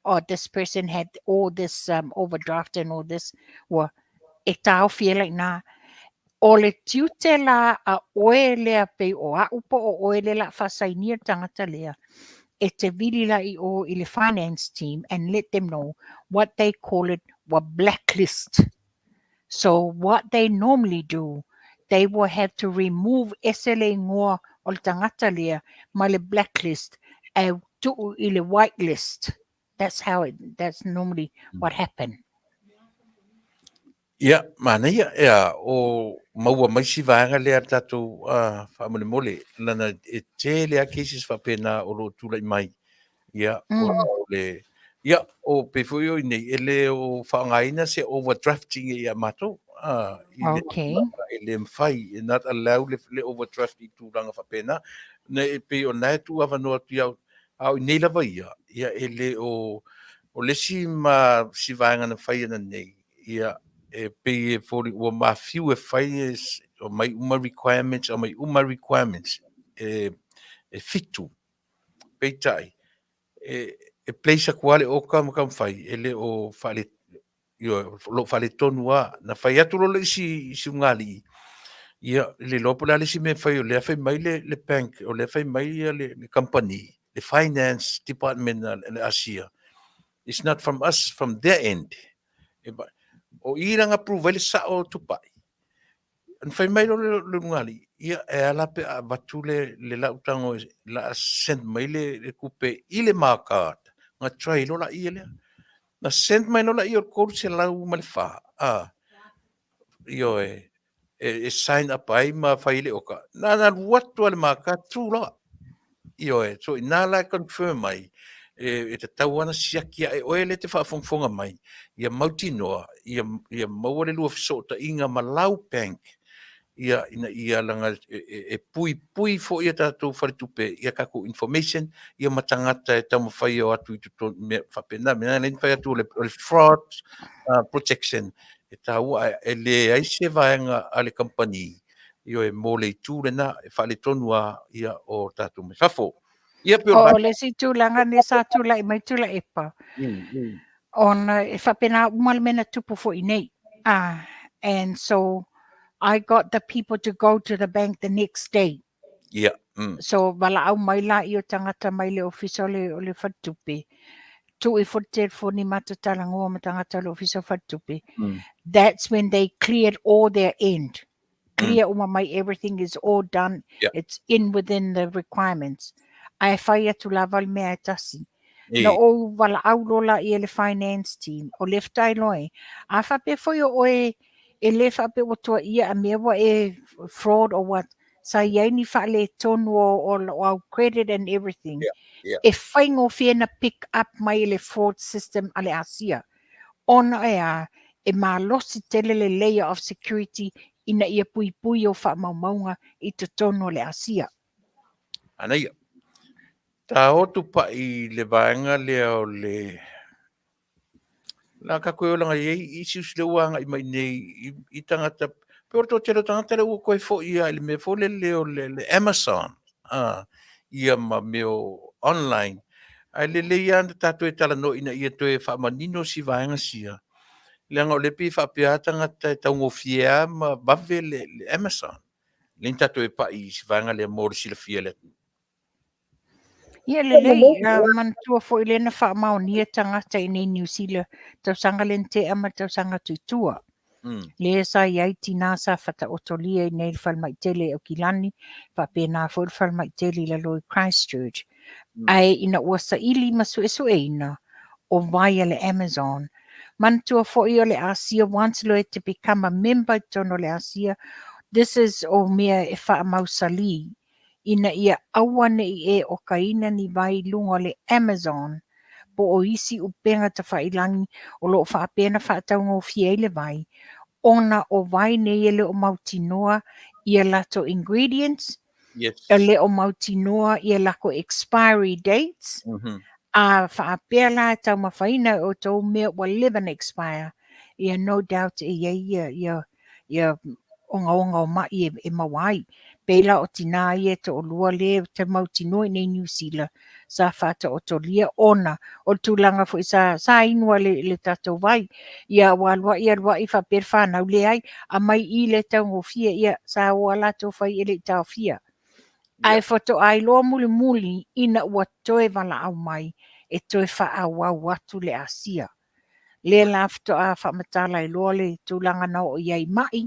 Oh, this person had all this overdraft and all this. Ua e taofi e lai nā. O le tiute la a oe lea pei o a'u po o oe lea la a faasainia le tagata lea, e te vili la i o i le finance team and let them know what they call it ua blacklist. So what they normally do, they will have to remove ese le igoa o le tagata lea mai le blacklist ae tuu i le white list. That's how it, that's normally what happen. Ia, manaia, ea, o maua mai si vaega lea a le tatou faamolemole, lana e tele lava cases faapena o lo o tulai mai. Ia, ona o le, ia, o pei foi o i nei, e le o faaaogaina se overdrafting ia matou, i le tulaga e le mafai, e not allowed le overdraft i tulaga faapena. Na, e pei o lena e tuu avanoa atu ia au, a o i nei lava ia, ia e le o, o le isi ma si vaega na fai ana nei, ia, e pei e foli ua mafiu e fai e aumai uma requirements, aumai uma requirements e 7. Peitai, e, e place atu lava le oka ma taumafai, e le o faale, ioe, o lo o faaletonu lava. Na fai atu loa le isi isi ulugalii, ia, e le iloa po o le a le isi mea e fai, o lea fai mai le, le bank, o lea fai mai ia le, le kamupani, le finance department a le Asia, it's not from us, from their end. E o i la na prove ai le sao o Tupai. Na fai mai loa le, le ulugalii, ia, e a la pe a avatu le, le lau tago e, la a send mai le, le tupe i le ma card. Na try loa laia lea. Na send mai loa laia o le 304, a, ioe, e, e sign up ai ma fai ai le oka. Na, na alu atu lava le ma card through loa. Ioe, so inā la e confirm ai, e, e tatau lava ona siaki ae oe lea e te faafogafoga mai, ia mautinoa, ia, ia maua le lua fesootaiga ma lau bank, ia, ina ia laga e, e, e puipui foi a tatou faletupe i a tatou information, ia ma tagata e taumafai e o atu i totonu, mea faapena, mea lea na fai atu o le, o le fraud protection, e taua ae e leai se vaega a le kamupani Ioe, mo le itu lena e faaletonu lava ia o tatou mai fafo. Ia pei o O le isi tulaga lea sa tulai mai Tuilaepa, ona e faapena uma le mea na tupu foi nei. Ah, and so I got the people to go to the bank the next day. Ia. So valaau mai laia o tagata mai le ofisa o le, o le faletupe. Tuu ifo le telefoni matou talanoa ma tagata o le ofisa o faletupe. That's when they cleared all their end. Clear uma mai, everything is all done. It's in within the requirements. Ae fai atu lava le mea e tasi. Na ou valaau loa laia le finance team, o left ai loa e. A faapea foi o oe e le faapea ua tuaia a mea ua e fraud or what, sa i ai ni faaletonu o, o, o au credit and everything. E faigofie na pick up mai e le fraud system a le Asia. Ona e a, e malosi tele le layer of security ina ia puipui ou faamaumauga i totonu o le Asia. Anaia. Taoto pai le vaega lea o le la tatou e olaga i ai issues lea ua agai mai nei i, i tagata pe o le toatele o tagata lea ua toe foi lava i le mea foi lele o le, le Amazon a, ia ma mea o online. Ae lelei lava ona tatou e talanoa ina ia toe faamanino si vaega sia, leaga o lea pei e faapea lava tagata e taugofie lava ma vave le, le Amazon. Lea na tatou e pai i si vaega lea mo le silafia e le atunuu. Ia lelei, manatua foi lea na faamaonia tagata i nei Niu Sila tausaga lea na tea ma le tausaga atu i tua. Lea sa i ai tinā sa whataotolia i nei le falemai tele i Aukilani, faapena foi le falemai tele i lalo i Christchurch. Ae ina ua saili ma suesueina, o vai a le Amazon. Manatua foi o le Asia once loa e te become a member i totonu o le Asia, this is o mea e faamausalī ina ia aua ne i e okaina ni vai i luga o le Amazon po o isi upega tafailangi o lo o faapea ona faataugofie ai le vai, ona o vai nei e le o mautinoa ia latou ingredients, e le o mautinoa ia lakou expiry dates, a faapea la e taumafaina e outou mea ua leva ona expire, ia no doubt e i ai ia, ia, ia ogaoga o ma'i e maua ai. Pei la o tinā ia e to'alua lea te mautinoa i nei Niu Sila sa faataotolia ona o le tulaga foi sa, sa inu ai le, le tatou vai. Ia ua alua'i alua'i faapea le fanau, leai, aumai i i lea e taugofie, ia sa o lava latou fai e le i taofia. Ae faatoa iloa mulimuli ina ua toe valaau mai e toe faaauau atu le Asia. Lea la faatoa faamatala ai loa le tulaga na oo i ai ma'i,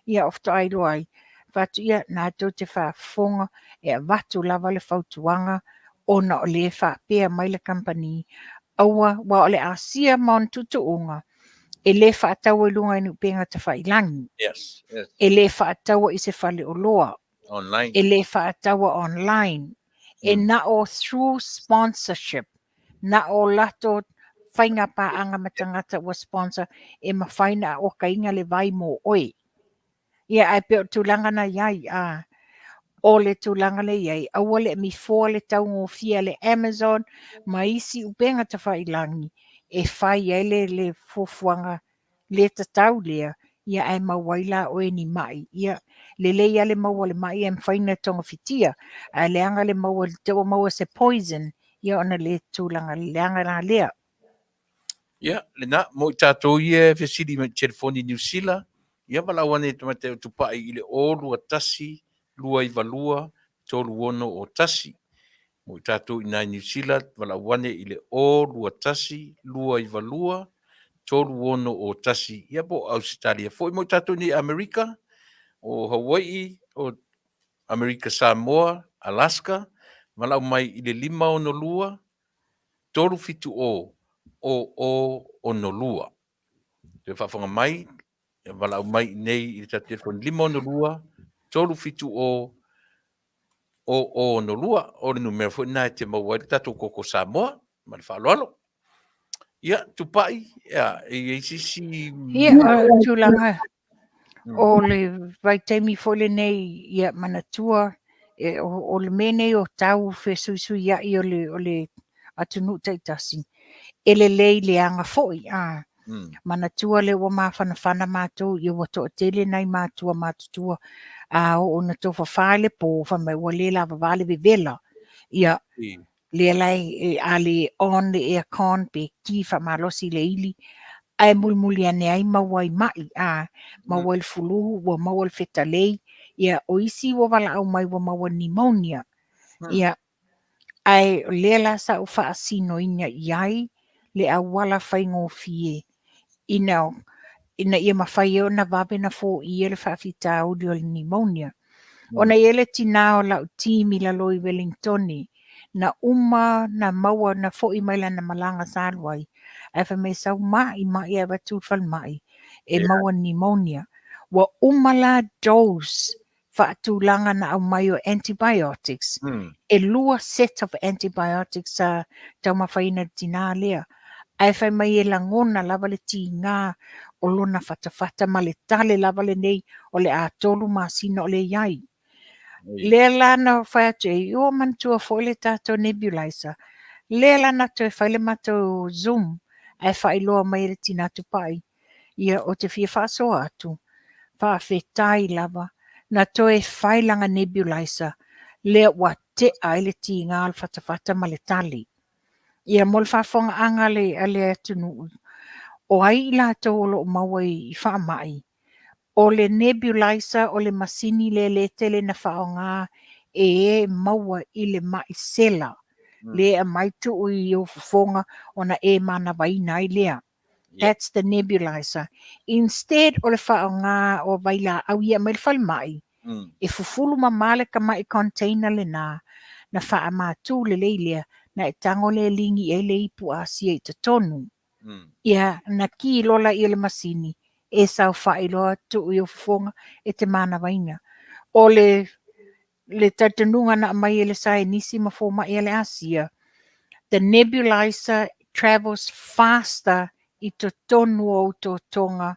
ia o faatoa iloa ai, fai atu ia, na tou te faafofoga e avatu lava le fautuaga ona o lea e faapea mai le kamupani, aua, aua o le Asia ma ona tuutuuga, e le faataua i luga i ni upega tafailangi, e le faataua i se faleoloa, online. E le faataua online, e na o through sponsorship, na o latou faiga paaga ma tagata ua sponsor e mafai ona okaina le vai mo oe. Ia, ae pei o le tulaga na i ai, a, o le tulaga lea i ai, aua le mifoa le taugofie a le Amazon ma isi upega tafailangi e fai ai le, le fuafuaga le tatau lea, ia ae maua ai la oe ni ma'i. Ia, lelei lava le maua o le ma'i ae mafai ona togafitia, ae leaga le maua, te ua maua se poison Ia ona le tulaga leaga la lea. Ia, lena, mo i tatou ia e fesili mai i telefoni Niu Sila, ia valaau ane i tamaitai o Tupai i le 0 2 1 292 3601. Mo i tatou i ina i Niu Sila, valaau ane i le 0 2 1 292 3601. Ia po o Ausetalia foi. Mo i tatou i Amerika, o Hawaii, o Amerika Samoa, Alaska, valaau mai i le 562 370 0062. Toe faafofoga mai, valaau mai i nei i le tatou telefoni 562 370 0062. O le numera foi lena e te maua ai le tatou koko Samoa ma le faaaloalo. Ia, Tupai, ia, e i ai se isi... Ia, o le tulaga o le vaitaimi foi lenei, ia manatua, o le mea nei o tau fesuisuiai o le atunuu taitasi, e lelei leaga foi. A manatua lea ua mafanafana matou, ia ua toatele nai matua matutua, a oo ina tofafa le po, fai mai ua le lavava le vevela. Ia, lea la a le on le aircon pe ki faamalosi le ili, ae mulimuli ane ai maua ai mai, a maua ai le fuluhu, ua maua le fetalei, ia o isi ua valaau mai ua maua pneumonia. Ia, ae o lea la sa ou faasinoina i ai le auala faigofie ina ia mafai ai ona vave na foia le faafitauli o le pneumonia. Ona i ai le tinā o lau team i lalo i Wellingtoni, na uma na maua na foi mai lana malaga sa alu ai, ae fai mai sau mai mai ae avatu i le falemai, e maua pneumonia. Ua uma la dose faatulaga na aumai o antibiotics, e 2 set of antibiotics sa taumafaina le tinā lea. Ae fai mai e lagona lava le tiga o lona fatafata ma le tale lava lenei o le a 3 masina o le iai. Lea la na fai atu ai, ua manatua foi le tatou nebulizer. Lea la na toe fai le matou Zoom, ae faailoa mai e le tina Tupai. Ia, o te fia faasoa atu, faafetai lava, na toe fai lana nebulizer, lea ua tea ai le tiga o le fatafata ma le tale. Ia, mo le faafofogaaga a le atunuu, o ai i latou o lo o maua i faamai, o le nebulizer o le masini lea le tele na faaaoga e maua i le mai sela. Le aumai tuu i ou fofoga ona e manavaina ai lea. That's the nebulizer. Instead o le faaaoga o vailaau ia mai le falemai, e fufulu mama le tamai container lena, na faamatu lelei lea, na e tago le ligi ai le ipu asia i totonu. Ia, na ki loa ia le masini, e saofai loa tuu i ou fofoga e te manavaina. O le talitonuga na aumai e le saienisi ma fomai a le Asia, the nebulizer travels faster i totonu o ou totoga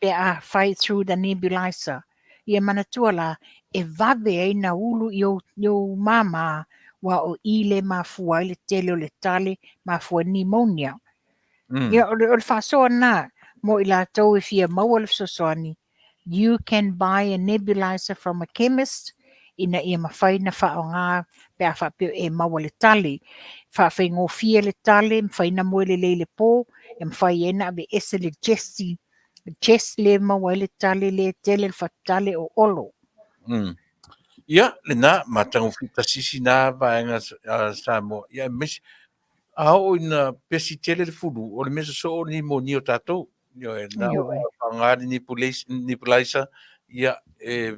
pe a fai through the nebulizer. Ia manatua la, e vave ai na ulu i ou mama, ua o i le mafua ai le tele o le tale, mafua ai pneumonia. Ia, o le faasoa lena, mo i latou e fia maua le fesoasoani, you can buy a nebulizer from a chemist, ina ia mafai na faaaoga pe a faapea e maua le tale. Faafaigofie le tale, mafai na moe lelei le po, e mafai ai na aveese le chest le maua ai le tale le tele le fatale o olo. Ia, lena, matagofie tasi isi na vaega Samoa. Ia, aemaise, a oo ina pesi tele le fulu, o le mea sosoo o le pneumonia o tatou. Ioe, na faaaoga le nebulizer, ia, e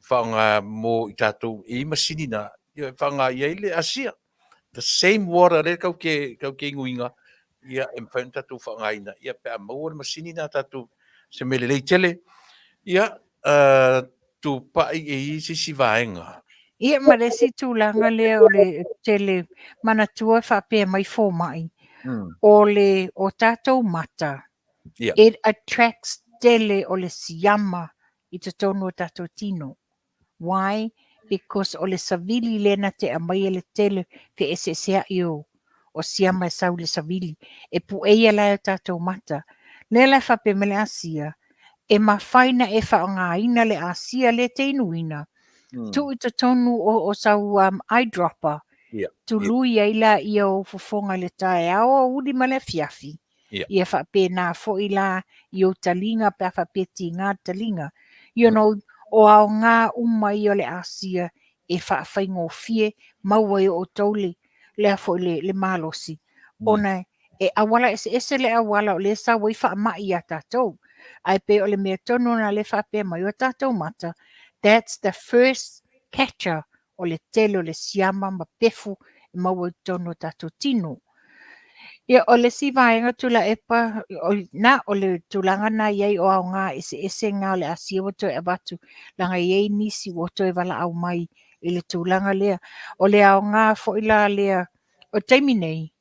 faaaoga mo i tatou e i masini na, ia, e faaaoga i ai le asia. The same water lea kau ke inuina, ia, e mafai ona tatou faaaogaina, ia, pe a maua le masini na tatou se mea lelei tele. Ia, Tupai e i ai se isi vaega. Ia, ma le isi tulaga lea o le tele manatua e faapea mai fomai, o le o tatou mata, it attracts tele o le siama i totonu o tatou tino. Why? Because o le savili lea na te aumaia le tele feeseeseai o siama e sau i le savili. E pueia la e o tatou mata. Lea la e faapea mai le Asia, e mafai na e faaaogaina le asia lea te inuina, tuu i totonu o sau eyedropper. Tului ai laia o ou fofoga i le taeao, aoauli ma le afiafi. Ia faapena foi la i ou taliga pe a faapea e tiga le taliga. You know, o aoga uma ia o le asia e faafaigofie maua ai e outou le, le, foi le, le malosi, ona e auala eseese le auala o lea e sau ai faamai ia tatou. Ae pei o le mea tonu lena lea e faapea mai o tatou mata, that's the first catcher o le tele o le siama ma pefu e maua i totonu o tatou tino. Ia, o le isi vaega Tuilaepa, na, o le tulaga na i ai o aoga eseese na o le asia ua toe avatu, leaga e i ai nisi ua toe valaau mai i le tulaga lea. O le aoga foi la lea, o le taimi nei,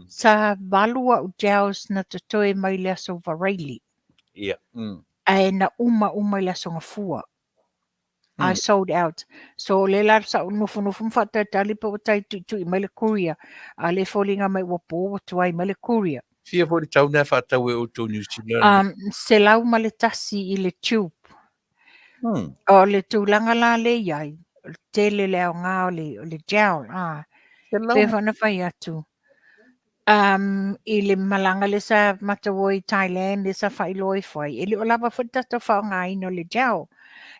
sa 8 au gels na totoe mai le aso Varaili. Ae na uma uma i le aso Gafua. I sold out. So o lea la sa ou nofonofo ma faatalitali pe ua tai tuitui mai le courier. A lea e foliga mai ua po ua tuai mai le courier. Fia foi le tau lea faatau e outou New Zealand? 101 i le tube. O le tulaga la lea i ai, o le tele le aoga o le, o le gel. Ah. Pei foi ona fai atu. I le malaga lea sa matou o i Thailand lea sa faailoa ifo ai, e le o lava foi le tatou faaaogaina o le gel.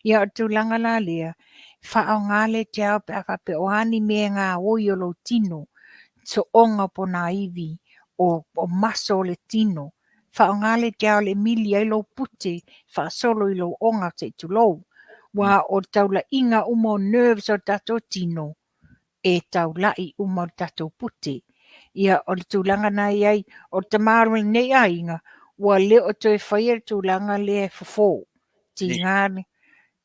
Ia o le tulaga la lea, faaaoga le gel pe a faapea o a ni mea e gaoi o lou tino, sooga o ponaivi, o maso o le tino. Faaaoga le gel e mili ai lou pute, faasolo i lou oga se i tulou. Aua o le taulaiga uma o nerves o le tatou tino, e taula'i uma o le tatou pute. Ia, o le tulaga na i ai, o le tama o lenei aiga, ua le o toe faia le tulaga lea e fofo. Tiga le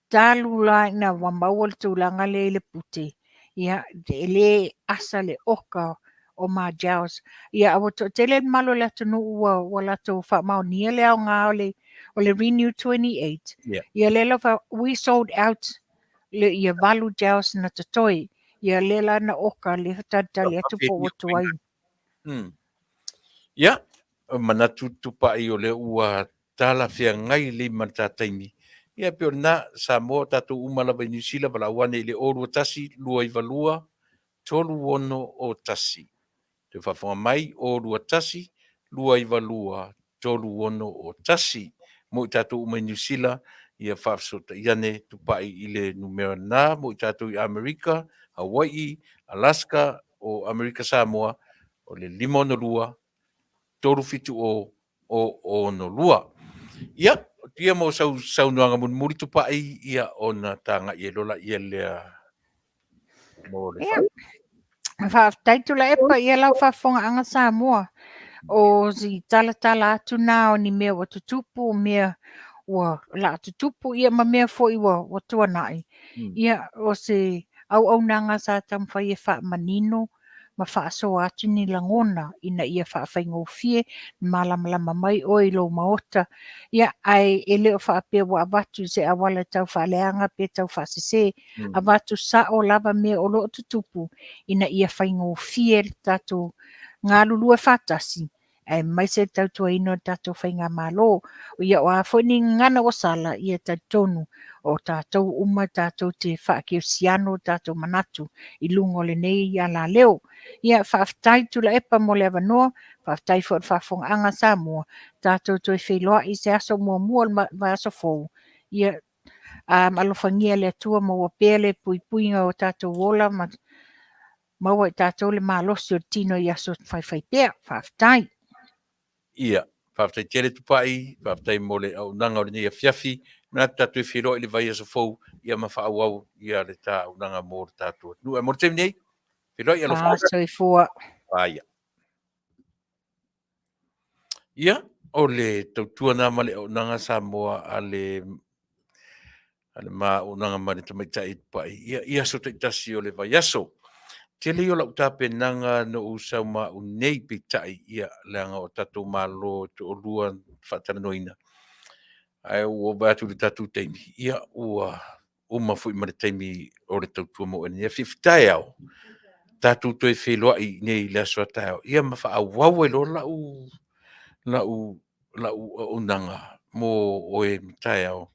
talu la ina ua maua le tulaga lea i le pute, ia, e le asa le oka o ma gels. Ia, a ua toatele le mamalu o le atunuu ua, ua latou faamaonia le aoga o le, o le Renew 28. Ia, lea la, we sold out le ia 8 gels na totoe. Ia lea la na oka le talitali atu po ua tuai. Ia, manatu Tupai o lea ua talafeagai lelei ma le ta taimi. Ia pei o lena, Samoa o tatou uma lava i Niu Sila, valaau ane i le 021 292 3601. Toe faafofoga mai, 021 292 3601. Mo i tatou uma i Niu Sila, ia faafesootai ane Tupai i le numera lena. Mo i tatou i Amerika, Hawaii, Alaska, o Amerika Samoa, o le 562 370 062. Ia, ia mo sau saunoaga mulimuli Tupai, ia ona tagai ai loa laia lea mo le Ia, faafetai Tuilaepa ia lau faafofogaaga Samoa. O si talatala atu na o ni mea ua tutupu, o mea ua laa tutupu, ia ma mea foi ua, ua tuanai. Ia, o se auaunaga sa taumafai e faamanino ma faasoa atu ni lagona ina ia faafaigofie malamalama mai oe i lou maota. Ia, ae e le o faapea ua avatu i se auala e tau faaleaga pe tau faasese. Avatu sao lava mea o lo o tutupu ina ia faigofie le tatou galulue faatasi aemaise le tautuaina o le tatou faigamalo. Ia o a foi ni gagana ua sala, ia talitonu o tatou uma tatou te faakerisiano o tatou manatu i luga o lenei alaleo. Ia faafetai Tuilaepa mo le avanoa, faafetai foi i le faafofogaaga a Samoa, tatou toe feiloai i se aso muamua o le vaiaso fou. Ia alofagia e le Atua maua pea le puipuiga o tatou ola ma maua i tatou le malosi o le tino i aso faifaipea. Faafetai. Ia, faafetai tele Tupai, faafetai mo le auaunaga o lenei afiafi. Manatu tatou e feiloai i le vaiaso fou, ia ma faaauau ia le ta auaunaga mo le tatou atunuu. Ae mo le taimi nei, feiloai, alofa. Fa soifua. Aia. Ia, o le tautua na ma le auaunaga Samoa a le a le ma auaunaga ma le tamaitai Tupai, ia, i aso taitasi o le vaiaso. Tele ia o lau tapenaga na ou sau ma au nei, peitai, ia, leaga o tatou Malo e toalua faatalanoaina, ae ua vaai atu i le tatou taimi, ia, ua uma foi ma le taimi o le tautua mo oe nei afiafi taeao, tatou toe feiloai nei i le aso a taeao, ia ma faaauau ai loa lau, lau, lau auaunaga mo oe ma taeao.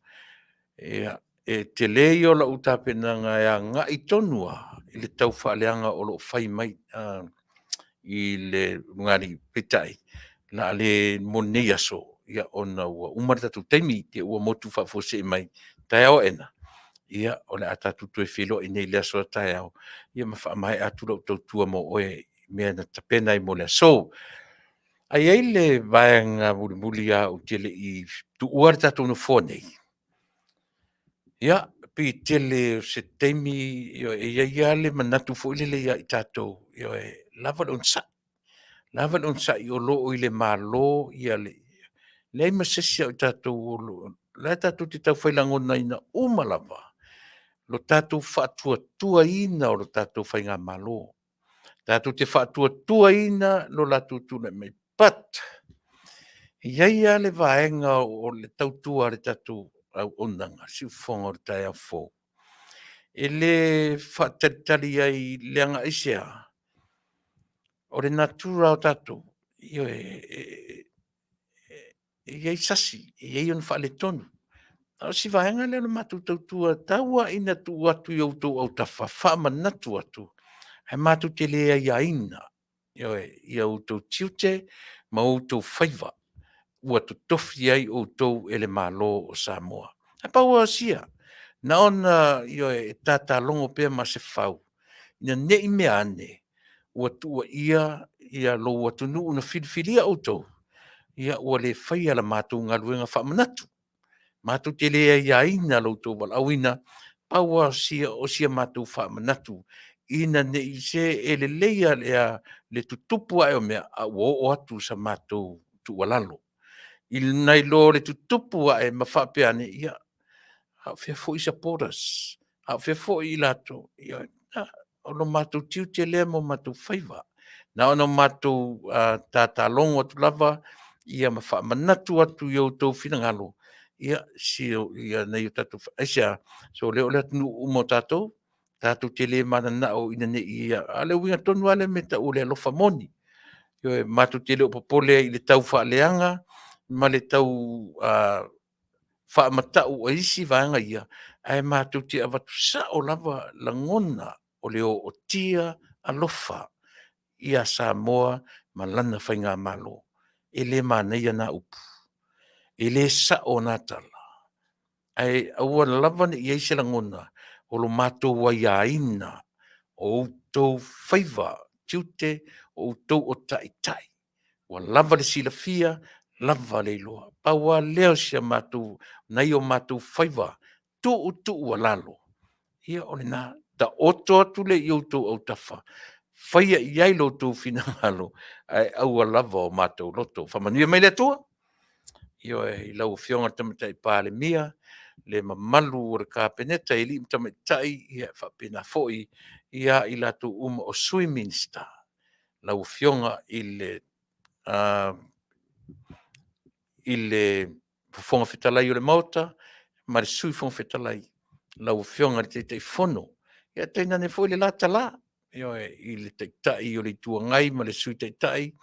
Ia, e tele ia o lau tapenaga e agai tonu lava. i le tau faaleaga o lo o fai mai i le lugalii. Peitai, o le a le mo lenei aso, ia ona ua uma le tatou taimi, te i ua motu faafuasei mai, taeao aena, ia o le a tatou toe feiloai nei i le aso a taeao, ia ma faamaea atu lau tautua mo oe i mea na tapena ai mo le aso. Ae i ai le vaega mulimuli lava ou te le i tuua le tatou Nofoa nei, ia, pei e tele o se taimi, ioe, e i ai lava le manatu foi lele ia i tatou, ioe, lava le onosai, lava le onosai o lo o i le Malo le... leai ma se isi o i tatou o lo o... o la e tatou te taufai lagonaina uma lava lo tatou faatuatuaina o le tatou Faigamalo. Tatou te faatuatuaina lo latou tulai mai, but e i ai lava le vaega o le tautua a le tatou auaunaga, siufofoga o le taeao fou, e le faatalitali ai, leaga aisea? O le natura o tatou, ioe, e i ai sasi, e i ai ona faaletonu. A o si vaega lea o le matou tautua tau lava ina tuu atu i outou autafa, faamanatu atu, ae matou te le aiaina, ioe, i outou tiute ma outou faiva ua totofi ai outou e le Malo o Samoa. Ae pau lava o sia, na ona, ioe, e tatalogo pea Masefau, ina ne i meaane ua tuuaia lou atunuu na filifilia outou, ia ua le faia la matou galuega faamanatu. Matou te le aiaina lo outou valaauina, pau lava o si a matou faamanatu, ina ne i se e lelei lava le tutupu ae o mea, a ua oo atu sa matou tuualalo, nai lo le tutupu ae ma faapea ane, ia, a o fea foi supporters, a o fea foi i latou? Ioe. O lo matou tiute lea ma o matou faiva. Na ona matou tatalogo atu lava ma faamanatu atu i outou finagalo nai o tatou... Aisea? Sole o le atunuu uma o tatou, tatou te le mananao ina ne i... a o le uiga tonu lava lea o le mea e tau o le alofa moni. Ioe, matou te le o popole i le taufaaleaga ma le tau faamatau e isi vaega ia, ae matou te avatu sao lava lagona o le ootia alofa ia Samoa ma lana Faigamalo. E le manaia na upu, e le sao na tala, ae aua lava ne i i ai se lagona o lo matou aiaina o outou faiva, tiute, o outou o taitai. Ua lava le silafia, lava le iloa. Pau lava lea o si a matou, nai o matou faiva tuutuualalo, ia o lena. Taoto atu lea i outou autafa, faia i ai lo outou finagalo, ae aua lava o matou loto. Faamanuia mai le Atua, ioe, i lau Afioga i le Tamaitai Palemia, le mamalu o le Kapeneta i alii ma tamaitai, e faapena foi ia i latou uma o Sui Minisita, lau Afioga i le Fofoga Fetalai o le Maota ma le Sui Fofoga Fetalai, lau Afioga i le Taitaifono, ae tainane foi le la tala, ioe, i le Taitai o le Itu Agai ma le Sui Taitai,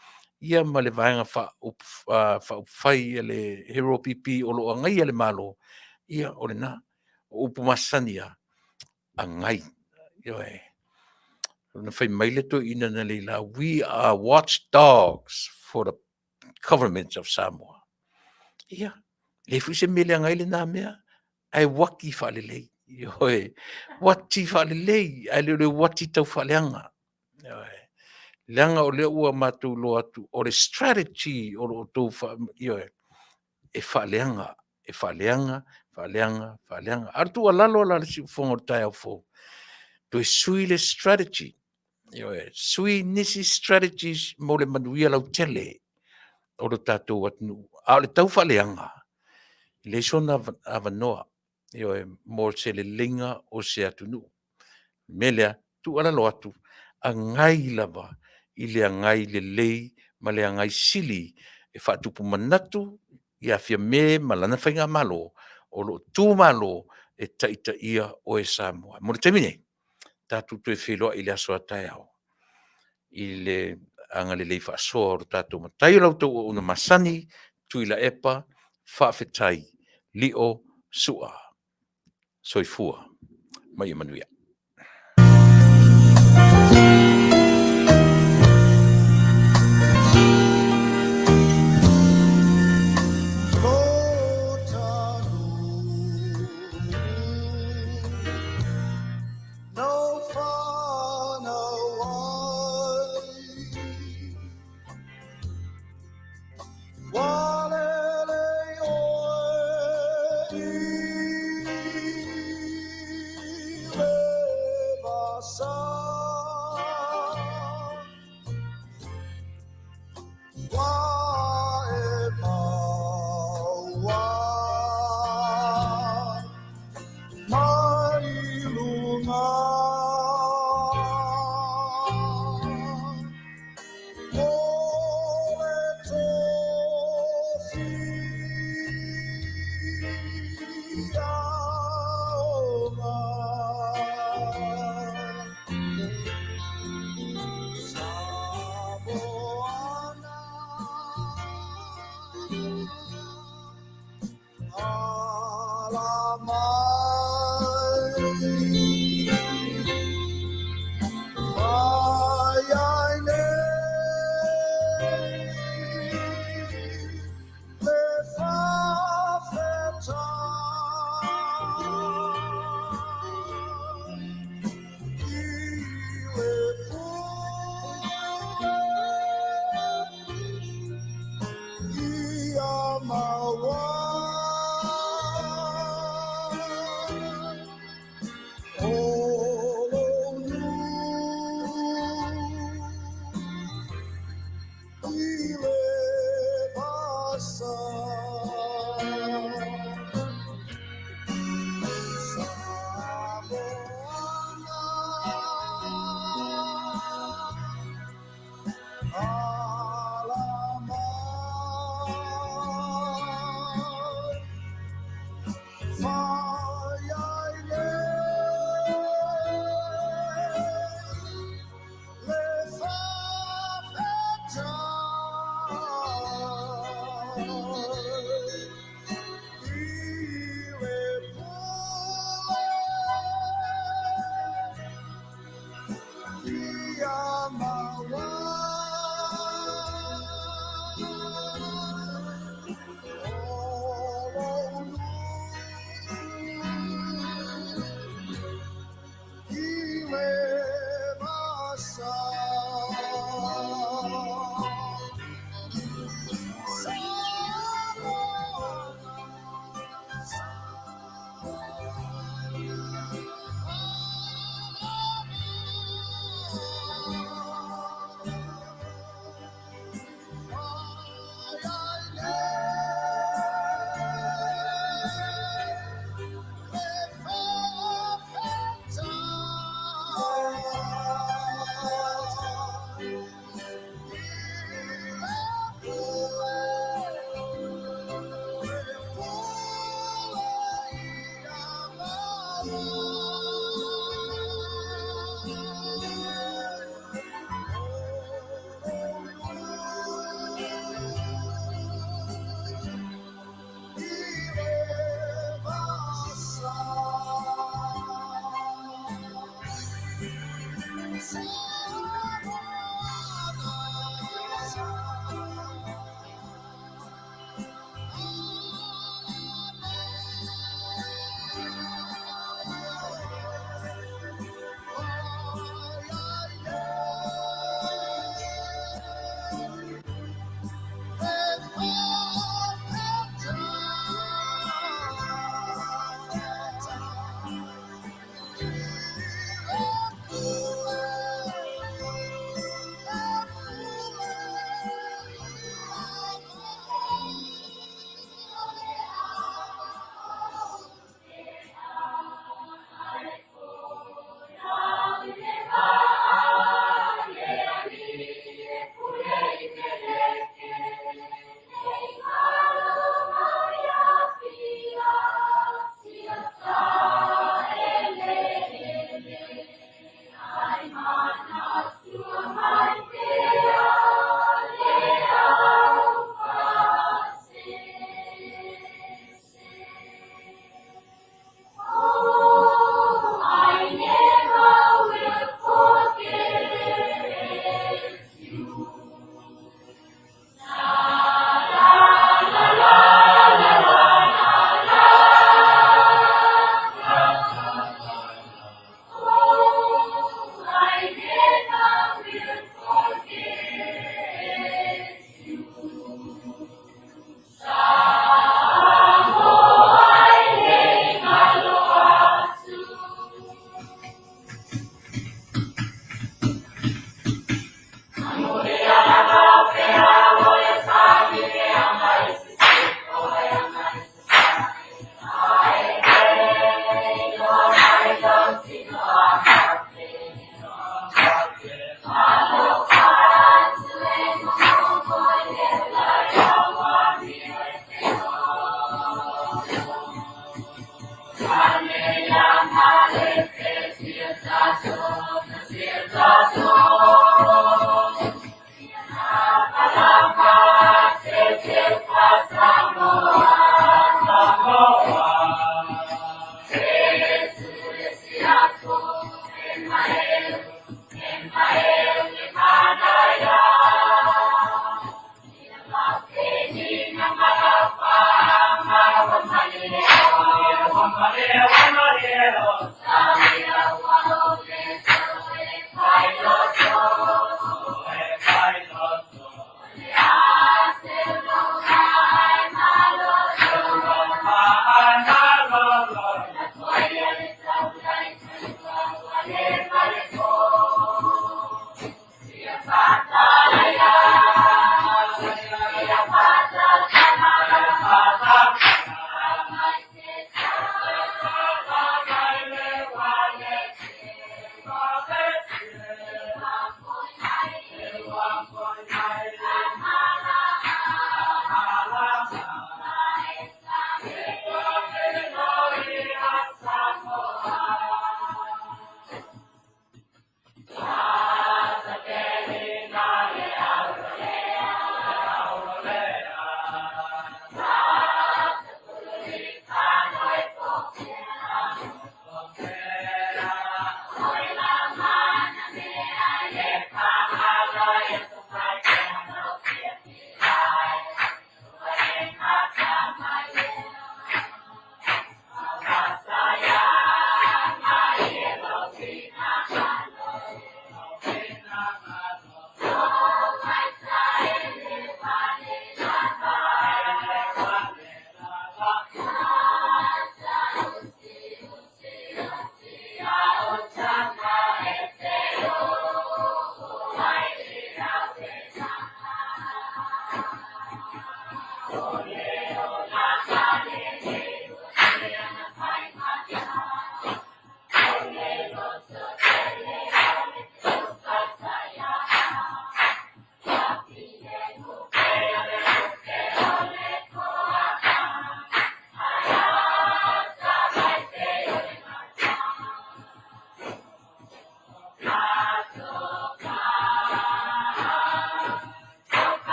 ia ma le Vaega Faaupufai a le HRPP o lo o agaia le Malo, ia o lena. O upu masani lava, agai, ioe. Na fai mai le toeaina analeila, we are watch dogs for the government of Samoa. Ia, e leai foi se mea e leaga ai lena mea, ae uati faalelei. Ioe, uati faalelei, ae le o le uati taufaaleaga. Ioe. Leaga o lea ua matou iloa atu o le strategy o lo outou ioe, e faaleaga, e faaleaga, faaleaga, faaleaga. A o le tuualalo la a le siufofoga o le taeao fou, toe sui le strategy, ioe, sui nisi strategies mo le manuia lautele o le tatou atunuu. A o le taufaaleaga, e leai sona avanoa, ioe, mo se leleiga o se atunuu. O le mea lea, e tuualalo atu, agai lava i le agai lelei ma le agai sili e faatupu manatu ia Fiame ma lana Faigamalo o lo o tu malo e taitaia oe Samoa. Mo le taimi nei, tatou toe feiloai i le aso a taeao i le agalelei faasoa o lo tatou Matai. O la outou auauna masani, Tuilaepa Faafetai Lio Sua. Soifua ma ia manuia.